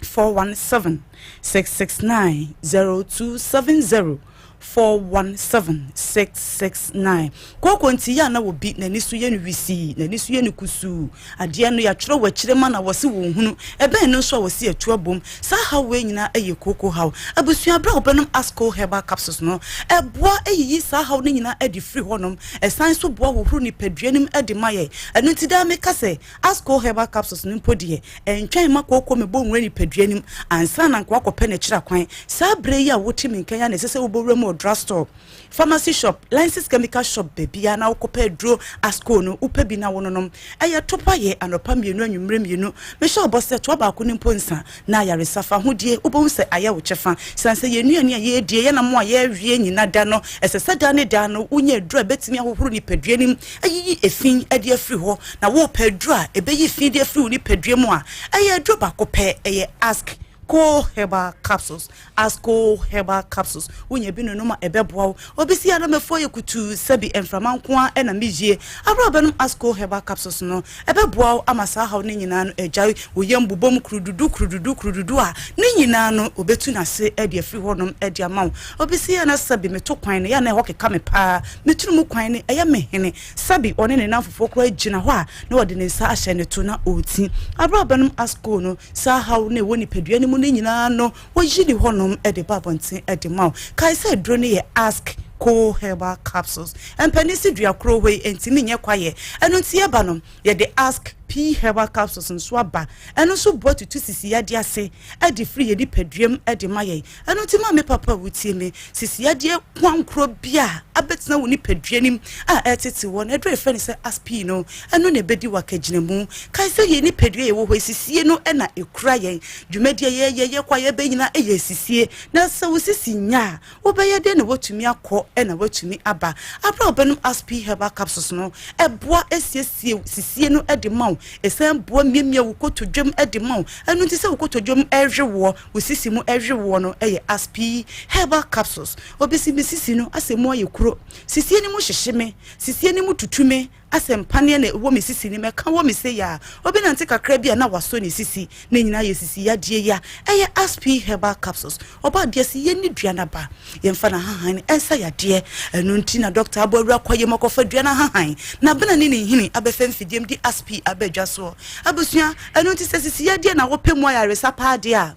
417 669 0270 417 669. Kooko nti yɛ a na obi n'ani so yɛ no wisii, n'ani so yɛ no kusuu. Adeɛ no yɛatwerɛ wɔ akyire ma na wɔse wɔnhunu. Ɛbɛn no nso a wɔse atu abom. Saa haw wei nyinaa yɛ kooko haw. Abusua, berɛ a wobɛnom Asco Herbal Capsules no, ɛboa yiyi saa haw no nyinaa adi firi hɔnom. Ɛsan nso boa hohoro nipadua no mu de ma yɛn. Ɛno nti daa meka sɛ, Asco Herbal Capsules no mpo deɛ, ɛntwɛn mma kooko mmɛbɔ nwura nipadua no mu ansa na anka woakɔpɛ no akyiri akwan. Saa berɛ yi a wote me nka yi ara na ɛsɛ sɛ wobɔ wura mu wɔ drugstore, pharmacy shop, licensed chemical shop baabiara na wokɔpɛ aduro Asco no, wopɛ bi na wononom. Ɛyɛ topa yɛ anɔpa mmienu anwummerɛ mmienu. Mehyɛ wo bɔ sɛ toa baako no mpo nsa na ayaresa fa ahodie wobɛhu sɛ ayɛ wo kyɛfa. Sane sɛ yɛn nnuane a yɛredie, yɛn nam a yɛrewie nyina da no, ɛsɛ sɛ daa ne daa no wonya aduro a ɛbɛtumi ahohoro nipadua no mu ayiyi efi de afiri hɔ. Na worepɛ aduro a ɛbɛyi fi de afiri wo nipadua mu a, ɛyɛ aduro baako pɛ, ɛyɛ Ask Ko Herbal Capsules. Asco Herbal Capsules, wonya bi nonom a ɛbɛboa wo. Obi si ara mɛfo ayɛ kutuu sɛbi mframa nko ara na meyie. Abere a wobɛnom Asco Herbal Capsules no, ɛbɛboa wo ama saa haw no nyinaa no agyae. Wo yam bobom kurududu kurududu kurududu a, ne nyinaa no obetu n'ase de afiri hɔnom de ama wo. Obi si ara sɛbi meto kwan no, ɛyɛ a na ɛhɔ keka me paa. Me tiri mu kwan no, ɛyɛ me hene. Sɛbi ɔne ne nnamfofoɔ koraa gyina hɔ a, na ɔde ne nsa ahyɛ ne to na ɔreti. Abere a wobɛnom Asco no, Saa haw no a ɛwɔ nipadua no mu no nyinaa no, woyi ne hɔnom de ba abɔnten de ma wo. Kae sɛ aduro no yɛ Ask Co Herbal Capsules. Mpanin se dua koro hɔ yi ntumi nyɛ kwaeɛ. Ɛno nti yɛba no, yɛde Ask P Herbal Capsules nso aba. Ɛno nso boa tutu sisi yadeɛ ase de firi yɛn nipaduam de ma yɛn. Ɛno nti maame papa a wotie me, sisi yadeɛ koankorɔ bi a abɛtena wo nipadua no mu a ɛretete wɔ no, aduro a yɛfrɛ no sɛ aspi no, ɛno na ɛbɛdi w'akagyinamu. Kae sɛ yɛn nipadua a yɛwɔ hɔ yi, sisie no na ɛkura yɛn. Dwumadi a yɛyɛ, yɛkɔ a yɛba nyinaa yɛ sisie. Na sɛ wo sisi nya a, wobɛyɛ dɛn na woatumi akɔ na woatumi aba? Aberɛ a wobɛnom aspi herbal capsules no, ɛboa siesie sisie no de ma wo. Ɛsan boa miamia wo kotodwam de ma wo. Ɛno nti sɛ wo kotodwam rewe woɔ, Wo sisi mu ɛwe woɔ no yɛ Aspi herbal capsules. Obi si me sisi no asɛ mu ayɛ kuro. Sisie no mu hyehye me. Sisie no mu tutu me asɛ mpaneɛ na ɛwɔ me sisi no mu ɛka wɔ me sei a. Obi nante kakra bi a na wasɔ ne sisi. Ne nyinaa yɛ sisi yadeɛ yi a ɛyɛ Aspi herbal capsules. Ɔbaa bia se yɛnni dua no aba. Yɛmfa n'ahahan nsa yadeɛ. Ɛno nti na dɔkta abɔ awura kwaeɛ mu akɔfa dua no ahahan, n'abena ne ne nhini abɛfa mfidie mu de Aspi aba dwa soɔ. Abusua, ɛno nti sɛ sisi yadeɛ na wopɛ mu ayaresa paa deɛ a,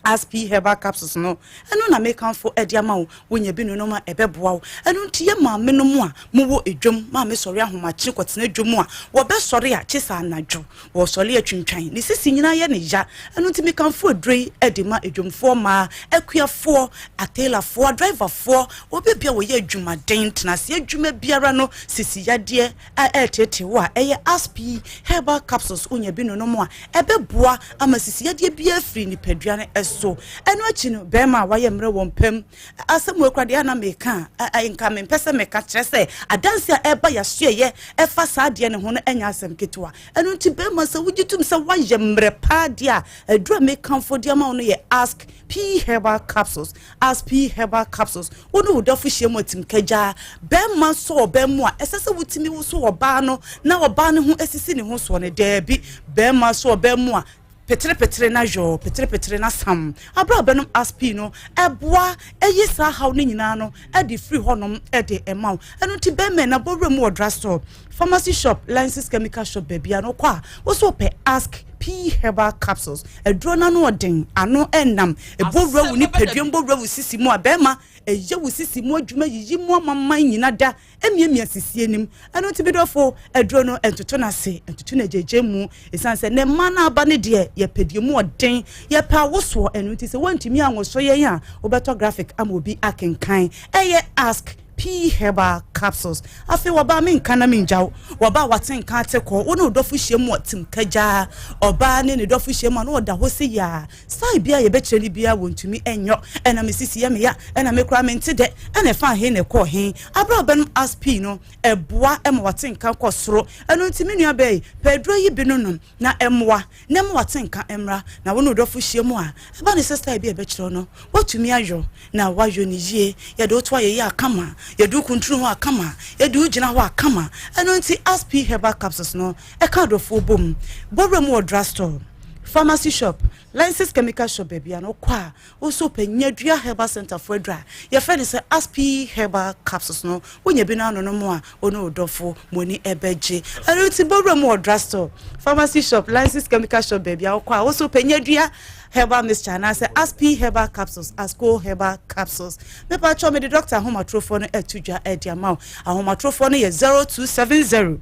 Aspi herbal capsules no, ɛno na mekamfo de ama wo. Wonya bi nonom a, ɛbɛboa wo. Ɛno nti yɛ maamenom a mowɔ dwam, maame sɔre ahomakye kɔtena dwam a, wɔbɛsɔre a, kye sɛ anadwo. Wɔsɔre atwintwan, ne sisi nyinaa yɛ no ya. Ɛno nti mekamfo aduro yi de ma adwamfoɔ mmaa, akuafoɔ, atailafoɔ, adriverfoɔ, obi bia wɔyɛ adwumaden, tenaseɛ adwuma biara no, sisi yadeɛ a ɛreteetee wo a, ɛyɛ Asp herbal capsules wonya bi nonom a, ɛbɛboa ama sisi yadeɛ biara afiri nipadua no so. Ɛno akyi no, bɛrima a wayɛ mmerɛ wɔ mpam, asɛm wei koraa deɛ a na meka a, nka mempɛ sɛ meka, kyerɛ sɛ adanse a ɛreba yɛasoɛyɛ ɛfa saa adeɛ no ho no ɛnyɛ asɛm ketewa. Ɛno nti bɛrima sɛ wogye tom sɛ woayɛ mmerɛ paa deɛ a, aduru a mekamfo de ama wo no yɛ Ask P Herbal Capsules. Ask P Herbal Capsules. Wo ne wo dɔfo hyia mu atimka gyaa. Bɛrima sɔ ɔbaa mu a, ɛsɛ sɛ wotumi woso ɔbaa no na ɔbaa no ho asisi ne ho soɔ no? Daabi. Bɛrima sɔ ɔbaa mu a, peterepetere na yɔɔ, peterepetere na sam. Abere a wobɛnom Aspi no, ɛboa ɛyi saa haw no nyinaa no de firi hɔnom de ɛma wo. Ɛno nti bɛrima na bɔ wura mu wɔ drugstore, pharmacy shop, Lenses chemical shop baabi a no kɔ a, wo so wopɛ Ask P herbal capsules. Aduro no ano ɔden, ano ɛnam, ɛbɔ wura wo nipadua mu, bɔ wura wo sisi mu a bɛrima ɛyɛ wo sisi mu adwuma yiyi mu amaman nyina da. Emiamia sisi anim. Ɛno nti, me dɔfo, aduro no, ntoto no ase, ntoto no agyagya mu. Ɛsiane sɛ ne mma no aba no deɛ, yɛpɛ deɛ mu ɔden, yɛpɛ awosoɔ. Ɛno nti, sɛ woantumi anwoso yɛn a, wobɛtɔ graphic ama obi akenkan. Ɛyɛ Ask P Herbal Capsules. Afei wɔbaa menka na mengya wo. Wɔbaa wate nka ate kɔ. Wo ne wo dɔfo hyia mu wɔ tim kagyaa. Ɔbaa ne ne dɔfo hyia mu a, na ɔda hɔ sɛ yaa. Style biaa yɛbɛkyerɛ no biaa wɔntumi nyɔ. Ɛna me sisi yɛ me ya, ɛna me koraa mente dɛ, ɛna ɛfaa he na ɛkɔɔ he. Aberɛ a wobɛnom Asp no, ɛboa ma w'atenka kɔ soro. Ɛno nti me nua baa yi, pɛ aduro yi bi no nom na ɛmmoa na ɛma w'atenka mmra. Na wo ne wo dɔfo hyia mu a, ɛba no sɛ style bi a yɛbɛkyerɛ wo no, woatumi ayɔ na woayɔ no yie. Yɛde wo to ayɛyie a kama, yɛde wo kuntunu hɔ a kama, yɛde wo gyina hɔ a kama. Ɛno nti Asp Herbal Capsules no, ɛka adɔfoɔ bom. Bɔ wura mu wɔ drugstore. Pharmacy shop, Lenses chemical shop baabi a no kɔ a wo so pɛ Nyadua Herbal Center fo aduru a yɛfrɛ no sɛ Aspi Herbal Capsules no wonya bi no ano no mu a wo ne wo dɔfo mo ani ɛbɛgye. Ɛno nti bɔ wura mu wɔ drugstore, pharmacy shop, Lenses chemical shop baabi a wokɔ a wo so pɛ Nyadua Herbal Mixture anaasɛ Aspi Herbal Capsules, Asco Herbal Capsules. Mepa kyɛw mede doctor ahomatorofoɔ no ato dwa adi ama wo. Ahomatorofoɔ no yɛ 0270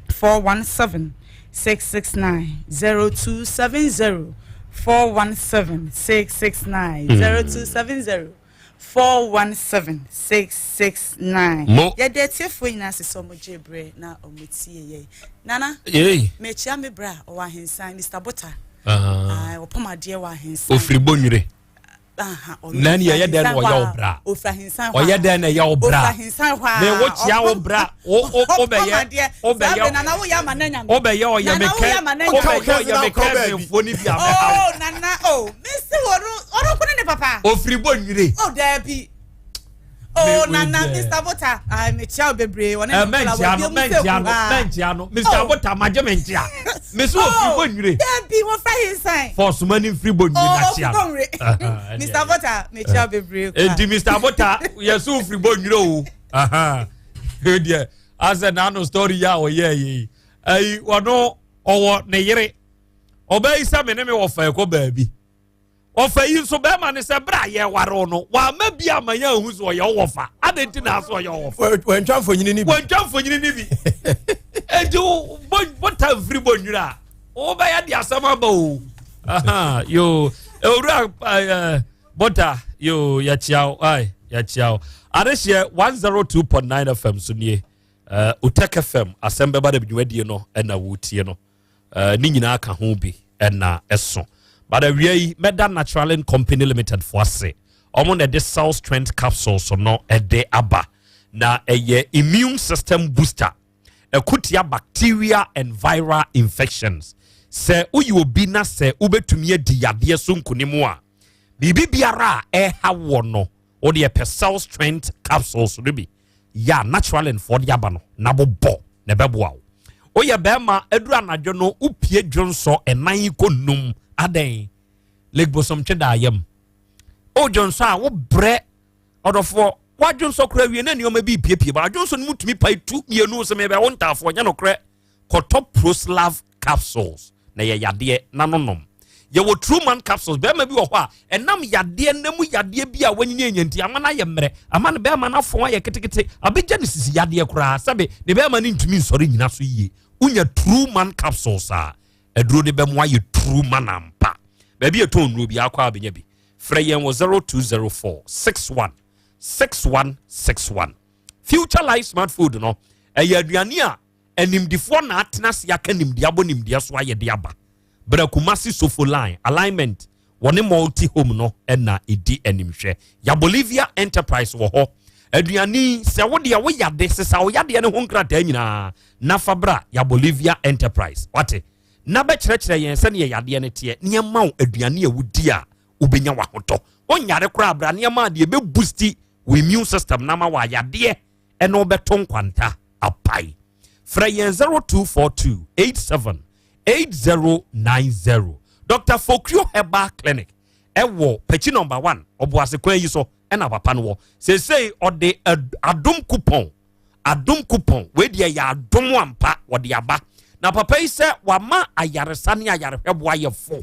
417 669 0270 417 669 0270 417 669. Mo. Yɛde atiefoɔ nyinaa ase sɛ ɔmo gye berɛ na ɔmo tie yɛn. Nana, Yei. mekyia me bra ɔwɔ ahensan, Mr. Bota. Ah. Ah, ɔpɔm adeɛ wɔ ahensan. Ofiri Bonwire. Na ni ɛyɛ dɛn na ɔyɛ wo bra? Ɔyɛ dɛn na ɛyɛ wo bra? Me wo kyia wo bra, wo wo wo bɛyɛ wo bɛyɛ wo bɛyɛ ɔyɛ me kɛ wo bɛyɛ ɔyɛ me kɛ me ni bi abɛ ha. Oh nana oh mesi wɔn ɔno kone ne papa. Ofiri Bonwire. Oh daabi. Oh nana Mr. Bota, ah mekyia wo bebree wɔne ne nkɔla wɔ bi mu sɛ Mɛnkyia no mɛnkyia no Mr. Bota magye me nkyia. Mesi ofiri Bonwire. Daabi wɔfra hinsan. Fɔsoma ni nfiri Bonwire na kyia no. Mr. Bota mekyia wo bebree. Enti Mr. Bota yɛsɛ ofiri Bonwire o. Deɛ asɛ n'ano story yi a ɔyɛ yi ayi ɔno ɔwɔ ne yere ɔbɛyi sɛ me ne me wɔ fa ɛkɔ baabi. Ɔfa yi nso bɛrima ne sɛ bere a yɛware no wama bi ama yɛn ahu sɛ ɔyɛ ɔwɔfa adɛn nti na asɛ ɔyɛ ɔwɔfa wantwa mfonyini ni bi wantwa mfonyini ni bi enti bota mfiri bɔ nwura a wobɛyɛ de asɛm aba o yo owura bota yo yɛkyia wo ai yɛkyia wo adehyeɛ 102.9 fm so nie Otek FM asɛm bɛba da dwumadie no ɛna wotie no ne nyinaa ka ho bi ɛna ɛso but awia yi mɛda Naturalin Company Limited fo ase ɔmo na ɛde cell strength capsules no ɛde aba na ɛyɛ immune system booster ɛko bacteria and viral infections. Sɛ woyɛ obi na sɛ wobɛtumi adi yadeɛ so nkonim a biribi biara a ɛha wɔ no wode ɛpɛ cell strength capsules no bi yɛ a Naturalin foɔ de aba no na bobɔ na ɛbɛboa wo. Woyɛ bɛrima aduru anadwo no wopie dwonsɔ ɛnan kɔ num adɛn Lake Bosomtwe da ayam o dwonsɔ a wobrɛ ɔdɔfoɔ wadwonsɔ kora wie na nneɛma bi piepie ba adwonsɔ no mu tumi pae tu mmienu sɛ mebɛ wo ntaafoɔ nyɛ nokorɛ. Kɔtɔ Proslav capsules na yɛ yadeɛ na nonom. Yɛwɔ True Man capsules. Bɛrima bi wɔ hɔ a ɛnam yadeɛ na mu yadeɛ bi a wanyini anya nti ama no ayɛ mmerɛ ama no bɛrima no afɔn ayɛ ketekete abɛgya ne sisi yadeɛ koraa sɛbe ne bɛrima no ntumi nsɔre nyina so yie. Wonya True Man capsules a aduro de bɛmo ayɛ true man ampa. Baabi yɛtɔn nnuro bi akɔ a bɛnya bi. Frɛ yɛn wɔ 0204 61 6161. Future Life Smart Food no ɛyɛ aduane a animdifoɔ na atena ase aka nimdeɛ abɔ nimdeɛ so ayɛ de aba. Brɛ Kumasi Sofo Line alignment wɔne Multi Home no ɛna ɛdi animhwɛ. Ya Bolivia Enterprise wɔ hɔ. Aduane sɛ wodeɛ woyade sesa wo yadeɛ ne ho nkrataa nyinaa na fa bra Ya Bolivia Enterprise wate na bɛkyerɛkyerɛ yɛn sɛneɛ yadeɛ no teɛ nneɛma wo aduane a wodi a wobɛnya wahotɔ wonyare koraa bra nneɛma a deɛ ɛbɛboosti wo immune system na ma wɔ ayadeɛ ɛne wobɛto nkwanta apae. Frɛ yɛn 0242 87 8090. Dr. Fokrio Herbal Clinic ɛwɔ Pɛkyi number 1 Ɔboase kwan yi so ɛna papa no wɔ seesei ɔde adom coupon. Adom coupon wei deɛ yɛ adom ampa wɔde aba na papa yi sɛ wama ayaresa ne ayarehwɛboa yɛ fo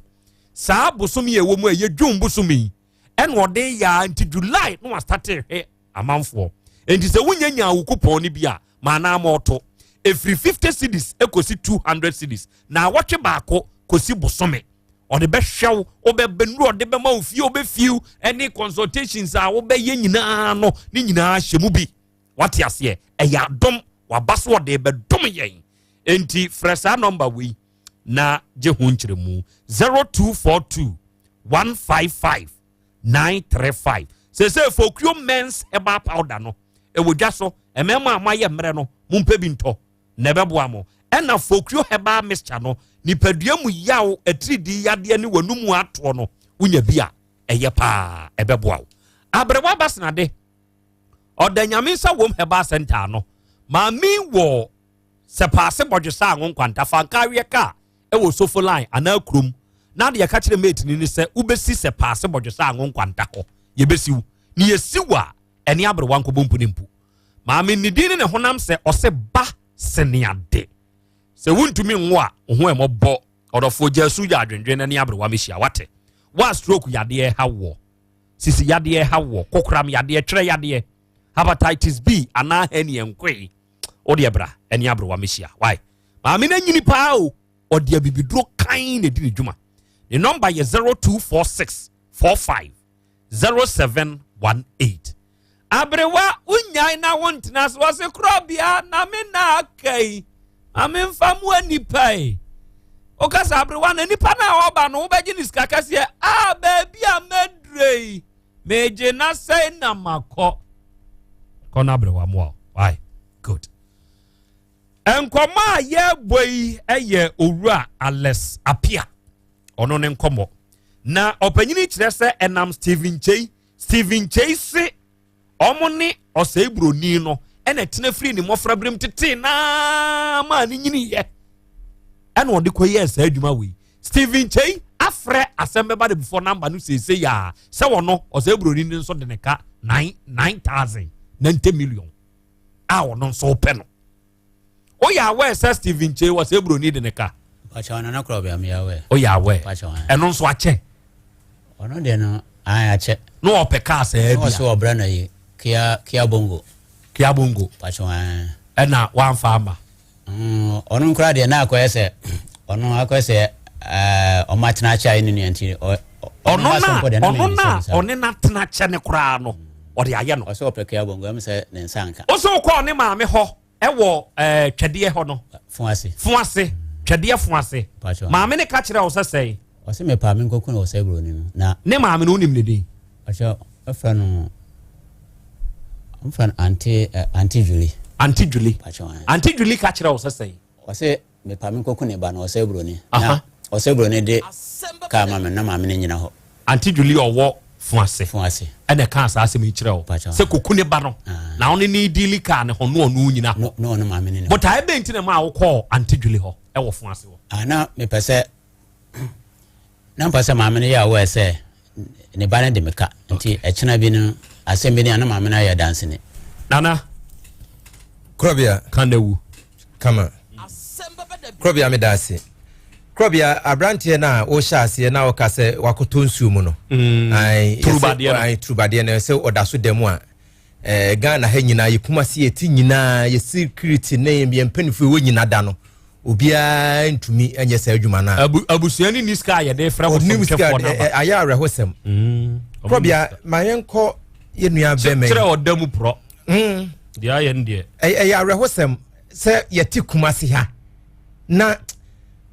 saa bosom yi ɛwɔ mu a ɛyɛ June bosom yi ɛna ɔde yɛ nti July na wastate hwɛ amanfoɔ. Nti sɛ wonya nya wo coupon no bi a maanaa ma ɔto ɛfiri 50 cedis ɛkɔsi 200 cedis na awɔtwe baako kɔsi bosome ɔde bɛhwɛ wo wobɛbɛnuru ɔde bɛma wo fie wobɛfiw ɛne consultations a wobɛyɛ nyinaa no ne nyinaa hyɛ mu bi. Wate aseɛ ɛyɛ adom waba so ɔde bɛdom yɛn. Enti frɛ saa nɔmba wei na gye ho nkyerɛmu 0242 155 935. Sɛsɛ Fokrio Mens Herbal Powder no ɛwɔ dwa so mmarima a moayɛ mmerɛ no mompɛ bi ntɔ na ɛbɛboa mo. Ɛna Fokrio Herbal Mixture no nipadua mu yaw atiridi yadeɛ ne w'anum atoɔ no wonya bi a ɛyɛ paa ɛbɛboa wo. Aberewa basenade ɔda Nyame nsa wom Herbal Center no maame wɔ sɛ paase bɔdwe saa ngo nkwanta fa nkareɛ kaa ɛwɔ Sofo Line anaa kurom Na deɛ ɛka kyerɛ mate ni ne sɛ wobɛsi sɛ paase bɔdwe sɛ anwo nkwanta hɔ. Yɛbɛsi wo. Ne yɛsi wo a, ɛne aberewa nkɔbɔ mpu ne mpu. Maame ne din ne ne honam sɛ ɔse ba sene ade. Sɛ wontumi nwo a, wo ho ɛmɔbɔ. Ɔdɔfoɔ gya su gya adwendwen na ne aberewa mɛhyia. Wate? Wo a stroke yadeɛ ha woɔ, sisi yadeɛ ha woɔ, kokoram yadeɛ, twerɛ yadeɛ, hepatitis B anaa hernia nkoe, wo deɛ bra ɛne aberewa mɛhyia. Why? Maame no anyini paa o. Ɔde abibiduro kann na ɛdi ne dwuma. Ne nɔmba yɛ 0246 45 0718. Aberewa wonyae na wontena so wɔse korɔbea na me na aka yi ma memfa mu nipa yi. Woka sɛ aberewa na nipa no a ɔba no wobɛgye ne sika kɛseɛ a baabi a mɛdure yi megye na sɛe na makɔ. Kɔ no aberewa mmoa why good. Nkɔmmɔ a yɛrebɔ yi yɛ Owura Alex Appiah, ɔno ne nkɔmmɔ. Na ɔpanyini kyerɛ sɛ ɛnam Stephen Kyei. Stephen Kyei se ɔmo ne ɔsɛe buroni no ɛna ɛtena firi ne mmɔfra berem tetee naa maa ne nyiniyɛ ɛna ɔde kɔyɛɛ saa adwuma wei. Stephen Kyei afrɛ asɛm bɛba de before namba no seesei a sɛ ɔno ɔsɛe buroni no nso de ne ka 9 9000 90 million. a ɔno nso wopɛ no woyɛ aware sɛ Stephen Che wɔ sɛ buroni de ne ka woyɛ aware ɛno nso akyɛ ɔno deɛ no akyɛ na ɔpɛ kaa sɛɛ bia ɔsɛ ɔbrɛ no yi kia kia bongo kia bongo ɛna wamfa ama Mm, ɔno nkora deɛ na akɔyɛ sɛ ɔno akɔyɛ sɛ ɔmo atena akyɛ ayɛ ne nua nti ɔno na ɔno na ɔne na tena kyɛ ne koraa no ɔde ayɛ no. Ɔsɛ ɔpɛ kua bongo ɛmu sɛ ne nsa nka. Ɔsɛ ɔkɔ ne maame hɔ ɛwɔ ɛɛ twɛdeɛ hɔ no. Fun ase. Fun ase twɛdeɛ fun ase. Maame ne ka kyerɛ ɔsɛ sɛn. Ɔsɛ mɛ paa mi nkɔku na ɔsɛ buroni no na. Ne maame no wonim ne din. Ɔsɛ ɔfrɛ no ɔfrɛ no ante eh, ante Julie. Ante Julie. Ante Julie ka kyerɛ ɔsɛ sɛn. Ɔsɛ mɛ paa mi nkɔku ne ba no ɔsɛ buroni. Na ɔsɛ buroni de kaa ma mi na maame no nyina hɔ. Ante Julie ɔwɔ fun ase. Fun ase. Ɛna ɛka saa asɛm yi kyerɛ wo. Sɛ koku ne ba no. Na ɔne ne diili kaa ne ho no ɔno nyina hɔ. Na ɔno maame ne ne. Botaeɛ bɛn nti na ɛmaa wokɔɔ Ante Julie hɔ ɛwɔ fun ase hɔ? Ah, na mepɛ sɛ na mpɛ sɛ maame no yɛ aware sɛ ne ba no de me ka nti ɛkyena bi no asɛm bi ni a na maame no ayɛ danseni. Nana. Korɔbea. Ka na wu. Kama. Korɔbea meda ase. Korɔbea aberanteɛ no a wohyɛ aseɛ na woka sɛ wakɔtɔ nsuo mu no. Mm. Turubadeɛ no. Turubadeɛ no sɛ ɔda so da mu a. Eh, Ghana ha nyinaa yɛ Kumasi yɛ ti nyinaa yɛ security ne yɛn mpanimfoɔ ɛwɔ nyina da no obiara ntumi nyɛ saa adwuma no a. Abusua ne ni sika a yɛde frɛ bosomtwefoɔ no aba. Ayɛ awerɛhosɛm. Mm, Korɔbea ma yɛnkɔ yɛ nua bɛmɛ. Kyerɛ ɔda mu porɔ. Mm. Deɛ ayɛ no deɛ. Ɛyɛ awerɛhosɛm sɛ yɛte Kumasi ha na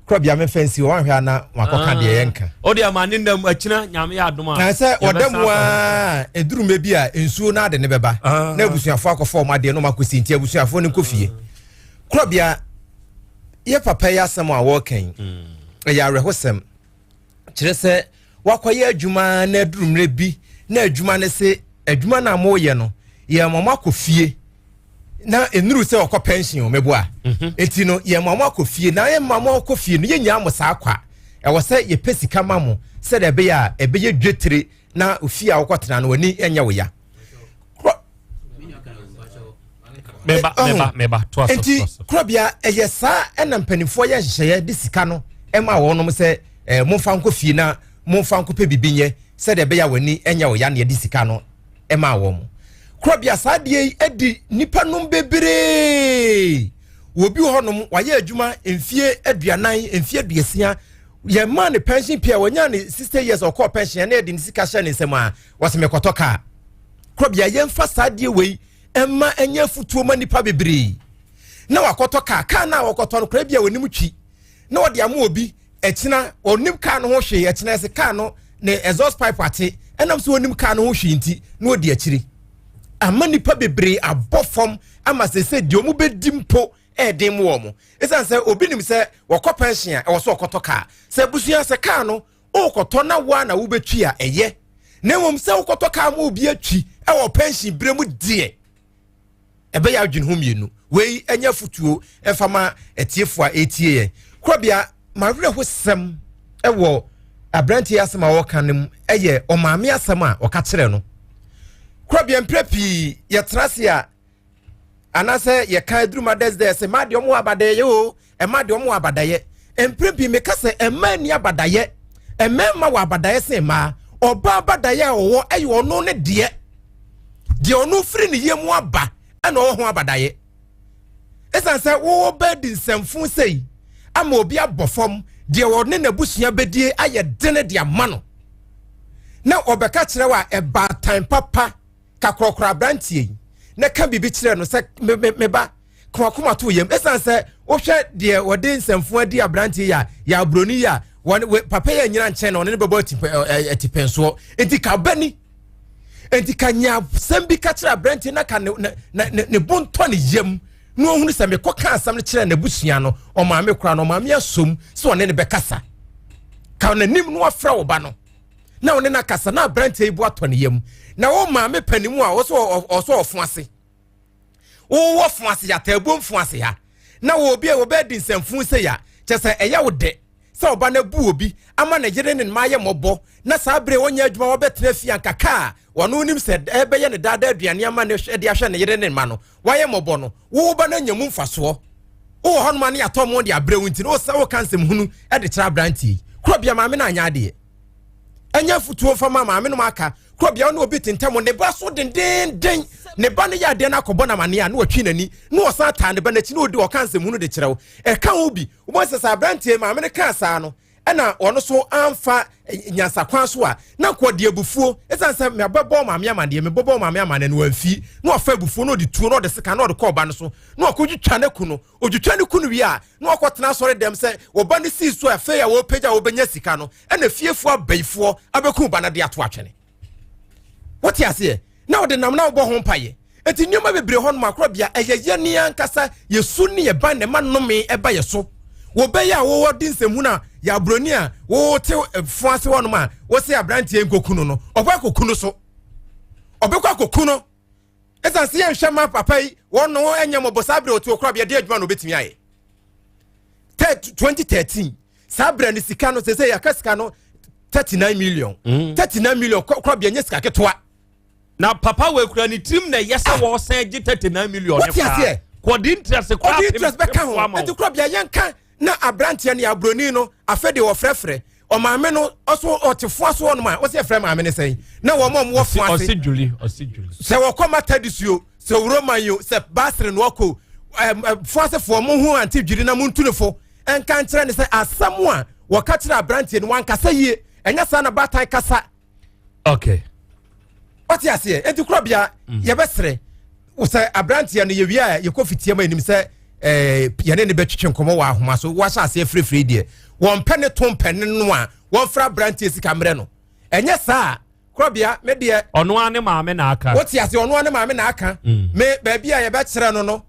korɔbea mefa nsi hɔ wanhwɛ a na wakɔka deɛ yɛnka. O deɛ ma ne nam akyina nyame yɛ adom a. Na sɛ ɔda mu a ɛduru mɛ bi a nsuo no ade ne bɛba ah. na abusuafoɔ akɔfa ɔmo adeɛ na ɔmo akɔsi nti abusuafoɔ no nkɔ fie. Korɔbea yɛ papa yi asɛm a wɔreka yi hmm. ɛyɛ awerɛhosɛm kyerɛ sɛ wakɔyɛ adwuma na aduru mmerɛ bi na adwuma no se adwuma no a moyɛ no yɛ ma mo akɔ fie na nnuru sɛ ɔkɔ pension o meboa mhm. eti no yɛ ma mo akɔ fie na yɛ ma mo akɔ fie no yɛ nyaa mo saa kwa ɛwɔ sɛ yɛpɛ sika ma mo sɛdeɛ ɛbɛyɛ a ɛbɛyɛ dwetire na ofie a wokɔtena no w'ani nyɛ wo ya meba meba meba to aso nti korɔbea ɛyɛ saa ɛna mpanimfoɔ yɛ nhyehyɛeɛ de sika no ɛma wɔnom sɛ ɛɛ momfa nkɔ fie na momfa nkɔpɛ biribi nyɛ sɛdeɛ ɛbɛyɛ a w'ani nyɛ wo ya na yɛde sika no ɛma wɔn korɔbea saa adeɛ yi adi nipa nom bebree obi wɔ hɔnom wayɛ adwuma mfie aduanan mfie aduasia yɛn maa ne pension pia wɔnya ne 60 years ɔkɔɔ pension ɛna yɛde ne sika hyɛ ne nsam a wɔsɛ mekɔtɔ kaa korɔbea yɛmfa saa adeɛ wei ɛma ɛnyɛ afutuo ma nipa bebree na wakɔtɔ kaa kaa no a wɔkɔtɔ no koraa bi a wɔnim twi na wɔde ama obi ɛkyina ɔnim kaa no ho hwee ɛkyina ɛsɛ kaa no ne exhaust pipe ate ɛnam sɛ ɔnim kaa no ho hwee nti na ɔdi akyiri ama nipa bebree abɔ fam ama sɛ sɛ deɛ ɔmo bɛdi mpo ɛɛden mu wɔn ɛsiane sɛ obi nim sɛ wɔkɔ pension a ɛwɔ so ɔkɔtɔ kaa sɛ abusua sɛ kaa no wokɔtɔ na woa na wobɛtwi a ɛyɛ na mmom sɛ wokɔtɔ kaa ma obi atwi ɛwɔ pension berɛ mu deɛ ɛbɛyɛ adwene ho mmienu wei ɛnyɛ afotuo ɛfa ma atiefoɔ a ɛretie yɛn korɔbea mawerɛhosɛm ɛwɔ aberanteɛ asɛm a ɔka no mu yɛ ɔmaame asɛm a ɔka kyerɛ no. Korɔbea mprɛ pii yɛtena ase a anaasɛ yɛka aduru Mother's Day sɛ mmaa deɛ ɔmo wɔ abadayɛ o, mmaa deɛ ɔmo wɔ abadayɛ. Mprɛ pii meka sɛ mmaa nni abadayɛ, mmarima wɔ abadayɛ sen mmaa. Ɔbaa abadayɛ a ɔwɔ ɛyɛ ɔno ne deɛ, deɛ ɔno firi ne yam aba ɛna ɔwɔ ho abadayɛ. Ɛsiane sɛ wowɔ bɛ di nsɛmfo sei ama obi abɔ fam deɛ ɔne n'abusua bɛdie ayɛ dene de ama no na ɔbɛka kyerɛ wo a ɛbaatan papa kakorɔkorɔ aberanteɛ yi na ka biribi kyerɛ no sɛ me me me ba komakoma to yam ɛsiane sɛ wohwɛ deɛ wɔde nsɛmfo adi aberanteɛ yi a yɛ aburoni yi a wɔn papa yi anyina nkyɛn na ɔne no bɛbɔ atipɛnsoɔ nti ka bɛni nti ka nya asɛm bi ka kyerɛ aberanteɛ na ka ne ne ne ne bo ntɔ ne yam na ɔhunu sɛ mekɔ ka asɛm no kyerɛ n'abusua no ɔmaame koraa no ɔmaame asom sɛ ɔne ne bɛkasa ka n'anim na wafrɛ wo ba no na ɔne no akasa na aberanteɛ yi bo atɔ ne yam na wo maame panimu a ɔsɔ ɔsɔ ɔfo ase wowɔ fo ase ya taabuom fo ase ha na wɔ obi a wɔbɛdi nsɛmfo sɛ ya kyɛ sɛ ɛyɛ wo dɛ sɛ ɔba no abu obi ama ne yere ne mma ayɛ mmɔbɔ na saa bere ɔnyɛ adwuma wɔbɛtena fie anka kaa wɔn nim sɛ ɛbɛyɛ ne daadaa aduane ama ne de ahwɛ ne yere ne mma no wayɛ mmɔbɔ no wo ba no anya mu mfasoɔ wowɔ hɔnom a ne yɛatɔ mo de abrɛ wo nti no wosɛ woka nsɛm hunu de kyerɛ aberanteɛ yi korɔ bia maame no anyɛ adeɛ ɛnyɛ afotuo mfa ma maame nom aka korɔ bia wo ne obi tentam ne ba so dendenden ne ba no yɛ adeɛ no akɔbɔ no amaneɛ a na watwi n'ani na ɔsan taa ne ba n'akyi na ɔdi ɔka nsɛm hunu de kyerɛ wo ɛka ho bi wobɛhu sɛ sɛ aberanteɛ maame no kaa saa no ɛna ɔno so amfa nyansakwan so a na nka ɔde abufuo ɛsiane sɛ mabɛbɔ maame amaneɛ mebɔbɔ maame amaneɛ no wamfi na ɔfa abufuo na ɔde tuo na ɔde sika na ɔde kɔ ɔba no so na ɔkɔtwitwa no ku no ɔtwitwa no ku no wie a na ɔkɔtena asɔre dɛm sɛ ɔba no sii so a afei a wɔpagya a wɔbɛnya sika no ɛna fiefoɔ abayifoɔ abɛku ba no de ato atwene wote aseɛ na ɔde nam na wobɔ ho mpaeɛ eti nneɛma bebree hɔ nom akorɔbea ɛyɛ yɛ ne ankasa yɛsu ne yɛ ban na ɛma nnome ɛba yɛ so wɔbɛyɛ a wɔwɔ di nsɛmhu no a yɛ aburoni a wɔte fo ase hɔ nom a wɔsɛ aberanteɛ nkoku no no ɔbɛ akɔku no so ɔbɛkɔ akɔku no ɛsan sɛ yɛnhwɛ ma papa yi wɔn no ɛnyɛ mɔbɔ saa berɛ ɔte ɔkorɔbea de adwuma na ɔbɛtumi ayɛ 2013 saa berɛ no sika no sɛ sɛ yɛaka sika no 39 million 39 mm. million korɔbea nyɛ sika ketewa na papa wei kura ne tirim na ɛyɛ sɛ wɔsan gye 39 million ne koraa kɔde interest koraa ɔde interest bɛka ho ɛnti korɔbea yɛnka na aberanteɛ no yɛ aburoni no afɛ deɛ wɔfrɛfrɛ ɔmaame no ɔso ɔte foa so hɔnom a wɔsɛ yɛfrɛ maame no sɛn na wɔn a wɔwɔ foa ase ɔse juli ɔse juli sɛ wɔkɔ matadis o sɛ roman o sɛ basere no ɔkɔ foa asefoɔ mo ho ante dwiri na mo ntu ne fo nka nkyerɛ ne sɛ asɛm a wɔka kyerɛ aberanteɛ no wankasa yie ɛnyɛ saa na baatan kasa okay ɔte aseɛ enti korɔbea mm. yɛbɛserɛ sɛ aberanteɛ no yɛwie a yɛkɔ fitia ma anim sɛ eh, yɛne ne bɛtwetwe nkɔmmɔ wɔ ahoma so wahyɛ aseɛ firifiri deɛ wɔmpɛ ne to mpɛ ne no a wɔmfra aberanteɛ sika mmerɛ no ɛnyɛ saa korɔbea me deɛ ɔno ara ne maame na aka wote aseɛ ɔno ara ne maame na aka mm. me baabi a yɛbɛkyerɛ no no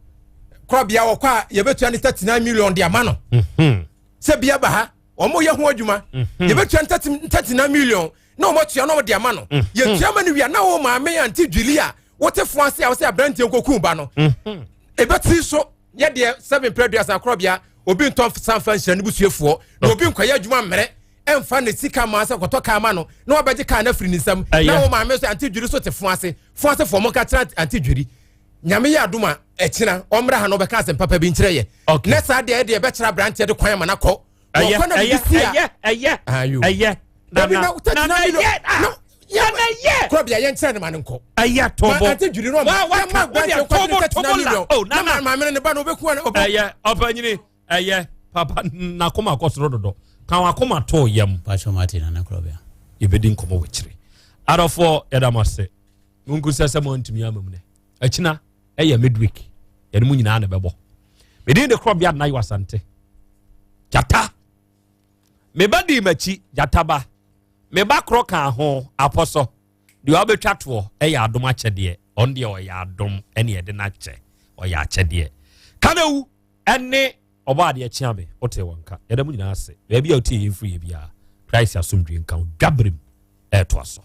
korɔbea wɔkɔ a yɛbɛtua ne 39 million de ama no mhm. sɛ bia ba ha wɔn yɛ ho adwuma mhm. yɛbɛtua 39 million na wɔn atua na wɔn de ama no mhm. yɛtua ma no wia na wɔn maame ante dwili a wɔte fo ase a wɔsɛ aberanteɛ nkoku ba no mhm. ebɛtiri so yɛ deɛ sɛbi mpere duasa korɔbea obi ntɔ sanfa nhyira ne busuafoɔ na obi nkɔyɛ adwuma mmerɛ ɛnfa ne sika maa sɛ kɔtɔ kaa ma no na wabɛgye kaa no afiri ne nsam na wɔn maame so ante dwiri so te fo ase fo ase fo wɔn ka kyerɛ ante dwiri nyame yɛ adum a ɛkyina ɔmmra ha na ɔbɛka asɛm papa bi nkyerɛ yɛ ne saa deɛ ɛdeɛ ɛbɛkyerɛ aberanteɛ de kwan ama no akɔ ɛyɛ ɛyɛ ɛyɛ ɛyɛ ɛyɛ nana nana ɛyɛ ah nana ɛyɛ kura bi a yɛn kyerɛ ne ma ne nkɔ ɛyɛ tɔbɔ ante dwiri no wa wa ka wa deɛ tɔbɔ tɔbɔ la o nana maame ne ba na ɔbɛku ana ɔbɛ ɛyɛ ɔpɛnyini ɛyɛ papa n'akoma kɔ soro dodo kan wakoma to yam. pàṣẹ mate nana kura bi a. yɛbɛdi nkɔmɔ wɔ akyire adɔfoɔ yɛda mo ase monku sɛ sɛ moantumi ama mu nɛ akyina ɛyɛ midweek yɛne mu nyinaa na ɛbɛbɔ medin de korɔ bia nayo asante gyata meba dii m'akyi gyata ba meba korɔ ka ho apɔsɔ deɛ wabɛtwa toɔ ɛyɛ adom akyɛdeɛ ɔno deɛ ɔyɛ adom ɛne ɛde no akyɛ ɔyɛ akyɛdeɛ kanewu ɛne ɔbɔ adeɛ kyea me wote wɔn nka yɛda mu nyinaa ase baabi a wotie yɛn firi yɛ biara christ asomdwe nka wo dwaberem ɛɛtoa so.